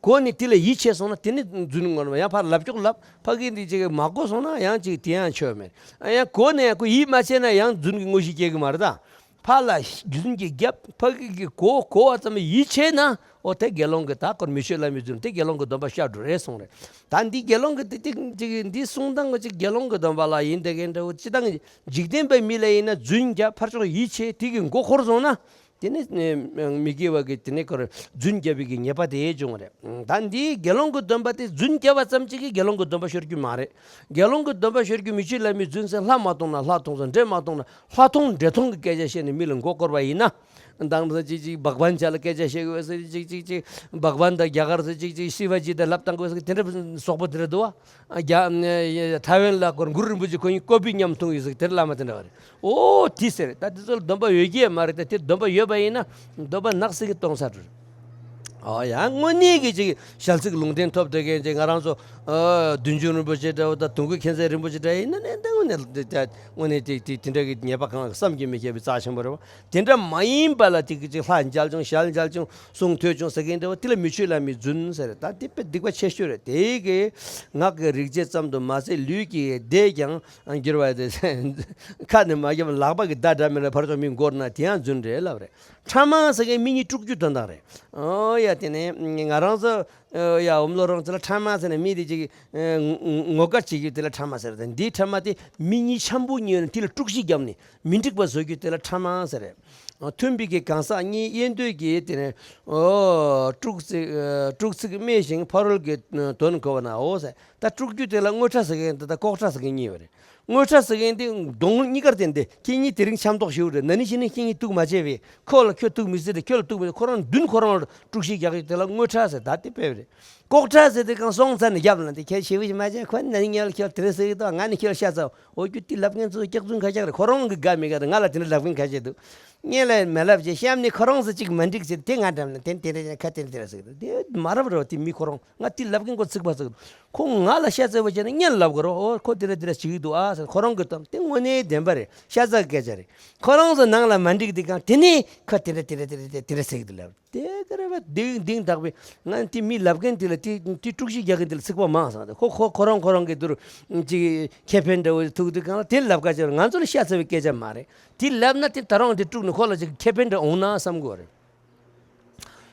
གོ་ནས་དེ་ལ་ཡིད་ཆེས་སོང་ན་དེ་ནི་རྫུན་ངོ་མ་ཡང་ཕར་ལབ་ཀྱོག་ལབ་ཕ་གི་འདི་ཅིག་མ་གོ་སོང་ན་ཡང་ཅིག་དེ་ཡང་ཆོས་མེད། ཡང་གོ་ནས་ཡང་ཁོ་ཡིད་མ་ཆེས་ན་ཡང་རྫུན་གྱི་དངོས་གཞི་སྐྱེ་གི་མ་རེད་ད། ཕ་ལ་རྫུན་གྱི་བརྒྱབ་ཕ་གི་གི་གོ་གོ་བ་ཙམ་ཡིད་ཆེས་ན། ཨོ་དེ་དགེ་སློང་གི་ད་སྐོར་མི་ཆོས་བླ་མའི་རྫུན་དེ་དགེ་སློང་གི་སྡོམ་པ་ཤར་འགྲོ་རེད་གསུངས་རེད། ད་འདི་དགེ་སློང་གི་དེ་ཅིག་ཅིག་འདི་གསུང་སྟངས་གི་ཅིག་དགེ་སློང་གི་སྡོམ་པ་ལ་ཡིན་དེ་གའི་འདྲ་བོ་སྤྱི་བཏང་འཇིག་རྟེན་པའི་མི་ལ་ཡིན་ན་རྫུན་རྒྱབ་ཕར་ཕྱོགས་ཡིད་ཆེས་དེ་གི་མགོ་འཁོར་སོང་ན། དེ་ནི་མི་དགེ་བ་གི་དེ་ནི་ཁོར་རྫུན་རྒྱབ་པའི་གི་ཉེས་པ་དེ་བྱུང་བ་རེད། ད་འདི་དགེ་སློང་གི་སྡོམ་པ་དེ་རྫུན་རྒྱབ་པ་ཙམ་ཅིག་གིས་དགེ་སློང་གི་སྡོམ་པ་ཤོར་རྒྱུ་མ་རེད། དགེ་སློང་གི་སྡོམ་པ་ཤོར་རྒྱུ་མི་ཆོས་བླ་མའི་རྫུན་ཟེར། ལྷ་མ་མཐོང་ན་ལྷ་མཐོང་ཟེར། འདྲེ་མ་མཐོང་ན་ལྷ་མཐོང་འདྲེ་མཐོང་གི་སྐད་ཆ་བཤད་ནས་མི་ལ་མགོ་སྐོར་བ་ཡིན་ན། དང་ཚོ་ཅིག་ཅིག་བག་ཕན་ཅ་ལ་སྐད་ཆ་བཤད་དགོས་ཟེར། ཅིག་ཅིག་ཅིག་བག་ཕན་དང་རྒྱ་གར་ཟེར། ཅིག་ཅིག་ཤི་བ་ཅིག་དང་ལབ་བཏང་དགོས་ཟེར། དེ་འདྲ་སོག་པོ་དེ་འདྲ་འདུག་བ། རྒྱ་ཐའེ་ཝན་ལ་སྐོར་གུ་རུ་རིན་པོ་ཆེ་ཁོ་གཉིས་ཀོ་པི་མཉམ་འཐུང་ཡོད་ཟེར། དེ་འདྲ་བླ་མ་དེ་འདྲ་བ་རེད། ཨོ་དེ་ཟེར། ད་དེ་ཚོ་ལ་སྡོམ་པ་ཡོད་ཀྱི་མ་རེད། ད་དེ་སྡོམ་པ་ཡོད་པ་ཡིན་ན་སྡོམ་པ་ནག་སེ་གི་གཏོང་ས་འགྲོ་རེད། ཨོ་ཡ་དངོས་གནས་ཀྱི་ཅིག་ཞལ་ཚིག་ལུང་བསྟན་ཐོབ་བསྡད་མཁན་ཅིག་ང་རང་ཚོ་བདུད་འཇོམས་རིན་པོ་ཆེ་འདྲ་བོ་དང་དུང་སྐུ་མཁྱེན་བརྩེ་རིན་པོ་ཆེ་འདྲ་ཡིན་ན་ནས་ད་དངོས་གནས་དངོས་གནས་དེ་དེ་འདྲ་གི་ཉེས་པ་གང་ལ་བསམ་གྱིས་མི་ཁྱབ་པའི་རྩ་ཆེན་པོ་རེད་བ། དེ་འདྲ་མ་ཡིན་པ་ལ་དེ་གི་ཅིག་ལྷ་མཇལ་བྱུང་ཞལ་མཇལ་བྱུང་གསུང་ཐོས་བྱུང་ཟེར་མཁན་འདྲ་བོ་དེ་ལ་མི་ཆོས་བླ་མའི་རྫུན་ཟེར། ད་དེ་དཔེ་སྡིག་པ་ཆེ་ཤོས་རེད། དེ་གི་ངག་གི་རིག་བྱེད་ཙམ་དུ་མ་ཟད་ལུས་ཀྱི་བཟླས་ཀྱང་འགྱུར་བ་དེ། ཁ་ནས་མ་བརྒྱབ་ལག་པ་གི་བརྡ་འདྲ་མིན་ལ་ཕར་ཕྱོགས་མི་མགོར་ན་དེ་ཡང་རྫུན་རེད་ལབ་རེད། ཕྲ་མ་ཟེར་མཁན་མི་གཉིས་དཀྲུག་རྒྱུ་དོན་དག་རེད། ཨོ་ཡ་དེ་ནས་ང་རང་ཚོ་ཡ་འོམ་ལོ་རང་ཚོ་ལ་ཕྲ་མ་ཟེར་ནས་མི་དེ་ཅིག་ངོ་དགའ་བྱེད་རྒྱུ་དེ་ལ་ཕྲ་མ་ཟེར། དེ་འདིའི་ཕྲ་མ་དེ་མི་གཉིས་འཆམ་པོ་གཉིས་ཡོད་ན་དེ་ལ་དཀྲུག་ཤིང་བརྒྱབ་ནས། མི་འགྲིག་པ་བཟོ་རྒྱུ་དེ་ལ་ཕྲ་མ་ཟེར། མཐུན་པའི་གི་གང་ཟག་གཉིས་དབྱེ་འདོད་ཀྱིས་དེ་ནས་ཨོ་དཀྲུག་ཚིག་ཨ་དཀྲུག་ཚིག་སྨྲས་ཤིང་ཕ་རོལ་གྱི་དོན་གོ་བ་ན་འོ་ཟེར། ད་དཀྲུག་རྒྱུ་དེ་ལ་དངོས་ཕྲ་ཟེར་མཁན་དེ་དང་ལྐོག་ཕྲ་ཟེར་མཁན་གཉིས་ཡོད་རེད། དངོས་ཕྲ་ཟེར་མཁན་དེ་གདོང་གཉིས་ཀར་བསྟན་ཏེ་ཁྱེད་གཉིས་དེ་རིང་འཆམ་ཏོག་ཞིག་རེད། ན་ནིང་ཕྱི་ནིང་ཁྱེད་གཉིས་ཐུག་མ་བྱས་པས་ཁོ་ལ་ཁྱོད་ཐུག་མི་སྲིད་རེད། ཁྱོད་ལ་ཐུག་མི་སྲིད། ཁོ་རང་མདུན་ཁོ་རང་ལ་དཀྲུག་ཤིང་རྒྱག་རྒྱུ་དེ་ལ་དངོས་ཕྲ་ཟེར། ད་དེ་དཔེ་རེད། ལྐོག་ཕྲ་ཟེར་དེ་གང་སོང་ཚར་ནས་རྒྱབ་ལ་འདི་ཁྱེད་ཞེ་པོ་ཞིག་མ་བྱས། ཁོ་ན་ནིང་ངས་ལ་ཁྱོད་དེ་རིང་ཟེར་གི་འདུག་ང་ནི་ཁྱོད་ཤ་ཚ། འོ་རྒྱུ་དེ་ལབ་མཁན་ཚོ་སྐྱག་རྫུན་ཁ་སྐྱག་རེད། ཁོ་རང་གི་དགའ་མི་དགའ་རེད། ང་ལ་དེ་འདྲ་ལབ་མཁན་ཁ་ཤས་འདུག་ངས་ལ་མེད་ལབ་ཅེས་གཤམ་ནས་ཁོ་རང་ཚོ་གཅིག་མ་འགྲིག་ཟེར་དེ་ང་འགྲམ་ལ་དེ་དེ་འདྲ་ཁ་དེ་འདྲ་དེ་འདྲ་ཟེར་གི་འདུག་དེ་མ་རབས་རེད་བ། དེ་མི་ཁོ་རང་ང་དེ་ལབ་མཁན་ཁོ་ཚིག་པ་ཚིག་ཁོ་ང་ལ་ཤ་ཚ་བ་བྱས་ན་ངས་ལབ་དགོས་རེད། འོ་ཁོ་དེ་འདྲ་དེ་འདྲ་བྱེད་ཀྱི་འདུག་ཨ་ཟེར། ཁོ་རང་གི་གཏམ་དེ་དངོས་གནས་བདེན་པ་རེད། ཤ་ཚ་གི་སྐད་ཆ་རེད། ཁོ་རང་ཚོ་ནང་ལ་མ་འགྲིག་དེ་གང་དེ་ནས་ཁོ་དེ་འདྲ་དེ་འདྲ་དེ་འདྲ་དེ་འདྲ་ཟེར་གི་འདུག་ལབ། དེ་ག་རེ་བ་དིང་དིང་དག་པའི་ང་དེ་མི་ལབ་མཁན་དེ་ལ་དེ་དེ་དཀྲུག་ཤིང་རྒྱག་མཁན་དེ་ལ་ཚིག་པ་མང་སོང་། ཁོ་ཁོ་ཁོ་རང་ཁོ་རང་གི་དུར་ཅིག་ཁེ་ཕན་འདྲ་བོ་ཐུག་དུས་གང་ལ་དེ་ལབ་ཀ་ཅེར་ང་ཚོ་ལ་ཤ་ཚ་བའི་སྐད་ཆ་མ་རེད། དེ་ལབ་ན་དེ་ད་རུང་དེ་དཀྲུག་ནས་ཁོ་ལ་ཅིག་ཁེ་ཕན་འདྲ་འོང་ན་བསམ་གི་རེད།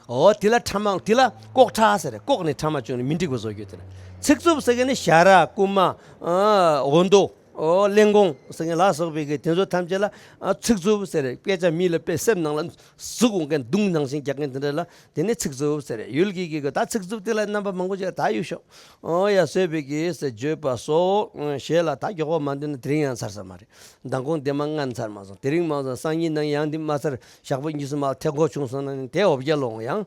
ཨོ་དེ་ལ་ཕྲ་མ་དེ་ལ་ལྐོག་ཕྲ་ཟེར། ལྐོག་ནས་ཕྲ་མ་བྱུང་ནས་མི་འགྲིག་པ་བཟོ་རྒྱུ་དེ་རེད། ཚིག་རྩུབ་ཟེར་མཁན་ནི་ཞ་ར་རྐུན་མ་འོ་མདོ། ཨོ་གླེན་གོང་ཟེར་མཁན་ལ་སོགས་པའི་གི་དེ་ཚོ་ཐམས་ཅད་ལ་ཨ་ཚིག་རྩུབ་ཟེར། སྐད་ཆ་མི་ལ་དཔེ་སེམས་ནང་ལ་ཟུག་འོང་མཁན་མདུང་ནང་བཞིན་རྒྱག་མཁན་དེ་འདྲ་ལ་དེ་ནི་ཚིག་རྩུབ་ཟེར། ཡུལ་གྱི་གི་གི་ད་ཚིག་རྩུབ་དེ་ལ་རྣམ་པ་མང་པོ་ཅིག་ད་ཡོད་ཤོག་ཨོ་ཡ་ཟེར་བའི་གི་ཟེར་བརྗོད་པ་སོགས་ཞེས་ལ་ད་མགྱོགས་པ་མ་འདོན་ན་དེ་རིང་ཡང་ཚར་ས་མ་རེད། མདང་དགོང་དེ་མ་སྔ་ཚར་མ་སོང་། དེ་རིང་མ་སོང་སང་ཉིན་ནང་ཡང་འདི་མ་ཚར། ཞག་པོ་གཉིས་གསུམ་མ་ཐེ་གོ་བྱུང་སོང་ན་ནི་དེ་འོ་བརྒྱལ་ལོང་ཡང་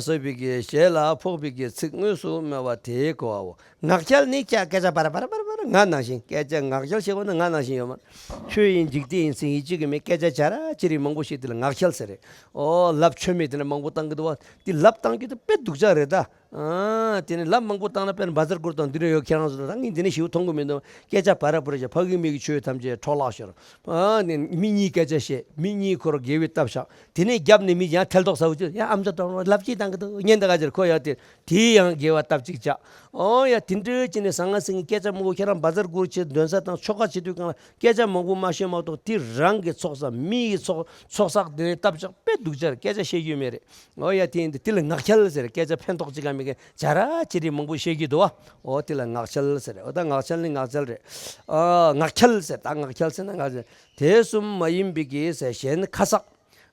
ཟེར་བའི་གི་ཞེས་ལ་ཕོག་པའི་གི་ཚིག་དངོས་སུ་སྨྲ་བ་དེའི་གོ་བའོ། ངག་འཁྱལ་ནི་ཀྱ་སྐད་ཆ་པར་པར་པར་པར་ང་ནང་བཞིན། སྐད་ཆ་ངག་འཁྱལ་བྱེད་དགོས་ན་ང་ནང་བཞིན་ཡོད་མ་རེད། ཆོས་ཡིན་འཇིག་རྟེན་ཡིན་ཟེར་ཡིད་ཆེས་ཀྱི་མེད། སྐད་ཆ་བྱ་ར་ཅི་རིགས་མང་པོ་ཞིག་དེ་ལ་ངག་འཁྱལ་ཟེར་རེད། ཨོ་ལབ་ཆོ་མེད་དེ་འདྲ་མང་པོ་བཏང་གི་འདུག་བ། དེ་ལབ་བཏང་རྒྱུ་དེ་དཔེ་སྡུག་ཅག་རེད་ད། ཨ་དེ་ནི་ལབ་མང་པོ་བཏང་ན་དཔེར་ན་བཛྲ་གུ་རུ་དང་འདི་འདྲ་ཡོད། ཁྱེད་རང་ཚོ་ད་ངས་འདི་ནས་ཞིབ་མཐོང་གི་མི་འདུག་སྐད་ཆ་བར་བར་བྱས། ཕ་གི་མི་གི་ཆོས་ཐམས་ཅད་འཕྲོ་བརླག་ཤོར། ཨ་ནི་མི་གཉིས་སྐད་ཆ་བཤད། མི་གཉིས་ཁོ་རང་དགེ་བའི་སྟབས་བཞག་དེ་ནས་རྒྱབ་ནས་མི་ཡང་ཐལ་ཐོག་ཟ་བོ་ཅིག་ཡང་ཨམ་ཅོག་སྟོང་ལབ་ཅིག་བཏང་གི་འདུག་ཉན་ད་ག་ཅེར་ཁོ་ཡང་དེ་དེའི་ཡང་དགེ་བ་སྟབས་གཅིག་བྱ། ཨོ་ཡ་དེ་འདྲའི་ཅི་ནས་ཟང་ངེ་ཟིང་ངེ་སྐད་ཆ་མང་པོ། ཁྱེད་རང་བཛྲ་གུ་རུ་ཆེ་འདོན་ས་དང་ཆོ་ག་བྱེད་དུས་གང་ལ་སྐད་ཆ་མང་པོ་མ་བཤད་མ་གཏོགས། དེ་རང་གི་ཚོགས་བསགས། མི་ཡི་ཚོགས་ཚོགས་བསགས་དེ་ནས་སྟབས་བྱ་དཔེ་སྡུག་ཅག་སྐད་ཆ་བཤད་རྒྱུ་མེད་རེད། ཨོ་ཡ་དེ་ཡིན་དུས་དེ་ལ་ངག་འཁྱལ་ཟེར། སྐད་ཆ་ཕན་ཐོགས་ཅིག་ག་མེད་མཁན་བྱ་ར་ཅི་རིགས་མང་པོ་བཤད་ཀྱི་འདུག་བ། ཨོ་དེ་ལ་ངག་འཁྱལ་ཟེར། ཨོ་ད་ངག་འཁྱལ་ནི་ངག་འཁྱལ་རེད། ཨ་ངག་འཁྱལ་ཟེར། ད་ངག་འཁྱལ་ཟེར་ན་ངག་འཁྱལ། དེ་གསུམ་མ་ཡིན་པའི་གི་ཟེར་གཞན་ཁ་གསག་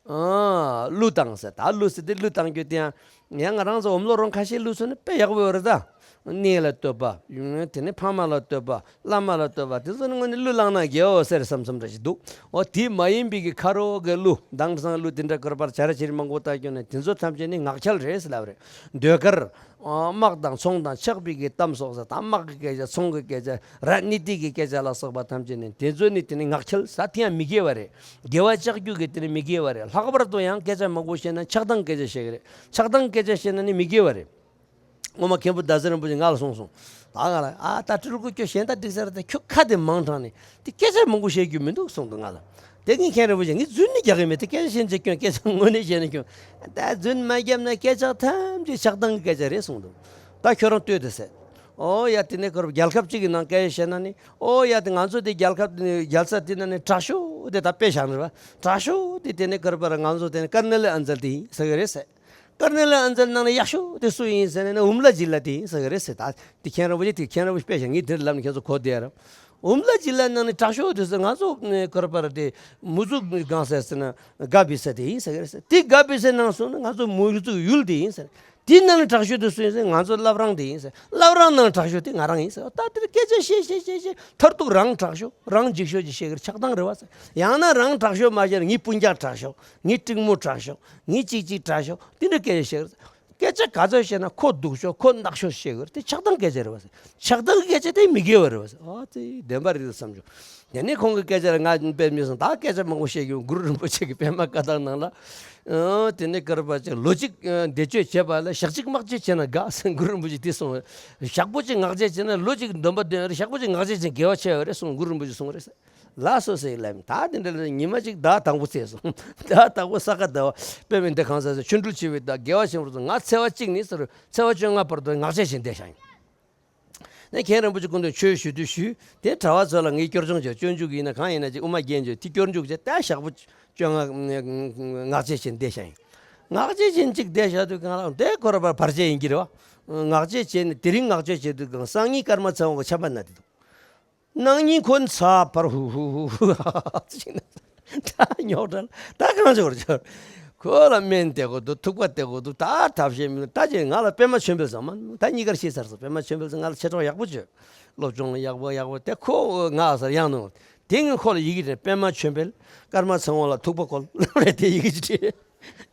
ཨ་གླུ་བཏང་ཟེར། ད་གླུ་ཟེར་དེ་གླུ་བཏང་རྒྱུ་དེ་ཡང་ཡང་ང་རང་ཚོ་འོམ་ལོ་རོང་ཁ་ཤས་གླུ་ཚོ་ནི་དཔེ་ཡག་པོ་ཡོད་རེད་ད། གནས་ལ་བསྟོད་པ། དེ་ནས་ཕ་མ་ལ་བསྟོད་པ། བླ་མ་ལ་བསྟོད་པ། དེ་ཚོ་ནི་དངོས་གནས་གླུ་བླངས་ན་དགེ་བའོ་ཟེར་བསམ་བསམ་འདྲ་ཞིག་འདུག་ཨོ་དེ་མ་ཡིན་པའི་གི་ཁ་རོག་གི་གླུ་དེང་སང་གླུ་དེ་འདྲ་དཀར་པར་བྱ་ར་བྱེད་རིགས་མང་པོ་བཏང་རྒྱུ་ནི་དེ་ཚོ་ཐམས་ཅད་ནི་ངག་འཁྱལ་རེད་ཟེར་ལབ་རེད། ཟློས་གར། དམག་དང་ཚོང་དང་ཆགས་པའི་གི་གཏམ་སོགས་ཟེར། དམག་གི་སྐད་ཆ། ཚོང་གི་སྐད་ཆ། ར་ནི་ཏི་གི་སྐད་ཆ་ལ་སོགས་པ་ཐམས་ཅད་ནི་དེ་ཚོ་ནི་དེ་ནི་ངག་འཁྱལ་ཟེར། དེ་ཡང་མི་དགེ་བ་རེད། དགེ་བ་བཅག་རྒྱུ་གི་དེ་ནི་མི་དགེ་བ་རེད། ལྷག་པར་དུ་ཡང་སྐད་ཆ་མང་པོ་བཤད་ན་ཆགས་སྡང་སྐད་ཆ་བཤད་གི་རེད། ཆགས་སྡང་སྐད་ཆ་བཤད་ན་ནི་མི་དགེ་བ་རེད། སྔོན་མ་མཁན་པོ་ཟླ་ཟེར་རིན་པོ་ཆེ་ང་ལ་གསུངས་སོང་། ད་ང་ལ་ཨ་ད་སྤྲུལ་སྐུ་ཁྱོད་གཞན་དག་འགྲིག་ས་རེད། ད་ཁྱོད་ཁ་དེ་མང་དྲགས་ནས་དེ་སྐད་ཆ་མང་པོ་བཤད་རྒྱུ་མི་འདུག་གསུངས་འདུག་ང་ལ། དེ་ངས་མཁན་རིན་པོ་ཆེ་ངས་རྫུན་ནི་རྒྱག་གི་མེད། དེ་སྐད་ཆ་བཤད་ནས་སྐྱོན། སྐད་ཆ་དངོས་གནས་བཤད་ནས་སྐྱོན། ད་རྫུན་མ་བརྒྱབ་ན་སྐད་ཆ་ཐམས་ཅད་ཆགས་སྡང་གི་སྐད་ཆ་རེད་གསུངས་འདུག་ད་ཁྱོད་རང་ལྟོས་དེ་ཟེར། ཨོ་ཡ་དེ་ནས་ཁོ་རང་རྒྱལ་ཁབ་ཅིག་གི་ནང་སྐད་ཆ་བཤད་ན་ནི། ཨོ་ཡ་དེ་ང་ཚོ་དེ་རྒྱལ་ཁབ་དེ་ནས་རྒྱལ་ས་དེ་ན་ནི་དྲག་ཤོས་དེ་ད་དཔེ་བཞག་ནི་རེད་བ། དྲག་ཤོས་དེ་དེ་ནས་ཁོ་རང་ང་ཚོ་དེ་ནས་ཀར་ནེལ་ཨན་ཛལ་དེ་ཡིན་ཟེར་གི་རེད་ཟེར། ཀར་ནེལ་ཨན་ཛལ་ནང་ནས་ཡག་ཤོས་དེ་སུ་ཡིན་ཟེར་ན་ནི་ཨུམ་ལ་ཇི་ལ་དེ་ཡིན་ཟེར་གི་རེད་ཟེར། ད་དེ་མཁན་རིན་པོ་ཆེ་དེ་མཁན་རིན་པོ་ཆེ་དཔེ་བཞག་ངས་དེར་ལབ་ནས་ཁྱེད་ཚོ་གོ་བསྡད་ར། ཨུམ་ལ་ཇི་ལ་ནང་ནས་དྲག་ཤོས་དེ་ཟེར། ང་ཚོ་ཁོ་རང་པར་དེ་མུ་ཙུག་གང་ཟེར་ཟེར་ན་ག་བི་ས་དེ་ཡིན་ཟེར་གི་རེད་ཟེར། དེ་ག་བི་ས་ནང་སོང་ན་ང་ཚོ་མུ་ཙུག་ཡུལ་དེ་ཡིན་ཟེར། དེ་ནང་ནས་དྲག་ཤོས་དེ་སུ་ཡིན་ཟེར། ང་ཚོ་བླ་བྲང་དེ་ཡིན་ཟེར། བླ་བྲང་ནང་དྲག་ཤོས་དེ་ང་རང་ཡིན་ཟེར། ད་དེར་སྐད་ཆ་བཤད་བཤད་བཤད་བཤད་མཐར་ཐུག་རང་དྲག་ཤོས་རང་འཇིགས་ཤོས་ཀྱི་བཤད་གི་རེད། ཆགས་སྡང་རེད་བ་ཟེར། ཡང་ན་རང་དྲག་ཤོས་མ་བཤད་ན་ངའི་སྤུན་ཀྱག་དྲག་ཤོས། ངའི་གཅེན་མོ་དྲག་ཤོས། ངའི་གཅིག་གཅིག་དྲག་ཤོས། དེ་འདྲ་སྐད་ཆ་བཤད་གི་རེད། སྐད་ཆ་ག་ཚོད་བཤད་ན་ཁོ་སྡུག་ཤོས་ཁོ་ནག་ཤོས་བཤད་གི་རེད། དེ་ཆགས་སྡང་སྐད་ཆ་རེད་བ་ཟེར། ཆགས་སྡང་གི་སྐད་ཆ་དེ་མི་དགེ་བ་རེད་བ་ཟེར། ཨ་ཙི་བདེན་པ་རེད་བསམ་བྱུང་། དེ་ནས་ཁོང་གི་སྐད་ཆ་ལ་ང་དཔེ་མི་སྲིད་ད་སྐད་ཆ་མང་པོ་བཤད་རྒྱུ། གུ་རུ་རིན་པོ་ཆེ་གི་པད་མ་བཀའ་ཐང་ནང་ལ། ཨ་དེ་ནས་ཀར་པ་ཅིག་ལོ་གཅིག་ཨ་བཟླས་བརྗོད་བྱས་པ་ལ་ཞག་གཅིག་དམག་བྱེད་བྱས་ན་དགའ་ཟེར་གུ་རུ་རིན་པོ་ཆེ་དེ་གསུངས། ཞག་པོ་གཅིག་དམག་བྱེད་བྱས་ན་ལོ་གཅིག་སྡོམ་པ་འདོན་རེད། ཞག་པོ་གཅིག་དམག་བྱེད་བྱས་ན་དགེ་བ་ཆེ་བ་རེད་གསུངས། གུ་རུ་རིན་པོ་ཆེ་གསུངས་རེད་ཟེར། ལགས་སོ་ཟེར་ལབ། ད་དེ་འདྲ་ལ་ཉི་མ་གཅིག་ཟླ་དང་པོ་ཚེས་སོང་། ཟླ་དང་པོ་ས་ག་ཟླ་བ་དཔེ་མི་འདི་གང་ཟེར་ཟེར། ཆོ་འཕྲུལ་ཆེ་བའི་ཟླ་དགེ་བ་ཆེན་པོ་སོང་། ང་ཚེས་པ་གཅིག་ནས་ཟེར་ཚེས་པ་བཅོ་ལྔ་བར་དུ་དམག་བྱེད་བྱས་བསྡད་བཞག་ཡིན། ནས་མཁན་རིན་པོ་ཆེ་སྐུ་མདུན་ཆོས་ཞུ་དུས་ཞུས། དེ་གྲྭ་བ་ཚོ་ལ་ངས་སྐྱོར་སྦྱོང་བྱས། སྤྱོད་འཇུག་ཡིན་ན་གང་ཡིན་ན་ཅིག་དབུ་མ་རྒྱན་བྱས་དེ་སྐྱོར་འཇུག་བྱས། ད་ཞག་པོ་བཅོ་ལྔ་དམག་བྱེད་བྱས་བསྡད་བཞག་ཡིན། དམག་བྱེད་བྱས་གཅིག་བསྡད་བཞག་དུས་གང་ལ་དེ་ཁོ་རང་པར་བར་ཆད་ཡིན་གྱི་རེད་བ། དམག་བྱེད་བྱས་ནས་དེ་རིང་དམག་བྱེད་བྱས་དུས་གང་སང་ཉིན་ཀརྨ་ཚེ་དབང་གི་ཆབ་པ་ན་དེ་འདུག་གནངས་ཉིན་ཁོ་ཚ་བར་ཧུ་ཧུ་ཧུ་ཧ་ཅིག་ན། ད་རྙོག་དྲ་ལ་ད་གང་བྱོར་བྱོར། ཁོ་ལ་སྨན་སྟེར་དགོས་འདུག་ཐུག་པ་སྟེར་དགོས་འདུག་ད་ཐབས་ཤེས་མི་འདུག་ད་ཅེས་ང་ལ་པད་མ་ཆོས་འཕེལ་ཟེར་མ། ད་གཉིས་ཀར་ཤེས་ཚར་སོང་། པད་མ་ཆོས་འཕེལ་ཟེར་ང་ལ་མཆེད་གྲོགས་ཡག་པོ་བྱོས། སློབ་སྦྱོང་ཡག་པོ་ཡག་པོ། དེ་ཁོ་ང་ཟེར་ཡང་ནོ། དེ་ངས་ཁོ་ལ་ཡི་གེ་བྲིས། པད་མ་ཆོས་འཕེལ་ཀརྨ་ཚེ་དབང་ལ་ཐུག་པ་བཀོལ་རེད། དེ་ཡི་གེ་ཅིག་བྲིས།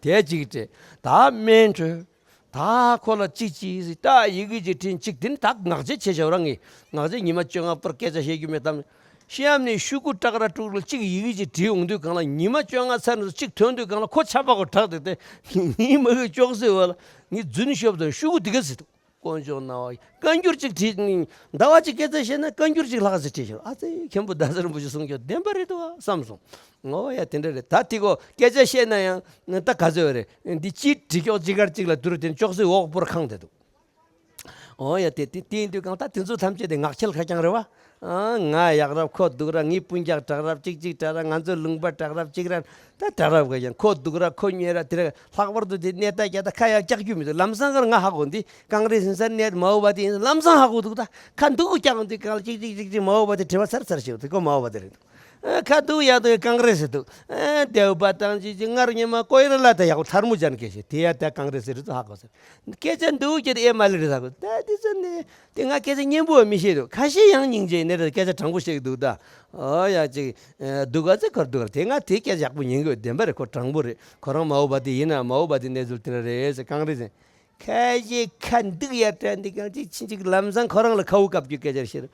དེ་གཅིག་བྲིས། ད་སྨན་སྤྲོད། ད་ཁོ་ལ་གཅིག་གཅིག་ཟེར། ད་ཡི་གེ་གཅིག་བྲིས། གཅིག་དེ་ནི་ད་དམག་བྱེད་བྱེད་བྱ་བ་རང་གི་དམག་བྱེད་ཉི་མ་བཅོ་ལྔ་བར་སྐད་ཆ་བཤད་རྒྱུ་མེད་དམ། གཤམ་ནས་ཤོག་གུ་ཀྲག་ར་ཀྲུག་ར་གཅིག་ཡི་གེ་གཅིག་བྲིས་འོང་དུས་གང་ལ་ཉི་མ་བཅོ་ལྔ་ཚར་ནས་གཅིག་ཐོན་དུས་གང་ལ་ཁོ་ཆབ་པ་གོ་དྲག་དེ་དེ་ངའི་མ་གི་ཅོག་ཙེ་བ་ལ་ངས་རྫུན་ཤོབ་དང་ཤོག་གུ་དེ་ག་ཟེར་འདུག་དཀོན་མཆོག་སྣང་བ་བཀའ་འགྱུར་གཅིག་བྲིས། ཟླ་བ་གཅིག་སྐད་ཆ་བཤད་ན་བཀའ་འགྱུར་གཅིག་ལྷག་ཟེར་བྲིས་ཤོག་ཨ་ཙི་མཁན་པོ་ཟླ་ཟེར་རིན་པོ་ཆེ་གསུང་རྒྱུ་བདེན་པ་རེད་འདུག་ཨ་བསམ་སོང་། ངོ་ཡ་དེ་འདྲ་རེད། ད་དེ་གོ་སྐད་ཆ་བཤད་ན་ཡང་ད་ག་ཚོད་རེད། འདི་ཅིག་བྲིས་ཀྱོག་ཅིག་གར་གཅིག་ལ་བསྡུར་དེ་ཅོག་ཙེ་འོག་པོར་ཁང་དེ་འདུག་ཨོ་ཡ་དེ་དེ་དེ་ཡིན་དུས་གང་ད་དེ་ཚོ་ཐམས་ཅད་དེ་ངག་འཁྱལ་ཁ་རྐྱང་རེད་བ། ཨ་ང་ཡག་རབས་ཁོ་སྡུག་ར། ངའི་སྤུན་ཀྱག་དྲག་རབས་གཅིག་གཅིག་དྲག་ར། ང་ཚོའི་ལུང་པ་དྲག་རབས་གཅིག་ར། ད་དྲག་རབས་ག་ཡང་ཁོ་སྡུག་ར་ཁོ་མཉེས་ར། དེ་ར་ལྷག་པར་དུ་དེ་གནས་ད་རྒྱ་ད་ཁ་ཡག་རྒྱག་རྒྱུ་མི་འདུག་ལམ་སང་ཁར་ང་ཧ་གོ་འདི་ཀང་རེ་སིན་སར་གནས་མའོ་བ་དི་ཡིན། ལམ་སང་ཧ་གོ་འདུག་ད་ཁ་འདུག་རྒྱག་འདི་གང་ལ་གཅིག་གཅིག་གཅིག་གཅིག་མའོ་བ་དི་དྲི་བ་ཚར་ཚར་བྱེད་འདི་ཁོ་མའོ་བ་དི་རེད། ཨ་ཁ་འདུག་ཡག་འདུག་ཀང་རེ་སི་འདུག་ཨ་དེའུ་པ་དང་ཅི་ཅི་སྔར་ཉི་མ་ཀོ་ཡི་ར་ལ་ད་ཡག་པོ་ཐལ་མོ་སྦྱར་མཁན་ཞིག་དེ་ཡ་ད་ཀང་རེ་སི་རེད་ཚོ་ཧ་གོ་ཟེར། སྐད་ཆ་འདུག་ཀྱི་ཨེ་མ་ལི་རེད་ཟེར་གོ། ད་དེ་ཚོ་ནི་དེ་ང་སྐད་ཆ་སྙན་པོ་མི་ཤེས་འདུག་ཁ་ཤས་ཡང་སྙིང་རྗེ་ནི་རེད། སྐད་ཆ་དྲང་པོ་བཤད་ཀྱི་འདུག་ད་ཨོ་ཡ་ཅིག་ཨ་སྡུག་ག་ཚེ་ཁར་སྡུག་ག་དེ་ང་དེ་སྐད་ཆ་ཡག་པོ་ཉན་གི་ཡོད། བདེན་པ་རེད། ཁོ་དྲང་པོ་རེད། ཁོ་རང་མའོ་བ་དི་ཡིན་ན་མའོ་བ་དི་གནས་ཚུལ་དེ་འདྲ་རེད་ཟེར། ཀང་རེ་སི་ཁ་ཤས་ཁ་འདུག་ཡ་དྲན་འདི་གང་ཅིག་ཕྱིན་ཅིག་ལམ་སང་ཁོ་རང་ལ་ཁ་བུ་བཀབ་རྒྱུ་སྐད་ཆ་བཤད།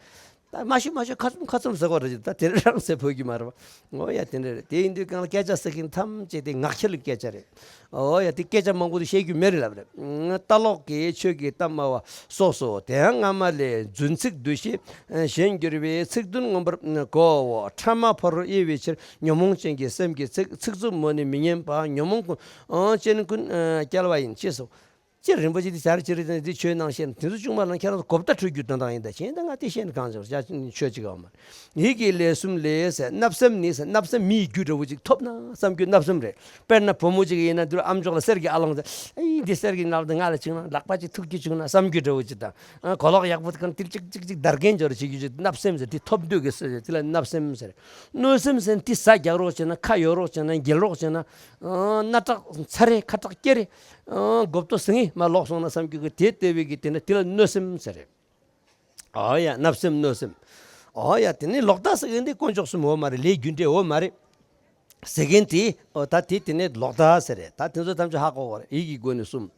ད་མ་ཤི་མ་ཤི་ཁ་ཚུམ་ཁ་ཚུམ་ཟེར་བ་རེད། ད་དེ་རང་ཟེར་ཕོད་ཀྱི་མ་རེད་པ། འོ་ཡ་དེ་འདྲ་རེད། དེ་ཡིན་དུས་གང་ལ་སྐད་ཆ་ཟེར་མཁན་ཐམས་ཅད་དེ་ངག་འཁྱལ་གྱི་སྐད་ཆ་རེད། འོ་ཡ་དེ་སྐད་ཆ་མང་པོ་དེ་བཤད་རྒྱུ་མེད་རེད་ལབ་རེད། ལྟ་ལོག་གིས་ཆོས་ཀྱི་གཏམ་སྨྲ་བ་སོགས་སོ། དེ་ཡང་སྔ་མ་ལས་རྫུན་ཚིག་བསྡུས་ཤིང་གཞན་འགྱུར་བའི་ཚིག་དོན་མངོན་པར་གོའོ། ཕྲ་མ་ཕ་རོལ་དབྱེ་བའི་ཕྱིར་ཉོན་མོངས་ཅན་གྱི་སེམས་ཀྱི་ཚིག་ཚིག་རྩུབ་མོ་ནི་མི་སྙན་པ། ཉོན་མོངས་ཀུན་ཨ་ཅན་ཀུན་ཨ་བསྐྱལ་བ་ཡིན། ཅེས་སོ། སྤྱིར་རིན་པོ་ཆེ་འདི་བྱར་ཅི་རིགས་དང་འདི་ཆོས་ནང་བཤད་ན་དེ་ཚོ་ཅུང་མ་ལ་ཁྱེད་རང་ཚོ་གོ་བརྡ་འཕྲོད་རྒྱུ་དོན་དག་ཡིན། ད་གཞན་ད་ང་དེ་བཤད་ན་གང་བྱུང་ཆོས་ཅིག་ཡོད་མ་རེད། ཡིད་ཀྱི་ལས་གསུམ་ལས་ཟེར། བརྣབ་སེམས་ནི་ཟེར། བརྣབ་སེམས་མི་ཡི་རྒྱུ་འདྲ་བོ་ཅིག་ཐོབ་ན་བསམ་རྒྱུ་བརྣབ་སེམས་རེད། དཔེར་ན་བུ་མོ་ཅིག་ཡིན་ན་འདིར་ཨམ་ཅོག་ལ་གསེར་གྱི་ཨ་ལོང་ཟེར། ཨི་འདི་གསེར་གྱི་ནང་དུ་ང་ལ་བྱུང་ན་ལག་པ་ཅིག་ཐུག་རྒྱུ་བྱུང་ན་བསམ་རྒྱུ་འདྲ་བོ་ཅིག་དང་། ཨ་གོ་ལོག་ཡག་པོ་གང་ཏིལ་ཅིག་ཅིག་ཅིག་འདར་མཁན་འབྱོར་བྱེད་རྒྱུ་ཅིག་བརྣབ་སེམས་ཟེར། དེ་ཐོབ་འདོད་ཀྱི་སེམས་ཟེར། དེ་ལ་བརྣབ་སེམས་ཟེར། དེ་ཟ་རྒྱག་རོགས་བྱས་ན་ཁ་ཡོད་རོགས་བྱས་ན་འགྱེལ་རོགས་བྱས་ན། ཨ་སྣ་ཁྲག་ཚ་རེ་ཁ་ཁྲག་སྐྱེ་རེ། ཨ་མགོ་ཏོ་ཟིང་ངེ་མ་ལོག་སོང་ན་བསམ་རྒྱུ་གི་དེ་ལྟ་བུའི་གི་དེ་འདྲ་དེ་ལ་གནོད་སེམས་ཟེར་རེད། ཨ་ཡ་བརྣབ་སེམས་གནོད་སེམས། ཨ་ཡ་དེ་ནི་ལོག་ལྟ་ཟེར་མཁན་དེ་དཀོན་མཆོག་གསུམ་འོ་མ་རེད། ལས་རྒྱུ་འབྲས་འོ་མ་རེད་ཟེར་མཁན་དེ། ཨོ་ད་དེ་དེ་ནི་ལོག་ལྟ་ཟེར་རེད། ད་དེ་ཚོ་ཐམས་ཅད་ཧ་གོ་དགོས་རེད། ཡིད་ཀྱི་སྒོ་ནས་གསུམ།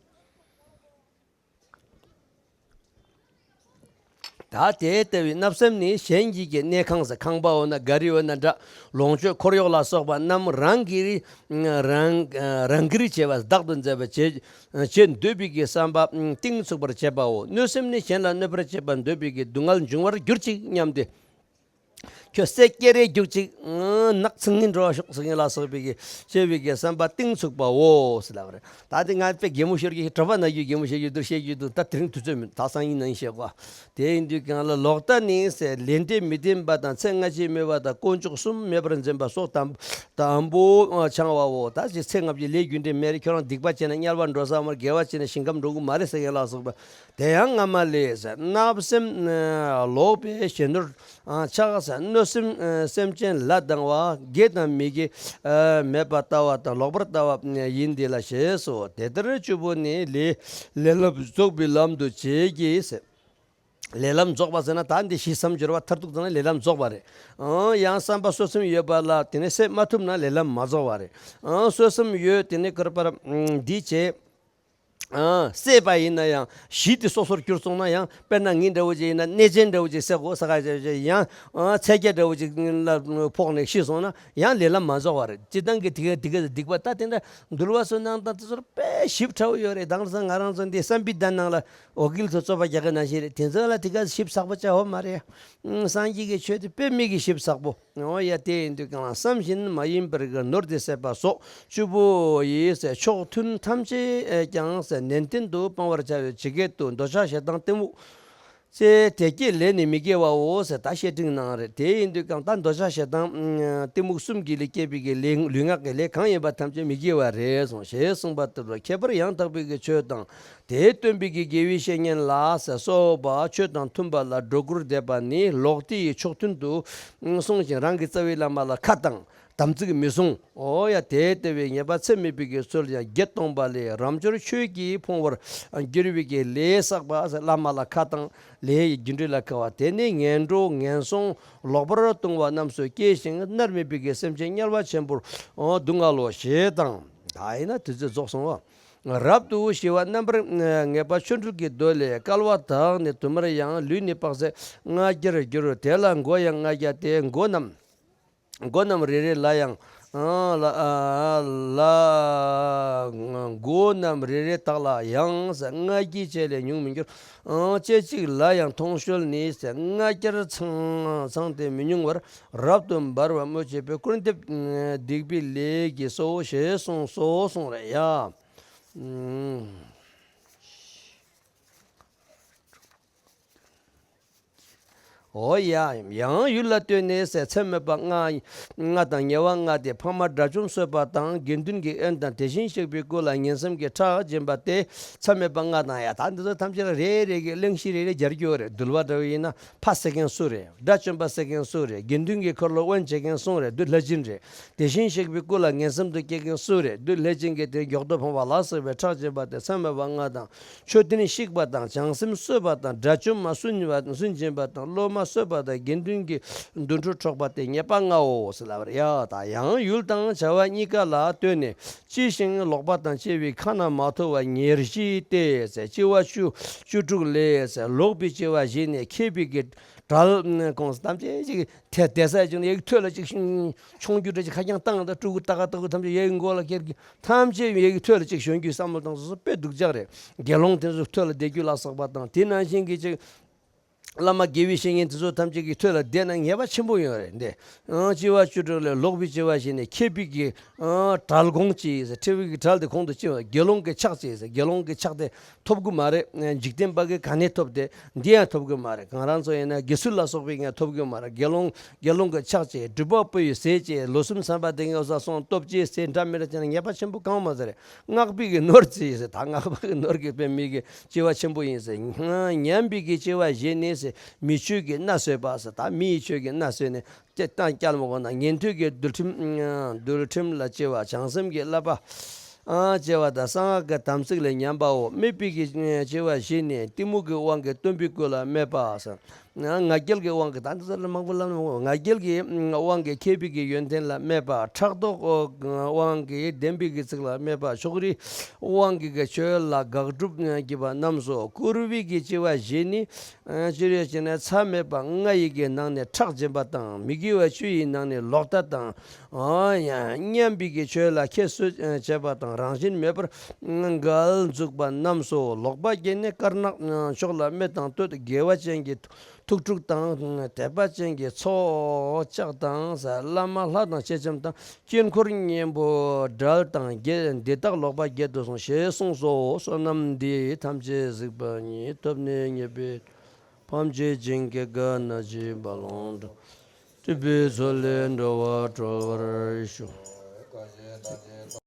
ད་དེ་ལྟ་བུའི་བརྣབ་སེམས་ནི་གཞན་གྱི་གི་གནས་ཁང་ཟེར། ཁང་པ་འོ་ན་ག་རི་འོ་ན་འདྲ། ལོངས་སྤྱོད་འཁོར་གཡོག་ལ་སོགས་པ་རྣམས་རང་གིས་རང་རང་གིར་བྱས་པ་བདག་ཏུ་འཛིན་པ་བྱེད་བྱེད་འདོད་པའི་གི་བསམ་པ་གཏིང་ཚུགས་པར་བྱེད་པའོ། གནོད་སེམས་ནི་གཞན་ལ་གནོད་པར་བྱེད་པར་འདོད་པའི་གི་སྡུག་བསྔལ་འབྱུང་བར་གྱུར་ཅིག་སྙམ་སྟེ། ཁྱོད་སེ་སྐྱེ་རེ་རྒྱུག་ཅིག་ནག་ཚིང་ངེ་འགྲོ་བ་ཤོག་ཟེར་མཁན་ལ་སོགས་པའི་གི་བྱེད་པའི་གི་བསམ་པ་གཏིང་ཚུགས་པའོ་ཟེར་ལབ་རེད། ད་དེ་ང་དཔེ་གད་མོ་ཤོར་གི་གྲོད་པ་ན་རྒྱུ་གད་མོ་ཤོར་གི་འདུག་བཤད་རྒྱུ་འདུག་ད་དེ་རིང་དུས་ཚོད་མི་འདུག་ད་སང་ཉིན་ནང་བཤད་གོ། དེ་ཡིན་དུས་གང་ལ་ལོག་ལྟ་ནི་ཟེར། ལས་འབྲས་མི་ལྡན་པ་དང་ཚེ་སྔ་ཕྱི་སྨོད་པ་དང་དཀོན་མཆོག་གསུམ་མེད་པར་འཛིན་པ་སོགས་དམ་དམ་པོ་འཆང་བའོ། ད་ཅི་ཚེ་སྔ་ཕྱི་ལས་རྒྱུ་འབྲས་མེད་རེད། ཁྱོད་རང་སྡིག་པ་བྱས་ན་དམྱལ་བ་འགྲོ་ས་མ་རེད། དགེ་བ་བྱས་ན་ཞིང་ཁམས་འགྲོ་གི་མ་རེད་ཟེར་མཁན་ལ་སོགས་པ། དེ་ཡང་སྔ་མ་ལས་ཟེར། བརྣབ་སེམས་ལོག་པའི་གཞོན་ནུར་ཆགས་ཟེར། གནོད་སེམས་སེམས་ཅན་ལ་སྡང་བ་དགེ་དང་མི་དགེ་མེད་པར་ལྟ་བ་དང་ལོག་པར་ལྟ་བ་ཡིན་འདི་ལ་ཞེས་སོ། དེ་ལྟར་བཅུ་པོ་ནི་ལས་ལས་ལམ་རྫོགས་པའི་ལམ་དུ་བྱེད་ཀྱི་ཟེར། ལས་ལམ་རྫོགས་པ་ཟེར་ན་ད་འདི་ཤི་མཚམས་སྦྱོར་བ་མཐར་ཐུག་ཙམ་ན་ལས་ལམ་རྫོགས་པ་རེད། ཨང་ཡང་བསམ་པ་གསོ་སེམས་ཡོད་པ་ལ་དེ་ནས་སེལ་མ་ཐུབ་ན་ལས་ལམ་མ་རྫོགས་པ་རེད། ཨང་གསོ་སེམས་ཡོད་དེ་ནས་ཀར་པར་འདི་བྱེད། ཨ་སྲེད་པ་ཡིན་ན་ཡང་གཞི་དེ་སོ་སོར་གྱུར་སོང་ན་ཡང་། དཔེར་ན་ངའི་འདྲ་བོ་ཅིག་ཡིན་ན་གནས་ཆེན་འདྲ་བོ་ཅིག་སྲེད་དགོས་ས་ག་ཅིག་ཡང་ཨ་ཚད་བརྒྱ་འདྲ་བོ་ཅིག་ལ་ཕོག་ནས་ཤི་སོང་ན་ཡང་ལས་ལམ་མ་རྫོགས་པ་རེད། སྤྱིར་བཏང་གི་དེ་ག་དེ་ག་སྡིག་པ་ད་དེ་འདྲ་འདུལ་བ་སོགས་གནང་སྟངས་དེ་ཚོར་དཔེ་ཞིབ་ཕྲ་བོ་ཡོད་རེད། དེང་སང་ང་རང་ཚོ་འདི་བསམ་པའི་གདན་ནང་ལ་འོ་སྐོལ་ཚོ་རྩོད་པ་རྒྱག་གི་ནང་བཞིན་རེད། དེ་ཚོ་ལ་དེ་ག་ཞིབ་ཚགས་པོ་བྱ་འོ་མ་རེད། སངས་རྒྱས་ཀྱི་ཆོས་དེ་དཔེ་མི་གི་ཞིབ་ཚགས་པོ། འོ་ཡ་དེ་ཡིན་དུས་གང་ལ་བསམ་བཞིན་མ་ཡིན་པར་གི་ནོར་འདི་ཟད་པ་སོགས་བཅུ་པོ་ཡིས་ཕྱོགས་མཐུན་ཐམས་ཅད་ཀྱང་ནན་ཏན་དུ་སྤང་བར་བྱ་བའི་ཇི་སྐད་དུ། འདོད་ཆགས་ཞེ་སྡང་གཏི་མུག་ཅེས་དེ་སྐྱེས་ལས་ནི་མི་དགེ་བའོ་ཟེར་ད་བཤད་ཁྲིད་གནང་རེད། དེ་ཡིན་དུས་གང་ལྟར་འདོད་ཆགས་ཞེ་སྡང་གཏི་མུག་གསུམ་གྱིས་ལས་སྐྱེས་པའི་གི་ལས་ལུས་ངག་གི་ལས་གང་ཡིན་པ་ཐམས་ཅད་མི་དགེ་བ་རེད་གསུངས། ཞེས་གསུངས་པ་ལྟར་ཁྱད་པར་ཡང་དག་པའི་གི་ཆོས་དང་དེས་སྟོན་པའི་གི་དགེ་བའི་བཤེས་གཉེན་ལ་སོགས་པ་ཆོས་དང་མཐུན་པ་ལ་སྒྲོ་སྐུར་འདེབས་པ་ནི་ལོག་ལྟའི་ཕྱོགས་མཐུན་དུ་སོང་ཞིང་རང་གི་རྩ་བའི་བླ་མ་ལ་ཁ་བཏང་། དམ་ཚིག་མི་སྲུང་། འོ་ཡ་དེ་ལྟ་བུའི་ཉེས་པ་ཚད་མེད་པའི་གི་ཚུལ་ཡང་བརྒྱད་སྟོང་པ་ལས་རབ་འབྱོར་ཆོས་ཀྱིས་ཕོངས་པར་འགྱུར་བའི་གི་ལས་བསགས་པ་བླ་མ་ལ་ཁ་བཏང་། ལས་ཀྱི་རྒྱུ་འབྲས་ལ་དགའ་བ་དེ་ནི་ངན་འགྲོ་ངན་སོང་ལོག་པར་ལྟུང་བ་རྣམས་སུ་སྐྱེ་ཞིང་མནར་མེད་པའི་གི་སེམས་ཅན་དམྱལ་བ་ཆེན་པོར་སྡུག་བསྔལ་ལོ་ཞེས་དང་། ད་ཡིན་ན་དུས་ཚོད་རྫོགས་སོང་བ། རབ་ཏུ་ཞི་བ་རྣམ་པར་ངེས་པ་ཆོ་འཕྲུལ་གྱི་མདོ་ལས། བསྐལ་པ་དག་ནི་དུ་མར་ཡང་། ལུས་ནི་དཔག་ཚད་ལྔ་བརྒྱར་འགྱུར། དེ་ལ་མགོ་ཡང་ལྔ་བརྒྱ་སྟེ། མགོ་རྣམས་མགོ་རྣམས་རེ་རེ་ལ་ཡང་། ལ་ལ་མགོ་རྣམས་རེ་རེ་དག་ལ་ཡང་ལྔ་བརྒྱའི་ཆ་ལས་ཉུང་མི་འགྱུར། ལྕེ་གཅིག་ལ་ཡང་མཐོང་གཤོལ་ནི་ལྔ་བརྒྱར་ཚང་ཚང་སྟེ་མི་ཉུང་བར་རབ་ཏུ་འབར་བ་སྨོས་བྱེད་པའི་སྐུར་འདེབས་སྡིག་པའི་ལས་ཀྱིས་སོ་ཞེས་གསུངས་སོ་གསུངས་རེད་ཡ། འོ་ཡ། ཡང་ཡུལ་ལ་ལྟོས་ནས་ཟེར། ཚད་མེད་པ་ལྔ་ལྔ་དང་ཉེ་བ་ལྔ་སྟེ། ཕ་མ་དགྲ་བཅོམ་གསོད་པ་དང་། དགེ་འདུན་གྱི་དབེན་དང་། དེ་བཞིན་གཤེགས་པའི་སྐུ་ལ་ངན་སེམས་ཀྱི་ཁྲག་འབྱིན་པ་སྟེ། ཚད་མེད་པ་ལྔ་དང་། ཡ་ད་འདི་ཚོ་ཐམས་ཅད་ལ་རེ་རེ་གི་གླེང་གཞི་རེ་རེ་སྦྱར་རྒྱུ་རེད། འདུལ་བ་འདྲ་བོ་ཡིན་ན་ཕ་ཟེར་མཁན་སུ་རེད། དགྲ་བཅོམ་པ་ཟེར་མཁན་སུ་རེད། དགེ་འདུན་གྱི་འཁོར་ལོ་དབེན་བྱེད་མཁན་སུ་རེད། འདི་ལྷས་སྦྱིན་རེད། དེ་བཞིན་གཤེགས་པའི་སྐུ་ལ་ངན་སེམས་སུ་སྐྱེ་མཁན་སུ་རེད། འདི་ལྷས་སྦྱིན་གྱི་དེ་མགྱོགས་དོ་ཕོངས་པ་ལ་སོགས་པའི་ཁྲག་འབྱིན་པ་སྟེ། ཚད་མེད་པ་ལྔ་དང་། མཆོད་རྟེན་བཤིག་པ་དང་། བྱང་སེམས་གསོད་པ་དང་། དགྲ་བཅོམ་མ་སུན་པ་སུན་འབྱིན་པ་དང་། སློབ་མ་ གསོད་པ་དང་། དགེ་འདུན་གྱི་དུད་འགྲོ་འཕྲོག་པ་སྟེ་ཉེས་པ་ལྔའོ་ཟེར་ལབ་པ་རེད་ཡ། ད་ཡང་ཡུལ་དང་བྱ་བ་གཉིས་ཀ་ལ་ལྟོས་ནས་ལྕི་ཞིང་ལོག་པ་དང་བཅས་པའི་ཁ་ན་མ་ཐོ་བ་ཉེར་བཞི་སྟེ་ཟེར། ལྕི་བ་བཅུ་བཅུ་དྲུག་ལས་ཟེར། ལོག་པའི་ལྕི་བ་བཞི་ནི་མཁས་པའི་གི་གྲལ་ཁོངས་སུ་ཐམས་ཅད་ཅིག་དེ་དེ་ས་ཅིག་ཡ་གི་ཐོད་ལ་ཅིག་མཆོང་རྒྱུ་འདྲ་ཅིག་ཁ་རྐྱང་བཏང་ད་སྤྲུལ་སྐུ་ཏ་ཀ་ཏ་ཀུ་ཐམས་ཅད་ཡ་གི་མགོ་ལ་ཁྱེར་གི་ཐམས་ཅད་ཡ་གི་ཐོད་ལ་ཅིག་ཞོན་རྒྱུའི་བསམ་བློ་བཏང་སོ་སོ་དཔེ་སྡུག་ཅག་རེད། དགེ་སློང་དེ་ཚོ་ཐོད་ལ་བསྡད་རྒྱུ་ལ་སོགས་པ་དང་། དེ་ནང་བཞིན་གྱི་ཅིག་བླ་མ་དགེ་བའི་བཤེས་གཉེན་དེ་ཚོ་ཐམས་ཅད་ཀྱི་ཐོད་ལ་བསྡད་ན་ཉེས་པ་ཆེན་པོ་ཡོད་རེད་འདི། ཨང་། ལྕི་བ་བཅུ་དྲུག་ལས་ལོག་པའི་ལྕི་བ་བཞི་ནི་མཁས་པའི་གི་ཨང་། གྲལ་ཁོངས་ཀྱི་ཟེར། མཁས་པའི་གི་གྲལ་དེ་ཁོངས་སུ་ཅི་བ། དགེ་སློང་གི་ཕྱག་བྱེད་ཟེར། དགེ་སློང་གི་ཕྱག་དེ་ཐོབ་གི་མ་རེད། འཇིག་རྟེན་པ་གི་ག་ནས་ཐོབ་སྟེ་འདི་ཡང་ཐོབ་གི་མ་རེད། གང་རང་ཚོ་ཡིན་ན་དགེ་ཚུལ་ལ་སོགས་པའི་ངས་ཐོབ་གི་མ་རེད། དགེ་སློང་དགེ་སློང་གི་ཕྱག་བྱེད། སྒྲུབ་པ་པོ་ཡི་ཟས་བཅས། ལོ་གསུམ་ཟམ་པ་དེ་ངས་ས་སོང་སྟོབས་ཅེས་ཟེར་འདྲ་མི་འདྲ་བྱས་ན་ཉེས་པ་ཆེན་པོ་གང་མ་ཟེར། སྔགས་པའི་གི་ནོར་བྱེད་ཟེར། ད་སྔགས་པ་གི་ནོར་གྱི་དཔེ་མི་གི་ལྕི་བ་ཆེན་པོ་ཡིན་ཟེར། ཉམས་པའི་གི་ལྕི་བ་བཞི་ནི་ཟེར། མི་ཆོས་ཀྱི་མནའ་ཟོས་པ་ཟེར། ད་མི་ཡི་ཆོས་ཀྱི་མནའ་ཟོས་ནས་ལྕེ་བཏང་བསྐྱལ་མ་དགོས་ན། ཉན་ཐོས་ཀྱི་འདུལ་ཁྲིམས་འདུལ་ཁྲིམས་ལ་ལྕི་བ། བྱང་སེམས་ཀྱི་བསླབ་པ་ཨ་ལྕི་བ་དང་། གསང་སྔགས་ཀྱི་དམ་ཚིག་ལ་ཉམས་པའོ། སྨད་པའི་གི་ལྕི་བ་བཞི་ནི། གཏི་མུག་གི་དབང་གིས་སྟོན་པའི་སྐུ་ལ་སྨད་པ་ཟེར། ང་རྒྱལ་གྱི་དབང་གིས། ད་འདི་ཚོ་ལ་མང་པོ་ལབ་ན་མང་པོ། ང་རྒྱལ་གྱི་དབང་གིས་མཁས་པའི་གི་ཡོན་ཏན་ལ་སྨད་པ། ཕྲག་དོག་དབང་གིས་བདེན་པའི་གི་ཚིག་ལ་སྨད་པ། ཕྱོགས་རིས་དབང་གིས་གི་ཆོས་ལ་དགག་སྒྲུབ་བགྱིས་པ་རྣམས་སོ། བསྐུར་བའི་གི་ལྕི་བ་བཞི་ནི། ཨ་ཅི་རེད་ཅེ་ན། མཚམས་མེད་པ་ལྔ་ཡི་གི་ནང་ནས་ཁྲག་འབྱིན་པ་དང་། མི་དགེ་བ་བཅུ་ཡི་ནང་ནས་ལོག་ལྟ་དང་། ཨ་ཡང་སྙམ་པའི་གི་ཆོས་ལ་ཁྱད་གསོད་བྱེད་པ་དང་། རང་བཞིན་མེད་པར་འགལ་འཇུག་པ་རྣམས་སོ། ལོག་པ་བརྒྱད་ནི། དཀར་ནག་ཕྱོགས་ལ་སྨད་དང་བསྟོད། དགེ་བ་ཅན་གྱི་ཐུགས་དཀྲུགས་དང་། དད་པ་ཅན་གྱི་ཚོགས་བཅག་དང་། ས་བླ་མ་ལྷ་དང་སེང་ལྕམ་དང་། དཀྱིལ་འཁོར་གཉན་པོ་བྲལ་དང་བརྒྱད། འདི་དག་ལོག་པ་བརྒྱད་དུ་སོང་ཞེས་གསུངས་སོ། བསོད་ནམས་འདི་ཐམས་ཅད་གཟིགས་པ་ཉིད། ཐོབ་ནས་ཉེས་པའི་ཕམ་བྱེད་བྱིན་གྱིས་བརྒྱ་ནི་བྱེད་པ་ལོངས་སྤྲོ། སྤྲུལ་པའི་མཚོ་ལས་འགྲོ་བ་སྒྲོལ་བར་ཤོག།